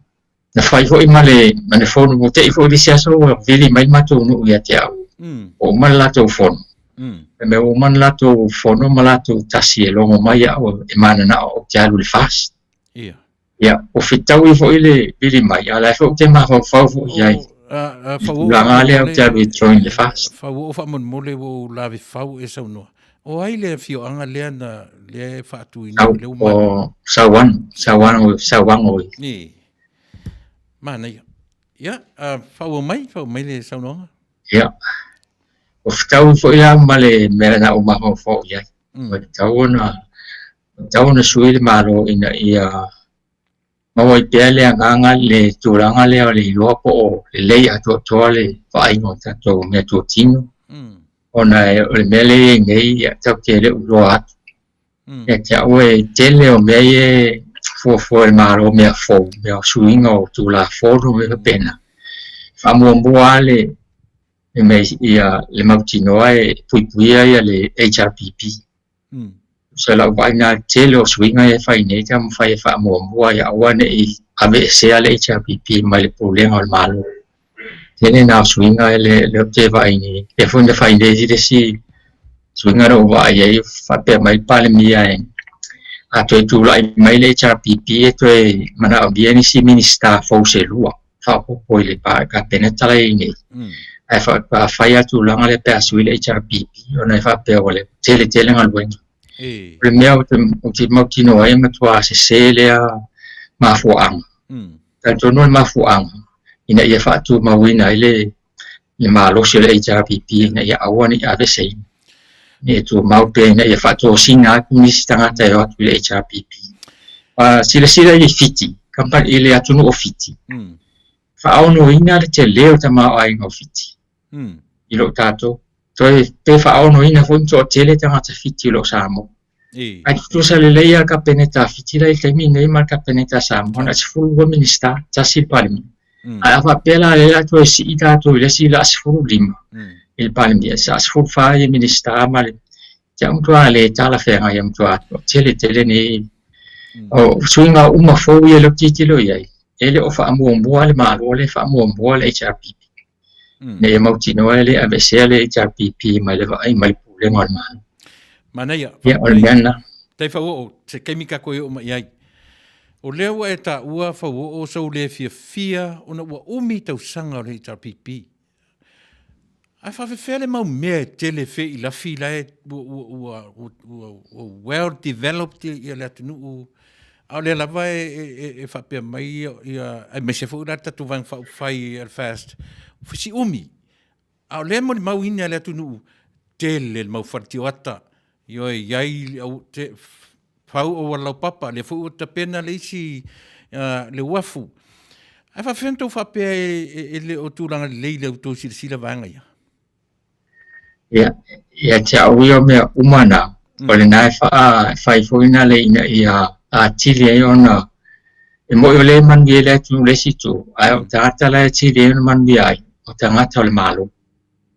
na fai foi ma le ma le fono ua tei foi le isi aso ua vili mai le matou nuu ia te au. Ua uma le latou fono. Fai mai ua uma le latou fono ma latou tasi e logo mai au e mananao ou te alu i le FAST. Ia. Ia, ua fetaui foi le vili mai, a o la foi ou te mafaufau foi i ai. A I le tulaga lea ou te alu e join le FAST. Fauoo faamolemole ua ou lave fau e saunoa. O ai le afioaga lea na lea e faatuina lea ua O Sauano, Sauano, Sauano. Ni. Manaia. Ia, faaauau mai, faaauau mai le saunoaga. Ia. Ua fetaui foi la ma le mea na ou mafaufau i ai. Ua tatau ona tatau ona sui le Malo ina ia maua ai pea le agaga le tulaga lea o le iloa po o lelei atoatoa le vaaiga o tatou meatotino ona o le mea lea e i ai nei ia tatou te le o iloa atu. Ia te au e tele o mea ia e fuafua e le Malo mea fou, mea o suiga o Tulafono ma mea faapena. Faamuamua lava le mea ia le mautinoa e puipuia ia le HRPP. Tusa lau vaai na tele o suiga ia e fai nei taumafai e faamuamua ia aua ne i aveesea le HRPP mai le Pulega o le Malo. Tele na o suiga e le ou te vaai nei. Lea foi na fai nei le isi suiga na ou vaai ai faapea mai le Palemia e a toe tulai mai le HRPP e toe manaomia nisi Minisita fou se lua faaopoopo i le Kapeneta la e i ai nei. Ae fai lava tulaga lea pe a sui le HRPP ona e faapea ua tele tele galuega. O le mea ou te mautinoa ai e matua sese lea mafuaaga. Talitonu o le mafuaaga ina ia faatumauina ai le le malosi o le HRPP ina ia aua ne i aveeseina. Ina ia tumau pea ina ia faatosina atu nisi tagata e o atu i le HRPP. Silasila i le Fiti, i le atunuu o Fiti, faaonoina le tele o le tamaoaiga o Fiti i lo tatou. Toe pe faaonoina foi ma toatele tagata Fiti o lo o Samoa. Ae tutusa lelei lava le Kapeneta a Fiti la i le taimi lenei ma le Kapeneta a Samoa, na o le 12 Minisita, tasi le Palemia. Ae a faapea la lea o le a toe sii tatou i le isi la 15 i le Palemia, sa 14 ia Minisita ma le te au matua le talafeagai ia matua tele tele nei o suiga uma fou ia lea ou te tilotilo i ai, e le o faamuamua le Malo lea e faamuamua le HRPP. Ina ia mautinoa e le aveesea le HRPP mai le vaai mai le Pulega o le Malo. Manaia. Ia, o le mea lena. Tai Fauoo, se taimi tatou e oo mai ai. O lea ua e taua Fauoo sou le fiafia ona ua umi tausaga o le HRPP. Ae faafefea le mau mea e tele feilafi la e ua, ua, ua, ua well developed ia le atunuu a o lea lava e, e, e, e faapea mai ia, ia aemaise foi la le tatou Vaega Faaupufai a le FAST, si umi. A o lea e molimauina e le atunuu, tele le mau fale tioata, ioe, i ai au, te, fau auala laupapa, lea foi ua tapena le isi uh, le uafu. Ae faafefea ona tou faapea e, e, e le o tulaga lelei le outou silasila vaega ia? Ia, ia te au ia o mea uma na, o lena e faa, fai foi na le ina ia atili ai ona e moni o lea e manuia ai le atunuu i le isi itu, ae o tagata la e atili ai ona manuia ai, o tagata o le Malo.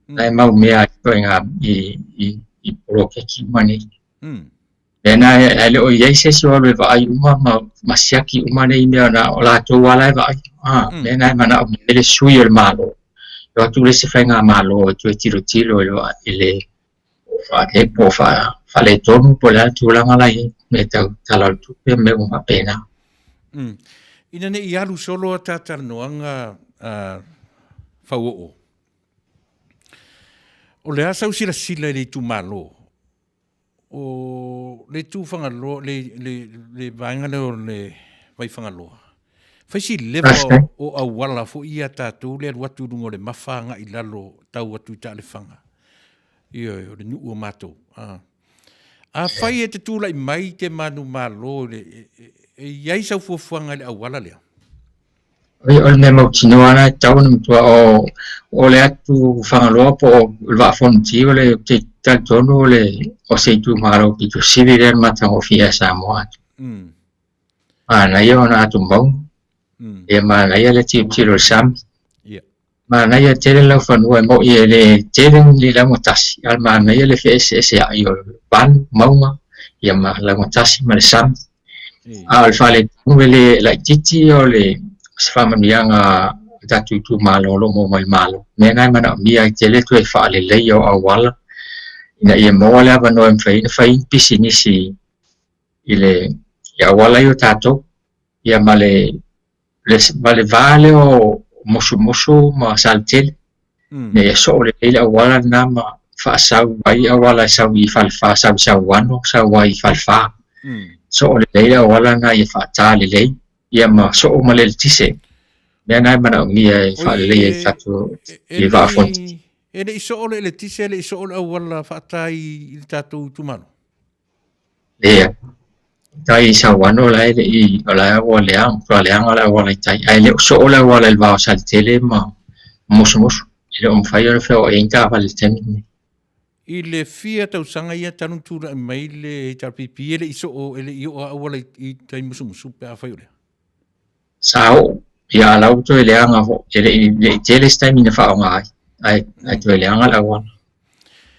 La e mau mea ai ituaiga i, i, i poloketi uma nei. Lea na e le o i ai se isi o alu e vaai uma ma, ma siaki uma nei mea na o latou lava la e vaai. Ah, lea na e manaomia ai le sui o le Malo. E o atu le isi faigamalo e toe tilotilo i le, i le faale, po o faaletonu po o le a le tulaga la e i ai, mea tau Tala o le Tupe ma mea uma faapena. Ina ne i alu solo a ta talanoaga uh, Fauoo, o le a sau silasila i le itumalo? o le itu Fagaloa, le, le, le vaega lea o le Vaifagaloa, fai si leva o auala foi ia tatou le alu atu i luga o le mafa agai i lalo tau atu i Taelefaga. Ioe, o le nuu o matou. A. Afai e te tulai mai te manumalo i le, e, e i ai sau fuafuaga i le auala lea? Oi, o le mea mautinoa lena e tatau ona matua o, o le atu Fagaloa po o le Vaa Fonoti o le ou te talitonu o le o se itumalo pito sili lea na matagofie a Samoa atu. Mm. Manaia ona atu mauga. Mm. Ia manaia le tilotilo i le sami. Yeah. Manaia tele laufanua e mo'i e le tele ni laugatasi, a o le manaia le feeseesea'i o vanu, mauga, ia ma laugatasi ma le sami. A o le faaletonu e le laitiiti o le se faamanuiaga a le tatou itumalo o lo o maua mai le Malo. O le mea lena e manaomia ai tele toe faaleleia o auala ina ia maua le avanoa e mafai ai ona fai ni pisinisi i le i auala ia o tatou, ia ma le le, ma le va lea o Mosumosu ma Saletele, mm. ina ia soo lelei le auala lena ma faasau ai auala e sau i Falefa, sau i Sauano, sau ai i Falefa. Soo lelei le auala lena ia faata lelei, ia ma soo ma le eletise. Mea na e manaomia e Oi, faalelei ai e, tatou e, e i Vaa Fonoti. le i e le i soo le eletise, e le i soo le auala faata i, i le tatou itumalo. Leai. Tai i Sauano la e le i, o la ua leaga, matua leaga le auala i tai, ae le o soo le auala i le va o Saletele ma Mosumosu. E le o mafai ona feoai ai ni taavale i le taimi lenei. I le fia tausaga ia talu ona tulai mai le HRPP e le i soo, e le i oo auala i, i tai Musumusu pe afai o lea. Sa oo, ia a la ua toe leaga foi, e le i, le i tele se taimi na faaaoga ai, ae, ae toe leaga le auala.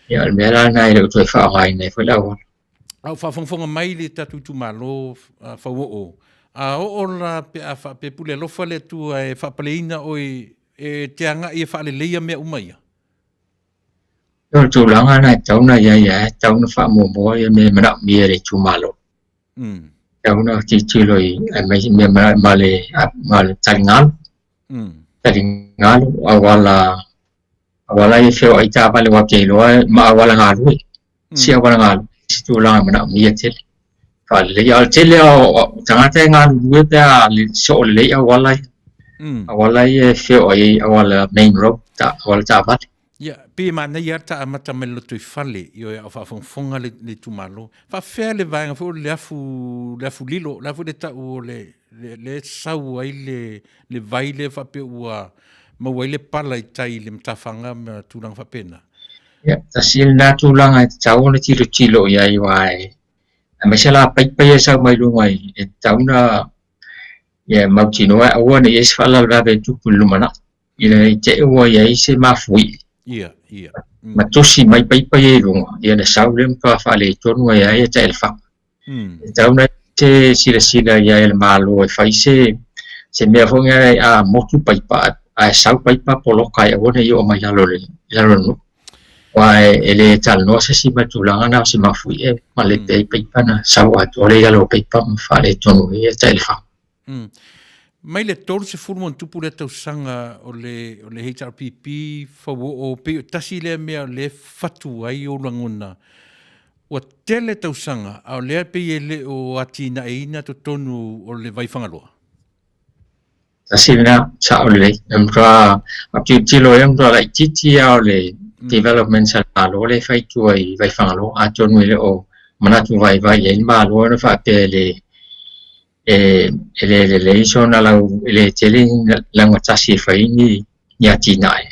Ia o le mea la lena e le o toe faaaogaina ai foi le auala. A o faafogafoga mai le tatou itumalo Fauoo, a oo la pe a faapea pule alofa le Atua e faapaleina oe e te agai e faaleleia mea uma ia? O le tulaga lena e tatau ona i ai lava, e tatau ona faamuamua ia mea e manaomia e le itumalo. Mm. Tatau ona tilotilo i aemaise mea ma le ma le taligalu. Mm. Taligalu, auala auala ia e feoai taavale aua ou te iloa ma auala galue. Si auala galue se tulaga e manaomia tele. Faalelei. A o le tele o tagata e galulue pe a soo lelei auala ia. Auala ia e feoai ai auala main road, ta, auala taavale. Ia, pei e manaia lava ta amata mai le lotoifale, ioe, a o faafogafoga le, le itumalo. Faafefea le vaega foi o le afu, le afu lilo, le a foi le tau o le, le, le sau ai le, le vai lea faapea ua maua ai le pala i tai i le matafaga ma tulaga faapena. Ia, tasi lena tulaga e tatau ona tilotilo i ai aua e aemaise la paipa ia e sau mai luga i e tatau ona ia mautinoa e aua ne i i ai se faalavelave e tupu i le lumanai ina i te i ua i ai se mafuie Ia, ia. ma tusi mai paipa ia i luga, ia ona sau lea matua faaletonu ai lava ia taelefaga. E tatau ona se silasila i ai a le Malo e fai se se mea foi lea a motu paipa ae sau paipa poloka ai aua ne i oo mai lalo i lalo o le nuu. Aua e le talanoa se isi ma le tulaga lena o se mafuie ma lepe ai paipa na sau atoa lea i lalo o paipa ma faaletonu ai ia taelefaga. Mm. Mai le 30 ma ona tupu lea tausaga o le, o le HRPP fauoo, pei o tasi lea mea o lea fatu ai ou lagona. Ua tele tausaga, a o lea pei e le o atinaeina totonu o le vai Fagaloa. Tasi lena, sao lelei. E matua, a tilotilo ai, e matua laitiiti lava o le development a le Malo lea e fai i tua i Vaifagaloa. Atonu e le o manatu vaivai i ai le Malo ona faapea e le e, e le lelei sona lau, e le tele ni laugatasi e fai ni, ni atinae.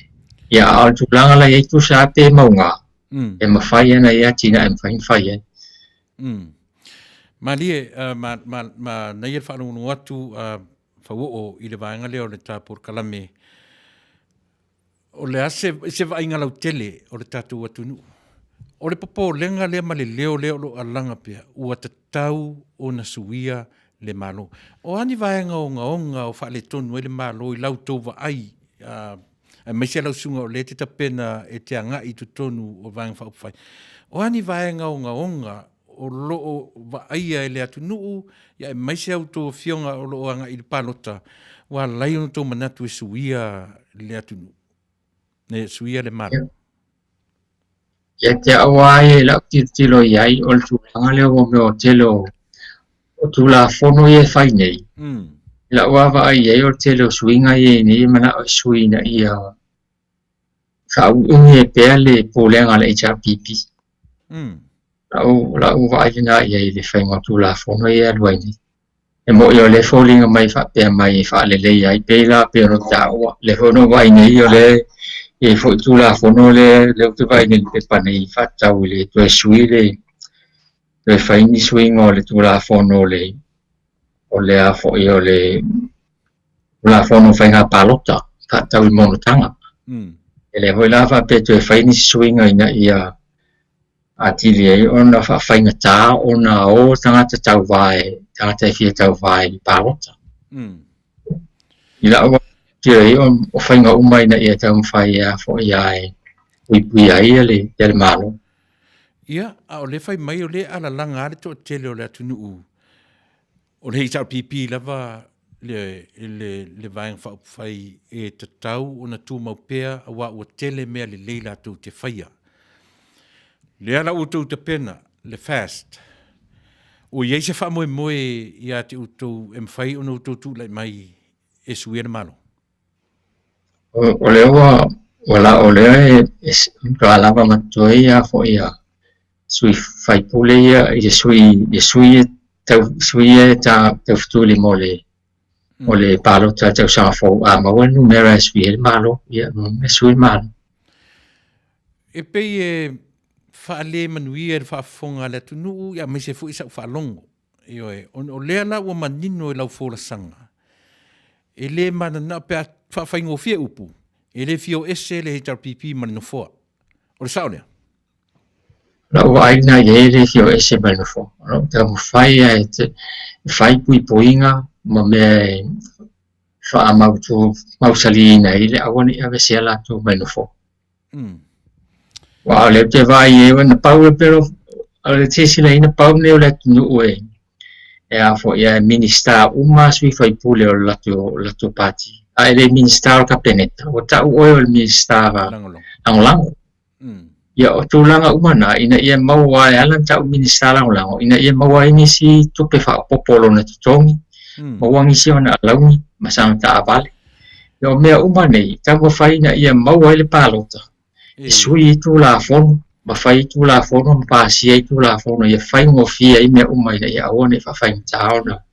Ia, a o le tulaga la i ai tusa lava pe mauga, Mm. e mafai ana ia atinae e mafai ona fai ai. Mm. Malie, uh, ma, ma, ma naia le faalogologo atu uh, fauoo i le vaega lea o le ta polokalame. O le a se, se vaaiga lautele o le tatou atunuu? O le popolega lea ma le leo lea o lo o alaga pea, ua tatau ona suia le Malo. O a ni vaega ogaoga o faaletonu ai le Malo i la outou vaai, aemaise lau susuga o lea e te tapena e te agai i totonu o Vaega Faaupufai. O a ni vaega ogaoga o lo o vaaia e le atunuu, ia aemaise a outou afioga o lo o agai i le palota, ua ala ai ona outou manatu e suia le atunuu, e suia le Malo. Ia te au lava ia i lau tilotilo i ai o le tulaga lea ua mea o tele o o Tulafono ia e fai nei. I lau lava vaai i ai o le tele o suiga ia i nei e manao e sui ina ia faauiumi ai pea le pulega a le HRPP. Lau lau vaai lena i ai i le faiga o Tulafono ia e alu ai nei. E moni o lea e foliga mai faapea mai e faaleleia ai pei la pei ona taua. O lea foi na ou vaai nei o lea e i ai foi Tulafono lea lea ou te vaai nei i le pepa nei faatatau i le toe sui le toe fai ni suiga o le Tulafono o le o le a foi o le Tulafono o Faiga Palota faatatau i monotaga. E le foi la faapea toe fai nisi suiga ina ia atili ai ona faafaigata ona o tagata tauva e tagata e fia tauva i le palota. I lau tiro i o faiga uma ina ia taumafai e a foi a e puipuia ai le, le Malo. Ia, a o le fai mai o le alalaga a le toatele o le atunuu O le HRPP lava le, le, le Vaega Faaupufai e tatau ona tumau pea aua ua tele mea lelei latou te faia. Lea la ua outou tapena le FAST. Ua i ai se faamoemoe ia te outou e mafai ona outou tulai mai e suia le Malo? O lea ua ua la o lea e matua lava ma totoe ia foi ia sui faipule ia i sui i sui tau sui ia e ta taufetuli mo le mo le palota i tausaga fou a maua le numera e sui ai le Malo ia e sui le Malo. E pei e faalemanuia i le faafofoga a le atunuu aemaise foi sau faalogo Ioe, ona o lea la ua manino i lau folasaga, e le mananao pe a faafaigofie upu, e le fia o ese le HRPP ma le Nofoa. O le sao lea? Lau vaai lena i ai e le fia o ese ma le Nofoa. O lo o taumafai lava e te fai puipuiga ma mea e faamautu mausaliina ai le aua ne i aveesea latou mai le Nofoa. Aua o lea ou te vaai i ai, na pau e pei o le silasila pau lenei o le atunuu e e a foi e Minisita uma sui usufono o le latou, latou pati. A e le Minisita o le Kapeneta, ua tau oe o le Minisita Lagolago. Ia, o tulaga uma na, ina ia maua e ala ona tau Minisita Lagolago, ina ia maua ai nisi tupe faaopoopo o lona totogi, maua nisi ona alauni ma sana taavale. Ia, o mea uma nei, taumafai ina ia maua ai le palota, e sui ai Tulafono, ma fai ai Tulafono ma pasia ai Tulafono ia faigofie ai mea uma ina ia aua ne i faafaigata ona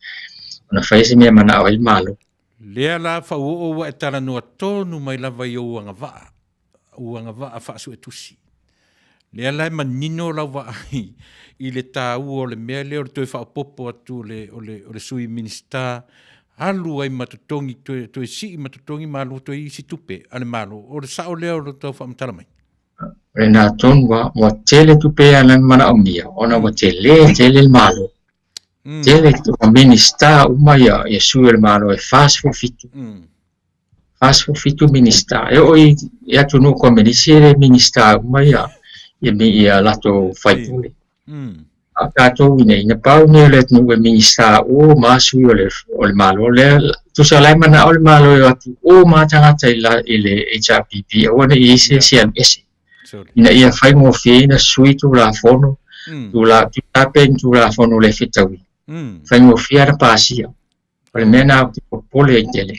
ona faia se mea e manao ai le Malo. Lea la fauoo ua e talanoa tonu mai lava i ou agavaa ua agavaa faasuetusi. Lea la e manino lau vaai i le taua o le mea lea o le toe faaopoopo atu o le, o le, o le sui Minisita alu ai ma totogi, toe, toe sii ma totogi ma alu atu ai isi tupe a le Malo. O le sao lea o lo tau faamatala mai? O lena tonu lava, ua tele tupe e ala ai ona manaomia ona ua tele tele le Malo. Tele, ua Minisita uma ia, ia sui o le Malo e 47. 47 Minisita. E oo i, i atunuu komenisi e le Minisita uma ia, ia, ia latou faipule. A o tatou i nei, na pau nei o le atunuu e Minisita uma sui o le, o le Malo. Lea, tusa la e manao le Malo e o atu uma tagata i, la, i le HRPP, aua ne i i ai se isi e alu ese. Ina ia faigofie ona sui Tulafono, tula, tula pe ni Tulafono le fetaui. Faigofie ona pasia. O le mea lena ou te popole ai tele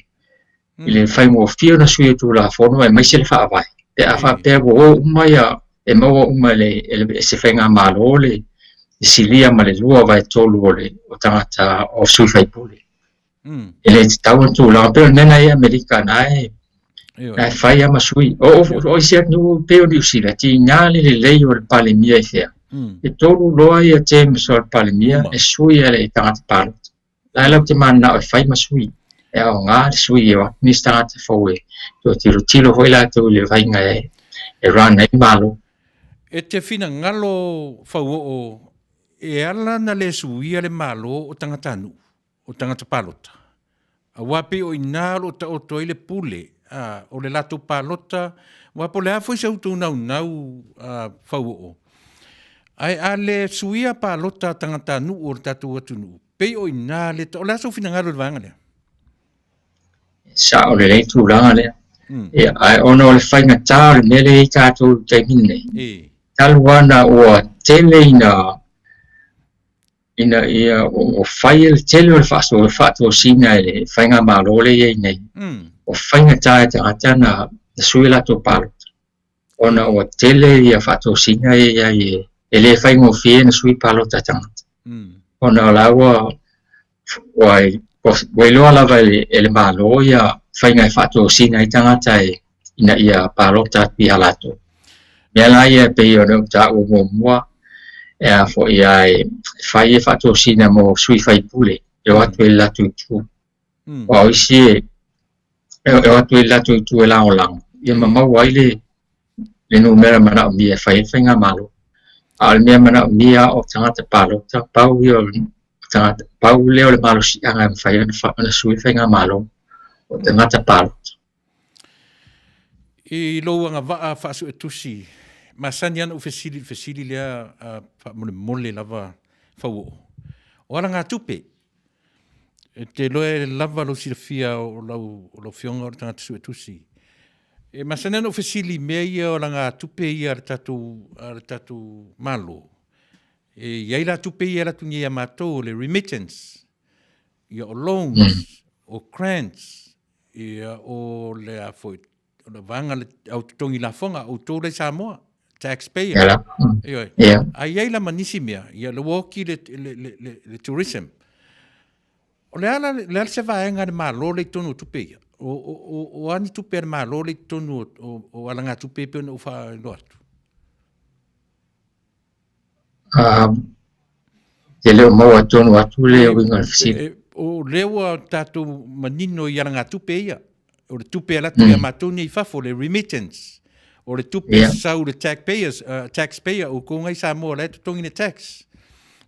i le faigofie ona sui o Tulafono aemaise le Faavae pe a faapea ua o uma ia e maua uma e le, e le, e se faigamalo le silia ma le 2/3 o le o tagata o sui faipule. E le tatau ona tulaga pei o le mea lena e i Amerika na e na e fai lava ma sui. O, o, o isi atunuu pei o Niu Sila, tiga le lelei o le Palemia i fea. E tolu loa ia terms o le Palemia e sui e le tagata palota. La e latou te mananao e fai ma sui, e aoga le sui e o atu nisi tagata fou e toe tilotilo foi latou i le faiga e, e run ai le Malo. E te finagalo Fauoo e ala na le suia le Malo o tagatanuu, o tagata palota. Aua pei o i ina o lo o taoto ai le pule, a, o le latou palota, aua po o le a foi se outou naunau a, Fauoo, ae a le suia palota a tagatanuu o le tatou atunuu, pei o i ina le, o le a sou finagalo i le vaega lea? E sao lelei tulaga lea. Ia, ae ona o le faigata o le mea lea e i ai tatou i le taimi lenei, Talu lava ona ua tele ina ina ia ua fai le tele o le faasoa faatosina e le faigamalo lea e i ai nei. Ua faigata i tagata na sui a latou palota ona ua tele ia faatosina ia i ai e le faigofie ona sui palota a tagata. Ona o la ua ua iloa lava e le Malo ia faiga e faatosina ai tagata e ina ia palota atu ia latou. Mea la ia e pei ona ou taua muamua, e a foi a e fai e faatosina mo sui faipule e o atu i le latou itu. Aua o isi e, e o atu i le latou itu e lagolago, ia ma maua ai le, le numera manaomia e fai ai le faigamalo. A o le mea manaomia o tagata palota, pau ia o tagata, pau lea o le malosiaga e mafai ona sui le faigamalo, o tagata palota. I lou agavaa faasuetusi, masani lava ona ou fesili i le fesili lea faamolemole lava Fauoo, o alagatupe, e te iloa e lava lou silafia o lau afioga o le tagata suetusi. E masani lava ona ou fesili i mea ia o alagatupe ia a le tatou, a le tatou Malo, e i ai la tupe ia e alu atu nei ia matou, o le remittance, ia o loans, o grants, Ia, o le a foi, o le vaega le au totogi lafoga, outou la i Samoa, taxpayer. Ia la. Ioe. Ia. A i ai la ma nisi mea, ia le ua oti le, le, le, le, le tourism. O le a la, le a se vaega a le Malo le i totonu o tupe ia? O, o, o, o a ni tupe a le Malo le i totonu o, o, o alagatupe e pei ona ou faailoa atu? E le o maua tonu atu le uiga o le fesili. O lea ua tatou manino i alagatupe ia. O le tupe e alu atu ia matou nei i fafo, le remittance. O le tupe yeah. sau le taxpayers, taxpayer, outou ngai Samoa la e totogi le tax.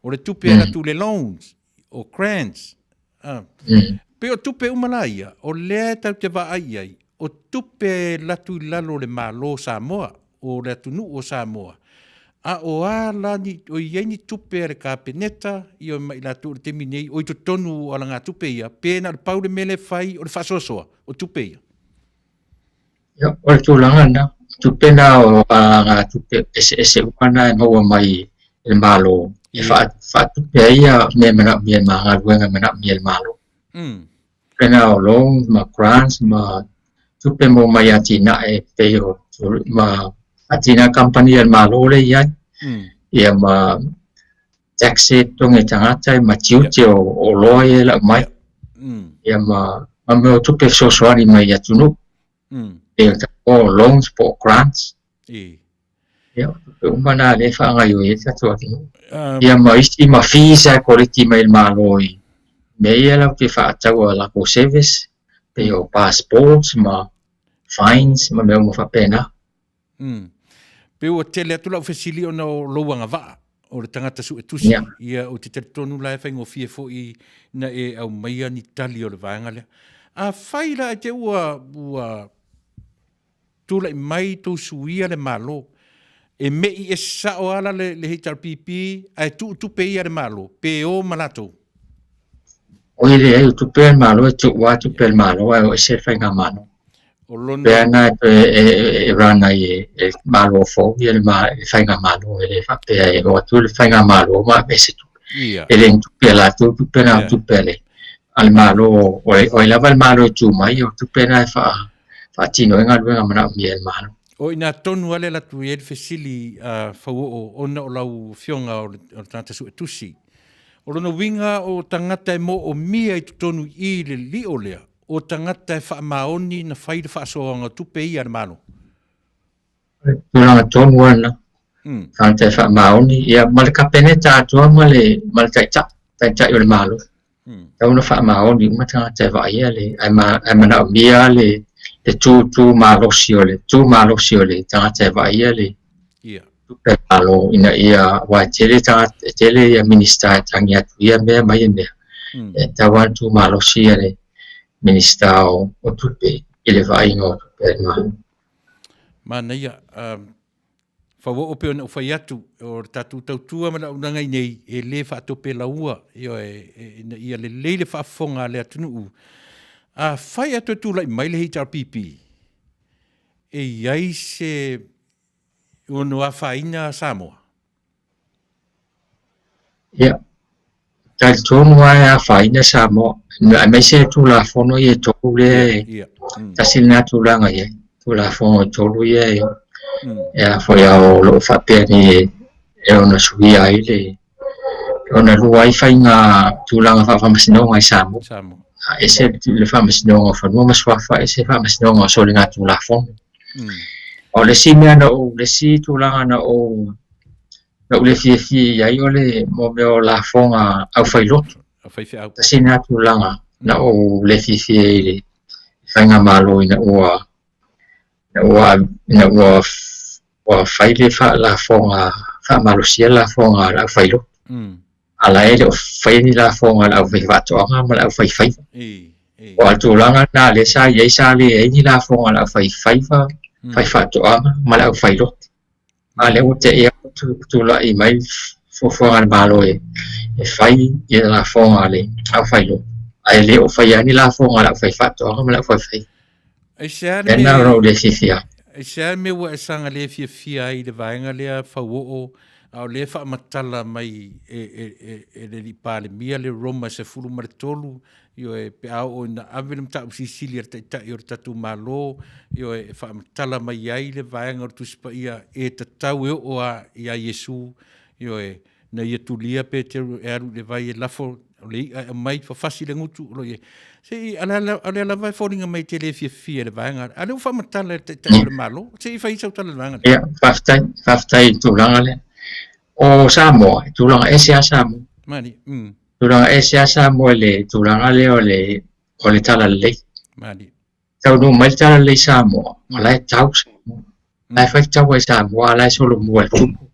O le tupe e alu atu le loans, o grants. Pei o tupe uma la ia, o lea e tatou te vaai i ai, o tupe e alu atu i lalo o le Malo o Samoa, o le atunuu o Samoa, a o a la ni, o i ai ni tupe a le Kapeneta, ia ma i latou i le taimi nei, o i totonu o alagatupe ia, pe na o le pau le mea lea e fai o le faasoasoa o tupe ia. Ia, o le tulaga lena. O tupe na o alagatupe eseese uma na e maua mai e le Malo e faatupe ai ia mea e manaomia ma galuega e manaomia e le Malo. Tupe na o loans ma grants ma tupe maua mai atinae e pei o ma atinae kamupani a le Malo lea e i ai. Ia ma tax e totogi e tagata ma tiute o oloa ia e lau mai. Ia ma ma mea o tupe fesoasoani mai i atunuu. Pei o o loans po o grants. Ia, o tupe uma na lea e faagaoioi ai le tatou atunuu. Ia ma isi ma fees e koleki mai i le Malo i mea ia latou te faataua latou service, pei o passports ma fines ma mea uma faapena. Mm. Pei ua tele atu lau fesili ona o lou agavaa o le tagata suetusi. Yeah. Ia, ou te talitonu la e faigofie foi na e aumaia ni tali o le vaega lea. Afai la e te ua, ua tulai mai tou suia le Malo, e me'i ese sao lava la le, le HRPP ae tuu tupe ia i le Malo, pe o ma latou? Oi leai, o tupe a le Malo e tuu lava tupe a le Malo ae o ese le faigamalo. O lona... Pea na e toe e, e, e run ai e, e Malo fou ia le, ma, le faigamalo e le faapea e o atu le faigamalo ma aveese tupe. Ia. E le ni tupe a latou, tupe na o Ia. tupe a le, a le Malo, o ai, o ai lava le Malo e tu mai, o tupe na e faa, faatino ai galuega manaomia e le Malo. O i ina tonu lava le alu atu i ai le fesili a Fauoo ona o lau afioga o le, o le tagata suetusi. O lona uiga o tagata e moomia i totonu i i le lio lea, o tagata e faamaoni na fai le faasoaga o tupe ia a le Malo. O le tulaga tonu lava lena. Tagata e faamaoni, ia ma le Kapeneta atoa ma le, ma le Taitai, Taitai o le Malo. Tatau ona faamaoni uma tagata e vaaia le, ae, ma, ae manaomia le, le tu, tu malosi o le, tu malosi o le tagata e vaaia le, Ia. tupe a le Malo ina ia, aua e tele tagata, e tele ia Minisita e tagi atu i ia mea ma ia mea. E tatau lava ona tu malosi ia le Minisita o, o tupe i le vaaiga o tupe a le Malo. Manaia. Um, fauoo pei ona ou fai atu, o le tatou tautua ma le auaunaga i nei, e le faatopelaua, ioe, ina ia lelei le faafofoga a le atunuu. Afai ae toe tulai mai le HRPP, e i ai se ono afaina Samoa? Ia, talitonu lava e afaina Samoa, aemaise le Tulafono ia e tolu lea e tasi lena tulaga i ai, Tulafono e tolu ia e e a foi a o lo o faapea nei e ono suia ai le e ono lua ai faiga tulaga faafaamasinoga i Samoa. Ese le faamasinoga o fanua ma suafa, ese le faamasinoga o soligatulafono. O le isi mea na ou, le isi tulaga na ou na ou le fiafia i ai o le mo mea o lafoga aufailotu. Tasi lena tulaga na ou le fiafia ai i le faigamalo ina ua ina ua ina ua ua fai le lafoga faamalosia lafoga a le aufailotu. A la e le o faia ni lafoga a le aufaifaatoaga ma le aufaifaiva. Aua o le tulaga lena lea sa i ai sa leai ni lafoga a le aufaifaiva, faifaatoaga ma le aufailotu. A lea ua te i ua tulai mai fuafuaga a le Malo e fai ia lafoga a le aufailotu, ae le o faia ai ni lafoga a le aufaifaatoaga ma le aufaifaiva. Aisea le mea, lou le fiafia. Aisea le mea ua e saga le fiafia ai i le vaega lea fauoo, a o lea e faamatala mai e, e, e, e le alii Palemia le Roma 13, ioe, pe a oo ina ave le mataupu silisili a le Taitai o le tatou Malo, ioe, e faamatala mai ai le vaega o le Tusi Paia e tatau e oo a ia Iesu, ioe, na ia tulia Peteru e alu i le vai e lafo o le i'a e aumai fafasi le gutu o lo o i ai. Se i, a lea lava e foliga mai e te le fiafia i le vaega, a lea ua faamatala e le Taitai o le Malo, se i fai sau tala i le vaega lea. Ia, faafetai, faafetai i le tulaga lea. O Samoa, e tulaga ese lava Samoa. Malie, mm. Tulaga ese lava Samoa i le tulaga lea o le, o le talalelei. Malie. Taunuu mai le talalelei i Samoa, o la e tau Samoa. La e fai taua i Samoa, a la e solomua i le tupu.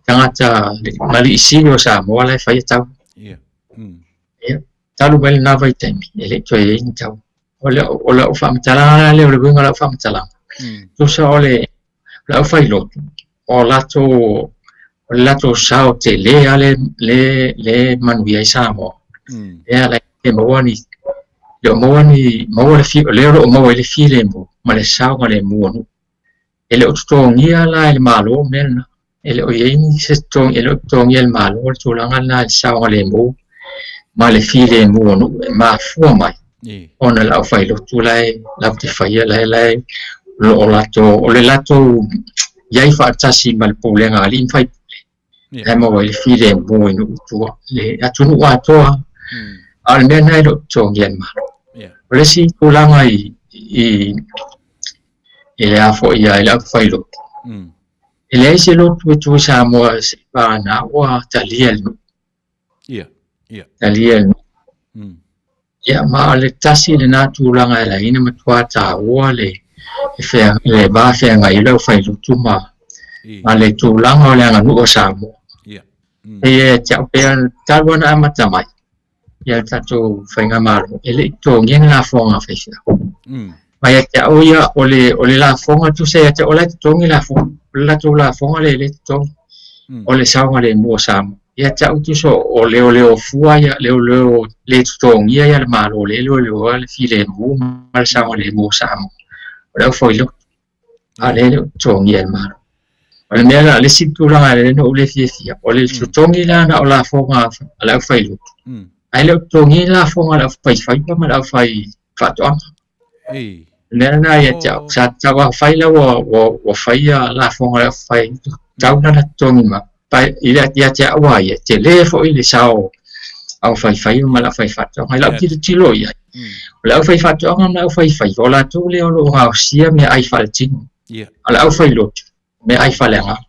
Tagata ma alii sili o Samoa la e faia taua. Ia. Mm. Ia, talu mai lena vaitaimi, e le i toe i ai ni taua. O le, o lau faamatalaga la lea, o le uiga o lau faamatalaga, mm. tusa o le, o le aufailotu, o latou, o le latou sao tele lava le, le, le manuia ai Samoa. Mm. E ala e maua ni, le o maua ni, maua le fi, lea o lo o maua ai le filemu ma le saogalemu o nuu. E le o totogia la e le Malo mea lena. E le o i ai ni se totogi, e le o totogia e le Malo le tulaga lena i le saogalemu ma le filemu o nuu e mafua mai ona le aufailotu la e latou te faia la e la e o lo o latou o le latou i ai faatasi ma le pulega a alii ma faipule la e maua ai le filemu i nuu i tua le atunuu atoa. A o le mea lena e le o totogia e le Malo. O le isi tulaga i i i le a foi i le aufailotu, e leai se lotu e tu i Samoa seivagana ua talia e le nuu. Ia, ia. Talia e le nuu. Ia, ma o le tasi lena tulaga e ala ai ona matua taua le le va feagai ai le aufailotu ma ma le tulaga o le aganuu o Samoa. Ia. E ia te au pea talu ona amata mai ia le tatou faigamalo e le i totogia ni lafoga a faifeau. Ma ia te au ia o le o le lafoga tusa ia te au o la e totogi lafoga. O le latou lafoga lea e le totogi. O le saogalemu o Samoa. Ia te au tusa o leoleo fua ia leoleo le totogia ia le Malo lea e leoleoa le filemu ma le saogalemu o Samoa. O le aufailotu. A o lea e le o totogia e le Malo. O le mea la, le isi tulaga lea na ou le fiafia, o le totogi la na o lafoga a le aufailotu, ae le o totogia ni lafoga a le aufaifaiva ma le aufaitoaga. O le mea lena ia te au, sa tatau lava fai la ua, ua, ua faia lafoga a le aufai, tatau la ona totogi ma, ia te au lava ia, tele foi le sao aufaifaiva ma le aufaitoaga. I lau tilotilo i ai, o le aufaitoaga ma le aufaifaiva, o latou lea o lo o gaosia meaai faaletino. A o le aufailotu, meaai faaleagaga.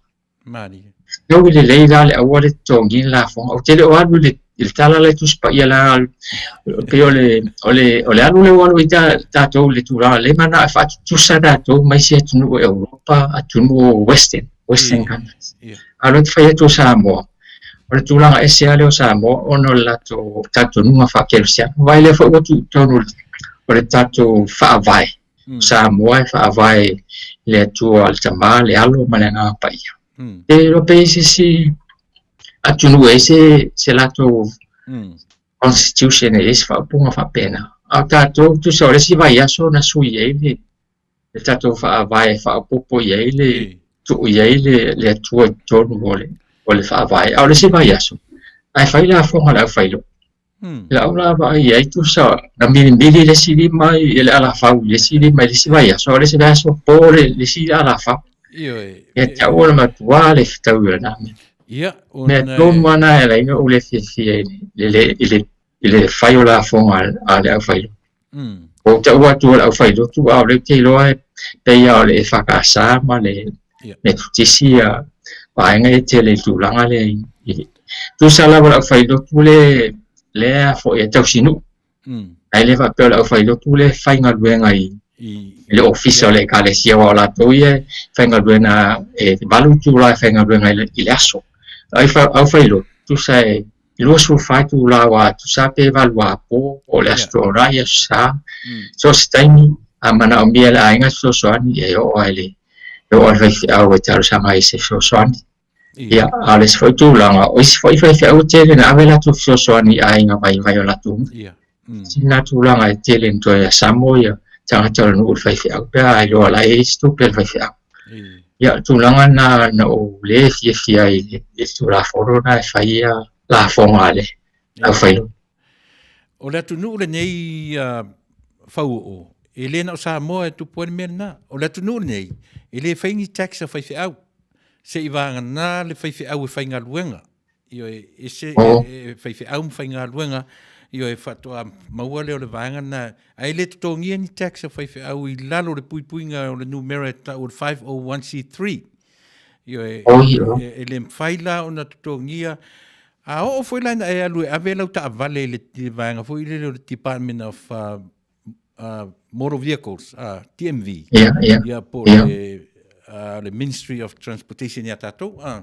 Fetaui lelei la le aua le totogi le lafoga. Ou te le o alu i le, i le tala lea Tusi Paia la pei o le, o le, o le alu lea ua alu ai tatou i le tulaga lea mana e faatutusa tatou ma isi atunuu o Europa, atunuu o Western, Western countries. A o lea ou te fai atu o Samoa, o le tulaga ese lava lea o Samoa ona o le latou talitonuga faakerisiano. Aua lea foi ua tuu i totonu o le tatou faavae O Samoa e faavae i le Atua le Tama, le Alo ma le Agaga Paia. E iloa pe i ai se isi atunuu e i ai se, se latou constitution e i ai se faaupuga faapena. A o tatou, tusa o le isi vaiaso na sui ai le, le tatou faavae e faaopoopo i ai le tuu i ai le, le Atua i totonu o le, o le faavae. A o le isi vaiaso, ae fai lafoga a le aufailotu. I lau la vaai i ai, tusa na milimili le isi lima i le alafau i le isi lima i le isi vaiaso, a o le isi vaiaso po le isi alafau. Ioe. Ia te au o le matua le fetaui o lena mea. Ia, Mea tonu lava na e ala ai ona ou le fiafia i le, le, i le, i le fai o lafoga a le aufailotu. Ua ou taua atu o le aufailotu, a o lea ou te iloa e pei lava o le EFKS ma le Metotisi ia vaega ia e tele i le tulaga lea i le tusa lava o le aufailotu le lea foi e tausinuu. Ae le faapea o le aufailotu le faigaluega i le ofisa o le ekalesia aua o latou ia e faigaluega e 8 itula e faigaluega i le aso. Aufailotu tusa e 24 itula aua tusa pe 8 apo po o le Aso Toonai, Aso Sa, so o se taimi a manaomia e le aiga se fesoasoani, e oo lava i le e oo lava i le faifeau e talosaga ai i se fesoasoani. Ia, a o le isi foi tulaga, o isi foi faifeau e tele ina ave latou fesoasoani i aiga vaivai o latou nuu. Sina tulaga e tele ina toe asamo ia tagata o le nuu i le faifeau pe a iloa la e i ai se tupe a le faifeau. Ia, o le tulaga lena na ou le fiafia ai i le Tulafono lena e fai ia lafoga a le aufailotu. O le atunuu lenei fauoo, e le na o Samoa e tupu ai le mea lena. O le atunuu lenei, e le fai ni tax a faifeau, seivagana le faifeau e faigaluega. Ioe, ese oh. e, e faifeau ma faigaluega, ioe, faatoa maua lea o le vaega lena. Ae le totogia ni tax a faifeau i lalo o le puipuiga o le numera e tau o le 501c3. Ioe, oh, e, e, e le mafai la ona totogia. A oo foi la ina e alu e ave lau taavale i le, i le vaega foi lele o le Department of uh, uh, Motor Vehicles, uh, DMV, yeah, yeah. ia po yeah. le, uh, le Ministry of Transportation ia tātou. Uh.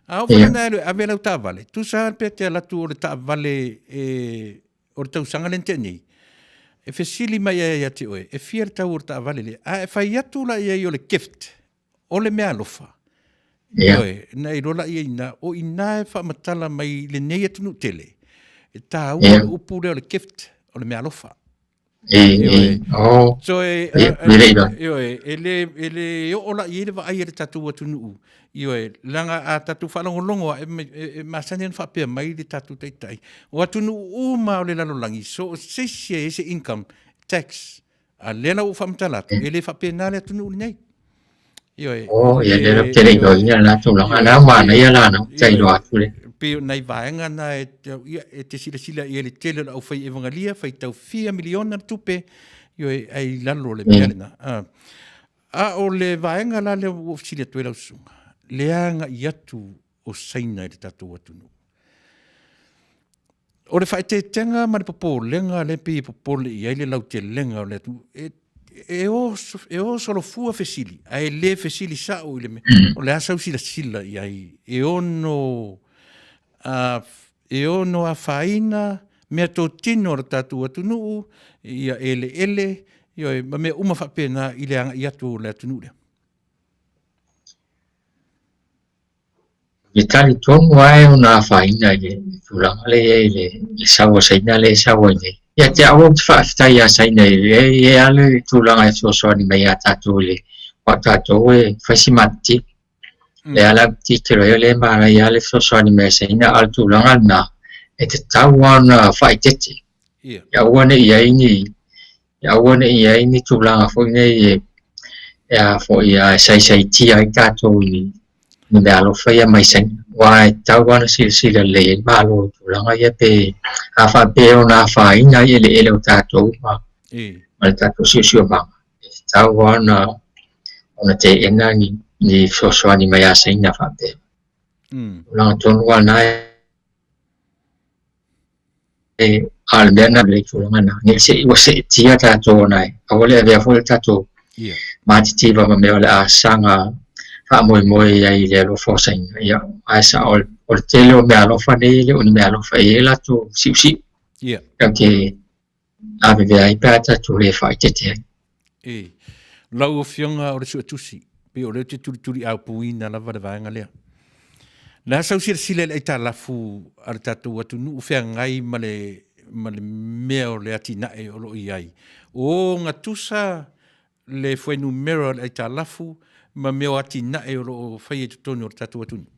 A o yeah. na alu ave lau taavale, tusa pe te alatu o le taavale e, o le tausaga le nte nei, e fesili mai ai ia te oe, e fia le tau o le taavale le, a e fai atu la ia i o le gift, o le mea alofa. Yeah. Ioe, na iloa la ia ina, o ina e faamatala mai i lenei atunuu tele, e tāua yeah. le upu lea o le gift, o le mea alofa. E, e, oh. So, e, ioe, e le, e le oo la i le vaai a le tatou atunuu. Ioe, leaga a tatou faalogologo e, e, e masani ona faapea mai le tatou taitai. O atunuu uma o le lalolagi, so o se isi e se income tax, A lea la ua ou faamatala atu, e le faapena le atunuu lenei. Ioe. Oh, ia lea ou te le iloa la tulaga la manaia la na ta iloa atu le. Pei o nai vaega na e, ia, e te silasila i ai le tele o le aufai evangelia, faitau fia miliona le tupe, ioe, ai i lalo o le mea lena. A, a o le vaega la lea ua ou fesili atu ai lau susuga, le agai atu o Saina i le tatou atunuu. O le faaeteetega ma le popolega lea pei e popole i ai le lautelega o le atunuu, e, e, o, e o solofua fesili, ae le fesili sao i le mea. Mm. O le a sau silasila i ai, e ono, uh, e ono afaina mea totino o le tatou atunuu, ia eleele, ia, ma mea uma faapena i le agai atu o le atunuu lea. E talitonu lava e ono afaina i le tulaga lea e i ai le sau a Saina lea e sau ai nei. Ia te au ou te faafetai ia Saina e i ai lava le tulaga e fesoasoani mai ia tatou i le aua o tatou e fai si matitimu. O lea la ou te tilotilo ai o lea e manaia lava le fesoasoani mai a Saina a o le tulaga lena e tatau lava ona faaeteete. Ia aua ne i i ai ni Ia aua ne i i ai ni tulaga foi nei e, e a foi a saisaitia ai tatou i ni mea alofa ia mai Saina. Aua e tatau lava ona silasila lelei ai le Malo i tulaga ia pe a faapea e ono afaina ai eleele o tatou ma, ma le tatou siosiomaga, e tatau lava ona, ona teena ni, ni fesoasoani mai a Saina faapea. Tulaga tonu lava na e E, a o le mea lena le tulaga lena, ne i se i ua seetia tatou ona e aua le avea foi le tatou Ia. matitiva ma mea o le a saga faamoemoe ai i le alofa o Saina. Ia, ae sao o le tele o meaalofa nei e le o ni meaalofa e i ai latou siusiu. Ia. Tatou te lavevea ai pe a tatou le faaeteete ai. E, lau Afioga o le Suetusi, pei o lea ou te tulituliaupuina lava le vaega lea. Le a sau silasila i le aitalafu a le tatou atunuu feagai ma le, ma le mea o le atinae o lo o i ai. O gatusa le fuainumera o le aitalafu ma mea o atinae o lo o faia i totonu o le tatou atunuu?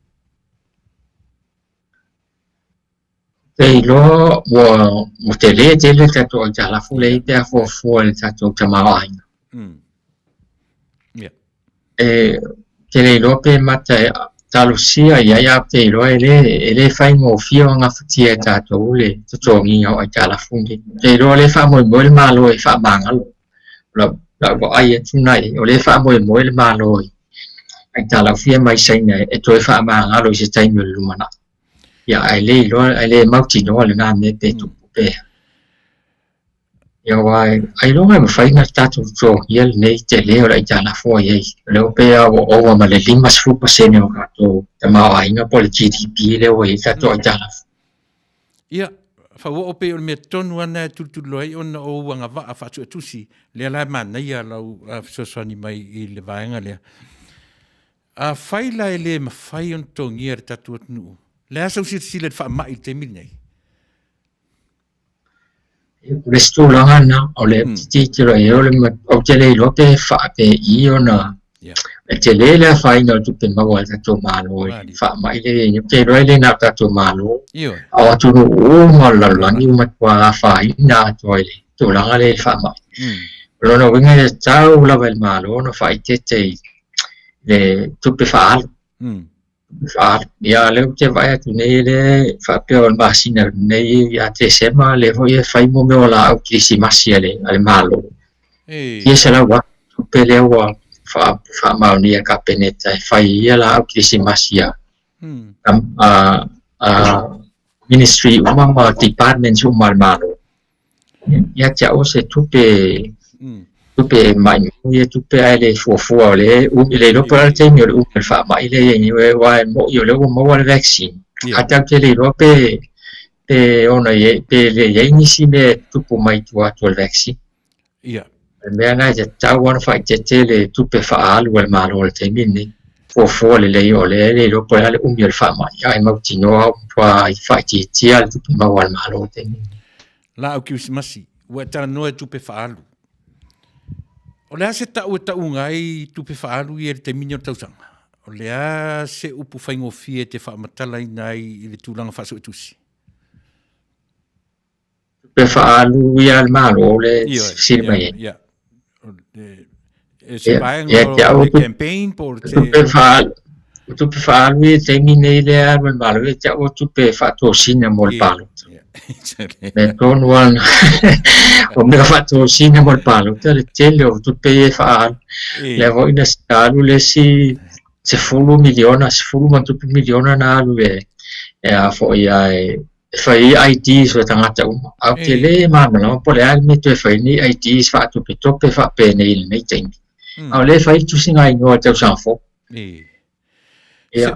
Te iloa ua ua tele tele le tatou aitalafu lea pe a fuafua i le tatou tamaoaiga. Mm. Yeah. E te le iloa pe mata e talosia i ai a te iloa e le e le faigofie ona gafatia e tatou le totogiina o aitalafu nei. Te iloa o lea e faamoemoe le Malo e faamagalo. O lau lau vaai atu lena i ai, o lea e faamoemoe le Malo i aitalafu ia mai Saina e toe faamagalo i se taimi o le lumanai. Ia, ae le iloa, ae le mautinoa lena mea pe tupu pe a. Ia, aua ailoga e mafai ona tatou totogia lenei tele o le aitalafu ua i ai. O lea ua pei lava ua ova ma le 50% o tatou tamaoaiga po o le GDP lea ua i ai le tatou aitalafu. Ia, fauoo pei o le mea tonu lava lena e tulituliloa ai ona o ou agavaa faasuetusi, lea la e manaia lau fesoasoani mai i le vaega lea. Afai la e le mafai ona totogia e le tatou atunuu, o le a sau silasila i le faamai i le taimi lenei? O le isi tulaga lena, o le tilotilo i ai, o le ou te le iloa pe faa pe i ona e tele le afaina o tupe maua a le tatou Malo i le faamai lea e i ai nei. Ou te iloa e le na o le tatou Malo, a o atunuu uma o le lalolagi ua matua afaina atoa i le tulaga lea i le faamai. O lona uiga e tatau lava i le Malo ona faaeteete i le tupe faaalu. Faaalu. Ia lea ou te vaai atu nei lea faapea o le masina nei ia Tesema lea foi e fai mo mea o laau kerisimasi a le a le Malo. Fia 100,000 tupe lea ua faamaonia e le Kapeneta e fai ai ia laau kerisimasi a a Ministry uma ma Departments uma a le Malo. Ia te au se tupe tupe e maʻimau ia tupe ae le fuafua o lea e umi le iloa po o le a le taimi o le umi o le faamai lea e i ai nei aua e moni o lea ua maua le vaccine ae tatou te le iloa pe pe ono i ai pe le i ai nisi mea e tupu mai i tua atu o le vaccine. Ia. O le mea lena e tatau lava ona faaeteete le tupe faaalu a le Malo i le taimi lenei. Fuafua lelei o lea e le iloa po o le a le umi o le faamai, ae mautinoa ua matua faaitiitia le tupe maua a le Malo i le taimi lenei. Laau Kerisimasi, ua e talanoa i tupe faaalu. O le a se tau e tauga ai tupe faaalu ia i le taimi lenei o le tausaga? O le a se upu faigofie e te faamatalaina ai i le tulaga faasuetusi? Tupe faaalu ia a le Malo le fesili mai ai. Ia, e se vaega o le campaign po o le tupe faaalu. O tupe faaalu ia i le taimi nei lea alu a le Malo, ia te au o tupe faatosina mo le palota. Mea tonu lava lena. O mea faatosina mo le palota le tele o tupe ia e faaalu. Lea foi na alu le isi 10 miliona, 10 ma ona tupu miliona na alu e a foi a e e fai ai IDs o tagata uma. Ae ou te le malamalama po o le a le mea e toe fai ai nei IDs faatopetope faapenei i lenei taimi. A o lea e fai le tusiga igoa i le tausaga fou. Ia,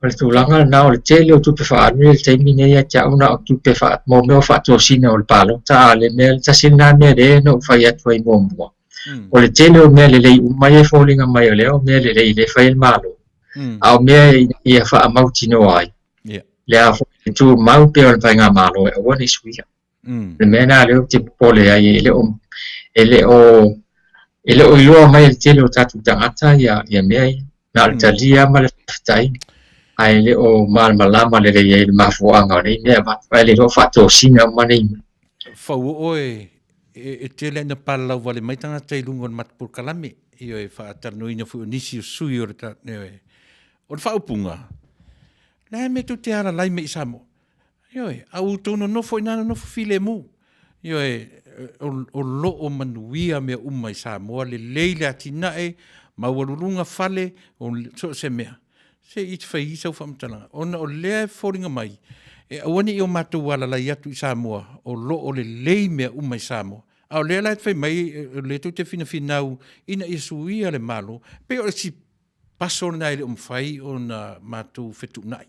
o le tulaga lena o le tele o tupe faaalu i le taimi nei ia te au na o tupe faa, mo mea o faatosina o le palota, a o le mea, tasi lena mea lea na ou fai atu ai muamua. O le tele o mea lelei uma ia e foliga mai o lea o mea lelei lea e fai e le Malo. A o mea ia faamautinoa ai, Yeah. Le a foi le tumau pea o le Faigamalo e aua ne i suia. Mm. Le mea lena lea ou te popole ai e le o e le o e le o iloa mai e le tele o tatou tagata ia ia mea ia. Na o le talia ma le faafetai ae le o malamalama lelei ai i le mafuaaga o nei mea e avatu ae le iloa faatosina uma nei mea. Fauoo e e tele ina palalau wale mai tagata i luga o le matou polokalame, ioe, faatalanoaina foi o nisi o sui o le ioe. O le faaupuga, le a mea tou te alalai mai i Samoa? Ioe, a ua outou nonofo i ina nonofo filemu. Ioe, o lo o manuia mea uma i Samoa, lelei le atinae, maualuluga fale, o so o se mea. Se i fai i sau faamatalaga, ona o lea e foliga mai, e aua ne i o matou alalai atu i Samoa, o lo o lelei mea uma i Samoa. A o lea la e fai mai, o lea tou te finafinau ina ia suia le Malo, pei o le isi paso lena e le o mafai ona matou fetuunai.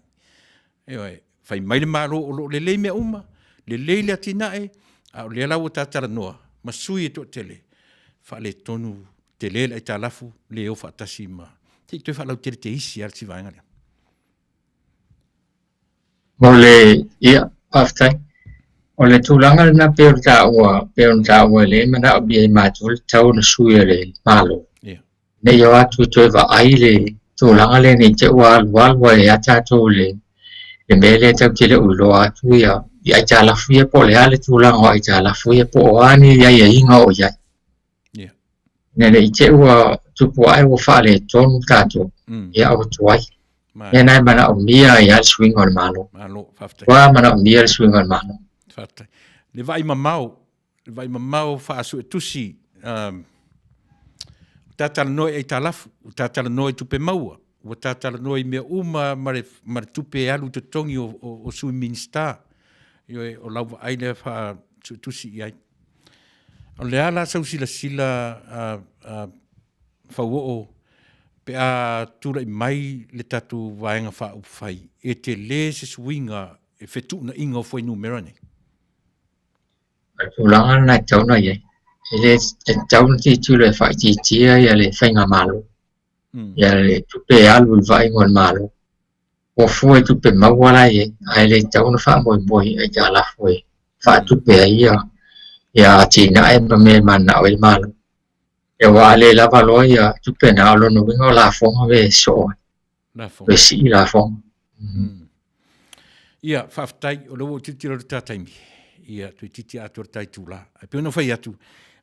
Ioe, fai mai le Malo o lo o lelei mea uma, lelei le atinae, a o lea la ua ta talanoa ma sui e toatele, faaletonu tele le aitalafu, le o faatasi ma, se i toe faalautele teisi lava le si vaega lea. Mo le, ia, faafetai. O le tulaga lena pei ona taua, pei ona taua e le manaomia e matou le tatau ona sui o le Malo. Ne i o atu e toe vaai le tulaga lea ne i te i ua alualu ai lava tatou i le le mea lea tatou te le o iloa atu ia i aitalafu ia po o le a le tulaga o aitalafu ia po o a ni aiaiga o i ai. Ina ne i te i ua tupu ae ua faaletonu tatou, ia ua tuai. Mea na e manaomia ai lava le suiga o le Malo. Malo, faafetai. Ua manaomia le suiga o le Malo. Faafetai. Le vaai mamao, le vaai mamao faasuetusi, um, ua ta talanoa i aitalafu, ua ta talanoa i tupe maua, ua ta talanoa i mea uma ma le, ma le tupe e alu i totogi o, o, o sui Minisita. Ioe, o lau vaai lea faasuetusi i ai. O le a la sau silasila a, a Fauoo pe a tulai mai le tatou Vaega Faaupufai e tele se suiga e fetuunaiga o fuainumera nei? O le tulaga lena e tatau ona i ai. E le e tatau ona tilotilo e faaitiitia ia le faigamalo, ia le tupe e alu i le vaaiga o le Malo. Ua fua i tupe maua la e i ai, ae le tatau ona faamoemoe i aitalafu e faatupe ai ia, ia atinae ma mea e mananao ai le Malo. Ia aua a le lava loa ia tupe na, o lona uiga o lafoga e soo ai. Lafoga. E sii lafoga. Ia, faafetai, o lea ua ou tilotilo i le ta taimi. Ia, toeitiiti atoa le ta itula. Ae pei ona fai atu,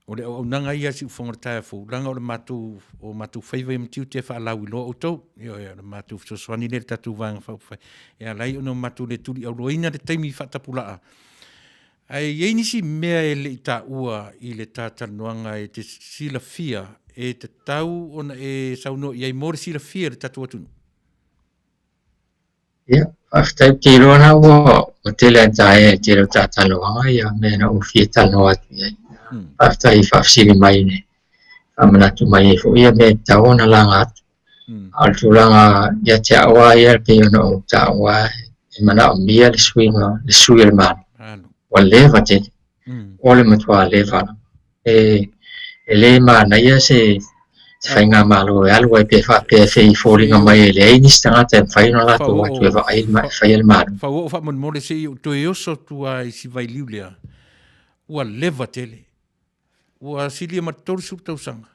o le auaunaga ia a Siufofoga o le Taeao Fou, leaga o le matou, o matou faiva ia ma tiute e faalauiloa outou. Ioe, o le matou fesoasoani lea i le tatou Vaega Faaupufai. E ala ai ona matou le tuliauloaina le taimi faatapulaa. Ae i ai nisi mea e le i taua i le ta talanoaga e te silafia e tatau ona e saunoa i ai mo le silafia e le tatou atunuu? Ia, faafetai ou te iloa la ua ua tele lava taea i le tele o ta talanoaga ia mea na ou fia talanoa atu i ai. Faafetai i faafesili mai le faamanatu mai ai foi ia mea e tatau ona laga atu. A o le tulaga ia te au lava ia pei ona ou taua e manaomia le suiga, le sui o le Malo. Ua leva tele. O le matua leva lava. E, e le manaia se se faigamalo e alu ai pe faapea e fei foliga mai e leai nisi tagata e mafai ona latou o atu e vaai ma e faia le Malo. Fauoo faamolemole se i ou toe oso atu lava i si vailiu lea, ua leva tele. Ua silia ma le 30 tausaga.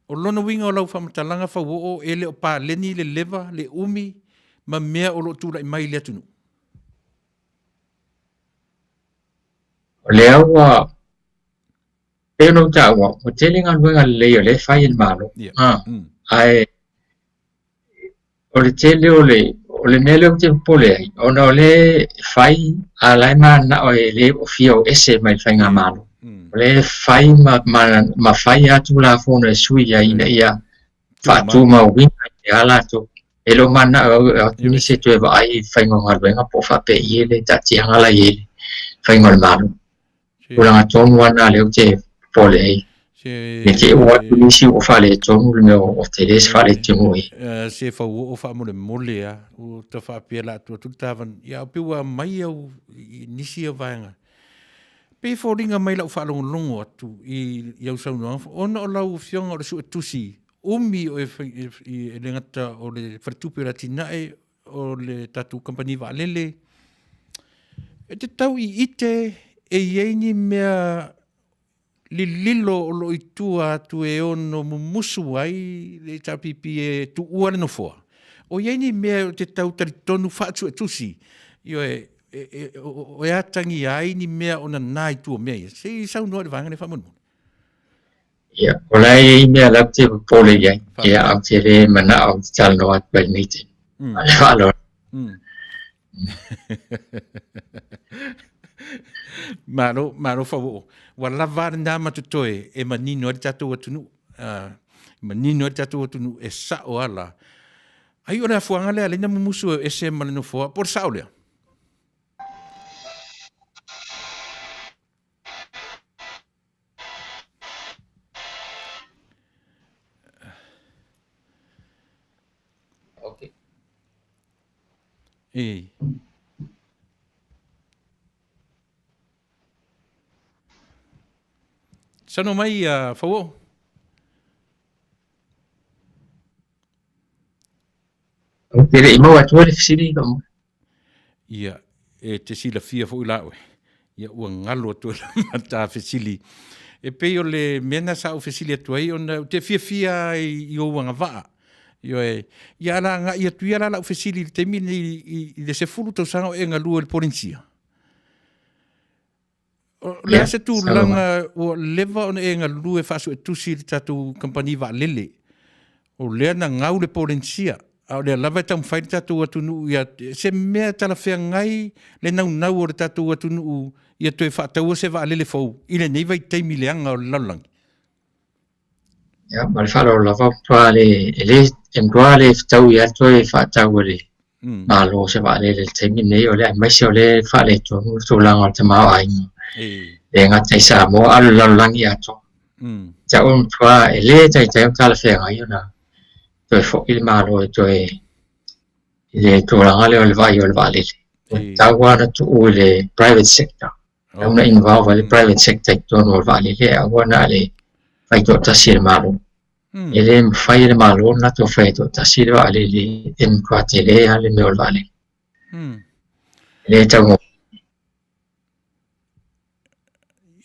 O lona uiga o lau faamatalaga Fauoo e le o paleni le leva, le umi ma mea o lo o tulai mai i le atunuu. O lea ua pei ona ou taua, ua tele galuega lelei o lea e fai e le Malo. Yeah. Mm. Ae o le tele o le, o le mea lea ou te popole ai, ona o lea e fai, a o la e mananao e le o fia o ese mai le faigamalo. Mm. O lea e fai ma, ma, ma fai lava Tulafono e sui ai ina ia faatumauina ai lava latou. E le o mananao e atu nisi e toe vaai i le faiga o galuega po o faapei le taatiaga la e i ai le faiga o le Malo. Tulaga tonu lava lena lea ou te popole ai. Ne i te i ua atu nisi ua faaletonu le mea o tele se faaletonu ai. Se fauoo faamolemole a, ua ta faapea la atu atu le tavan, ia au pe ua aumai au i nisi ia vaega. Pei e foliga mai lau faalogologo atu i, i au saunoaga, ona o lau afioga o le suetusi, umi o e, e, e le gata o le faletupe o le atinae, o le tatou kamupani vaalele, e te tau i ite e i ai ni mea lililo o lo o i tua atu e ono mumusu ai le HRPP e tuua le nofoa. O i ai ni mea o te tau talitonu faatuetusi, ioe, e, e, o, e atagia ai ni mea o nana i tua o mea ia. Se i saunoa i le vaega lea faamolemole. Ia, o la e i ai mea la ou te popole i ai. Ia, ae ou te le manao ou te talanoa atu ai i lenei taimi. Ma le faaaloalo. Malo, malo fauoo. Ua lava a lena ma totoe e manino ai le tatou atunuu. Uh, manino ai le tatou atunuu e sao ala. Ai o le afuaga lea lena mumusu e ese ma le nofoa. Po o le sao lea? Okay. E. Saunoa mai uh, Fauoo. Ou te le i maua atua le fesili. Ia, e te silafia foi la oe. Ia ua galo atu ai ma ta fesili. E pei o le mea na sa ou fesili atu ai ona ou te fiafia i, i ou agavaa. Ioe, ia ala agai atu ia la lau fesili i le taimi lenei i, i le 10 tausaga o e galue i le Polenisia. O le a se tulaga ua leva ona e galue faasuetusi i le tatou kamupani vaalele. O lea na gau le Polenisia, a o lea lava e taumafai le tatou atunuu ia se mea talafeagai le naunau o le tatou atunuu ia toe faataua se vaalele fou i lenei vaitaimi leaga o le lalolagi. Ia, ma le faaaloalo lava, matua le, e le, e matua le fetaui lava toe faatau e le Malo se vaalele i le taimi lenei, o lea, aemaise o lea e faaletonu le tulaga o le tamaoaiga. E le gata i Samoa, a o le lalolagi atoa. Tau o matua e le taitai ona talafeagai ona toe foi le Malo e toe i le tulaga lea o le vaai o le vaalele. Ua tatau lava ona tuu i le private sector. Tatau ona involve ai le private sector i totonu o le vaalele ae aua na o le fai toatasi e le Malo. E le mafai e le Malo ona latou faia toatasi le vaalele e matua tele lava le mea o le vaalele. E le taugofie.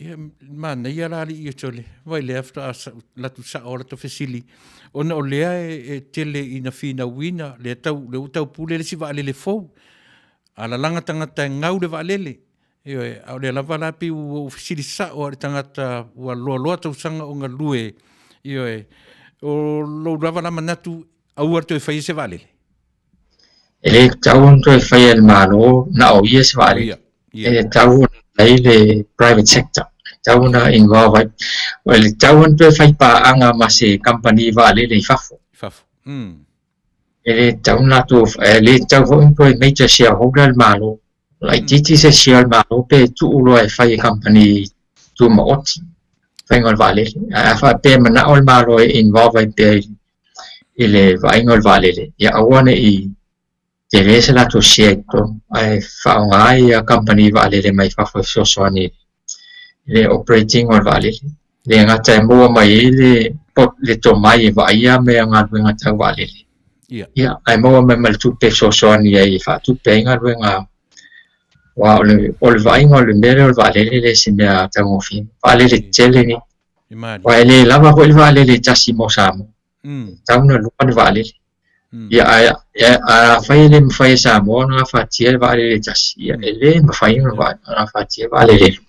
Ia, manaia la alii e tole. Vai lea faatoa latu sao lata fesili. Ona o lea e, e tele ina finauina, lea tau, lea ua taupule le isi vaalele fou. A lalaga tagata e gau le vaalele. Ioe, a o lea lava la pei ua ou fesili sao lava i le tagata ua loaloa tausaga o galue. Ioe, o lou lava la manatu, aua le toe faia se vaalele. E le tatau ona toe faia e le Malo na o ia se vaalele. E tatau ona i ai le private sector. E tatau ona involve ai. E le tatau ona toe fai paaga ma se kamupani vaalele i fafo. I fafo. Mm. E le tatau ona latou, e le tatau foi ona toe major shareholder le Malo. Laitiiti se share o le Malo pe tuu loa e fai e kamupani tumaoti faiga o le vaalele. Ae a faapea e manao le Malo e involve ai pea i le vaaiga o le vaalele, ia aua ne i tele se latou share i totonu, ae faaaoga ai ia kamupani vaalele mai fafo e fesoasoani i le operating o le vaalele. E le gata e maua mai ai le le tomai e vaaia mea galuega tau vaalele, ia, ae maua mai ma le tupe e fesoasoani ai e faatupe ai galuega aua o le, o le vaaiga o le mea lea o le vaalele e le o se mea taugofie. Vaalele tetele nei. Aua e le lava foi le vaalele e tasi mo Samoa. E tatau ona lua ni vaalele. Ia, ae, afai e le mafai e Samoa ona gafatia le vaalele e tasi, ia e le mafai ona gafatia vaalele e lua.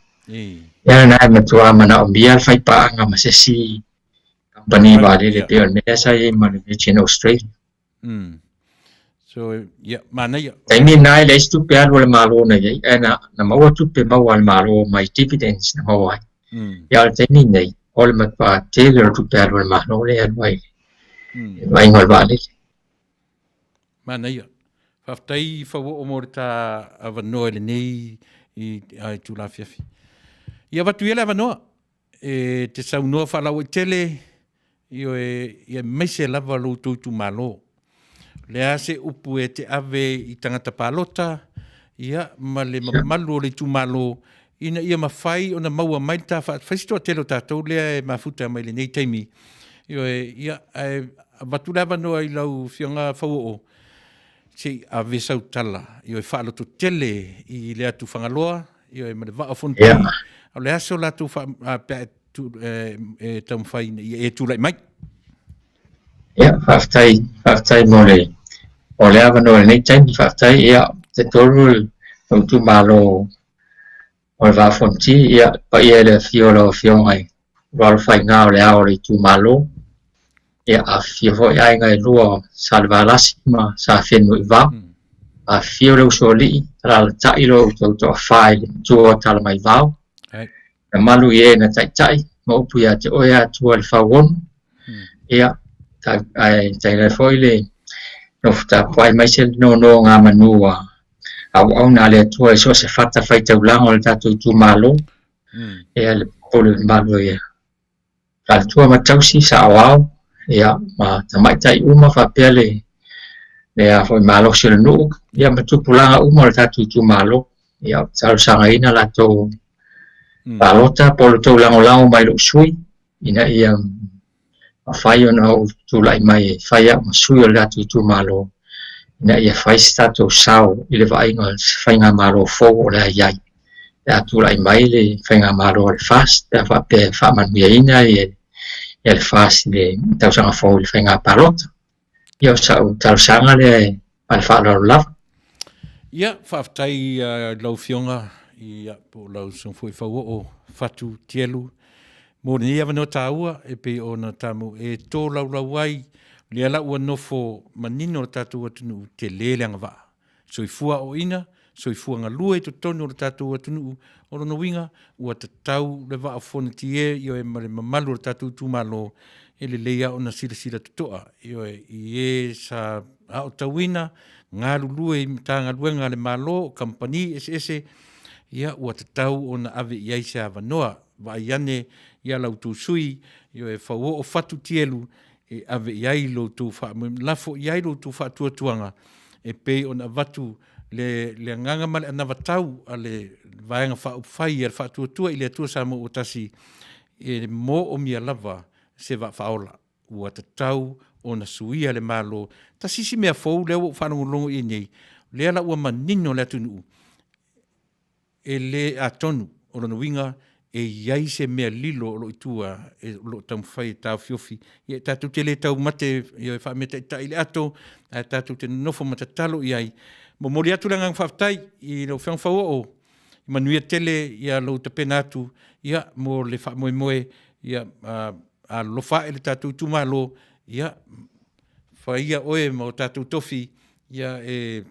Ia lena e matua manaomia le faipaaga ma se isi kamupani vaalele e pei o le mea sa i ai ma le Virgin Australia. Mm. So, ia, manaia. Taimi lena e leai se tupe alu a le Malo na i ai, ae na, na maua tupe maua a le Malo mai dividends na maua ai. Ia, o le taimi lenei, o le matua tele o le tupe alu a le Malo lea e alu ai i le vaaiga o le vaalele. Manaia. Faafetai Fauoo mo le ta avanoa i lenei i, a, itula afiafi. Ia avatu ia le avanoa. E te saunoa faalauaitele, ioe, ia aemaise lava lo outou itumalo. O le a se upu e te ave i tagata palota, ia, ma le mamalu o le itumalo, ina ia mafai ona maua mai le ta fai se toatele o tatou lea e mafuta mai lenei taimi. Ioe, ia, ae avatu le avanoa i lau Afioga Fauoo, se i ave sau tala, ioe, faalototele i le atu Fagaloa, Ioe, ma le Vaa o Fonoti. Yeah. O le a so latou fa, a, pe a e, tu, e, e taumafai ina ia e tulai mai. Ia, faafetai, faafetai mo le, mo le avanoa i lenei taimi, faafetai, ia, te tolu lou itumalo o le Vaa o Fonoti, ia, paia i le afio o lau Afioga i Lualofaiga o le Ao o le itumalo, Ia, afifio foi aiga e lua o Salevalasi ma Safenuuivao. Afifio le Usoalii, alaalatai lo outou toafa i le matua o Talamaivao. Mamalu i e na taitai ma upu ia te oe Atua le Fauono. Ia, ae tainane foi le nofo tapuai mai se nonogamanu a auauna a le Atua i so o se fata faitaulaga o le tatou itumalo. Ia, le popole mamalu ia Faletua ma tausi saoao ia ma tamaitai uma faapea le le a foi malosi o le nuu ia ma tupulaga uma o le tatou itumalo. Ia talosagaina latou palota po o le tou lagolago mai lou sui ina ia mafai ona ou tulai mai e fai au ma sui o le tatou itumalo ina ia fai se tatou sao i le vaaiga o se faigamalo fou o le a i ai. pe a tulai mai le faigamalo a le FAST pe a faapea e faamanuiaina ia le FAST i le tausaga fou i le faiga palota. Ia o sa'u talosaga lea e ma le faaaloalo lava. Ia, faafetai i lau Afioga ia po o lau Susuga foi Fauoo Fatu Tielu mo lenei avanoa taua e pei ona tamu e tolaulau ai lea la ua nofo manino le tatou atunuu tele le agavaa soifua aoaoina, soifua galue i totonu o le tatou atunuu, o lona uiga ua tatau le Vaa o Fonoti e, ioe, ma le mamalu o le tatou itumalo, e lelei lava ona silasila totoa, ioe, i e sa aotauina, galulue i Matagaluega a le Malo, o kamupani eseese, ia ua tatau ona ave i ai se avanoa. Vaai ane ia la outou sui, ioe, fauoo fatu tielu e ave i ai lo outou faamoemoe, lafo i ai lo outou faatuatuaga e pei ona avatu le, le agaga ma le anavatau a le Vaega Faaupufai a le Faatuatua i le Atua Samoa ua Tasi, e moomia lava se vaa faaola. Ua tatau ona suia le Malo. Tasi isi mea fou lea ua ou faalogologo i ai nei, lea la ua manino le atunuu, E le atonu, o lona uiga e i ai se mea lilo o lo o i tua e, o lo o taumafai e taofiofi. Ia, tatou te le taumate e faameataitai i le ato, ae tatou te nonofo ma tatalo i ai. Momoli atu le agaga faafetai i lau Afioga Fauoo, manuia tele ia lou tapena atu ia mo le faamoemoe, ia alolofa ae le tatou itumalo, ia faia oe ma o tatou tofi, ia e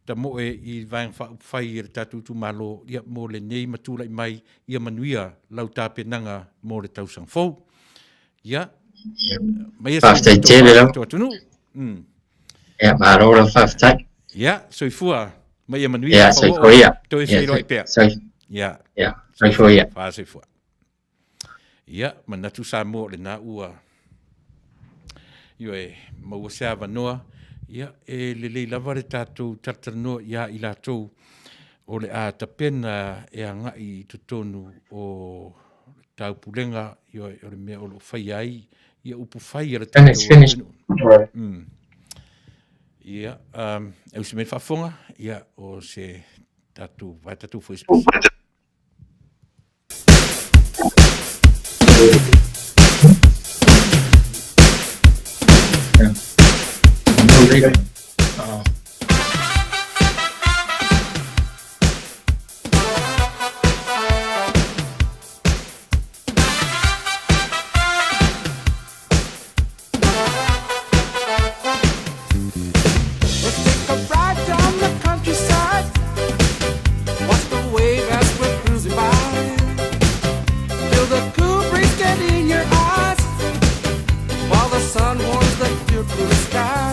tamoe i Vaega Faaupufai a le tatou itumalo ia mo lenei ma tulai mai ia manuia lau tapenaga mo le tausaga fou. Ia, maia Faafetai tele lava. Atunuu. Ia, malo lava faafetai. Ia, soifua ma ia manuia. Ia, soifua ia. Toe feiloai pea. Ia. Ia, soifua ia. Faa soifua. Ia, manatu Samoa o lena ua ioe, maua se avanoa, ia, e lelei lava le tatou talatalanoa iā i latou o le a tapena e agai i totonu o le taupulega, ioe, o le mea o lo o faia ai ia upu fai a le tatou atunuu. Ia, e usi mai le faafofoga, ia, o se tatou, vai tatou foi Let's take a ride down the countryside. Watch the wave as we're cruising by. Feel the cool breeze get in your eyes while the sun warms the clear blue sky.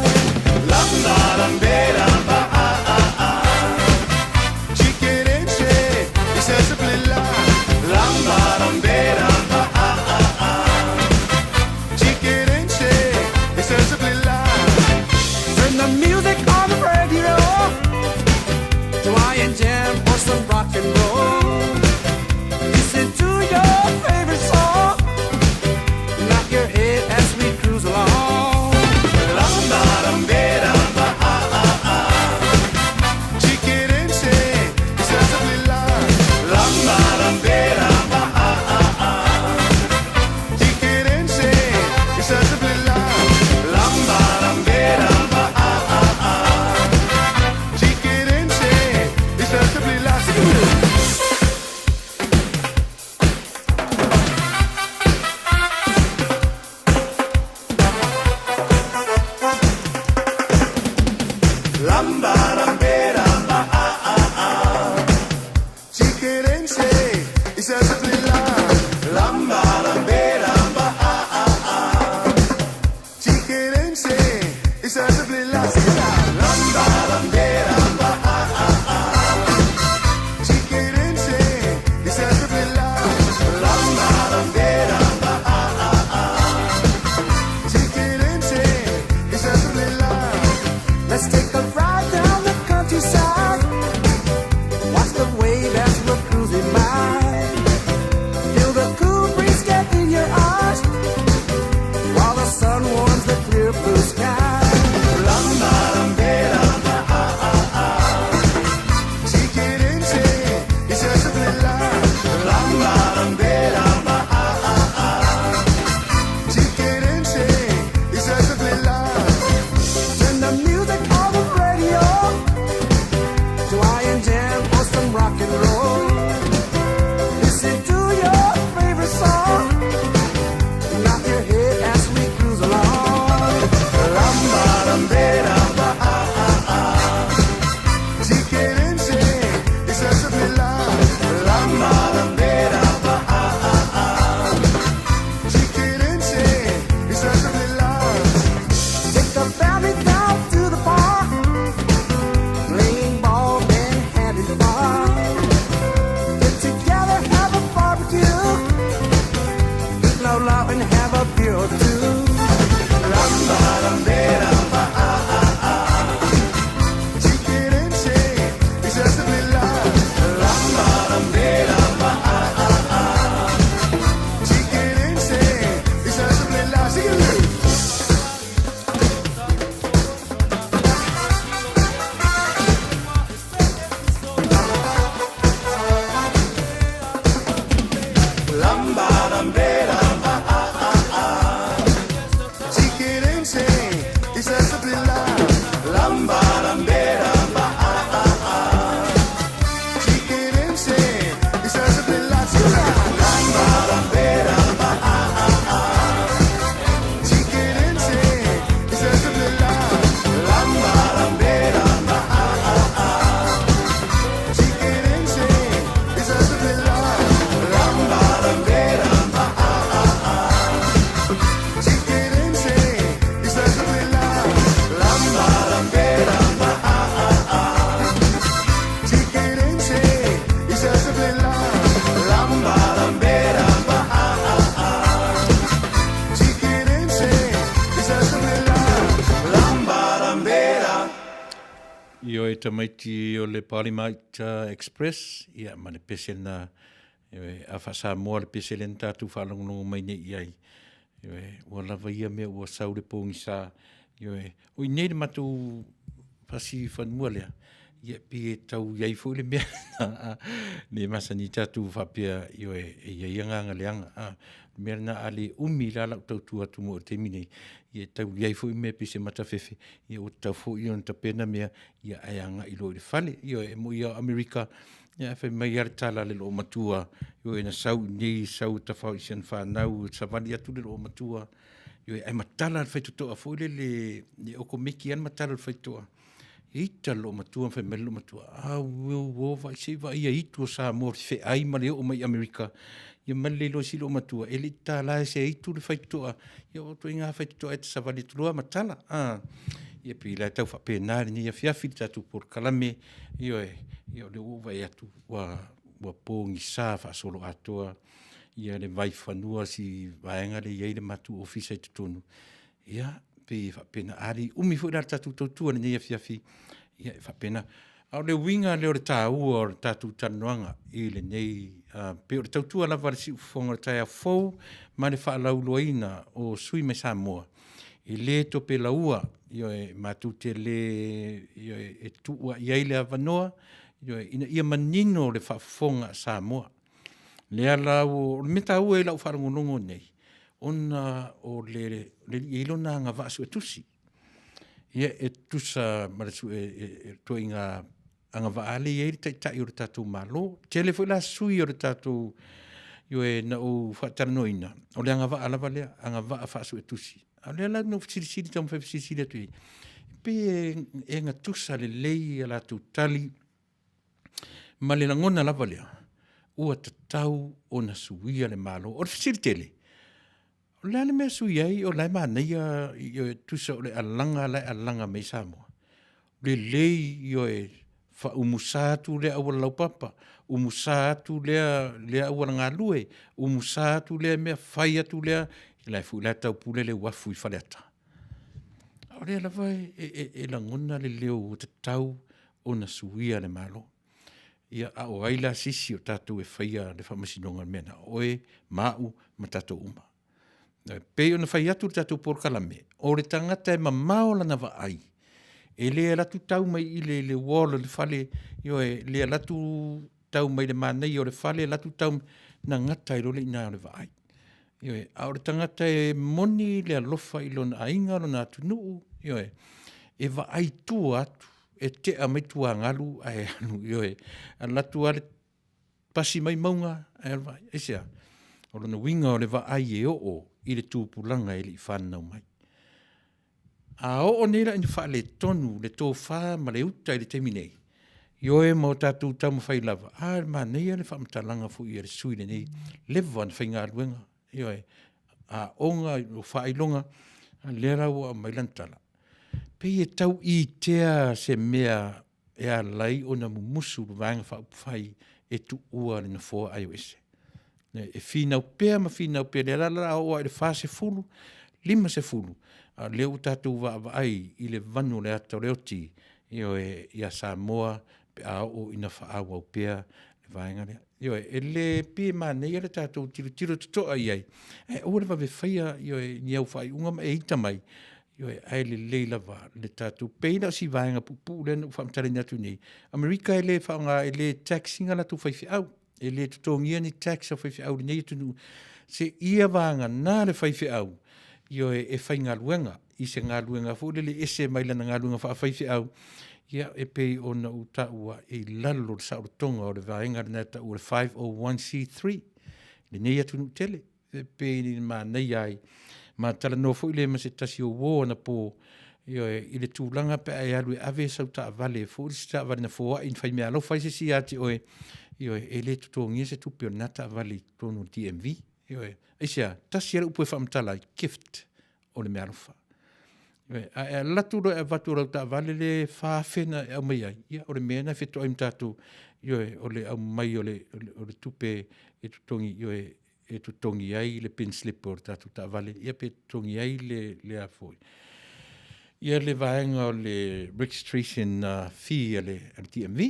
Turn the music on the radio to Iron Jam or some rock and roll. Listen to your favorite song. Knock your head as we cruise along. Let's take a ride down the countryside. Watch the wave as we're cruising by. Feel the cool breeze get in your eyes while the sun warms the clear blue sky. Ioe tamaiti o le Parliament Express, ia ma le pese lena, ioe, a faa-Samoa le pese lea na tatou faalogologo mai nei i ai. Ioe, ua lava ia mea ua sau le pogisa, ioe, o i inei le matou pasi fanua lea, ia pei e tau i ai foi le mea lena, le masani tatou faapea, ioe, e i ai agaga leaga. A, o le mea lena a le umi la lau tautua atu mo le taimi nei, ia e tau i ai foi mea pei se matafefe, ia ua tatau foi ona tapena mea, ia ae agai loa i le fale. Ioe, e moi lava o Amerika, ia ae fai mai lava le tala a le loomatua, ioe, na sau i inei sau e tafao i si ana fanau, savali atu le loomatua, ioe, ae matala le faitotoa foi lele, e okomeki lava le matala o le faitotoa. E ita le loomatua ma fai mai le loomatua, auauo, vaai se i vaai ia itu o Samoa feai ma le oo mai i Amerika. Ia ma le iloa e si loomatua, e le i tatala e se itu le faitotoa. Ia o ituaiga faitotoa e te savali atu loa matala. Ia pei la e tau faapena lenei afiafi i le tatou polokalame, ioe, ia o lea ua ou vaai atu ua pogisa faasoloatoa ia le vaifanua o si vaega lea e i ai le matou ofisa i totonu. Ia, pei e faapena, a le umi foi la le tatou tautua i lenei afiafi, ia e faapena. A o le uiga lea o le taua o le tatou talanoaga i lenei, pei o le tautua lava a le siufofoga o le taeao fou ma le faalauiloaina o sui usufono mai Samoa, e le topelaua, ioe, matou te le, ioe, e tuu lava i ai le avanoa, ioe, ina ia manino le faafofoga a Samoa. O lea la ua, o le mea taua i lau faalogologo nei, ona o le alii e i ai lona agavaa suetusi. Ia, e tusa ma le ituaiga agavaa lea e i ai le Taitai o le tatou Malo. E tele foi la sui o le tatou, ioe, na ou faatalanoaina, o le agavaa lava lea, agavaa faasuetusi. A o lea la na ou fesilisili taumafai e fesilisili atu i ai, pei e gatusa lelei a latou tali ma le lagona lava lea, ua tatau ona suia le Malo. O le fesili tele, o le a le mea e sui ai o la e manaia, tusa o le alaga la e alaga mai ai Samoa? Lelei, ioe, faaumusa atu lea auala laupapa, umusa atu lea auala galue, umusa atu lea mea, fai atu lea, o la foi la e taupule le uafu i Faleata. A o lea lava e lagona le leo ua tatau ona suia le Malo. Ia, a o ai la se isi o tatou e faia le faamasinoga o le mea lena? O oe ma au ma tatou uma. E pei ona fai atu le tatou polokalame, o le tagata e mamao lana vaai, e le alu atu tau mai i le wall o le fale, ioe, le alu atu tau mai le manaia o le fale, alu atu tau, ona gata ai loa lea i ina o le vaai. Ioe, a o le tagata e moni le alofa i lona aiga, lona atunuu, ioe, e vaai tua atu, e tea mai tuagalu ae alu, ioe, alu atu lava le pasi mai mauga ae alu vaai. Aisea? O lona uiga o le vaai e oo i le tupulaga e le i fananau mai. A oo nei la ina faaletonu le tofa ma le uta i le taimi nei, ioe ma o tatou taumafai lava, a e manaia le faamatalaga foi a le sui usufono lenei, leva ona faigaluega, ioe, aoga, o faailoga, a o lea la ua aumai lana tala, pei e tau itea se mea e ala ai ona mumusu le Vaega Faaupufai e tuua le Nofoa ae o ese. E finau pea ma finau pea, lea la o le a oo lava i le 40, 50, a o lea ua tatou vaavaai i le vanu o le ata o le oti, ioe, ia Samoa pe a oo ina faaauau pea le vaega lea. Ioe, e le pei e manaia le tatou tilotilo totoa i ai, ae aua le vave faia, ioe, ni au faaiuga ma e ita mai, ioe, ae lelei lava le tatou, pei na o si vaega puupuu lea na ou faamatalaina atu nei. Amerika e le faaaoga, e le tax ina latou faifeau, e le totogia ni tax a faifeau i lenei atunuu, seia vagana le faifeau, ioe, e faigaluega i se galuega foi lele e ese mai lana galuega faafaifeau, ia e pei ona ou taua e i lalo o le saolotoga o le vaega lena e tau o le 501c3 lenei atunuu tele. E pei e manaia ai, ma talanoa foi lea ma se tasi o uo anapo, ioe, i le tulaga pe a e alu e ave sau taavale foi, se taavale na foai na fai meaalofa ai se isi ia te oe, ioe, e le totogia se tupe o lena taavale i totonu o le DMV. Ioe. Aisea? Tasi lava le upu e faamatala ai, gift, o le meaalofa. Ioe. A e alu atu loa e avatu lau taavale lea e $4,000 na e aumai ai, ia o le mea lena e fetoai ma tatou, ioe, o le aumai o le tupe e totogi, ioe, e totogi ai le pin slip o le tatou taavale, ia pe totogi ai le a foi, Ia le vaega o le registration fee a le DMV.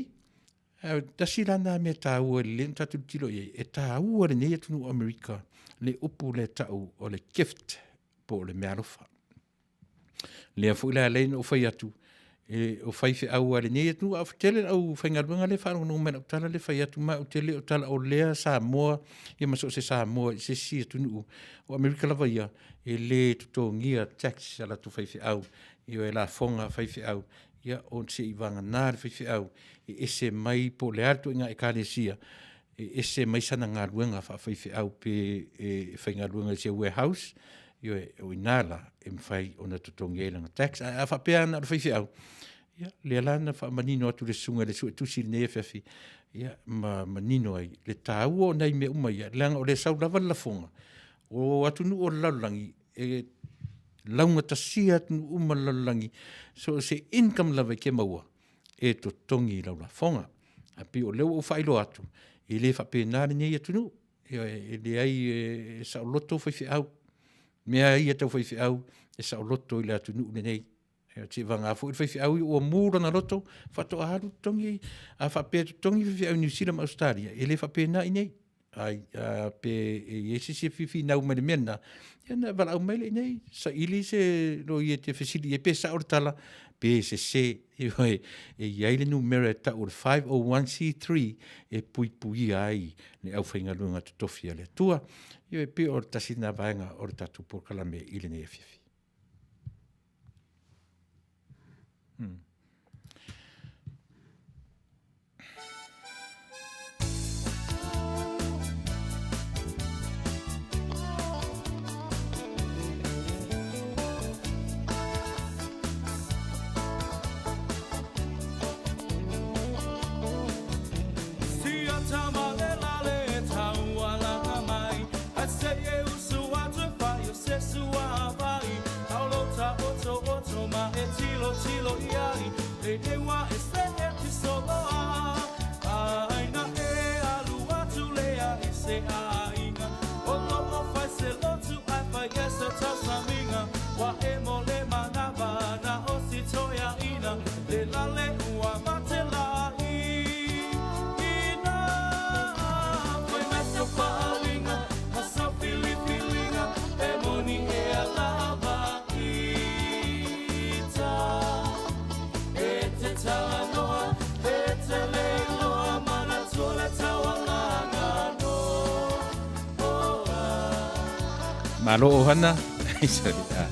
Ae tasi la na mea taua e lelei ona tatou tilotilo i ai, e taua i lenei atunuu o Amerika le upu lea e tau o le gift po o le meaalofa. Lea foi la e ala ai ona ou fai atu, e, o faifeau a lenei atunuu, a o tele le aufaigaluega lea e faalogologo mai i lau tala lea e fai atu, ma ou te le o talaolea Samoa ia ma so o se Samoa i se isi atunuu, o Amerika lava ia, e le totogia tax a latou faifeau, ioe, lafoga a faifeau, ia o seivagana le faifeau e ese mai po o le a le ituaiga ekalesia, e ese mai sana galuega faafaifeau pe e faigaluega i se warehouse, ioe, o i ina la e mafai ona totogi ai lana tax. Ae a faapea na o le faifeau, ia, lea la na faamanino atu i le susuga i le Suetusi i lenei afiafi, ia, ma manino ai le taua o nai mea uma ia, leaga o lea e sau lava le lafoga, o atunuu o le lalolagi, e laugatasia atunuu uma o le lalolagi, so o se income lava e te maua, e totogi i lau lafoga. Ae pei o lea ua ou faailoa atu, e le faapena lenei atunuu. Ioe, e leai e saoloto faifeau. Mea lava ia tau faifeau, e saoloto i le atunuu lenei. Seivagana foi le faifeau ua mu lona loto faatoa alu totogi. A faapea e totogi faifeau i Niu Sila ma Ausetalia, e le faapena i inei. Ai, pe i ai se isi e fia finau mai i le mea lena, ia ona e valaau mai lea i inei, saili se loia e te fesili i ai pe sao le tala pe sese. Ioe, e i ai le numera e tau o le 501c3 e puipuia ai le aufaigaluega totofi a le Atua. Ioe, pei o le tasi lena vaega o le tatou polokalame i lenei afiafi. Malo ohana. Sorry. Ah.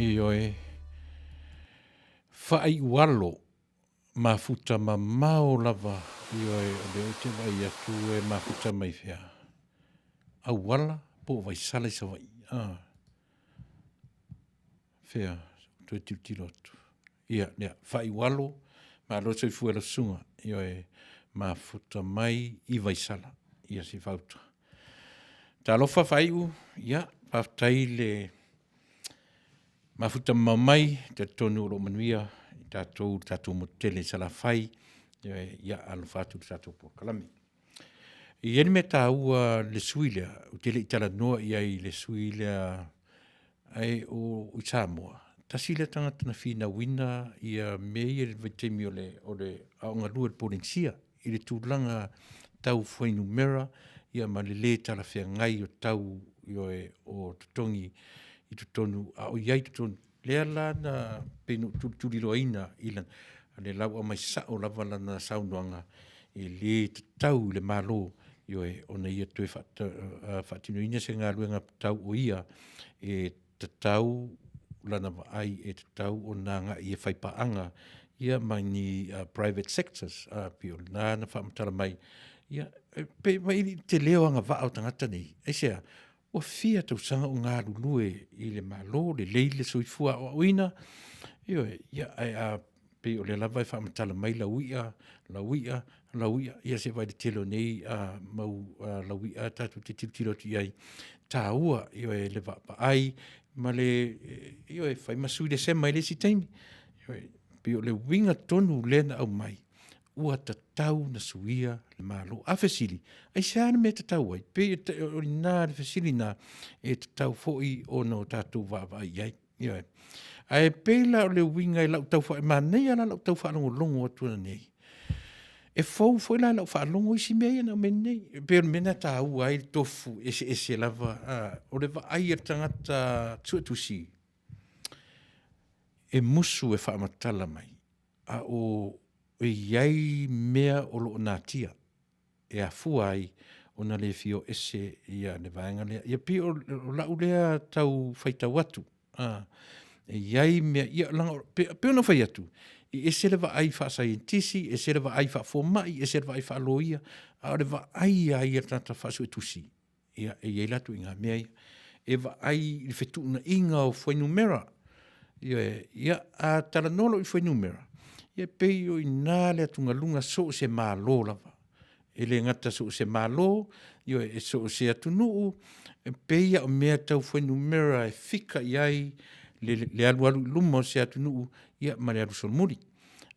Ioe, faaiualo mafuta mamao lava, ioe, o lea ou te vaai atu e mafuta mai fea, auala po o Vaisala i Savaii. Ah. Fea, toe tilotilo atu. Ia, lea, faaiualo, malo soifua i lau susuga, ioe, mafuta mai i Vaisala, ia se fauta. Talofa faaiu, ia, faafetai le mafuta mamao mai, talitonu o lo o manuia i tatou le tatou motu tele i Salafai, ioe, ia alofa atu i le tatou polokalame. E i ai le mea taua le sui lea, ou te le i talanoa i ai i le sui lea, ae o i Samoa, tasi lea tagata na finauina ia mea ia i le vaitaimi o le, o le aoga lua i le Polenisia, i le tulaga tau fuainumera ia ma le lē talafeagai o tau ioe o totogi i totonu a o i ai i totonu. Lea la na pei na ou tulituliloaina i lana, o lea ua aumai sao lava lana saunoaga, e lē tatau i le Malo ioe ona ia toe faatinoina se galuega tau o ia e tatau lana vaai e tatau ona agai e faipaaga ia ma ni private sectors a pei o lena na faamatala mai ia e pei mai i te leo agavaa o tagata nei aisea ua fia tausaga o galulue i le Malo lelei le soifua aoaoina ioe ia ae a pei o lea lava e faamatala mai lau ia lau ia lau ia ia se vai le tele o nei mau lau ia tatou te tilotilo atu i ai taua ioe le vaavaai ma le ioe fai ma sui le sema i le isi taimi ioe pei o le uiga tonu lea na aumai ua tatau na suia le Malo. A fesili, aisea le mea e tatau ai? Pei o lena le fesili na e tatau foi ona o tatou vaavaai i ai. Ioe. Ae pei la o le uiga i lau tau e manaia la lau tau faalogologo atu nei. E fou foi la i lau faalogo isi mea ia na aumai nei. E pei o le mea lena e taua ai le tofu eseese lava. O le vaai a le tagata suetusi e musu e faamatala mai, a o e i ai mea o lo o natia e afua ai ona le fia o ese ia le vaega lea. Ia pei o lau lea tau faitau atu, a, e i ai mea, ia leaga, pei ona fai atu, e ese le vaai faasaienitisi, ese le vaai faafomai, ese le vaai faaloia, a o le vaai a ia le tagata faasuetusi, Ia, e i ai la ituaiga mea ia. E vaai i le fetuunaiga o fuainumera. Ioe, ia, a talanoa loa i fuainumera, ia e pei o i ina le atugaluga so o se Malo lava. E le gata so o se Malo, ioe, e so o se atunuu, e pei lava o mea tau fuainumera e fika i ai le, le alualu i luma o se atunuu, ia, ma le alu solomuli.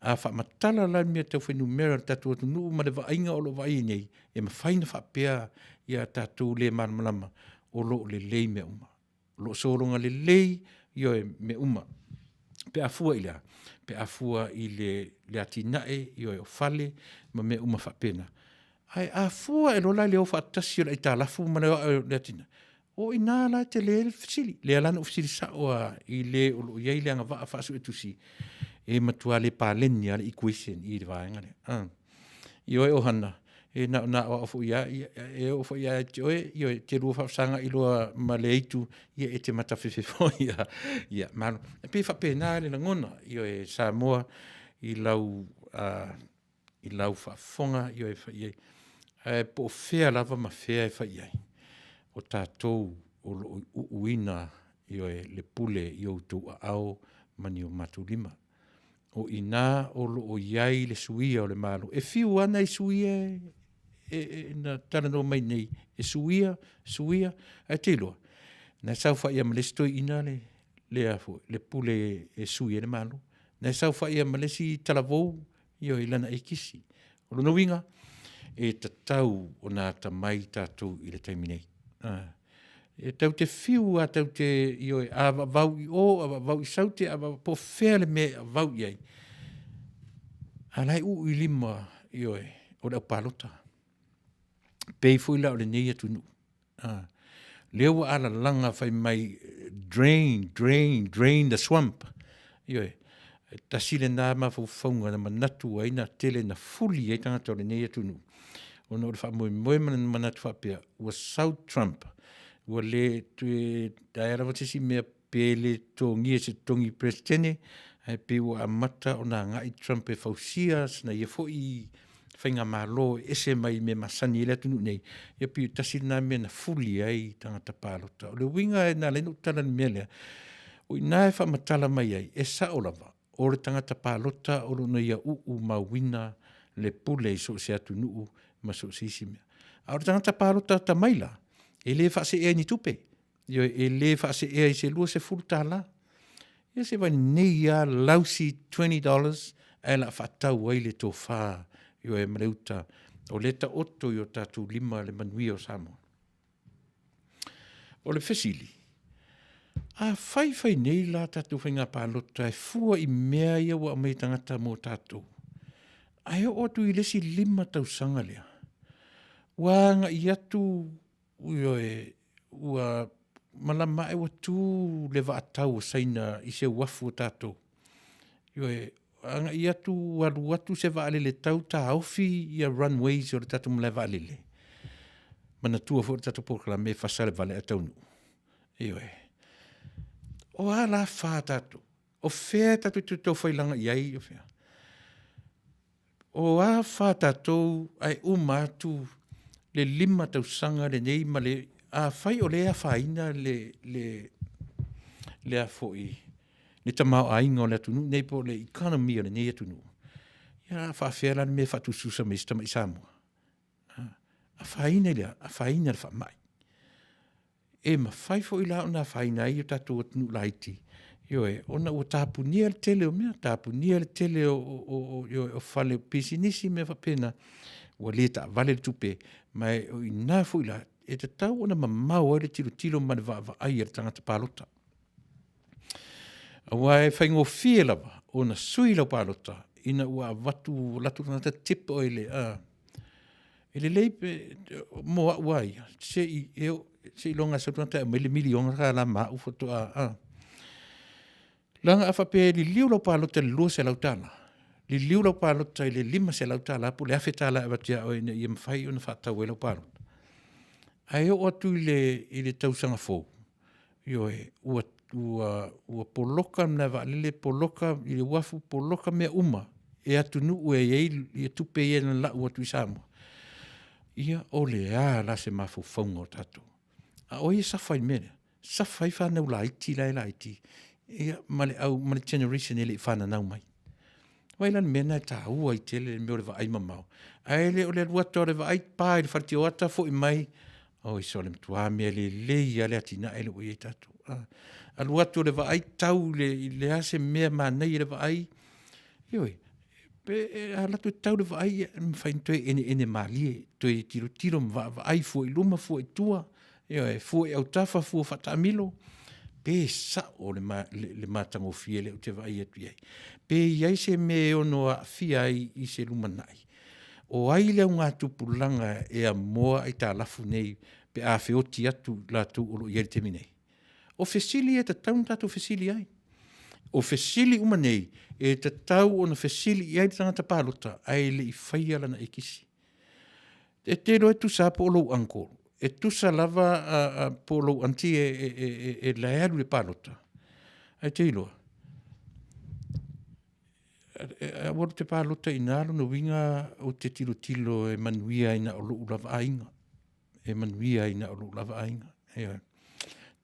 A faamatala la le mea tau fuainumera o le tatou atunuu ma le vaaiga o lo o vaai ai nei, e mafai ona faapea ia tatou le malamalama o lo o lelei mea uma. O lo o sologa lelei ioe, mea uma. Pe a fua i le a? Pe a fua i le, le atinae ioe, o fale ma mea uma faapena. Ae a fua e lola le o faatasi o le aitalafu ma le o ae o le atinae, o i ina la e tele ai le fesili. Lea la na ou fesili sao lava i le o lo o i ai le agavaa faasuetusi, e matua le paleni lava le equation i le vaega lea. Ah. Ioe o Hana, e na o na aoao foi lava, ia, e oo foi lava ia te oe, ioe, e te lua faafesagai loa ma le aitu, ia e te matafefe foi lava. Ia, malo. E pei e faapena le lagona, ioe, Samoa i lau, uh, i lau faafofoga, ioe, e fai i ai. Ae po o fea lava ma fea e fai i ai, o tatou o lo o uuina, ioe, le pule i outou aao ma ni o matou lima. O i ina o lo o i ai le suia o le Malo. E fiu lava nai sui ia e, e, e, na talanoa mai nei, e suia, suia, ae te iloa, na e saofai ma le isi toeaina le, le, a foi, le pule e sui ai le Malo. Na e saofai ma le isi talavou, ioe, i lana ekisi. O lona uiga, e tatau ona atamai tatou i le taimi nei. Ah. E tau te fiu a tau te, ioe, a vavau i o, a vavau i saute, a vavau, po o fea le mea e avau i ai. A la e uu i lima, ioe, o le aupalota. Pei foi la o lenei atunuu. Ah. Lea ua alalaga fai mai, drain, drain, drain the swamp. Ioe, tasi lena mafaufauga na manatu ai na tele na fuli ai tagata o lenei atunuu. Ona o le faamoemoe ma le manatu faapea, ua sau Trump, ua le toe aia lava se isi mea pe le totogia i se totogi Peresetene, ae pei ua amata ona agai Trump e fausia sina ia foi faigamalo e ese mai mea masani ai le atunuu nei, ia pei tasi lena mea na fuli ai tagata palota. O le uiga na ala ai ona ou tala i le mea lea, o i ina e faamatala mai ai, e sao lava, o le tagata palota o lona ia uumauina le pule i so o se atunuu ma so o se isi mea. A o le tagata palota atamai la, e le faaseea i ni tupe, ioe, e le faaseea i se $20. Ia se vaai nei lava lousy $20 ae la faatau ai le tofa, ioe, ma le uta o lea e taoto i o tatou lima le manuia o Samoa. O le fesili, a fai fai nei la tatou faiga palota e fua i mea ia ua aumai e tagata mo tatou, ae oo atu i le isi 5 tausaga lea, ua agai atu, ioe, ua malama ae ua tu le vaatau o Saina i se uafu o tatou. Ioe, agai atu, alu atu se vaalele tau taofi ia runways o le tatou malae vaalele. Manatua foi le tatou polokalame e fasa le vale ae taunuu. Ioe. O a la fa tatou? O fea tatou te tau failaga i ai? O fea? O a fa tatou ae uma atu le 5 tausaga lenei ma le afai o lea e afaina le le le a foi le tamaoaiga o le atunuu nei po o le economy o lenei atunuu, ia a faafefea la le mea e faatusatusa mai ai se tamai Samoa? Afaina i le a? Afaina i le faamai. E mafai foi la ona afaina ai o tatou atunuu laiti, ioe, ona ua tapunia le tele o mea, tapunia le tele o, o, o, ioe, o fale o pisinisi, mea faapena, ua le taavale le tupe, ma e, o i ina foi la, e tatau ona mamao ai le tilotilo ma le vaavaai a le tagata palota. Aua e faigofie lava ona sui lau palota ina ua avatu alu atu le tagata tip oe i le, a, e lelei pe, mo au lava ia, se i, e, seiloga e sau le tagata e aumai le miliona tala ma au faatoa, a. Leaga a faapea e liliu lau palota i le $200, liliu lau palota i le $500 po o le $1000 e avatu ia oe ina ia mafai ona faatau ai lau palota. Ae oo atu i le, i le tausaga fou, Ioe, ua, ua, ua poloka le malae vaalele, poloka i le uafu, poloka mea uma e atunuu e i ai ia tupe ia na lau atu i Samoa. Ia, o le a la se mafaufauga o tatou? A o ai e safa i le mea lea? Safa ai fanau laiti la e laiti, ia, ma le au, ma le generation e le i fananau mai. Vaai la le mea lena e taua ai tele le mea o le vaai mamao. Ae le o le alu atu o le vaai pa i le fale tioata foi mai, oi sole matua mea lelei lava le atinae lea ua i ai tatou. Ah, alu atu o le vaai tau i le, i le a se mea manaia le vaai. Ioe. Pe a alu atu e tau le vaai, e mafai ona toe eneene malie, toe tilotilo ma vaavaai fua i luma, fua i tua, ioe, fua i autafa, fua faataamilo, pe sao le, le, le matagofie lea ou te vaai atu i ai. Pe i ai se mea e ono aafia ai i se lumanai. O ai le augatupulaga e amoa aitalafu nei pe a feoti atu i latou o lo o i ai i le taimi nei? O fesili ia e tatau ona tatou fesili ai. O fesili uma nei e tatau ona fesili i ai le tagata palota ae le i faia lana ekisi. E te iloa e tusa lava po o lou uncle, e tusa lava po o lou aunty e la e alu i le palota, ae te iloa, aua ou te palota i ina, lona uiga ou te tilotilo e manuia ai na o lou lava aiga. E manuia ai na o lou lava aiga. Ioe.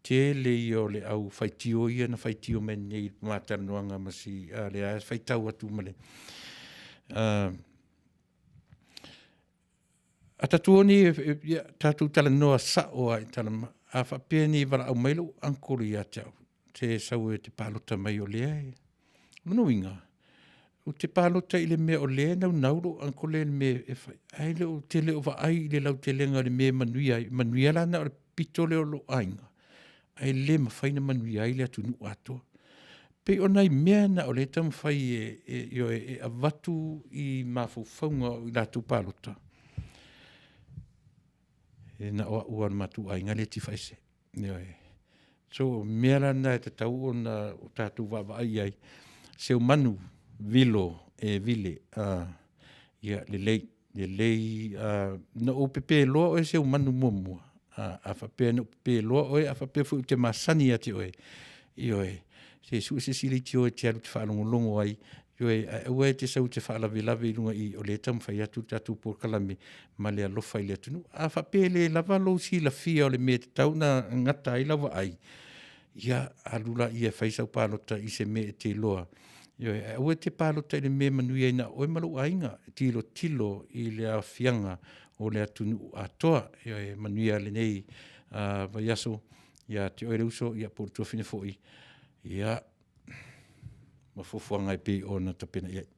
Tele ia o le au faitio ia na faitio mai nei i ma talanoaga ma si a lea e faitau atu ma le a tatou o nei ia tatou talanoa sao lava i tala ma a faapea nei e valaau mai lou uncle ia te au, se sau e te palota mai o lea e lona uiga, ou te palota i le mea o lea e naunau lou uncle i le mea e fai, ae le o ou te le o vaai i le lautelega o le mea e manuia ai. E manuia la na o le pito lea o lou aiga, ae le mafai ona manuia ai le atunuu atoa. Pei o nai mea na o lea e taumafai e, e, ioe, e avatu i mafaufauga o i latou palota, e na o au lava o le matou aiga lea e tifa ese. Ioe. So, o mea la na e tatau ona o tatou vaavaai i ai, seumanu, vilo, e vile, ia lelei, lelei, na ou pepe loa oe seumanu muamua, a faapea na ou pepe loa oe, a faapea foi ou te masani ia te oe, ioe, se sue se isi leitio e te alu e te faalogologo ai, ioe, ae aua e te sau e te faalavelave i luga i i, o lea e taumafai atu le tatou polokalame ma le alofa i le atunuu. A faapea e le lava lou silafia o le mea e tatau ona gata ai lau vaai, ia alu laia e fai sau palota i se mea e te iloa. Ioe, ae aua e te palota i le mea e manuia ai na o oe ma lou aiga, tilotilo i le aafiaga o le atunuu atoa. Ioe, manuia lenei vaiaso ia te oe le uso, ia po o le tuafafine foi, ia ma fuafuaga e pei ona tapena i ai.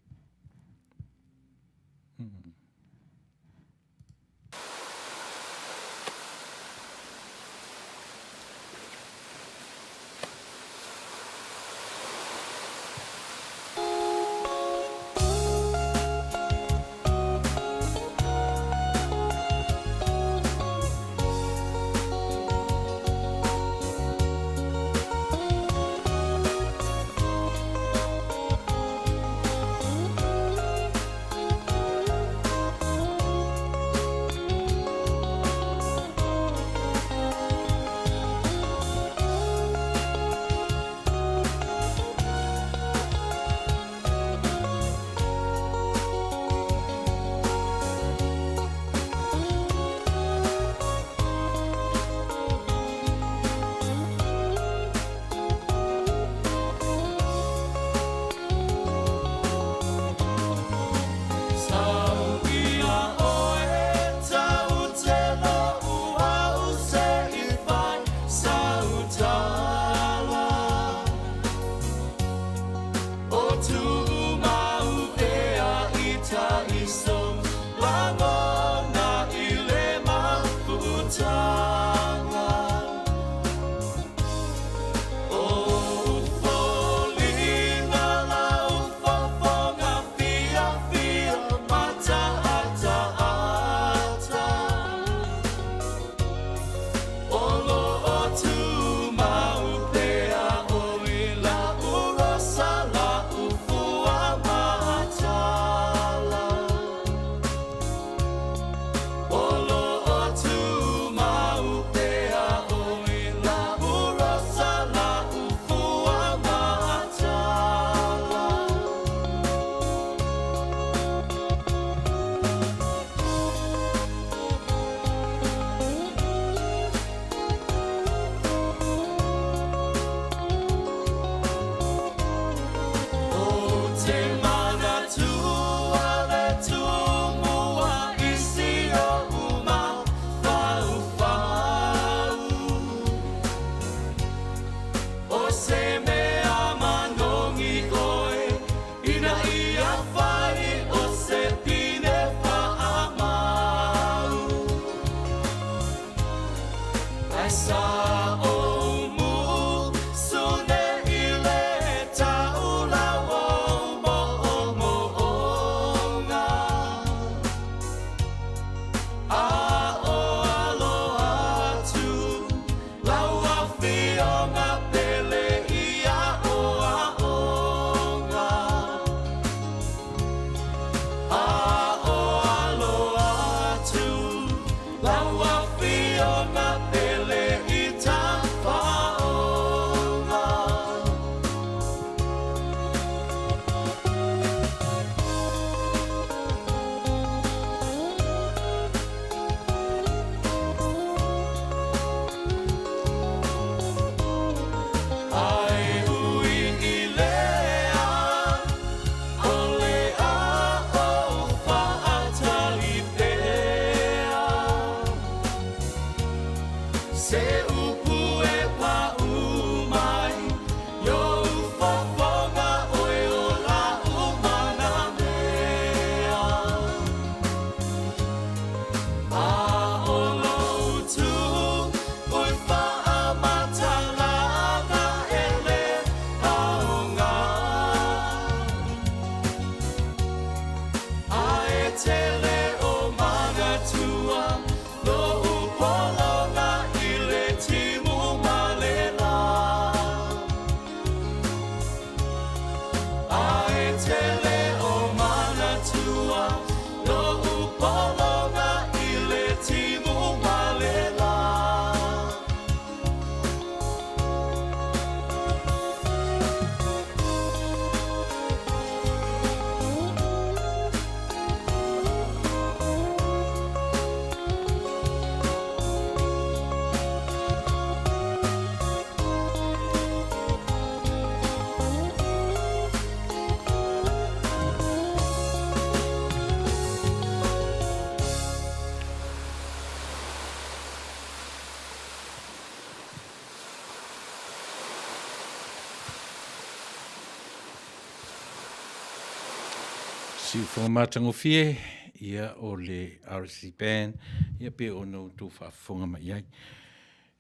Siufoga matagofie, ia o le RC Band, ia pe ona outou faafofoga mai ai.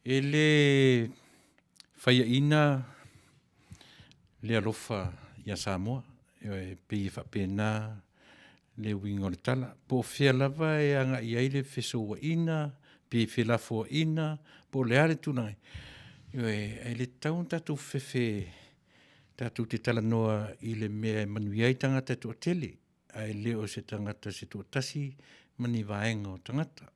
E le faiaina le alofa ia Samoa, e pei e faapena le uiga o le tala. Po o fea lava e agai ai le fesouaina, pe felafoaiga, po o le a le tulaga, ioe, ae le tatau ona tatou fefe tatou te talanoa i le mea e manuia ai tagata e toatele, ae le o se tagata se toatasi ma ni vaega o tagata.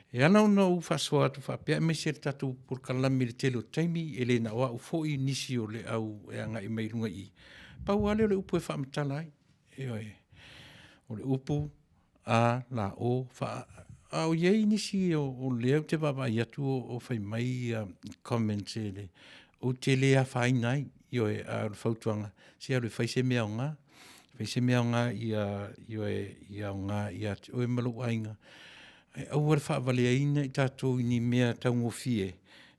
E ala ona ou faasoa atu faapea aemaise le tatou polokalame i le tele o taimi, e le na o au foi nisi o le au e agai mai i luga i i, pau lava lea o le upu e faamatala ai, ioe, o le upu a la o faa a o i ai nisi o lea ou te vaavaai atu o fai mai comments e le ou te le afaina ai, ioe, a o le fautuaga, se alu e fai se mea aoga, fai se mea aoga ia, ioe, ia aoga ia te oe ma lou aiga, ae aua le faavaleaina i tatou i ni mea taugofie,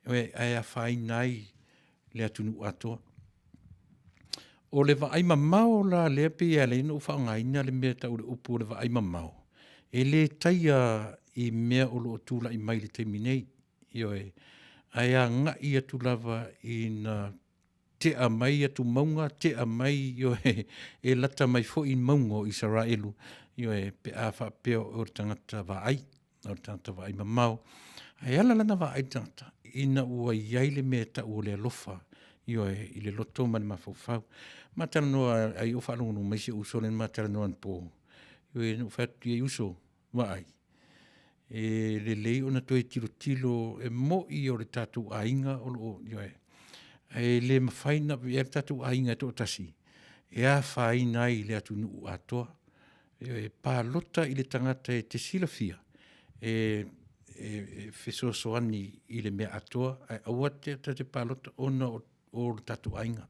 ioe, ae afaina ai le atunuu atoa. O le vaai mamao la lea pei e ala ai ona ou faaaogaina le mea e tau o le upu o le vaai mamao, e le taia i mea o lo o tulai mai i le taimi nei, ioe, ae agai atu lava ina tea mai atumauga, tea mai, ioe, e lata mai foi mauga o Isaraelu, ioe, pe a faapea o le tagata vaai. o le tagata vaai mamao. Ae ala lana vaai le tagata, ina ua i ai le mea e tau o le alofa, ioe, i le loto ma le mafaufau. Ma talanoa, ai o faalogologo mai si ou uso lea na ma talanoa anapo, ioe, na ou fai atu i ai, uso, vaai, e lelei ona toe tilotilo, e moi o le tatou aiga o lo o, ioe, ae le mafai ona avea le tatou aiga e toatasi e afaina ai le atunuu atoa. E palota i le tagata e te silafia e fesoasoani i le mea atoa, ae aua ta te palota ona o le tatou aiga.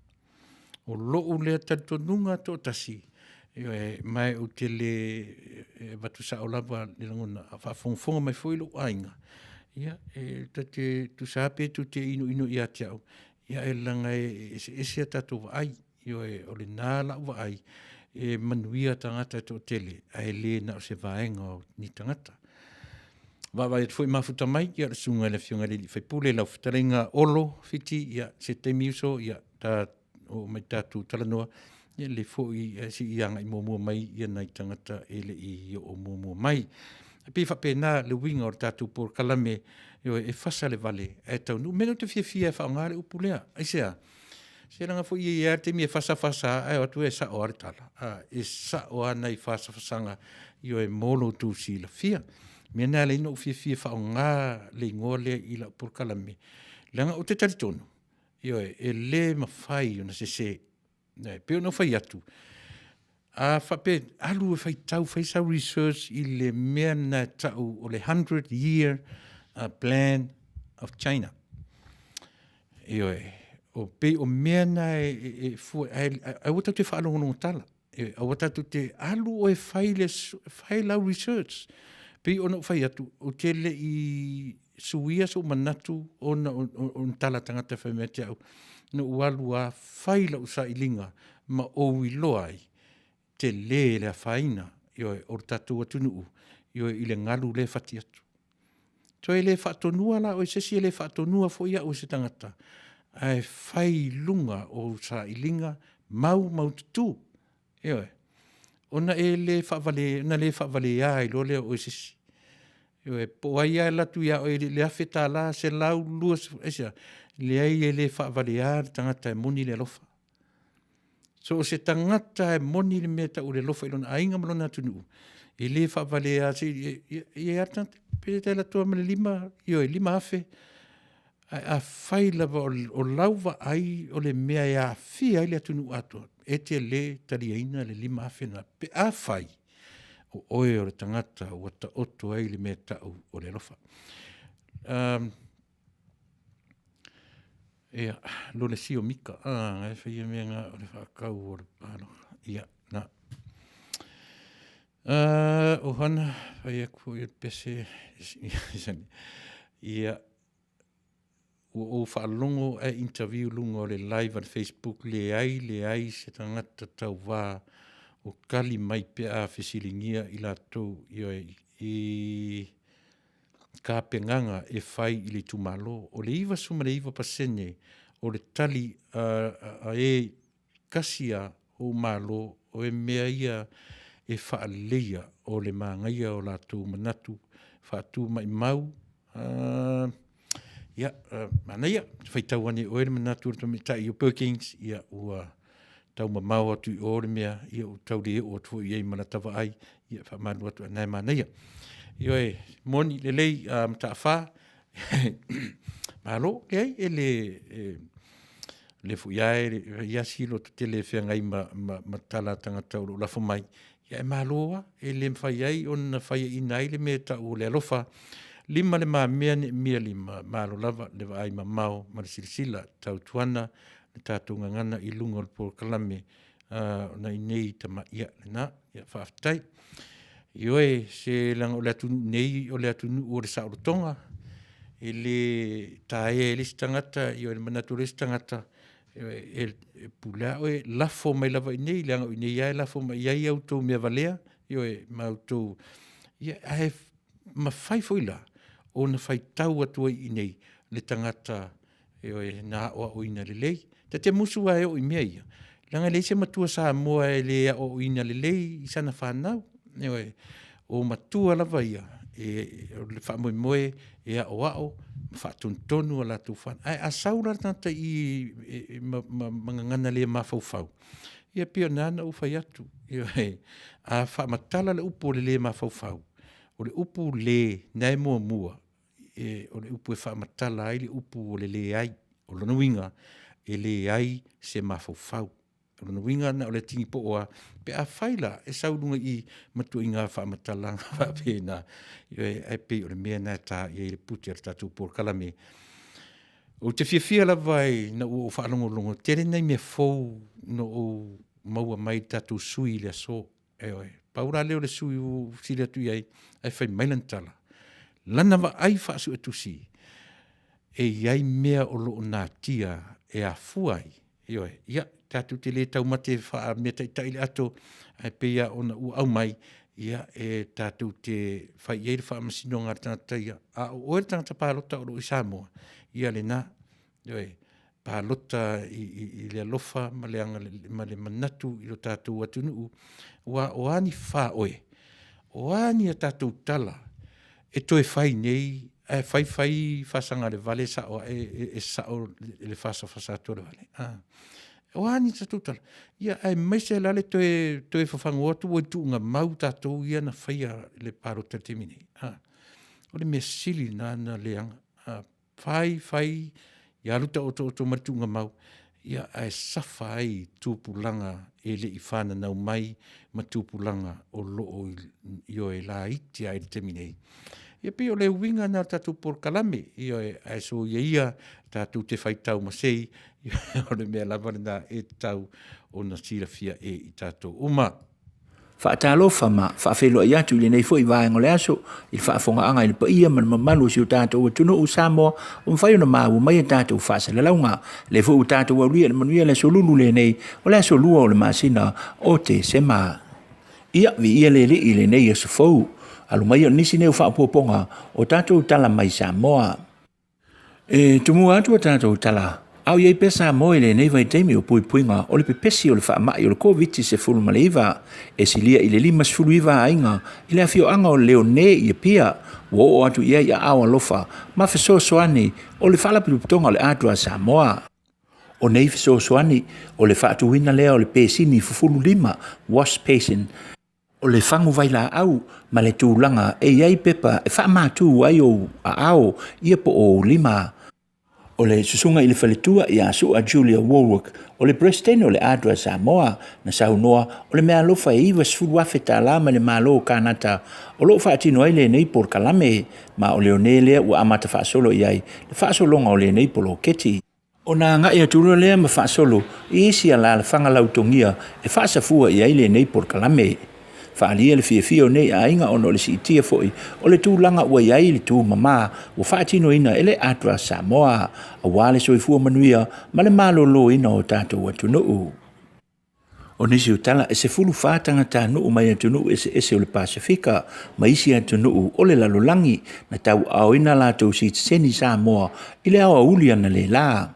O lou lea talitonuga toatasi, ioe, ma ou te le e avatu sao lava le lagona, a o faafogafoga mai foi lou aiga, ia, e ta te tusa lava pe tou te inuinu ia te au, ae leaga e eseese a tatou vaai. Ioe, o lena lau vaai, e manuia tagata e toatele, ae le na o se vaega o ni tagata. Vaavaai atu foi mafuta mai, ia le susuga i le Afioga i le sui usufono lau fetalaiga Olo Fiti, ia se taimi uso, ia ta oo mai tatou talanoa, ia lelei foi se i agai muamua mai ia nai tagata e le i oo muamua mai. E pei e faapena le uiga o le tatou polokalame, ioe, e fasa le vale ae taunuu. O le mea lea ou te fiafia ai e faaaoga le upu lea, aisea? Se leaga foi e i ai lava le taimi e fasa fasa lava ae o atu e sao lava le tala. A, e sao lava nai fasafasaga, ioe, mo lo outou silafia. O le mea lena e ala ai ona ou fiafia e faaaoga le igoa lea i lau polokalame, leaga ou te talitonu, ioe, e le mafai ona sese. E pei ona ou fai atu, a faapea e alu e faitau fai sau research i le mea lena e tau o le 100 year plan of China. Ioe, o pei o mea na e fua, ae aua tatou te faalogologo tala. Ioe, aua tatou te alu oe fai le fai lau research. Pei ona ou fai atu, ou te le i suia sou manatu ona o ni tala a tagata fai mai ia te au, na ou alu lava fai lau sailiga ma ou iloa ai, tele le afaina, ioe, o le tatou atunuu, ioe, i le galu lea e fati atu. Toe le faatonua la oe e se isi, e le faatonua foi au e se tagata, ae fai i luga o ou sailiga maumaututu. Ioe. Ona e le faavale, ona le faavalea ai loa lea o oe e se isi. Ioe, po o ai lava e alu atu ia oe i le $1,000, 100, 20, aisea? Leai e le faavalea le tagata e moni le alofa. So o se tagata lava e moni le mea e tau o le alofa i lona aiga ma lona atunuu, e le faavalea se i e i ai lava le tagata, pe ta alu atu lava ma le lima, ioe, $5,000, ae afai lava o lau vaai o le mea e aafia ai le atunuu atoa, e te le taliaina le $5,000 lena pe afai o oe o le tagata ua taoto ai le mea e tau o le alofa. Ia, lo le sio mika, ah, e whaia mea ngā o le whaakau o le pāloka. Ia, nā. O hana, whai aku fo i pese, ia, ua ou faalogo ae interview luga o le live a le Facebook, leai, leai se tagata tauvā. O tali mai pe a fesiligia i latou, ioe, i tapenaga e fai i le itumalo. O le 99% o le tali a e tasi a o Malo, o e mea ia e faaleleia o le manaia o latou manatu faatumaimau. Ia, manaia, faitau ane e oe le manatu o le tamaitai o Perkins, ia ua tau mamao atu i o le mea, ia ua tau le oo atu foi i ai ma lata vaai, ia faamalulu atu, a o lena e manaia. Ioe, moni lelei a Mataafa, malo, leai, e le, e, le foi lava e fai lava si lototele e feagai ma, ma, ma tala a tagata o lo o lafo mai, ia e malo lava, e le mafai ai ona faiaina ai le mea e tau o le alofa. Lima le mamea neemia lima, malo lava le vaai mamao ma le silasila, tautuana le tatou gagana i luga o le polokalame uh, nai nei tama, ia, lena, ia, faafetai. Ioe, se leaga o le atunuu nei, o le atunuu o le saolotoga, e le taea e le isi tagata, ioe, le manatu o le isi tagata, e, e pule lava oe, lafo mai lava i inei, leaga o i inei lava e lafo mai i ai a outou mea valea, ioe, ma outou, ia, ae mafai foi la ona faitau atu ai i inei le tagata Ioe, na aoaoina lelei. Ta te musu lava e oo i mea ia, leaga e leai se matua Samoa e le aoaoina lelei i sana fanau. Ioe, o matua lava ia, e, o le faamoemoe e aoao ma faatonutonu a latou fanau. Ae a sau la le tagata i, e, e, ma, ma, ma gagana le mafaufau, ia pei ona na ou fai atu, ioe, a faamatala le upu o le le mafaufau, o le upu le na e muamua, e, o le upu e faamatala ai le upu o le leai. O lona uiga, e leai se mafaufau. O lona uiga na o le tini poo lava. Pe afai la e sau i luga i i ma tuaiga faamatalaga faapena, ioe, ae pei o le mea lena e ta i ai le pute o le tatou polokalame. Ou te fiafia lava ina ua ou faalogologo, tele nai mea fou na ou maua mai i le tatou sui i le aso. Ioe, pau la lea o le sui ua ou fesili atu i ai, ae fai mai lana tala, lana vaai faasuetusi, e i ai mea o lo o natia e afua ai, ioe, ia, tatou te le taumate faa-mea taitai le ato, ae pei lava ona ua aumai, ia, e tatou te fai i ai le faamasinoga a le tagata ia, a o oe le tagata palota o lo o i Samoa, ia lena, Ioe, palota i, i, i le alofa ma le, ma le manatu i lo tatou atunuu, ua o a ni fa oe, o a ni a tatou tala e toe fai nei, ae fai fai fasaga le vale sao ae e, e sao le fasafasa atu o le vale. Ah. O a ni tatou tala? Ia, aemaise la le toe, toe fafago atu ua i tuuga mau tatou ia na faia le palota i le taimi nei. Ah. O le mea sili na na leaga. Ah. Fai, fai, ia alu taotooto ma le tuugamau, ia ae safa ai tupulaga e le i fananau mai ma tupulaga o lo o ioe laiti ai i le taimi nei. Ia pei o le uiga na o le tatou polokalame, ioe, ae soia ia tatou te faitau masei, o le mea lava lena e tatau ona silafia e i tatou uma. Faatalofa ma faafeiloai atu i lenei foi vaega o le aso i le faafogaaga i le paia ma le mamalu o si o tatou atunuu Samoa ua mafai ona maua mai a tatou faasalalauga. Lea foi ua tatou aulia i le manuia le aso Lulu lenei o le aso 2 o le masina o Tesema. Ia, viia le Alii i lenei aso fou. Alo mai o nisi nei o faaopoopoga o tatou tala mai Samoa. E tumua atu a tatou tala, a o i ai pea Samoa i lenei vaitaimi o puipuiga o le pepesi o le faamai o le Koviti-19, e silia i le 59 aiga i le afioaga o Leone i Apia ua oo atu i ai aao alofa ma fesoasoani o le Faalapotopotoga o le Atoa Samoa. O nei fesoasoani, o le faatuina lea o le pesini fufulu lima, wash basin, O le fagu vailaau ma le tulaga e i ai pepa e faamatu ai ou aao ia po o ou lima. O le susuga i le faletua ia Sua Julia Warwick o le Peresetene o le ADRA Samoa na saunoa o le meaalofa e $90,000 tala mai le Malo o Kanata o lo o faatino ai lenei polokalame ma o le one lea ua amata faasolo i ai le faasologa o lenei poloketi. Ona agai atu loa lea ma faasolo i isi alaalafaga lautogia e faasafua i ai lenei polokalame. Faaalia le fiafia o nei aiga ona o le siitia foi o le tulaga ua i ai le tumama ua faatinoina e le ADRA Samoa aua le soifua manuia ma le maloloina o tatou atunuu. O nisi o tala, e 14 tagatanuu mai atunuu eseese o le Pasefika ma isi atunuu o le lalolagi na tauaaoina latou sitiseni Samoa i le aoauli analeila.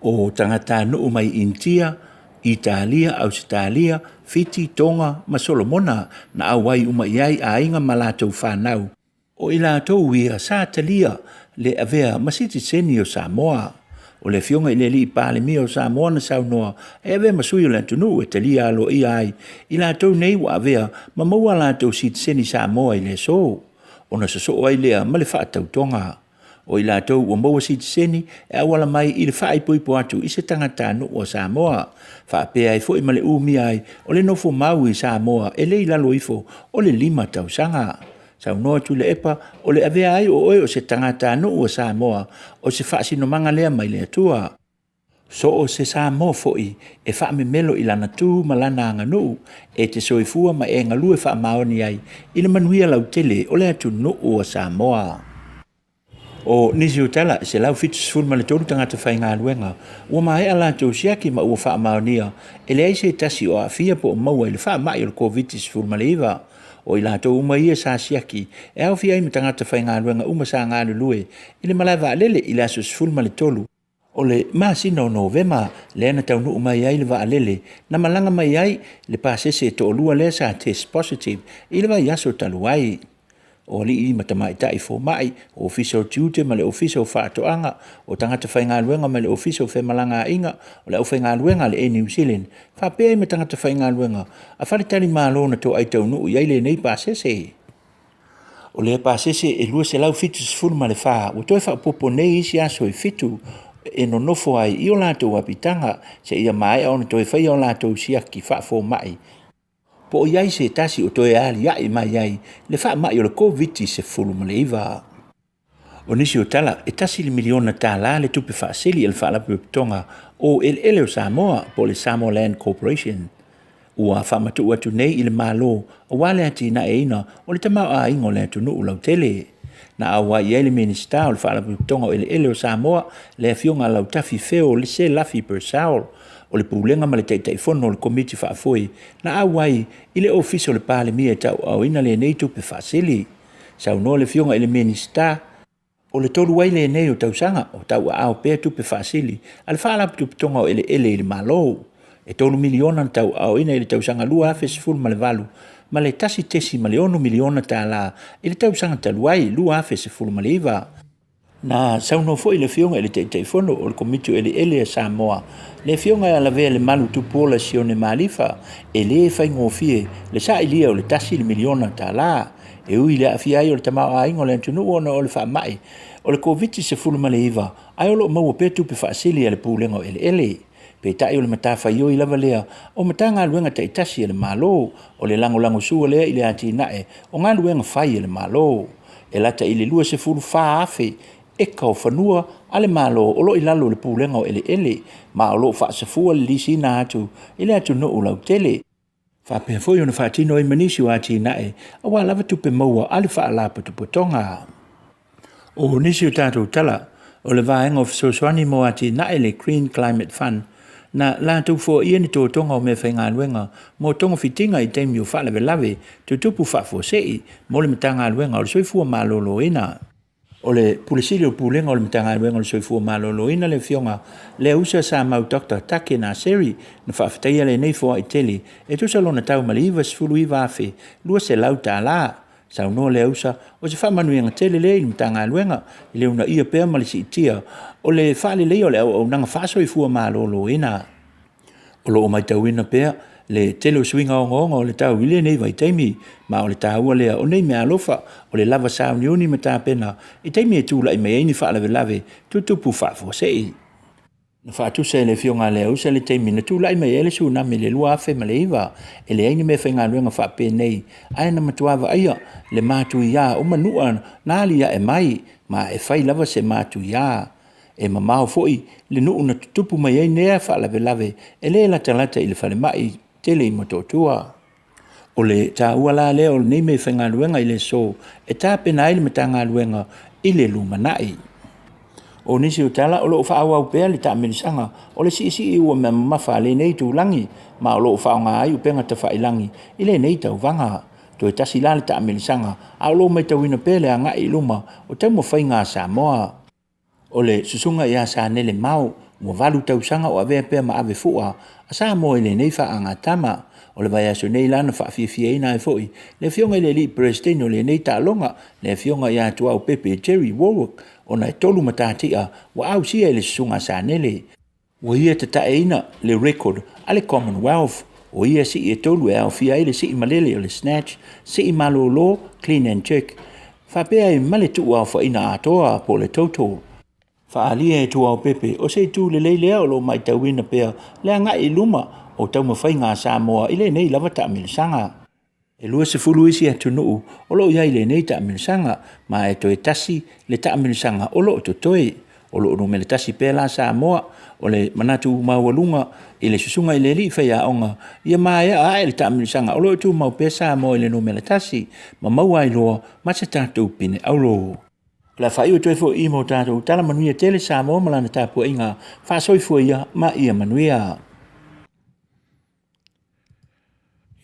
O tagatanuu mai Initia, Italia, Ausetalia, Fiti, Toga ma Solomona na auai uma i ai aiga ma latou fanau. O i latou ia sa talia le avea ma sitiseni o Samoa. O le Afioga i le Alii Palemia o Samoa na saunoa e avea ma sui o le atunuu e talia aloaia ai i latou nei ua avea ma maua a latou sitiseni Samoa i le aso, ona sosoo ai lea ma le faatautoga. O i latou ua maua sitiseni e auala mai i le faaipoipo atu i se tagatanuu a Samoa, faapea ai foi ma le umia ai o le nofo mau i Samoa e le i lalo ifo o le 5 tausaga. Saunoa Tuilaepa, o le avea ai o oe o se tagatanuu a Samoa, o se faasinomaga lea mai le Atua. So o se Samoa foi e faamemelo i lana tu ma lana aganuu, e te soifua ma e galue faamaoni ai i le manuia lautele o le atunuu o Samoa. O nisi o tala, e 173 tagata faigaluega ua maea latou siaki ma ua faamaonia e leai se tasi o aafia po o maua i le faamai o le Koviti-19. O i latou uma ia sa siaki e aofia ai ma tagata faigaluega uma sa galulue i le malae vaalele i le aso 13 o le masina o Novema lea na taunuu mai ai le vaalele na malaga mai ai le pasese e toalua lea sa test positive i le vaiaso talu ai. O alii ma tamaitai fomai, Ofisa o Tiute ma le Ofisa o Faatoaga, o tagata faigaluega mai le Ofisa o Femalagaaiga, o le aufaigaluega a le Air New Zealand, faapea ai ma tagata faigaluega a faletalimalo na toai taunuu i ai lenei pasese. O lea pasese e 274 ua toe faaopoopo nei isi aso e 7 e nonofo ai i o latou apitaga seia maea ona toe faia o latou siaki faafomai po o i ai se tasi o toe aliae mai ai le faamai o le Koviti-19. O nisi o tala, e $1 miliona le tupe faasili a le Faalapotopotoga o Eleele o Samoa po o le Samoa Land Corporation ua faamatuu atu nei i le Malo aua le atinaeina o le tamaoaiga o le atunuu lautele. Na auai i ai le Minisita o le Faalapotopotoga o Eleele o Samoa, le Afioga a Lautafi Feo Selafi Purcell, o le Pulega ma le Taitaifono o le Komiti Faafoe na auai i le Ofisa o le Palemia e tauaaoina lenei tupe faasili. Saunoa le Afioga i le Minisita, o le 3 ai lenei o tausaga o tauaao pea tupe faasili a le Faalapotopotoga o Eleele i le Malo. E $3 miliona na tauaaoina i le tausaga 2018 ma le $1.6 miliona tala i le tausaga talu ai 2019. Na saunoa foi le Afioga i le Taitaifono o le Komiti o Eleele a Samoa, le Afioga ia Lavea Lemalu Tupuola Sione Malifa, e le faigofie le sailia o le $1 miliona tala. E ui i le aafia ai o le tamaoaiga o le atunuu ona o le faamai o le Koviti-19, ae o lo o maua pea tupe faasili a le Pulega o Eleele. Peitai o le matafaioi lava lea o Matagaluega taitasi a le Malo, o le lagolagosua lea i le atinae o galuega fai a le Malo. E lata i le 24,000 eka o fanua a le Malo o lo o i lalo o le Pulega o Eleele, ma o lo o faasafua le lisiina atu i le atunuu lautele. Faapea foi ona faatino ai ma nisi o atinae aua lava tupe maua a le Faalapotopotoga. O nisi o tatou tala, o le vaega o fesoasoani mo atinae le Green Climate Fund, na latou foaia ni totoga o meafaigaluega mo togafitiga i taimi o faalavelave tutupu faafuasei mo le Matagaluega o le Soifua Maloloina. O le Pule Sili o Pulega o le Matagaluega o le Soifua Maloloina le Afioga Leausa Samau Doctor Take Naseri na faafetaia lenei foai tele e tusa lona tau ma le $99,200. Saunoa Leausa, o se faamanuiaga tele lea i le Matagaluega i le uunaia pea ma le siitia o le faaleleia o le auaunaga faasoifua maloloina. O lo o matauina pea le tele o suiga ogaoga o le tau i lenei vaitaimi, ma o le taua lea o nei meaalofa o le lava sauniuni ma tapena i taimi e tulai mai ai ni faalavelave tutupu faafuasei. Na faatusa e le Afioga a Leausa le taimi na tulai mai ai le tsunami i le 2009, e leai ni meafaigaluega faapenei, ae na matua vaaia le matuia o manua na aliae mai, ma e fai lava se matuia. E mamao foi le nuu na tutupu mai ai nea faalavelave e le latalata i le falemai tele i Motootua. O le taua la lea o lenei meafaigaluega i le aso e tapena ai le Matagaluega i le lumanai. O nisi o tala o lo o faaauau pea le taamilisaga o le siisii ua mea mamafa a lenei itulagi ma o lo o faaaoga ai upega tafailagi i lenei tauvaga. Toe tasi la le taamilisaga a o lo o matauina pea le agai i luma o taumafaiga a Samoa. O le susuga ia Sanele Mao, ua valu tausaga o avea pea ma ave fua a Samoa i lenei faagatama. O le vaiaso nei la na faafiafiaina ai foi le afioga i le alii Peresetene o lenei taaloga, le afioga ia Tuaopepe Jerry Wallwork, ona e tolu matatia ua ausia e le susuga a Sanele. Ua ia tataeina le record a le Commonwealth. O ia sii e tolu e aofia ai le sii malele o le snatch, sii malolo, clean and jerk, faapea ai ma le tuuaofaina atoa po o le total. Faaalia e Tuaopepe o se itu lelei lea o lo o matauina pea le agai i luma o taumafaiga a Samoa i lenei lava taamilosaga. E 20 isi atunuu o lo o i ai i lenei taamilosaga, ma e toe tasi le taamilosaga o lo o totoe. O lo o numera tasi pea la Samoa. O le manatu maualuga i le susuga i le alii faiaoga, ia maea ae le taamilosaga o lo o tumau pea Samoa i le numera tasi, ma maua ai loa ma se tatou pine auro. O le a faaiu atu ai foi i mo tatou tala manuia tele Samoa ma lana tapuaiga faasoifua ia ma ia manuia.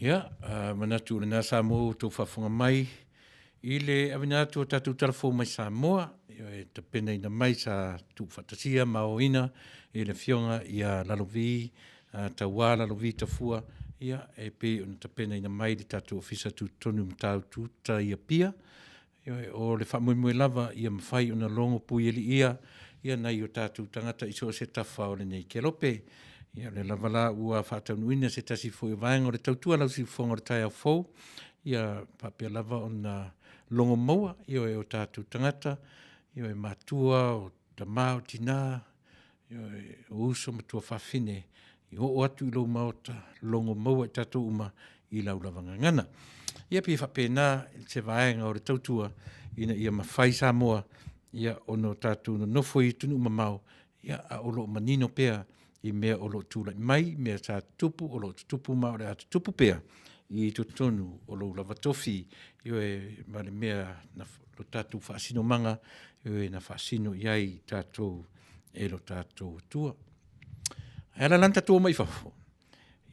Ia, manatu o lena Samoa ua outou faafofoga mai i le avina atu o tatou tala fou mai Samoa, e tapenaina mai sa tuufaatasia ma aoina e le Afioga ia Lalovi, Tauā Lalovi Tafua, ia, e pei ona tapenaina mai le tatou Ofisa Tutotonu i Matautu Uta i Apia, Ioe, o le faamoemoe lava ia mafai ona logo puialiia ia nai o tatou tagata i so o se tafa o lenei kelope. Ia, o lea lava la ua faataunuuina se tasi foi o vaega o le tautua lausiufofoga o le taeao fou, ia faapea lava ona logo maua, ioe, o tatou tagata, ioe, matua, o tama, o tina, Ioe, o uso ma tuafafine, i oo atu i lou maota, logo maua i tatou uma i lau lava gagana. Ia pei e faapena se vaega o le tautua ina ia mafai Samoa ia ona o tatou nonofo i atunuu mamao, ia a o lo o manino pea i mea o lo o tulai mai, mea sa tutupu, o lo o tutupu ma o le a tutupu pea i totonu o lou lava tofi, ioe, ma le mea na lo tatou faasinomaga, ioe, na faasino i ai tatou e lo tatou Atua. Ae ala la na tatou omai i fafo,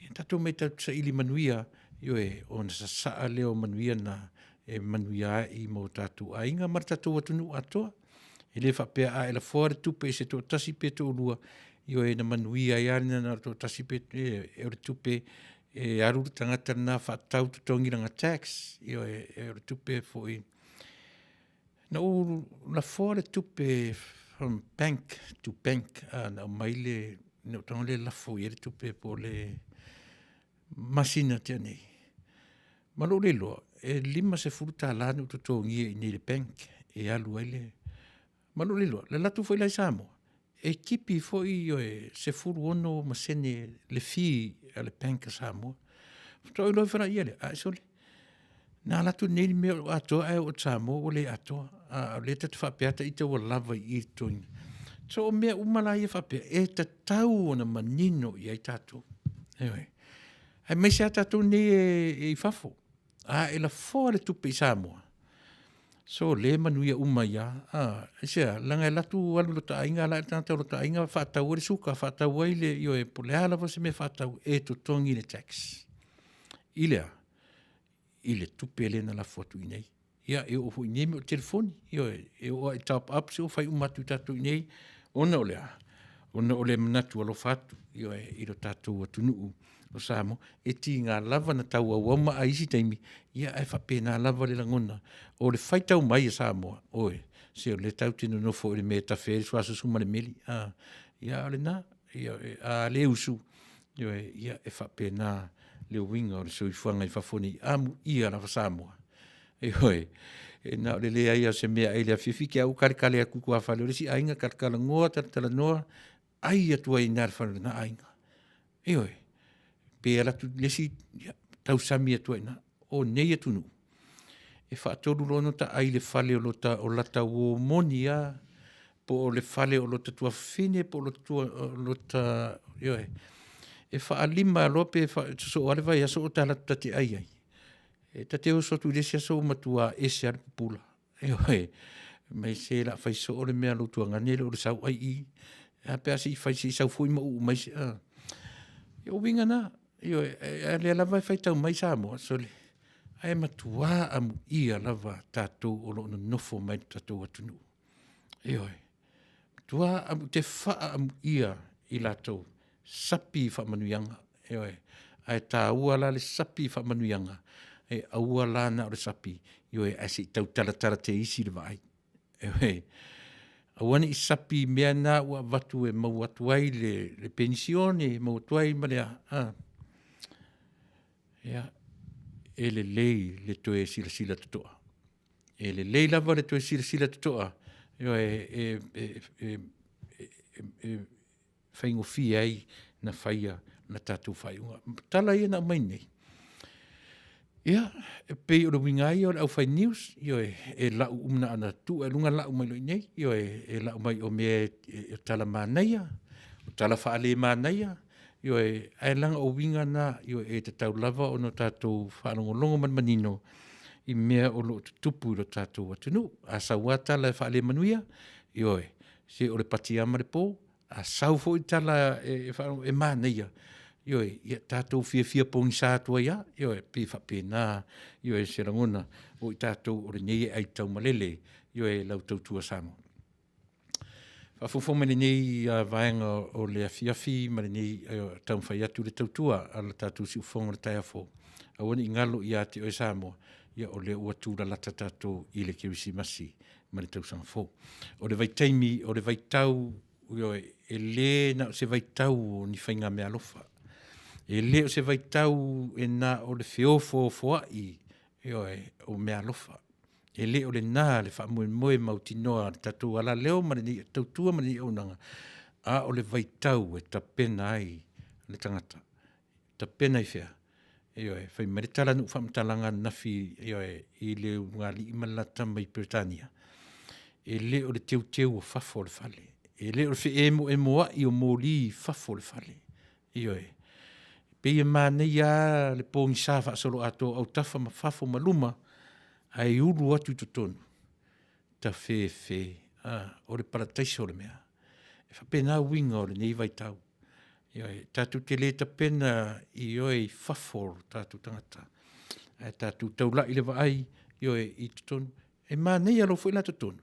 ia tatou omai tatou te saili manuia, ioe, ona sasaa lea o manuia na e manuia ai mo tatou aiga ma le tatou atunuu atoa. E le faapea a e lafoa le tupe i se toatasi pe toalua, ioe, na manuia ai lava lena na o le toatasi pe, e o le tupe e alu le tagata lena faatatau totogi lana tax, ioe, e o le tupe foi Na ou lafoa le tupe from bank to bank, na aumai le, na ou tago le lafo i ai le tupe po o le masina tea nei. Ma lou le iloa, e $50 na ou totogia i inei i le bank e alu ai le, ma lou le iloa, le alu atu foi la i Samoa, e tipi foi ioe, 16 ma sene le fee a le Bank a Samoa. Faatoa ou iloa ifo laia lea, ae sole, na alu atu nei le mea o atoa ae oo atu Samoa ua le atoa. A o lea ta te faapea ata ita ua lava i i le totogiina. So o mea uma la ia faapea, e tatau ona manino i ai tatou. Ioe. Aemaise lava tatou nei e i fafo. A e lafoa le tupe i Samoa, so le manuia uma ia. A, aisea, leaga e alu atu alu i lota aiga, ala ae le tagata o lota aiga faatau ai le suka, faatau ai le, ioe, po o le a lava se mea faatau, e totogi le tax. I le a? I le tupe lea na lafo atu i inei. Ia, e oo foi i nei mea o telefoni, ioe, e oo lava i top ups, e oo fai uma atu i tatou i inei, ona o le a? Ona o le manatu alofa atu, ioe, i lo tatou atunuu o Samoa. E tiga lava na tau auau maa i isi taimi, ia ae faapena lava le lagona o le faitau mai a Samoa, oe, se o lea tatou te nonofo i le mea e tafe ai le suasusu ma le meli, a, ia a o lena, ia, a le usu, ioe, ia e faapena le uiga o le soifuaga i fafo nei, amuia lava Samoa. Ioe, e na o le leai lava o se meaai i le afiafi, te au kalekale atu i tuafale o le isi aiga, talatalanoa, talatalanoa, ai atu ai i ina i le fale o lena aiga. Ioe, pe alu atu i le isi, ia, tausami atu ai i ina. O nei atunuu, e faatolu loa ona ota ai i le fale o lota, o lata uo moni lava, po o le fale o lota tuafafine, po o lota tua, lota, ioe, e faalima loa pe sosoo lava le vaiaso o ta alu atu ta te ai ai. E ta te oso atu i le isi aso ua matua ese lava le pupula. Ioe. Mai se la fai soo le mea lou tuagani e le o le sau ai i. A pe a se i fai se i sau foi ma uu mai se, a. Ia o uiga na, ioe, a lea lava e faitau mai Samoa, sole, ae matuā amuia lava tatou o lo o nonofo mai i le tatou atunuu. Ioe, matuā amu, te faaamuia i latou, sapi i faamanuiaga, ioe, ae taua la le sapi i faamanuiaga, e aua la na o le sapi, ioe, ae se i tau talatala teisi le vaai. Ioe, aua ne i sapi i mea na ua avatu e maua atu ai le, le penisione, maua atu ai ma le a, a. Ia, e lelei le toe silasila totoa. E lelei lava le toe silasila totoa, ioe, e, e, e, e, e, faigofie ai na faia la tatou faaiuga. Tala ia na aumai nei, ia, e pei o le uiga lava ia o le aufai news, ioe, e lau uma na ona tuu lava i luga lau mai loa i inei, ioe, e lau mai o mea e tala manaia, o tala faalemanaia, ioe, ae leaga o uiga na, ioe, e tatau lava ona tatou faalogologo ma le manino i mea o lo o tutupu i lo tatou atunuu. A sau lava tala e faalemanuia, ioe, se o le pati lava ma le po, A sau foi tala e, e, e manaia, ioe, ia tatou fiafia pogisa atu ai lava, ioe, pei e faapena, ioe, se lagona o i tatou o lenei e aitaumalele, ioe, lau tautua Samoa. Faafofoga mai lenei vaega o le afiafi ma lenei taumafai atu le tautua a le tatou siufofoga o le taeao fou. Aua ne i galo ia te oe Samoa, ia o lea ua tulalata tatou i le Kerisimasi ma le tausaga fou. O le vaitaimi, o le vaitau, ioe, e le na o se vaitau o ni faigameaalofa. E le o se vaitau e na o le feofoofoai, ioe, o meaalofa. E le o lena le faamoemoe mautinoa a le tatou alaleo ma lenei tautua ma lenei auaunaga, a o le vaitau e tapena ai le tagata. Tapena i fea? Ioe, fai mai le tala na ou faamatalaga ananafi, ioe, i le ulugalii ma le la tama i Peretania, e le o le teuteu o fafo o le fale, e le o le feemoemoai o moli i fafo o le fale. Ioe. E pei e manaia lava le pogisa faasoloatoa o autafa ma fafo ma luma, ae ulu atu i totonu, tafefe, a, o le parataiso le mea. E faapena uiga o lenei vaitau. Ioe, tatou te le tapena ioe i fafo o tatou tagata, ae tatou taulai le vaai ioe i totonu. E manaia loa foi la totonu,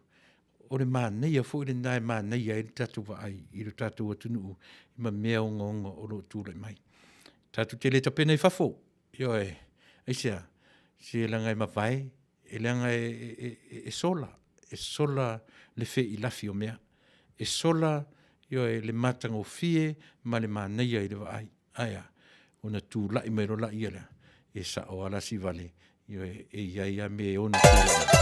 o le manaia foi lena e manaia ai le tatou vaai i lo tatou atunuu ma mea ogaoga o lo o tulai mai. Tatou te le tapena i fafo, ioe, aisea? Se leaga e mavae, e leaga e, e, e, e sola, e sola le feilafi o mea. E sola, ioe, le matagofie ma le manaia i le vaai. Ae a? Ona tulai mai loa laia lea, e sao lava la si vale, ioe, e i ai lava mea e ono tulai mai.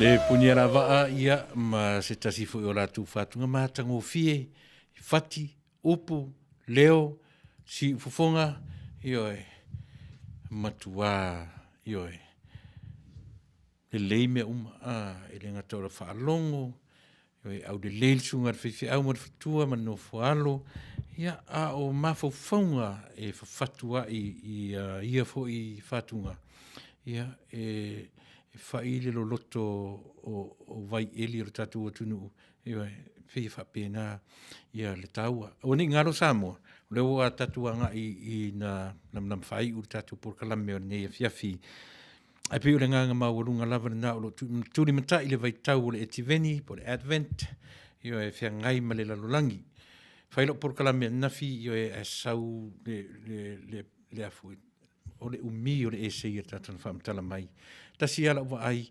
Le Punialavaa, ia, ma se tasi foi o latou fatuga matagofie, fati, upu, leo, siufofoga, ioe, matuā, ioe, lelei mea uma, a, e le gata o le faalogo, ioe, aulelei le susuga i le faifeau ma le faletua ma le nofoaalo, ia, a o mafaufauga e fafatu ai i ia foi fatuga, ia, e, e fai le loloto o, o vaieli o le tatou atunuu, ioe, e pei e faapena ia le taua. Aua ne i galo Samoa, o lea ua tatou agai i na lamalama faaiu le tatou polokalame o lenei afiafi. Ae pei o le agaga maualuga lava lena o lo o tulimatai le vaitau o le Etiveni po o le Advent, ioe, e feagai ma le lalolagi. Fai lau polokalame ananafi, ioe, ae sau le, le, le, le a foi, o le umi o le esei a le tagata na faamatala mai. Tasi lava lau vaai,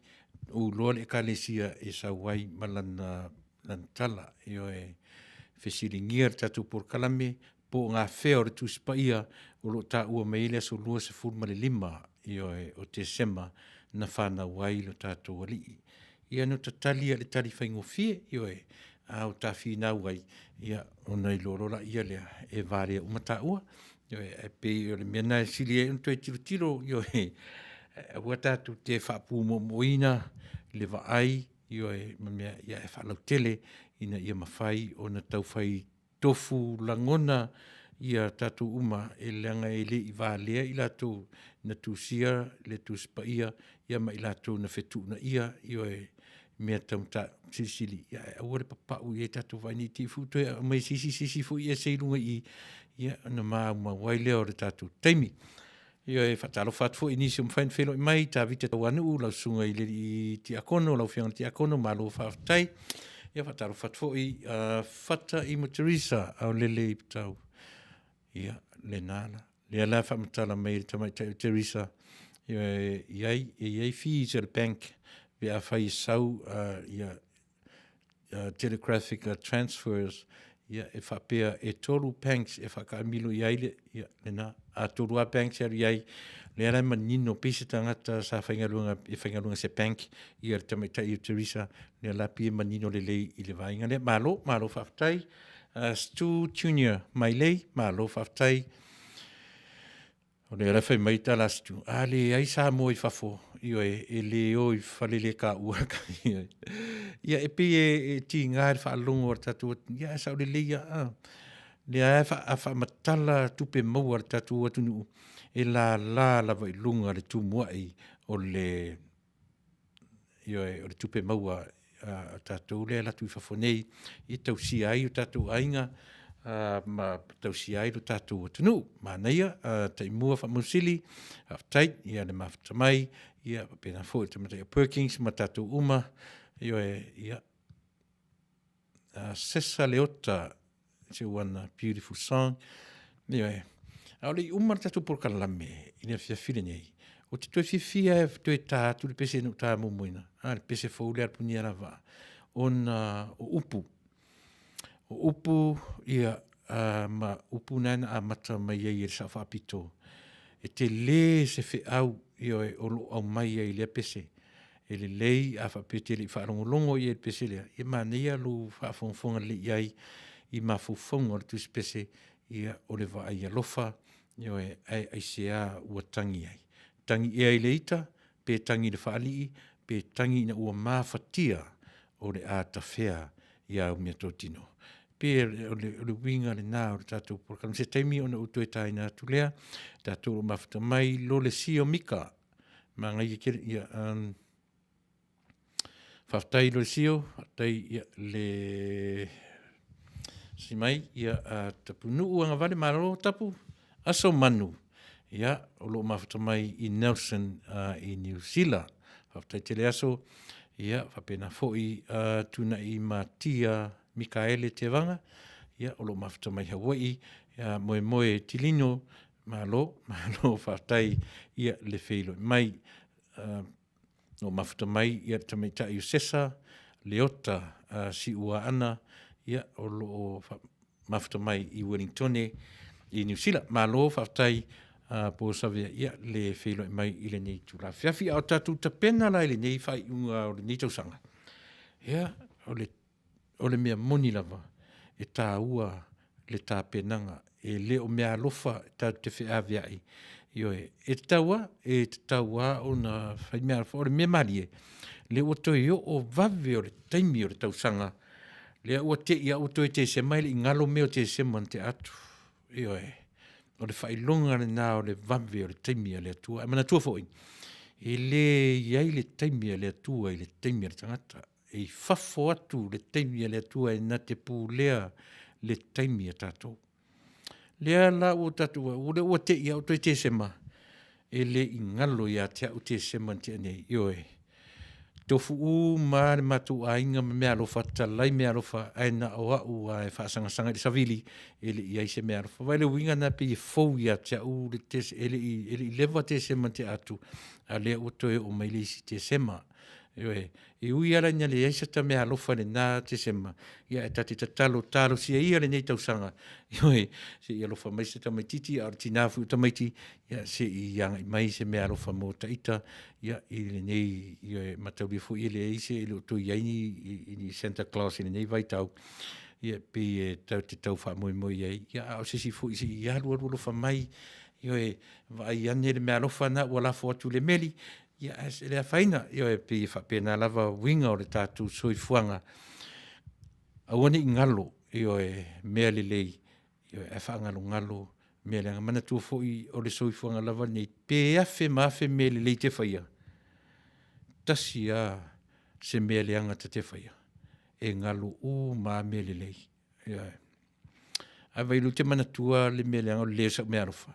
ou iloa le ekalesia e sau ai ma lana, lana tala. Ioe, fesiligia le tatou polokalame, po o gafea o le Tusi Paia o lo o taua mai ai le aso 25, ioe, o Tesema na fanau ai lo tatou Alii. Ia no tatali a le tali faigofie, ioe, a o ta finau ai, ia, ona iloa loa laia lea e valea uma taua. Ioe, ae pei o le mea lena e sili ai ona toe tilotilo, ioe, aua tatou te faapumoomooina le vaai, ioe, ma mea, ia, e faalautele ina ia mafai ona taufai tofu lagona ia tatou uma, e leaga e le i valea i latou na tusia le Tusi Paia, ia ma i latou na fetuunaia, ioe, mea taugata silisili, ia ae aua le papau i ai tatou vaai ne i te i foi ua toe aumai e se isi se isi foi ese i luga i i, ia ona maumau ai lea o le tatou taimi. Ioe, e faatalofa atu foi i nisi o mafai ona feiloai mai, Tavita Tauanuu, lau susuga i le alii Tiakono, lau Afioga i le Tiakono, malo faafetai. Ia faatalofa atu foi uh, Fata Imo Teresa, Aolele i Patau. Ia, lena la. Lea la faamatala mai e le tamaitai o Teresa, ioe, i ai, e i ai fees a le bank pe afai e sau uh, ia telegraphic transfers, ia, e faapea e tolu banks e faakaamilo i ai le, ia, lena, a tolu lava banks e alu i ai, lea la e manino pei se tagata sa faigaluega, e faigaluega se bank, ia le tamaitai o Teresa, lea la pei e manino lelei i le vaega lea. Malo, malo faafetai. Stu Junior Mailei, malo faafetai. O lea la fai mai tala atu, a leai Samoa i fafo, ioe, e le o i falelekaua. Ia, e pei e, e tiga le faalogo a le tatou atunuu, ia ae sao lelei lava. A. Lea a, a faamatala tupe maua a le tatou atunuu, e lala lava i luga le tumuai o le Ioe, o le tupe maua a tatou lea e alu atu i fafo nei e tausia ai o tatou aiga ma tausia ai lo tatou atunuu. Manaia, Taimua Faamausili, faafetai ia le mafuta mai, ia faapena foi le tamaitai o Perkins ma tatou uma. Ioe, ia Sesa Leota, it's one beautiful song. Ioe, a o le i uma le tatou polokalame i le afiafi lenei, ou te toe fiafia e toe tā atu le pese na ou tā muamuaina, a le pese fou lea a le Punia Lava, ona o upu. O upu, ia, ma upu na na amata mai ai e le Sao Faapito, e tele se feau, ioe, o lo o aumai ai i lea pese. E lelei a faapea e te le i faalogologo i ai i le pese lea, ia manaia lou faafogafoga lelei i ai i mafaufauga o le tusi pese, ia o le vaai alofa, ioe, ae aisea ua tagi ai? Tagi ea i le ita, pe tagi i le faalii, pe tagi ina ua mafatia o le a tafea i au meatotino. Pe o le, o le uiga lena o le tatou polokalame. Se taimi ona ou toe taina atu lea, tatou o lo o mafuta mai Lole Sio Mika, Manaia tele, ia, um, faafetai Loisio, faafetai ia, le si mai, ia, uh, Tapunuu Agavale, malo Tapu, Aso Manu, ia, o lo o mafuta mai i Nelson uh, i New Zealand. Faafetai tele Aso, ia, faapena foi uh, Tunai Matia Mikaele Tevaga, ia, o lo o mafuta mai Hawaii, ia, Moemoe Tilino, Malo, malo faafetai ia le feiloi mai. Uh, no mafuta mai ia le tamaitai o Sesa, Leota uh, Siuaana, ia o lo o mafuta mai i Wellingtone i New Zealand. Malo faafetai Po Savea, ia, le feiloai mai i lenei itula afiafi. A o tatou tapena la i lenei faaiuga o lenei tausaga, ia, o le, o le mea moni lava, e taua le tapenaga, e le o meaalofa tatou te feaveai. Ioe, e tatau lava, e tatau lava ona fai meaalofa. O le mea malie, lea ua toe oo vave o le taimi o le tausaga, lea ua te i lava ua toe Tesema e le i galo mea o Tesema na tea atu. Ioe, o le faailoga lena o le vave o le taimi a le Atua. Ae manatua foi, e le i ai le taimi a le Atua i le taimi a le tagata. E i fafo atu le taimi a le Atua e na te pulea le taimi a tatou. Lea la ua tatou, lea ua te i lava ua toe Tesema, e le i galo ia te au Tesema na tea nei. Ioe, tofu uma lava le matou aiga ma meaalofa, talai meaalofa, ae na o au lava e faasagasaga i le savili, e le i i ai se meaalofa. Vaai le uiga lena pei e fou ia te au le e le i, e le i leva Tesema na tea atu, a o lea ua toe oo mai le isi Tesema. Ioe, e ui lava la ina leai se ta meaalofa i lena Tesema, ia ae ta te tatalo talosia ia lenei tausaga, ioe, se i alofa mai se tamaitiiti, a o le tina foi o tamaiti, ia se i agai mai se meaalofa mo taita, ia, i lenei, ioe, mataulia foi e leai se, e le o toe i ai ni, ni Santa Claus i lenei vaitau, ia, pei e tatou te tau faamoemoe i ai, ia, a o se isi foi se i alualu alofa mai, ioe, vaai ane le meaalofa lena ua lafo atu i le meli, ia, ae e le afaina, ioe, pei e faapena lava uiga o le tatou soifuaga, aua ne i galo, ioe, mea lelei, ioe, ae faagalogalo mea leaga. Manatua foi o le soifuaga lava lenei, pe afe ma afe mea lelei e te faia, tasi lava se mea leaga ta te faia, e galo uma lava mea lelei. Ioe. Ae vaai o lea ou te manatua le mea leaga o le le o sau meaalofa.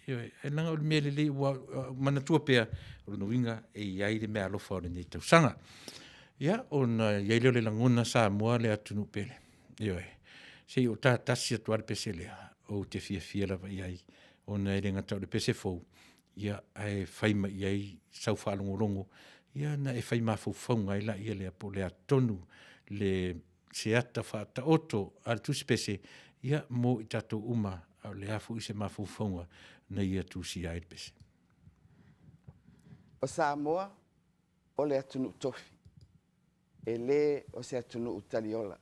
Ioe, ae leaga o le mea lelei ua manatua pea, o lona uiga e i ai le meaalofa o lenei tausaga. Ia, ona i ai lea o le lagona Samoa le atunuu pele. Ioe, se i ou ta tasi atu lava le pese lea, ou te fiafia lava i ai, ona e le gata o le pese fou, ia, ae fai mai i ai sau faalogologo, ia ona e fai mafaufauga ai laia lea po o le a tonu le se ata faataoto a le tusi pese, ia, mo i tatou uma, a o le a foi se mafaufauga na ia tusia ai le pese. O Samoa, o le atunuu tofi, e le o se atunuu taliola.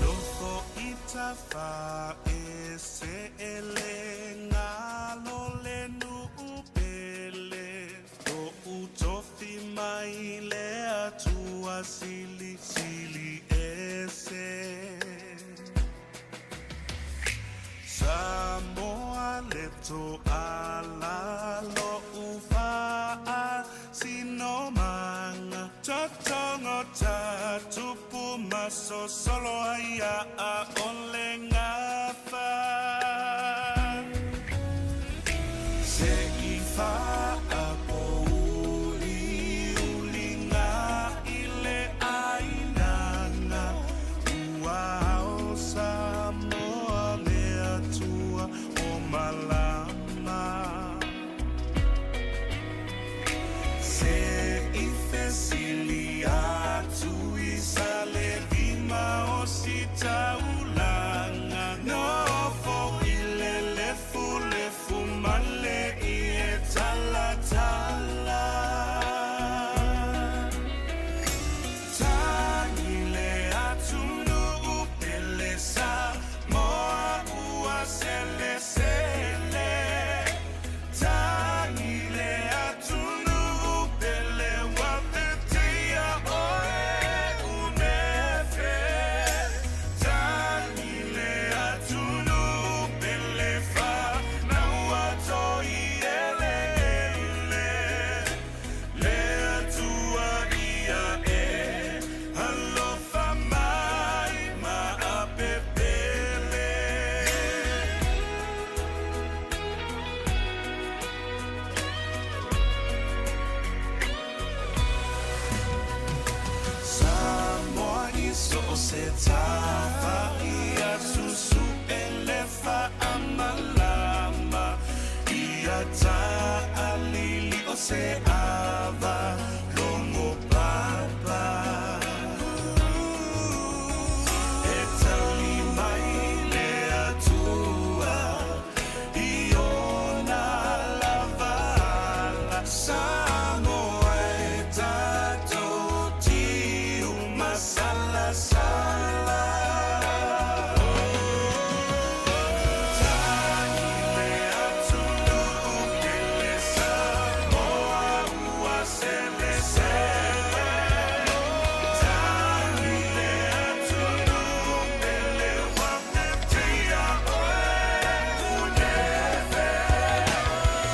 Nofo i tafa e se ele ngalo le nuu pele. Toʻu tofi mai le Atua silisili ese. Samoa le toala loʻu faasinomaga. Totogo ta tupu ma sosolo ai a ʻole gafa. Se i faapouliuliga i le ʻāina ua ao Samoa le Atua o malama. Se i fesili atu i Salelima o Sitaulaga, nofo i le lefulefu male i e tala. taalili o se ava logo papa. E tali mai le Atua i ona lava ala. Samoa e tatou tiu masalasala. Tagi le atunuu pele Samoa ua selesele. Tagi le atunuu pele ua tia oe unefe.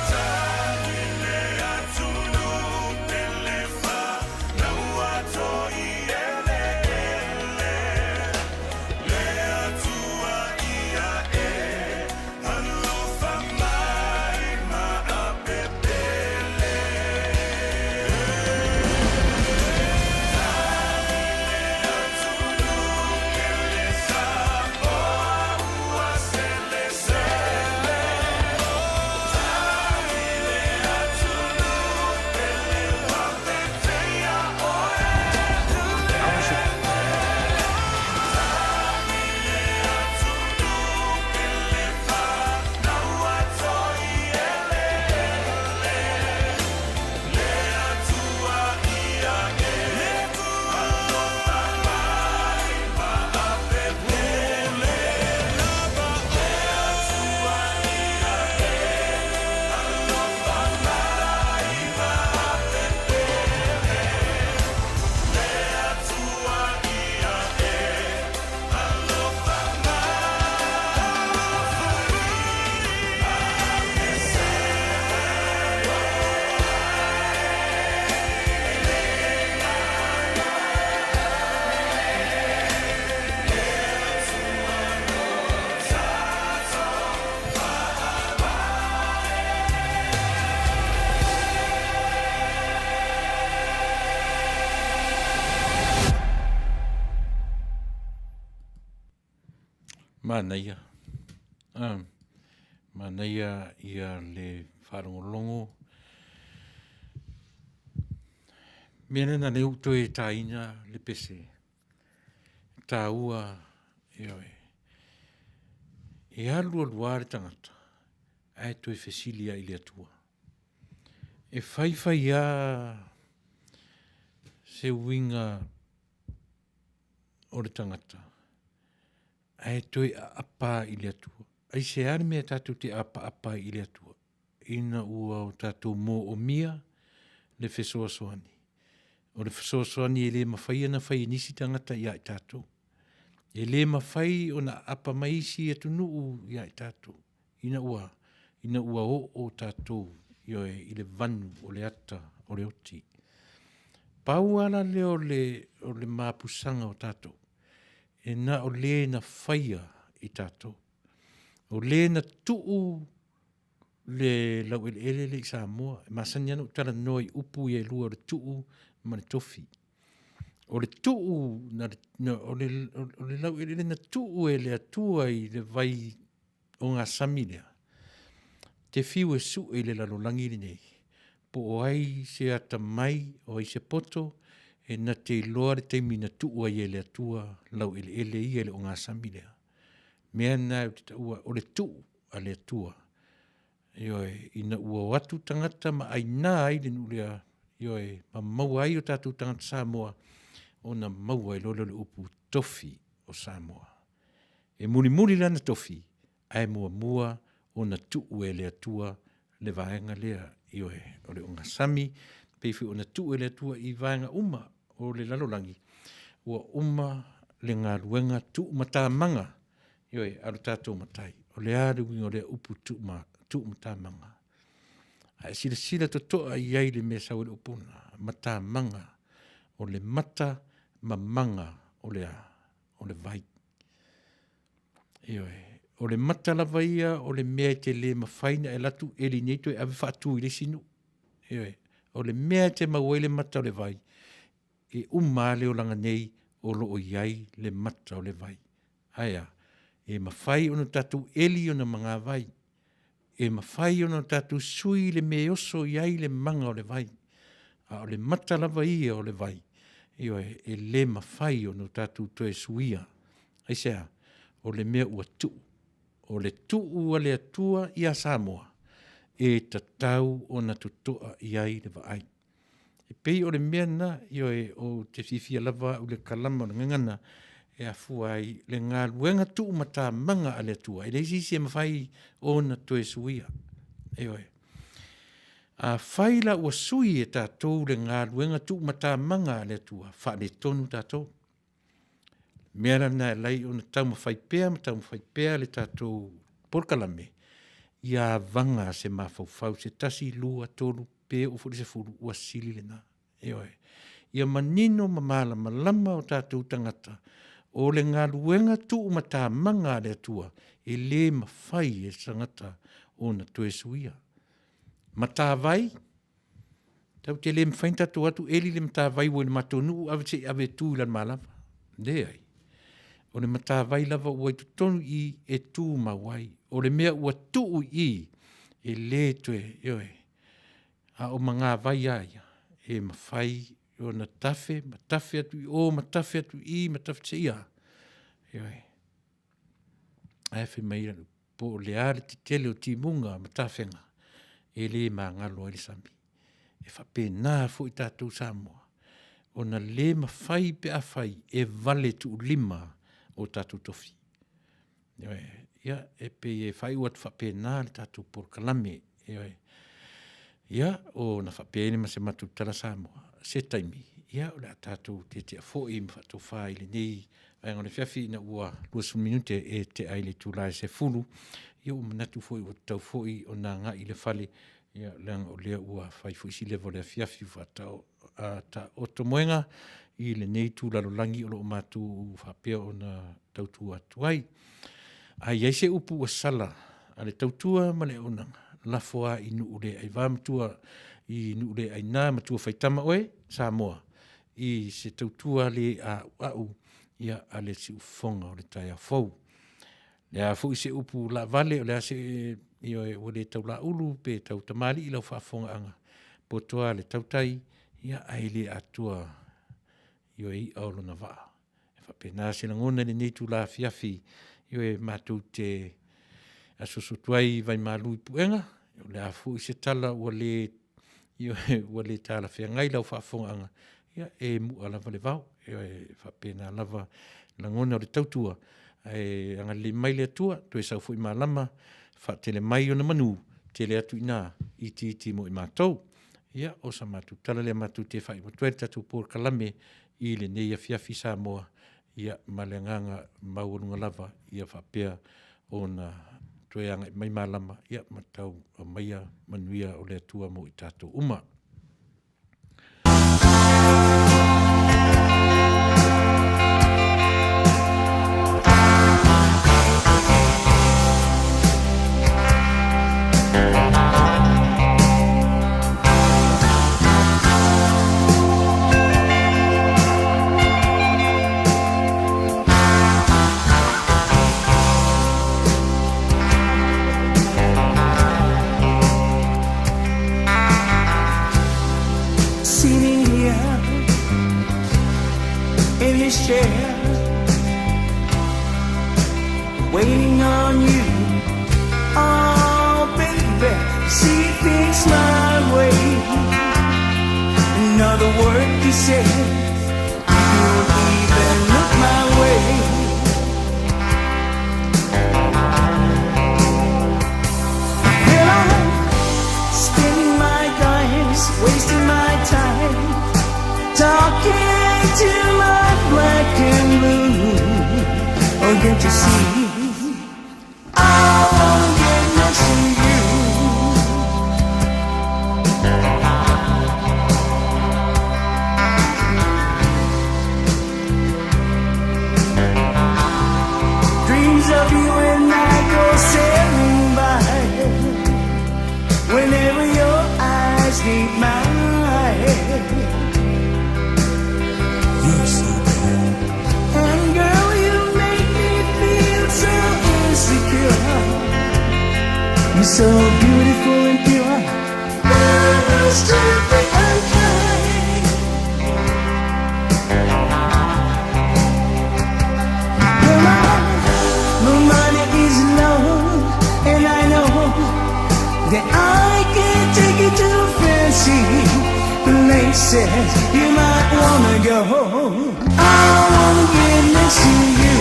Tagi le atunuu pele whanau toi eleele. Le Atua ia e alofa mai ma apepele. Tagi le atunuu pele Samoa ua selesele. Tagi le atunuu pele ua vetea oe unefe. Tagi le atunuu pele whanau toi eleele. Le Atua ia e alofa mai ma apepele. Le Atua ia e alofa mai ma apepele. Le Atua ia e alofa mai ma apesele. Manaia. Ah, manaia ia le faalogologo. Mea lena lea ua toe taina le pese. Taua, ioe. E alu alu lava le tagata, ae toe fesili lava i le Atua. E faifai lava se uiga o le tagata, ae toe aapa i le Atua. Aisea le mea tatou te apaapa ai i le Atua? Ina ua o tatou moomia le fesoasoani. O le fesoasoani e le mafai ona fai e nisi tagata ia i tatou. E le mafai ona aapa mai isi atunuu ia i tatou. Ina ua, ina ua oo tatou, ioe, i le vanu o le ata o le oti. Pau lava la lea o le, o le mapusaga o tatou, e na o le na faia i tatou. O le na tuu le laueleele lea i Samoa. E masani lava ona ou talanoa i upu ia e lua o le tuu ma le tofi. O le tuu, na, na, o, le, o le laueleele na tuu e le Atua i le vai ogasami lea, te fiu e sue i le lalolagi lenei, po o ai se atamai, o ai se poto, e na te iloa le taimi na tuu ai e le Atua laueleele ia i le ogasami lea. Mea na ou te taua o le tuu a le Atua. Ioe, ina ua o atu tagata ma aina ai le nuu lea, ioe, ma maua ai o tatou tagata Samoa, ona maua ai loa lea o le upu tofi o Samoa. E mulimuli lana tofi, ae muamua ona tuu e le Atua le vaega lea, ioe, o le ogasami, pei foi ona tuu e le Atua i vaega uma o le lalolagi, ua uma le galuega tuumatamaga, ioe, a lo tatou Matai. O le a le uiga o lea upu tuumatamaga? A e silasila totoa i ai i le mea e sau ai le upu lena, matamaga, o le mata ma maga o le a? O le vai. Ioe. O le mata lava ia o le mea e te le mafai ona e alu atu eli nei toe ave faatu i le isi nuu. Ioe. O le mea e te maua ai le mata o le vai, e uma lava le olaga nei o lo o i ai le mata o le vai. Ae a? E mafai ona tatou eli ona magavai. E mafai ona tatou sui le mea e oso i ai le maga o le vai, a o le mata lava ia o le vai, ioe, e le mafai ona tatou toe suia. Aisea? O le mea ua tuu. O le tuu a le Atua ia Samoa, e tatau ona totoa i ai le vaai. E pei o le mea lena, ioe, ou te fiafia lava au i le kalama o le gagana e afua ai le galuega tuumatamaga a le Atua, e leai se isi e mafai ona toe suia. Ioe. Afai la ua sui e tatou le galuega tuumatamaga a le Atua, faaletonu tatou. Mea la lena e alai ona taumafai pea ma taumafai pea le tatou polokalame ia avaga se mafaufau se 1, 2, 3, pe oo foi i le 10, ua sili lena. Ioe. Ia manino ma malamalama o tatou tagata, o le galuega tuumatamaga a le Atua, e le mafai e se tagata ona toe suia. Matavai, tatou te le mafai ona tatou o atu eli le matavai ua i le matou nuu ave se i ave e tu i Lalomalava. Leai. O le matavai lava ua i totonu i i e tumau ai. O le mea ua tuu i i, e le toe, ioe, a o magavai lava ia, e mafai ona tafe ma tafe atu i o ma tafe atu i i ma tafe seia, ioe. Ae fai mai po o le a le tetele o timuga ma tafega, e le magalo ai le sami. E faapena foi tatou Samoa, ona le mafai pe afai e vale tuulima o tatou tofi. Ioe, ia, e pei e faaiu atu faapena le tatou polokalame. Ioe. Ia, ona faapea ai lea ma se matou tala Samoa, se taimi, ia, o le a tatou tietia foi ma faatofa i lenei vaega o le afiafi ina ua 20 minute e tea i le itula e 10. Ia, ua manatu foi ua tatau foi ona agai i le fale, ia, leaga o lea ua fai foi si leva o le afiafi ua faataoto moega i lenei itu lalolagi o lo o matou faapea ona tautua atu ai. A i ai se upu ua sala a le tautua ma le auaunaga, lafo a i nuu le aivā matua i nuu le aina matua faitama oe, Samoa, i se tautua le a'ua'u ia a le siufofoga o le taeao fou. Le a foi se upu laavale, o le a se ioe ua le taulaulu pe tau tamalii lau faafofogaaga, poto lava le tautai, ia ae le atoa ioe i'a o lona vaa. E faapena se lagona i lenei itula afiafi, ioe, matou te asuasu atu ai vaimalu i puega, o le a foi se tala ua le, ioe, ua le talafeagai i lau faafofogaaga, ia e mu'a lava le vao. Ioe, e faapena lava lagona o le tautua, ae agalelei mai le Atua, toe sau foi malama, faatele mai ona manu, tele atu i ina, itiiti mo i matou. Ia, o sa matou tala lea matou te faaiu atu ai le tatou polokalame i lenei afiafi Samoa, ia, ma le agaga maualuga lava ia faapea ona toe agai mai malama, ia, ma tau aumaia manuia o le Atua mo i tatou uma. Sitting here in his chair, waiting on you. Oh, baby, see things my way. Another word to say, you don't even look my way. Well, I'm spending my dimes, wasting my time, talking to my black and blue. Oh, can't you see? I wanna get next to you. Dreams of you and I go sailing by. Whenever your eyes meet mine, you're so bad. And girl, you make me feel so insecure. You're so beautiful and pure. Almost different kind. Well, my money is low, and I know that I can take you to fancy places you might wanna go. I wanna get next to you.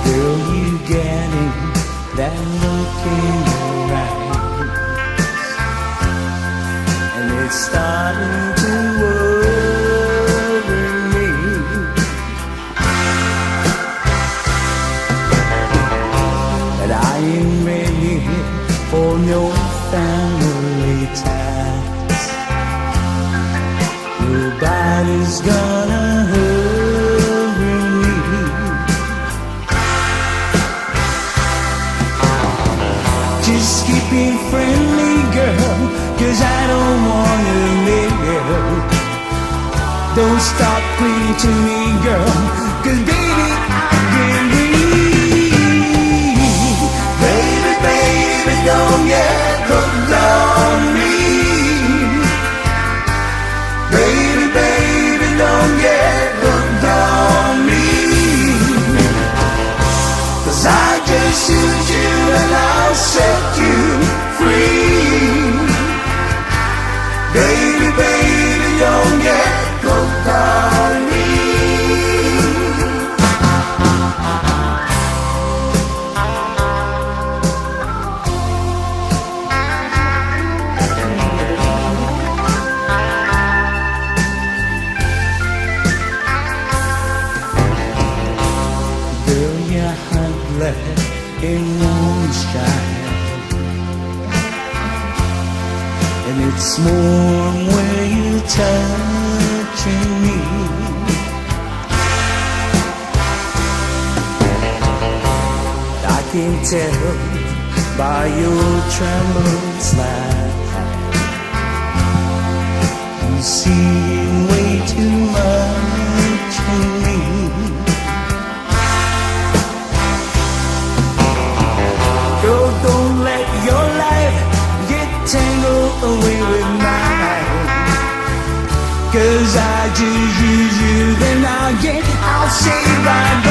Girl, you getting that look in your eyes, and it's starting to worry me. But I ain't ready for no family ties. Nobody's gonna hurry me. Just keep it friendly, girl, cause I don't wanna live. Don't stop clinging to me, girl, cause baby, I can breathe. Baby, baby, don't get hooked on me. Baby, baby, don't get hooked on me. Cause I just use you and I'll set you free. Baby, baby, don't get hooked on me. Girl, you're hot in moonshine. And it's warm where you're touching me. I can tell by your trembling smile. You see way too much in me. Girl, don't let your life get tangled away with mine. Cause I just use you, then I'll get, I'll say bye.